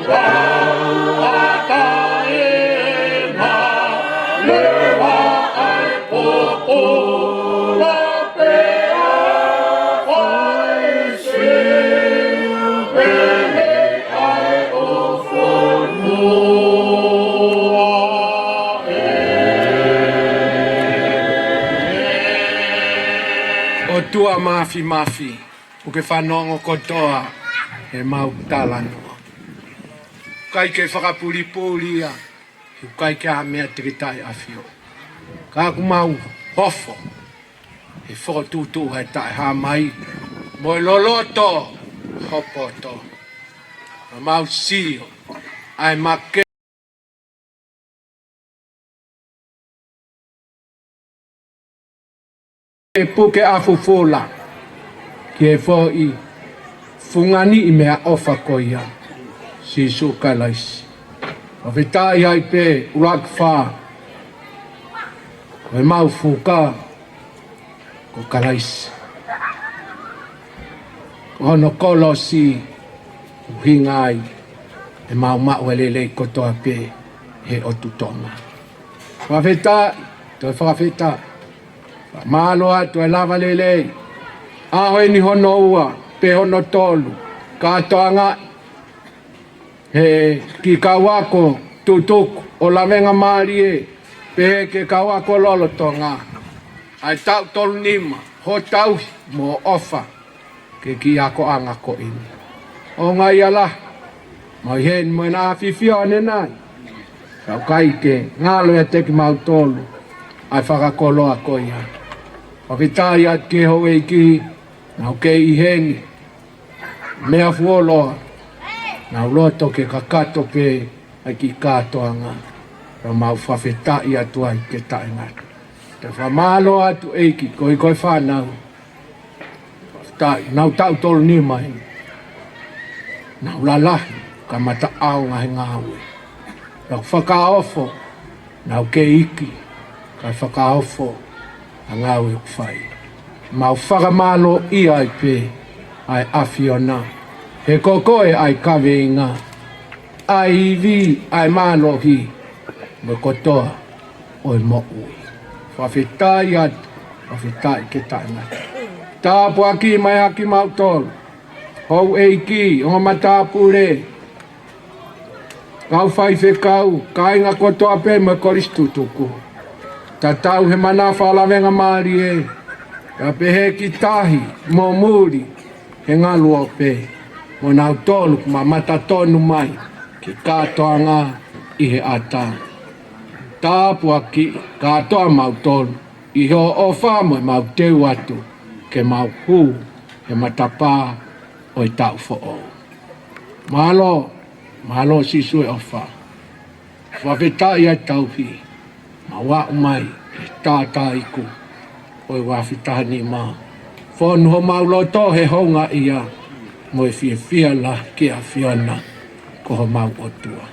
Tauʻatāina leva ʻa e pōpula pea fai siupeli ʻa e ʻū fonua. ʻOtua Māfimafi, ʻoku ke fanongo kotoa ʻemau talanoa. ʻIkai ke fakapulipuli ia, ʻikai ke ʻi ai ha meʻa te ke taʻeʻafio. Ka ʻoku mau hofo he fokotuʻutuʻu ʻa e taʻehāmai, mo e loloto hopo ʻo tō. Ka mau sio ʻa e make ʻe puke ʻa fufula ki he foʻi fungani ʻi meʻaʻofa ko ia, Sīsū Kalaisi. Fakafetaʻi ai pē ʻuluaki fā, ko ʻemau fuka ko Kalaisi. Ko hono kolosi ʻoku ʻuhinga ai ʻemau maʻu e lelei kotoa pē he ʻotu Tonga. Fakafetaʻi, toe fakafetaʻi. Mālō atu e lava lelei. ʻAho eni hono ua, pe hono tolu, kātoanga he kiʻi kau ako tutuku ʻo lavengamālie, pehē ki he kau ako lolotonga. ʻA e taʻu tolu nima, hoʻo tauhi mo ʻofa ki he kiʻi akoʻanga ko eni. ʻOku ngali ala, mau ʻi heni mo ʻena ʻAfifio ʻanenai. Ka ʻoku ʻikai ke ngalo ʻiate kimautolu ʻa e fakakoloa ko ia. Fakafetaʻi atu ki he houʻeiki, naʻa nau kei ʻi heni. Meʻa fuoloa, naʻa nau loto ke kakato pē ʻa e kiʻi kātoanga. Ka mau fakafetaʻi atu ai ke taʻengata. Toe fakamālō atu ʻEiki, koeʻuhi ko e fānau. Fakafetaʻi, nau taʻu tolu nima eni. Nau lalahi, kamata ʻaonga he ngāue. Nau fakaofo, nau kei iiki, kae fakaofo ʻa e ngāue ʻoku fai. Mau fakamālōʻia ai pē ʻa e ʻAfiona. He ko koe ʻa e kaveinga, ʻa e ivi, ʻa e mālohi, mo e kotoa ʻo e moʻui. Fakafetaʻi atu, fakafetaʻi ke taʻengata. Tāpuaki mai ʻa kimautolu. Houʻeiki, ongo matāpule, kau faifekau, kāinga kotoa pē mo e kolisi tutuku. Tatau he manava ʻo e lavengamālie, kae pehē ki tahi mo muli he ngaluope, mo nautolu kuo mamata tonu mai ki he kātoanga ʻi he ʻatā. Tāpuakiʻi kātoa mautolu ʻi hoʻo ʻofa mo ʻemau teu atu ke mau hū he matapā ʻo e taʻu foʻou. Mālō, mālō Sīsū e ʻofa. Fakafetaʻi ʻa e tauhi, mau aʻu mai ki he tātāiku ʻo e uaafe taha nima. Fonu homau loto he houngaʻia mo e fiefia lahi ki he ʻAfiona ko homau ʻOtua.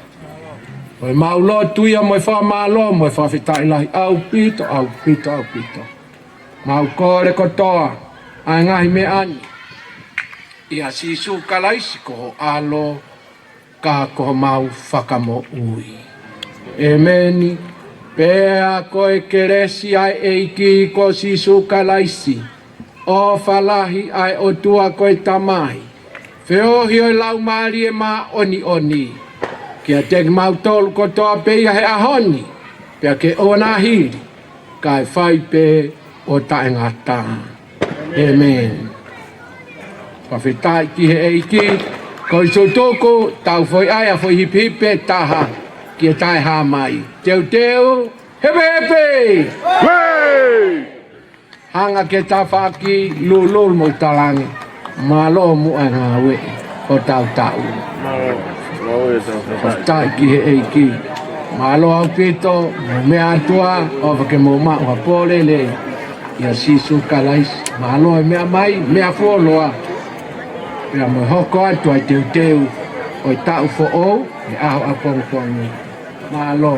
Ko ʻemau lotu ia mo e fakamālō mo e fakafetaʻi lahi ʻaupito, ʻaupito, ʻaupito. Mau kole kotoa ʻa e ngaahi meʻa ni ʻia Sīsū Kalaisi ko ho ʻAlo, ka ko homau Fakamoʻui. ʻĒmeni. Pea ko e kelesi ʻa e ʻEiki ko Sīsū Kalaisi, ʻofa lahi ʻa e ʻOtua ko e Tamai, feohi ʻo e Laumālie Māʻoniʻoni, kiate kimautolu kotoa pē ia he ʻaho ni, pea ke ʻoua naʻa hili, kae fai pē ʻo taʻengata. ʻĒmeni. Fakafetaʻi ki he ʻEiki. Kolisi tutuku, tau foʻi ʻai ʻa e foʻi hipihipi ʻe taha ki he taʻehāmai. Teuteu, hepehepe! Hanga ki he tafaʻaki, lululu mo talaange, mālō muʻa e ngāue ʻo e taʻu. Fakafetaʻi ki he ʻEiki. Mālō ʻaupito, mou meʻa atu ā, ʻofa ke mou maʻu ha pō lelei ʻia Sīsū Kalaisi. Mālō e meʻa mai, meʻa fuoloa. Pea mo e hoko atu ʻa e teuteu ʻo e taʻu foʻou he ʻaho ʻapongipongi. Mālō.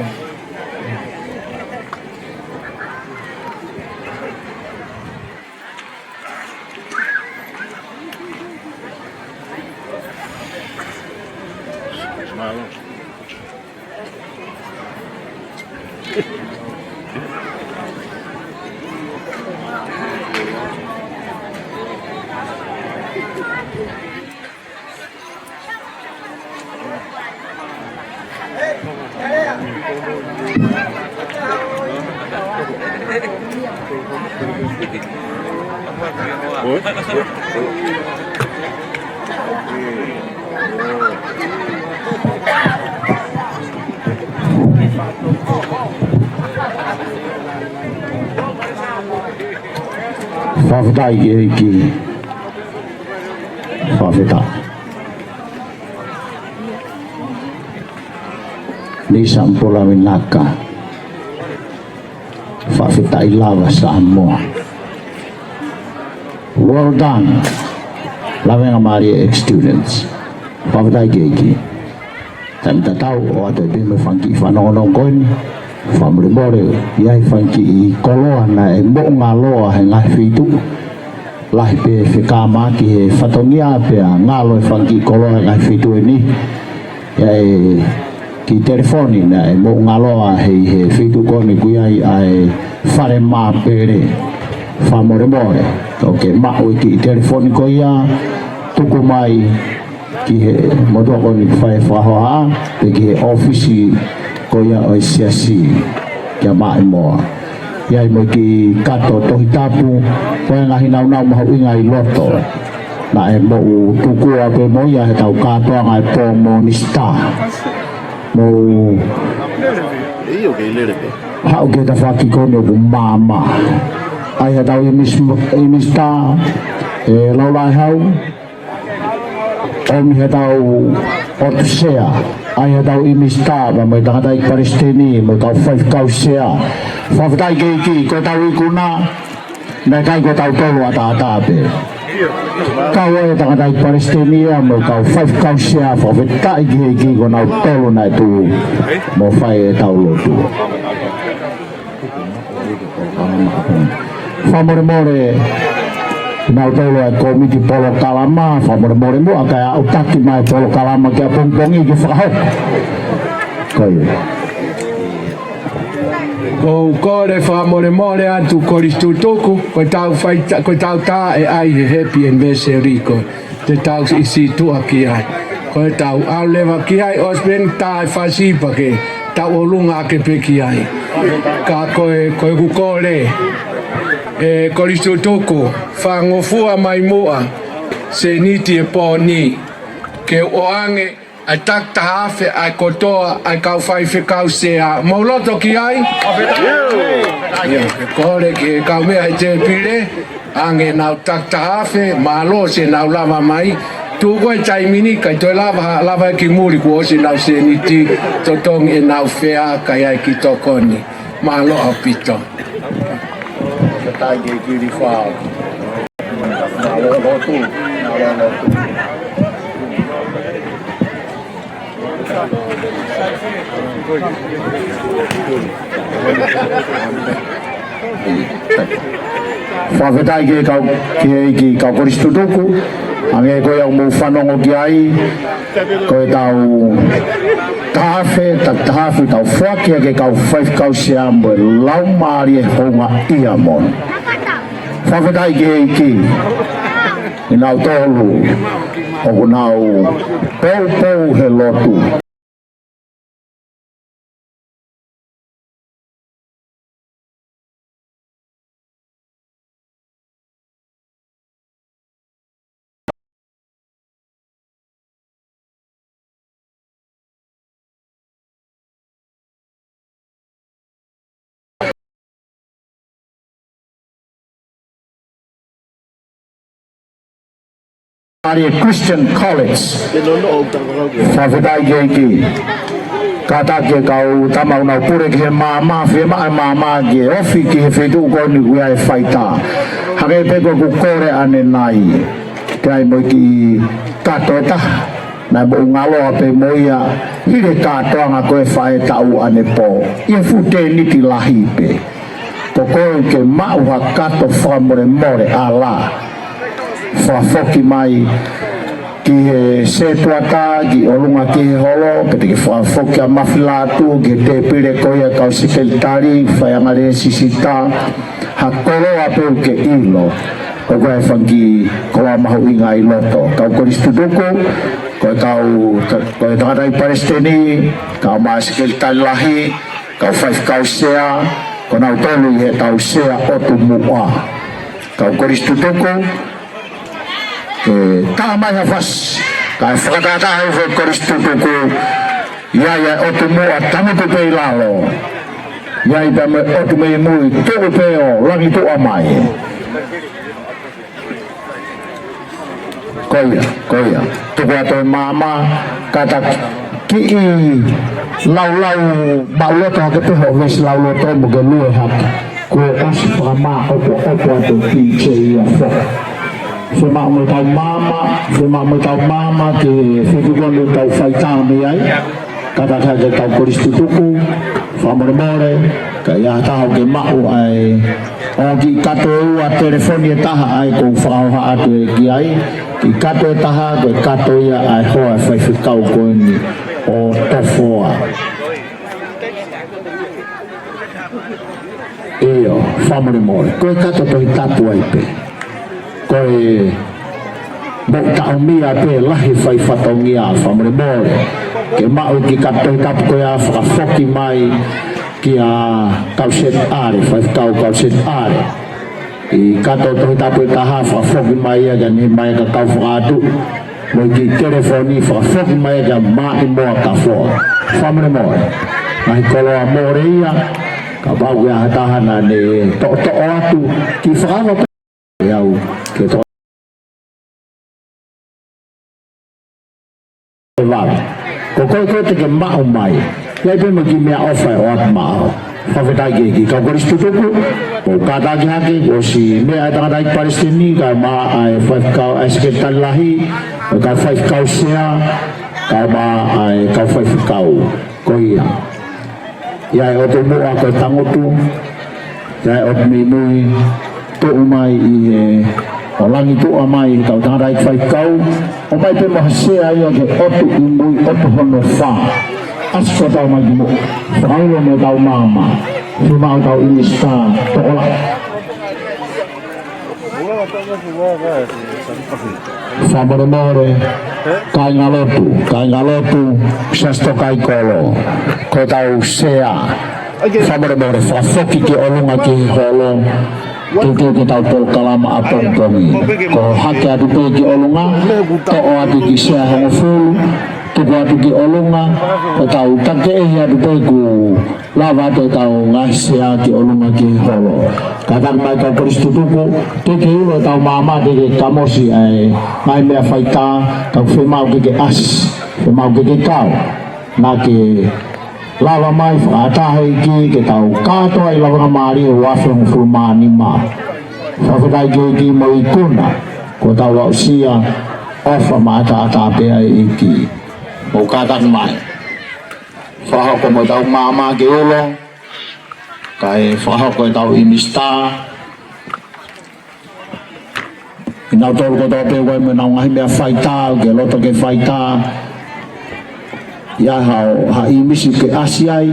Fakafetaʻi ki he ʻEiki. Fakafetaʻi. Nei Sampola Vinaka. Fakafetaʻi lava Samoa. Well done. Lavengamālie ex-students. Fakafetaʻi ki he ʻEiki. Taimi tatau ʻoatu pē mo e fanga kiʻi fanongonongo ko eni. Fakamolemole, ʻi ai e fanga kiʻi koloa naʻe moʻungaloa he ngaahi feituʻu. Lahi pē fekamaki he fatongia pea ngalo e fanga kiʻi koloa he ngaahi feituʻu eni. ʻI ai e kiʻi telefoni naʻe moʻungaloa he, he feituʻu ko eni ʻoku ʻi ai ʻa e fale māpele. Fakamolemole, ʻoku ke maʻu e kiʻi telefoni ko ia, tuku mai ki he motuʻa ko eni ʻoku fai e fakahohaʻa, pe ki he ʻōfisi ko ia ʻo e siasi, kia Maʻimoa. ʻI ai mo e kiʻi kato Tohi Tapu, ko e ngaahi nāunau mahuʻinga ʻi loto. Naʻe mou tukua pē mo ia he ʻetau kātoanga e pō Monisitā. Mou haʻu ki he tafaʻaki ko eni ʻoku maama. ʻAi haʻatau ʻImis-, ʻImisitā, ʻe Laulaʻehau. ʻOmi haʻatau ʻOtu Sea, ʻai haʻatau ʻImisitā, pea mo e tangataʻeiki palesiteni, mo e kau faifekau sea. Fakafetaʻi ki he ʻEiki, ko ʻetau ikuna, naʻe ʻikai ko tautolu ʻataʻatā pē. Kau ai e tangataʻeiki palesiteni ia, mo e kau faifekau sea, fakafetaʻi ki he ʻEiki, ko nautolu naʻe tuʻu mo fai ʻetau lotu. Fakamolemole, nautolu e kōmiti polokalama, fakamolemole muʻa kae aʻutaki mai polokalama ki ʻapongipongi ke fakahoko. Ko ia. ʻOku ou kole fakamolemole atu Kolisi Tutuku, ko ʻetau faita-, ko ʻetau tā ʻe ʻai he happy anniversary ko ē te tau siʻi situʻa ki ai. Ko ʻetau ʻalu leva ki ai, ʻosi pē eni tā e fasi pea ke tau ʻolunga ake pē ki ai. Ka ko e, ko ʻeku kole, ʻe Kolisi Tutuku, fakangofua mai muʻa, sēniti e pō ni, ke ʻoange ʻa e takitaha afe ʻa e kotoa ʻa e kau faifekau sea. Mou loto ki ai? ʻIo, ke kole ki he kau meʻa he tēpile, ʻoange ʻenau takitaha afe, mālō siʻenau lava mai. Tuku e taimi ni, ʻikai toe lava, lava ki muli kuo ʻosi ʻenau sēniti, totongi ʻenau fea, ʻikai ʻai ki tokoni. Mālō ʻaupito. Ka tai ke kili fao. Mālō lotu, mālō lotu. Fakafetaʻi ki he kau, ki he ʻEiki, kau Kolisi Tutuku, hangē ko ia ʻoku mou fanongo ki ai, ko ʻetau taha afe, ta-, taha afe ʻetau foaki ki he kau faifekau sea mo e laumālie houngaʻia moʻoni. Fakafetaʻi ki he ʻEiki, ʻi nautolu ʻoku nau poupou he lotu. ʻA e Christian College. Fakafetaʻi ki he ʻEiki. Kātaki e kau tama ʻoku nau pule ki he maama, fiemaʻu e maama ke ofi ki he feituʻu ko eni ʻoku ʻi ai e faitā. Hangē pē ko ʻeku kole ʻanenai, ke ʻai mo e kiʻi kato ʻe taha. Naʻe moʻu ngaloa pē mo ia, hili e kātoanga ko e faʻē taʻu ʻanepō. ʻI he fuʻu tēniti lahi pē. Ko koe ke maʻu ha kato fakamolemole ʻa la. Fakafoki mai ki he sētuata, ki ʻolunga ki he holo, pe te ke fakafoki ʻa Mafilatu, ki he tēpile ko ia kau sekelitali, faiangalē sisitā, ha koloa pē ʻoku ke ʻilo. ʻOku ʻi ai e fanga kiʻi koloa mahuʻinga ʻi loto. Kau Kolisi Tutuku, ko e kau, ko e tangataʻeiki palesiteni, kau mai sekelitali lahi, kau faifekau sea, ko nautolu ʻi heʻetau sea ʻotu muʻa. Kau Kolisi Tutuku, ke tā mai ha fasi, kae fakatātā hifo e Kolisi Tutuku, ʻi ai e ʻotu muʻa tangutu pē ʻi lalo. ʻI ai pē mo e ʻotu mei mui, tuʻu pē ʻo langi tuʻa mai. Ko ia, ko ia. Tuku atu e maama, kātaki kiʻi laulau maʻuloto hake pē hoʻo veesi lauloto mo ke lue hake. Kuo ʻosi fakamāʻopoʻopo atu e DJ ia foki. Fiemaʻu mo ʻetau maama, fiemaʻu mo ʻetau maama ki he feituʻu ko eni ʻoku tau faitā mei ai. Kātaki hake kau Kolisi Tutuku, fakamolemole, ka ʻi ai ha taha ʻoku ke maʻu ai ʻo kiʻi kato ʻe ua telefoni ʻe taha ʻa ia ʻoku ou fakahoha atu ē ki ai, kiʻi kato ʻe taha, ko e kato ia ʻa e hoa e faifekau ko eni ʻo Tofoa. ʻIo, fakamolemole. Ko e kato Tohi Tapu ai pē. Ko e moʻui taʻomia pē lahi fai fatongia, fakamolemole. Ke maʻu e kiʻi kato Tohi Tapu ko ia fakafoki mai kia Kauseti ʻAle, faifekau Kauseti ʻAle. ʻI kato Tohi Tapu ʻe taha fakafoki mai ia kia Nehemaia Kakau Fakaʻatuʻi. Mo e kiʻi telefoni fakafoki mai kia Maʻimoa Kafoa. Fakamolemole. Ngaahi koloa mole ia, kapau ʻoku ʻi ai ha taha naʻa ne toʻotoʻo atu, kiʻi fakaava pē au, ke to-, e vale. Ko koe ko ē te ke maʻu mai. ʻI ai pē mo e kiʻi meʻaʻofa ʻe ʻoatu maʻau. Fakafetaʻi ki he ʻEiki. Kau Kolisi Tutuku, ʻoku kātaki hake, kuo ʻosi meʻa e tangataʻeiki palesiteni, kae ʻumaʻā e faifekau, e sekelitali lahi, mo e kau faifekau sea, kae ʻumaʻā e kau faifekau. Ko ia. ʻI ai e ʻotu muʻa ko e tangutu, ʻi ai e ʻotu mei mui, tuʻu mai ʻi he, ʻo langi tuʻa mai ʻi he kau tangataʻeiki faifekau, ʻomai pē mo ha sea ia ki he ʻotu ʻi mui, ʻotu hono fā. ʻAsi kotoa mai ki muʻa, fakaulo mo ʻetau maama. Fiemaʻu ʻetau ʻinisitā tokolahi. Fakamolemole, kāingalotu, kāingalotu, Siasi Tokaimaʻa, ko ʻetau sea. Fakamolemole, fakafoki ki ʻolunga ki he holo. Teuteu ke tau polokalama ʻapongipongi. Ko e hake atu pē ki ʻolunga, toʻo atu ki he sea hongofulu, tuku atu ki ʻolunga, ʻo tau takeʻehi atu pē kuo lava atu ʻetau ngaahi sea ki ʻolunga ki he holo. Kātaki mai kau kolisi tutuku, teʻeki ke ulo ʻetau maama, teʻeki ke kamosi ʻa e ngaahi meʻa faitā, ka ʻoku fiemaʻu ke ke ʻasi, fiemaʻu ke ke kau. Naʻa ke lava mai fakaʻatā ʻEiki ke tau kātoa ʻi he lavengamālie ʻo e ua afe hongofulu mā nima. Fakafetaʻi ki he ʻEiki mo e ikuna kuo tau aʻusia, ʻofa maʻataʻatā pē ʻa e ʻEiki. Mou kātaki mai. Fakahoko mo ʻetau maama ke ulo, kae fakahoko ʻetau ʻinisitā. Kinautolu kotoa pē ʻoku ʻi ai mo ʻenau ngaahi meʻa faitā, ʻoku ke loto ke faitā. ʻI ai haʻo, ha ʻīmisi ke ʻasi ai,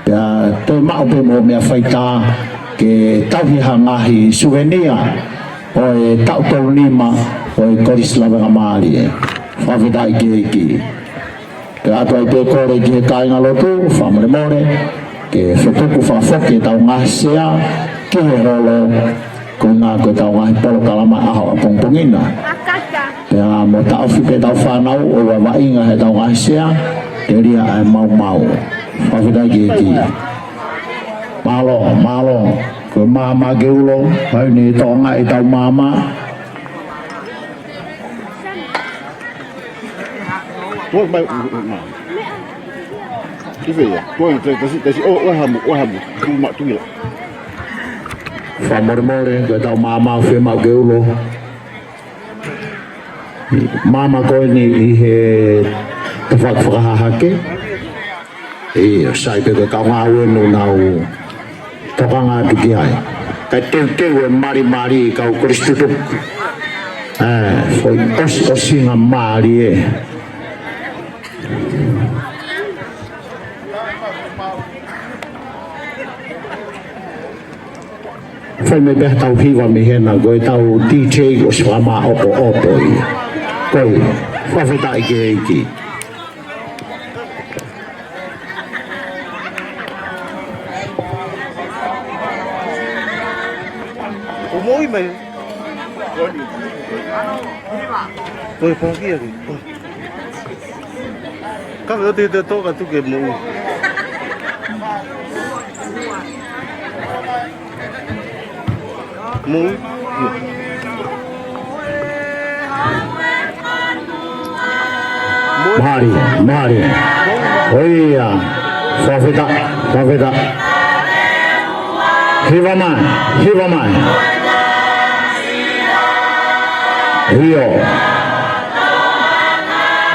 pea toe maʻu pē mo e meʻa faitā, ke tauhi ha ngaahi suvenia ʻo e taʻu tolu nima ʻo e Kolisi Lavengamālie. Fakafetaʻi ki he ʻEiki. Ke ʻoatu ai pē kole ki he kāingalotu, fakamolemole, ke fetuku fakafoki ʻetau ngaahi sea ki he holo, koeʻuhi ko ʻetau ngaahi polokalama ʻaho ʻapongipongi na. Pea mo taʻofi pē ʻetau fānau ʻo vaʻinga heʻetau ngaahi sea, telia ʻa e maumau. Fakafetaʻi ki he ʻEiki. Mālō, mālō, ko e maama ke ulo, ʻai ni toʻonga ʻetau maama. Tuʻu mai, ʻo, ʻo, ʻo, ʻo. Ki fē ia? Tuʻu ai, tasi, tasi, ʻo, ʻo hamu, ʻo hamu. Tuʻu mai, tuʻu ila. Fakamolemole, ko ʻetau maama ʻoku fiemaʻu ke ulo. Maama ko eni ʻi he tafaʻaki fakahahake. ʻIo, sai pē ko e kau ngāue ʻoku nau tokanga atu ki ai. Kae teuteu e malimali kau kolisi tutuku. Ē, foʻi ʻosiʻosinga mālie. Fai mai pē ha tau hiva mei hena, ko ʻetau D J ʻosi fakamāʻopoʻopo ia. Ko ia, fakafetaʻi ki he ʻEiki. ʻO moʻui mai. Ko e pākia ki. Ka me o te te toka tu ke moʻui. Moʻui. Mālie, mālie. ʻOia, fakafetaʻi, fakafetaʻi. Hiva mai, hiva mai. ʻIo.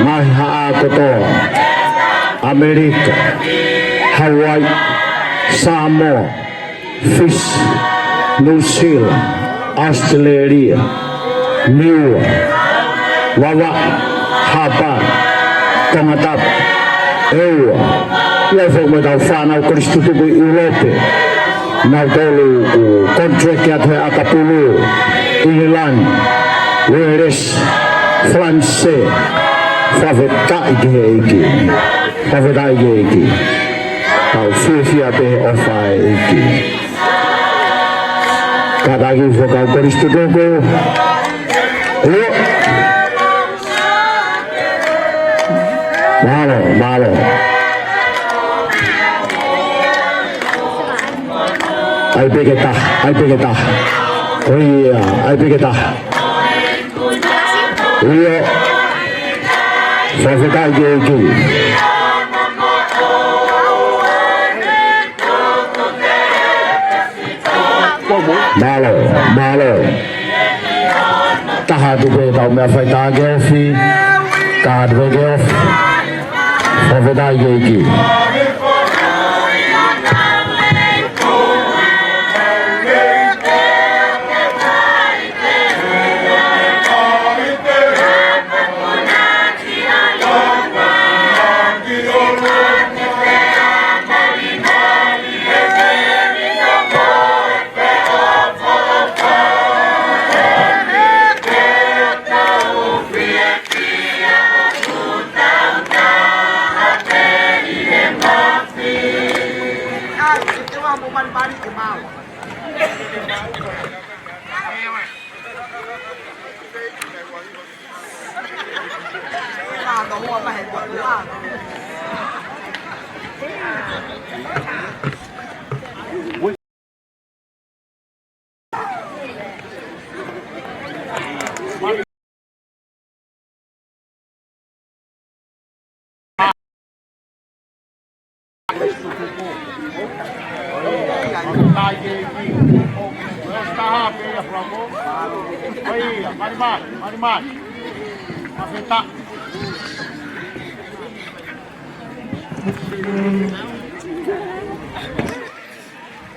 Ngaahi haʻa kotoa. ʻAmelika, Hawaii, Samoa, Fisi, Nuʻusila, ʻAositelēlia, Niua, Vavaʻu, Hapā, Tongatapu, ʻEua, ʻi ai foki mo ʻetau fānau kolisi tutuku ʻi ʻIulope, nautolu ʻoku contract atu he ʻakapulu, ʻIngilani, Uēlesi, Falanisē, fakafetaʻi ki he ʻEiki. Fakafetaʻi ki he ʻEiki. Tau fiefia pē he ʻofa ʻa e ʻEiki. Kātaki foki kau kolisi tutuku. ʻIo. Mālō, mālō. ʻAi pē ke taha, ʻai pē ke taha. ʻOia, ʻai pē ke taha. ʻIo. Fakafetaʻi ki he ʻEiki. Mālō, mālō. Taha atu pē ʻetau meʻa faitā ke ofi. Taha atu pē ke ofi. Fakafetaʻi ki he ʻEiki.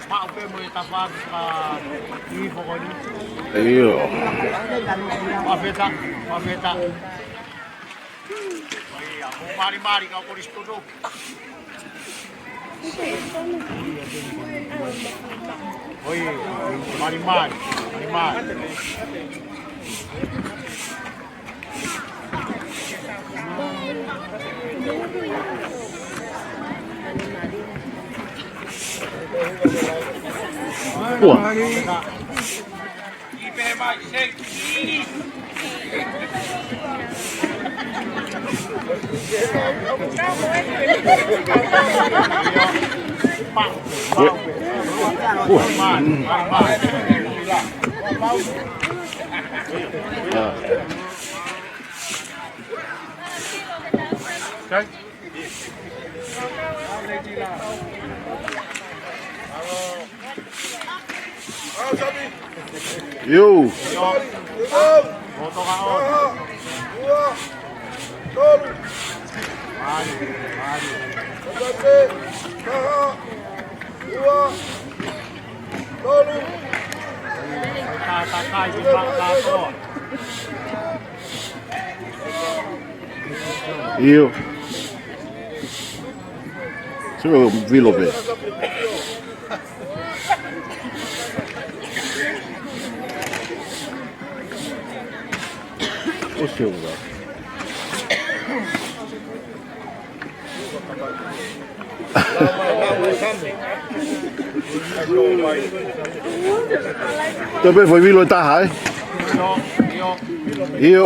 Maʻu pē mo e tafaʻaki ka i fokoni. ʻIo. Mafeta, mafeta. ʻIo, mo malimali ka o kolisi koto. ʻIo, malimali, malimali. Ua. Ua. Ua. ʻIo. ʻIo. Sio vilo pē. ʻO sio ua. Tō pē foʻi vilo ʻe taha, ē? ʻIo.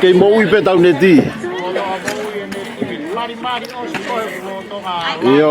Kei moʻui pē tau neti. ʻIo.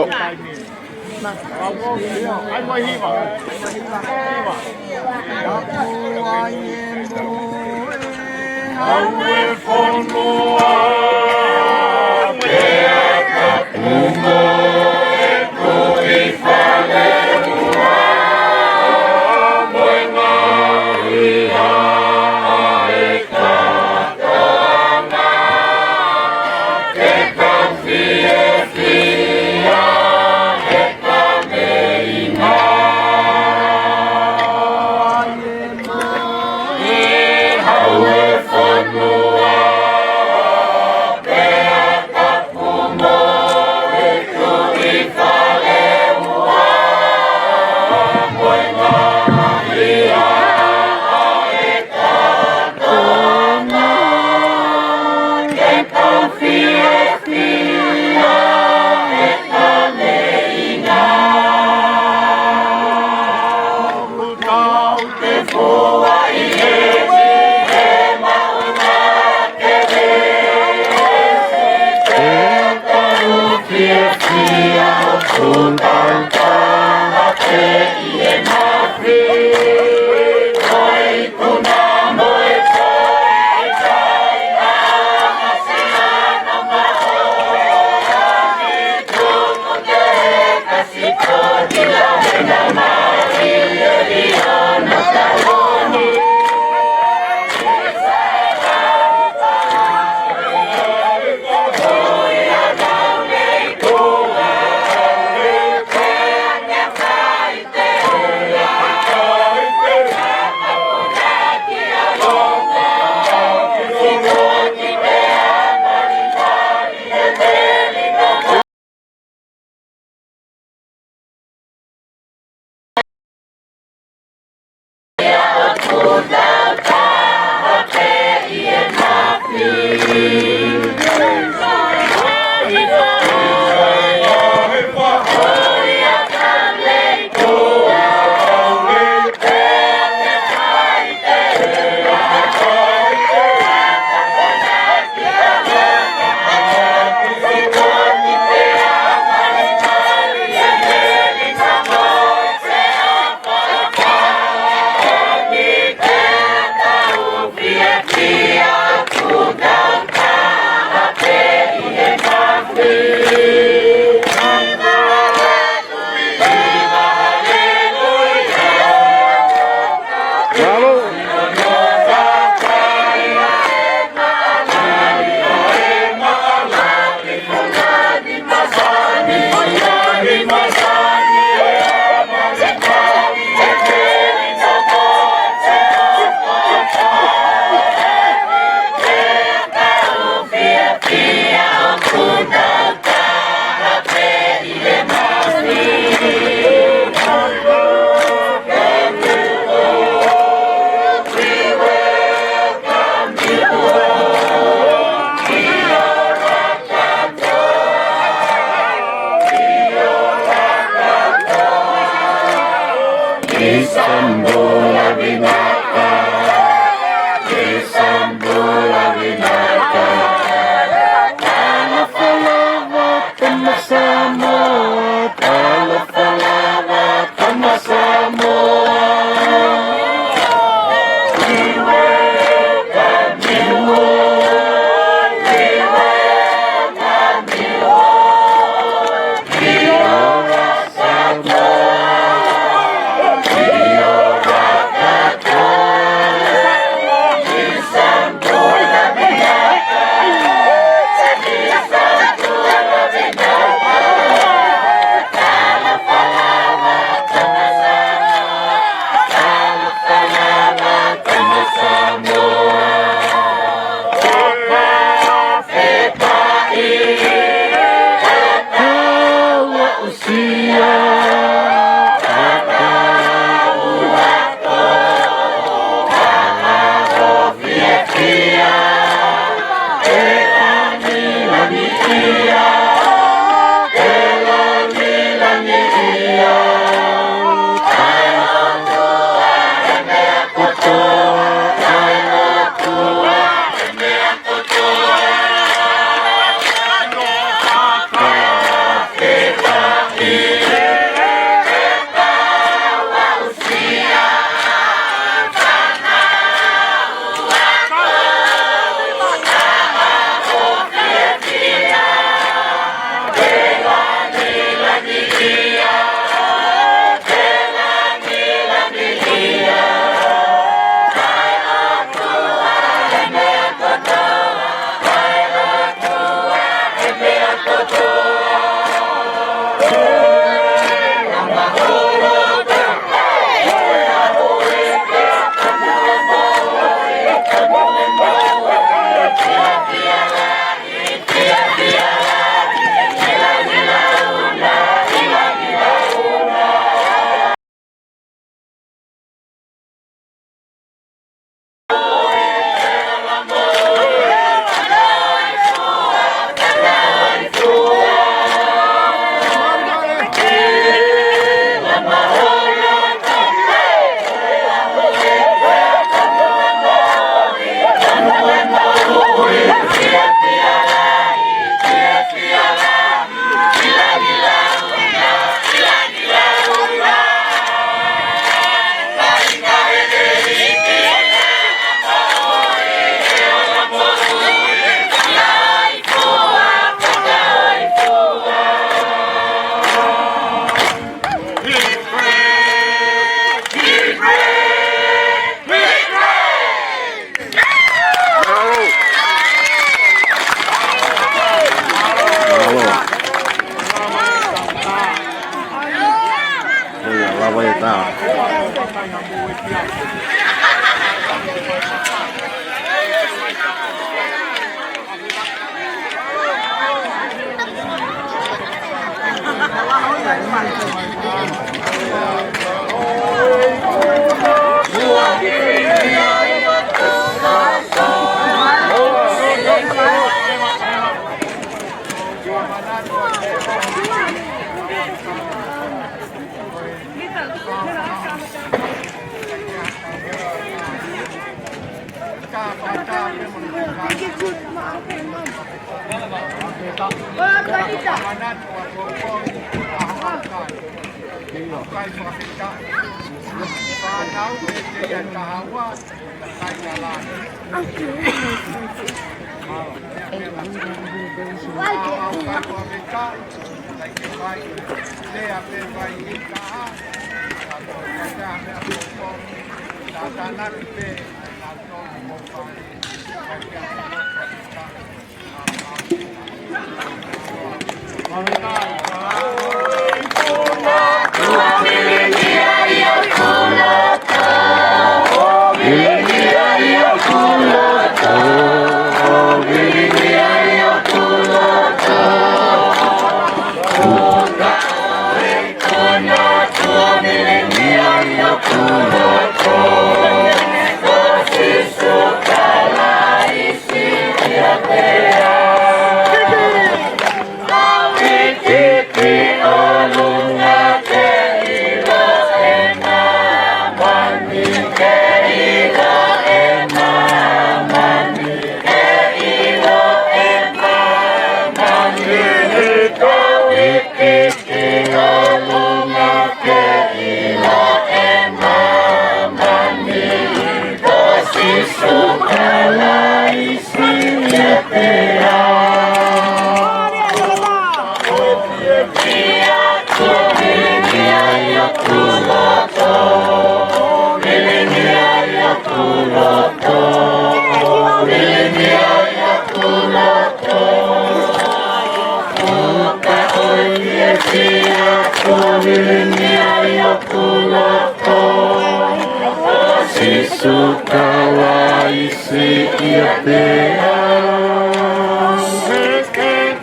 Sīsū Kalaisi ʻiate au.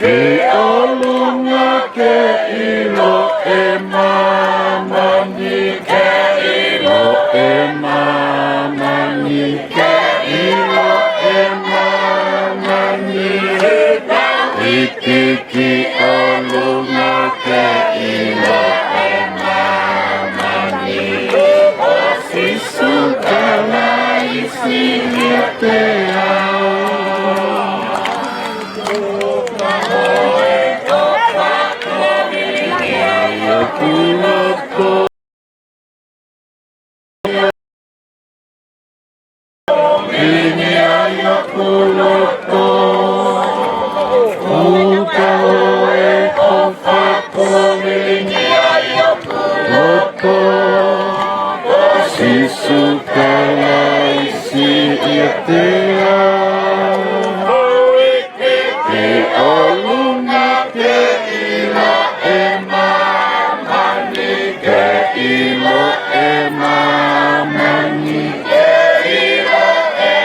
Ke ʻolunga ke ʻilo ʻe māmani, ke ʻilo ʻe māmani, ke ʻilo ʻe māmani. He tau ʻi Ki ʻolunga ke ʻilo ʻe māmani, ko Sīsū Kalaisi ʻiate au. Ko e ʻofa ko e ʻi ai ʻoku loto. Vilingi ai ʻoku loto. Uka ʻo e ʻofa ko e vilingi ai ʻoku loto. Sīsū Kalaisi ʻiate au. Ki ʻolunga ke ʻilo ʻe māmani, ke ʻilo ʻe māmani, ke ʻilo ʻe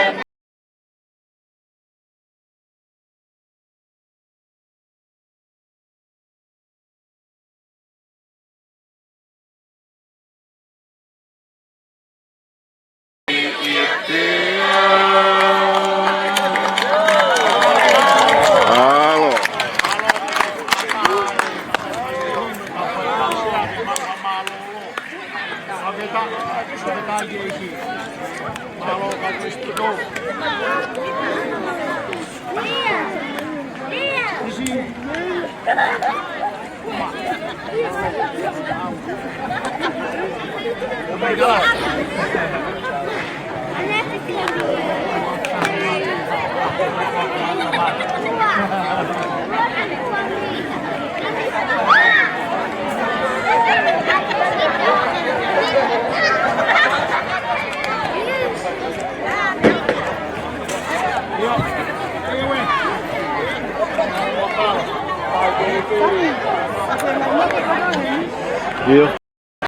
Io.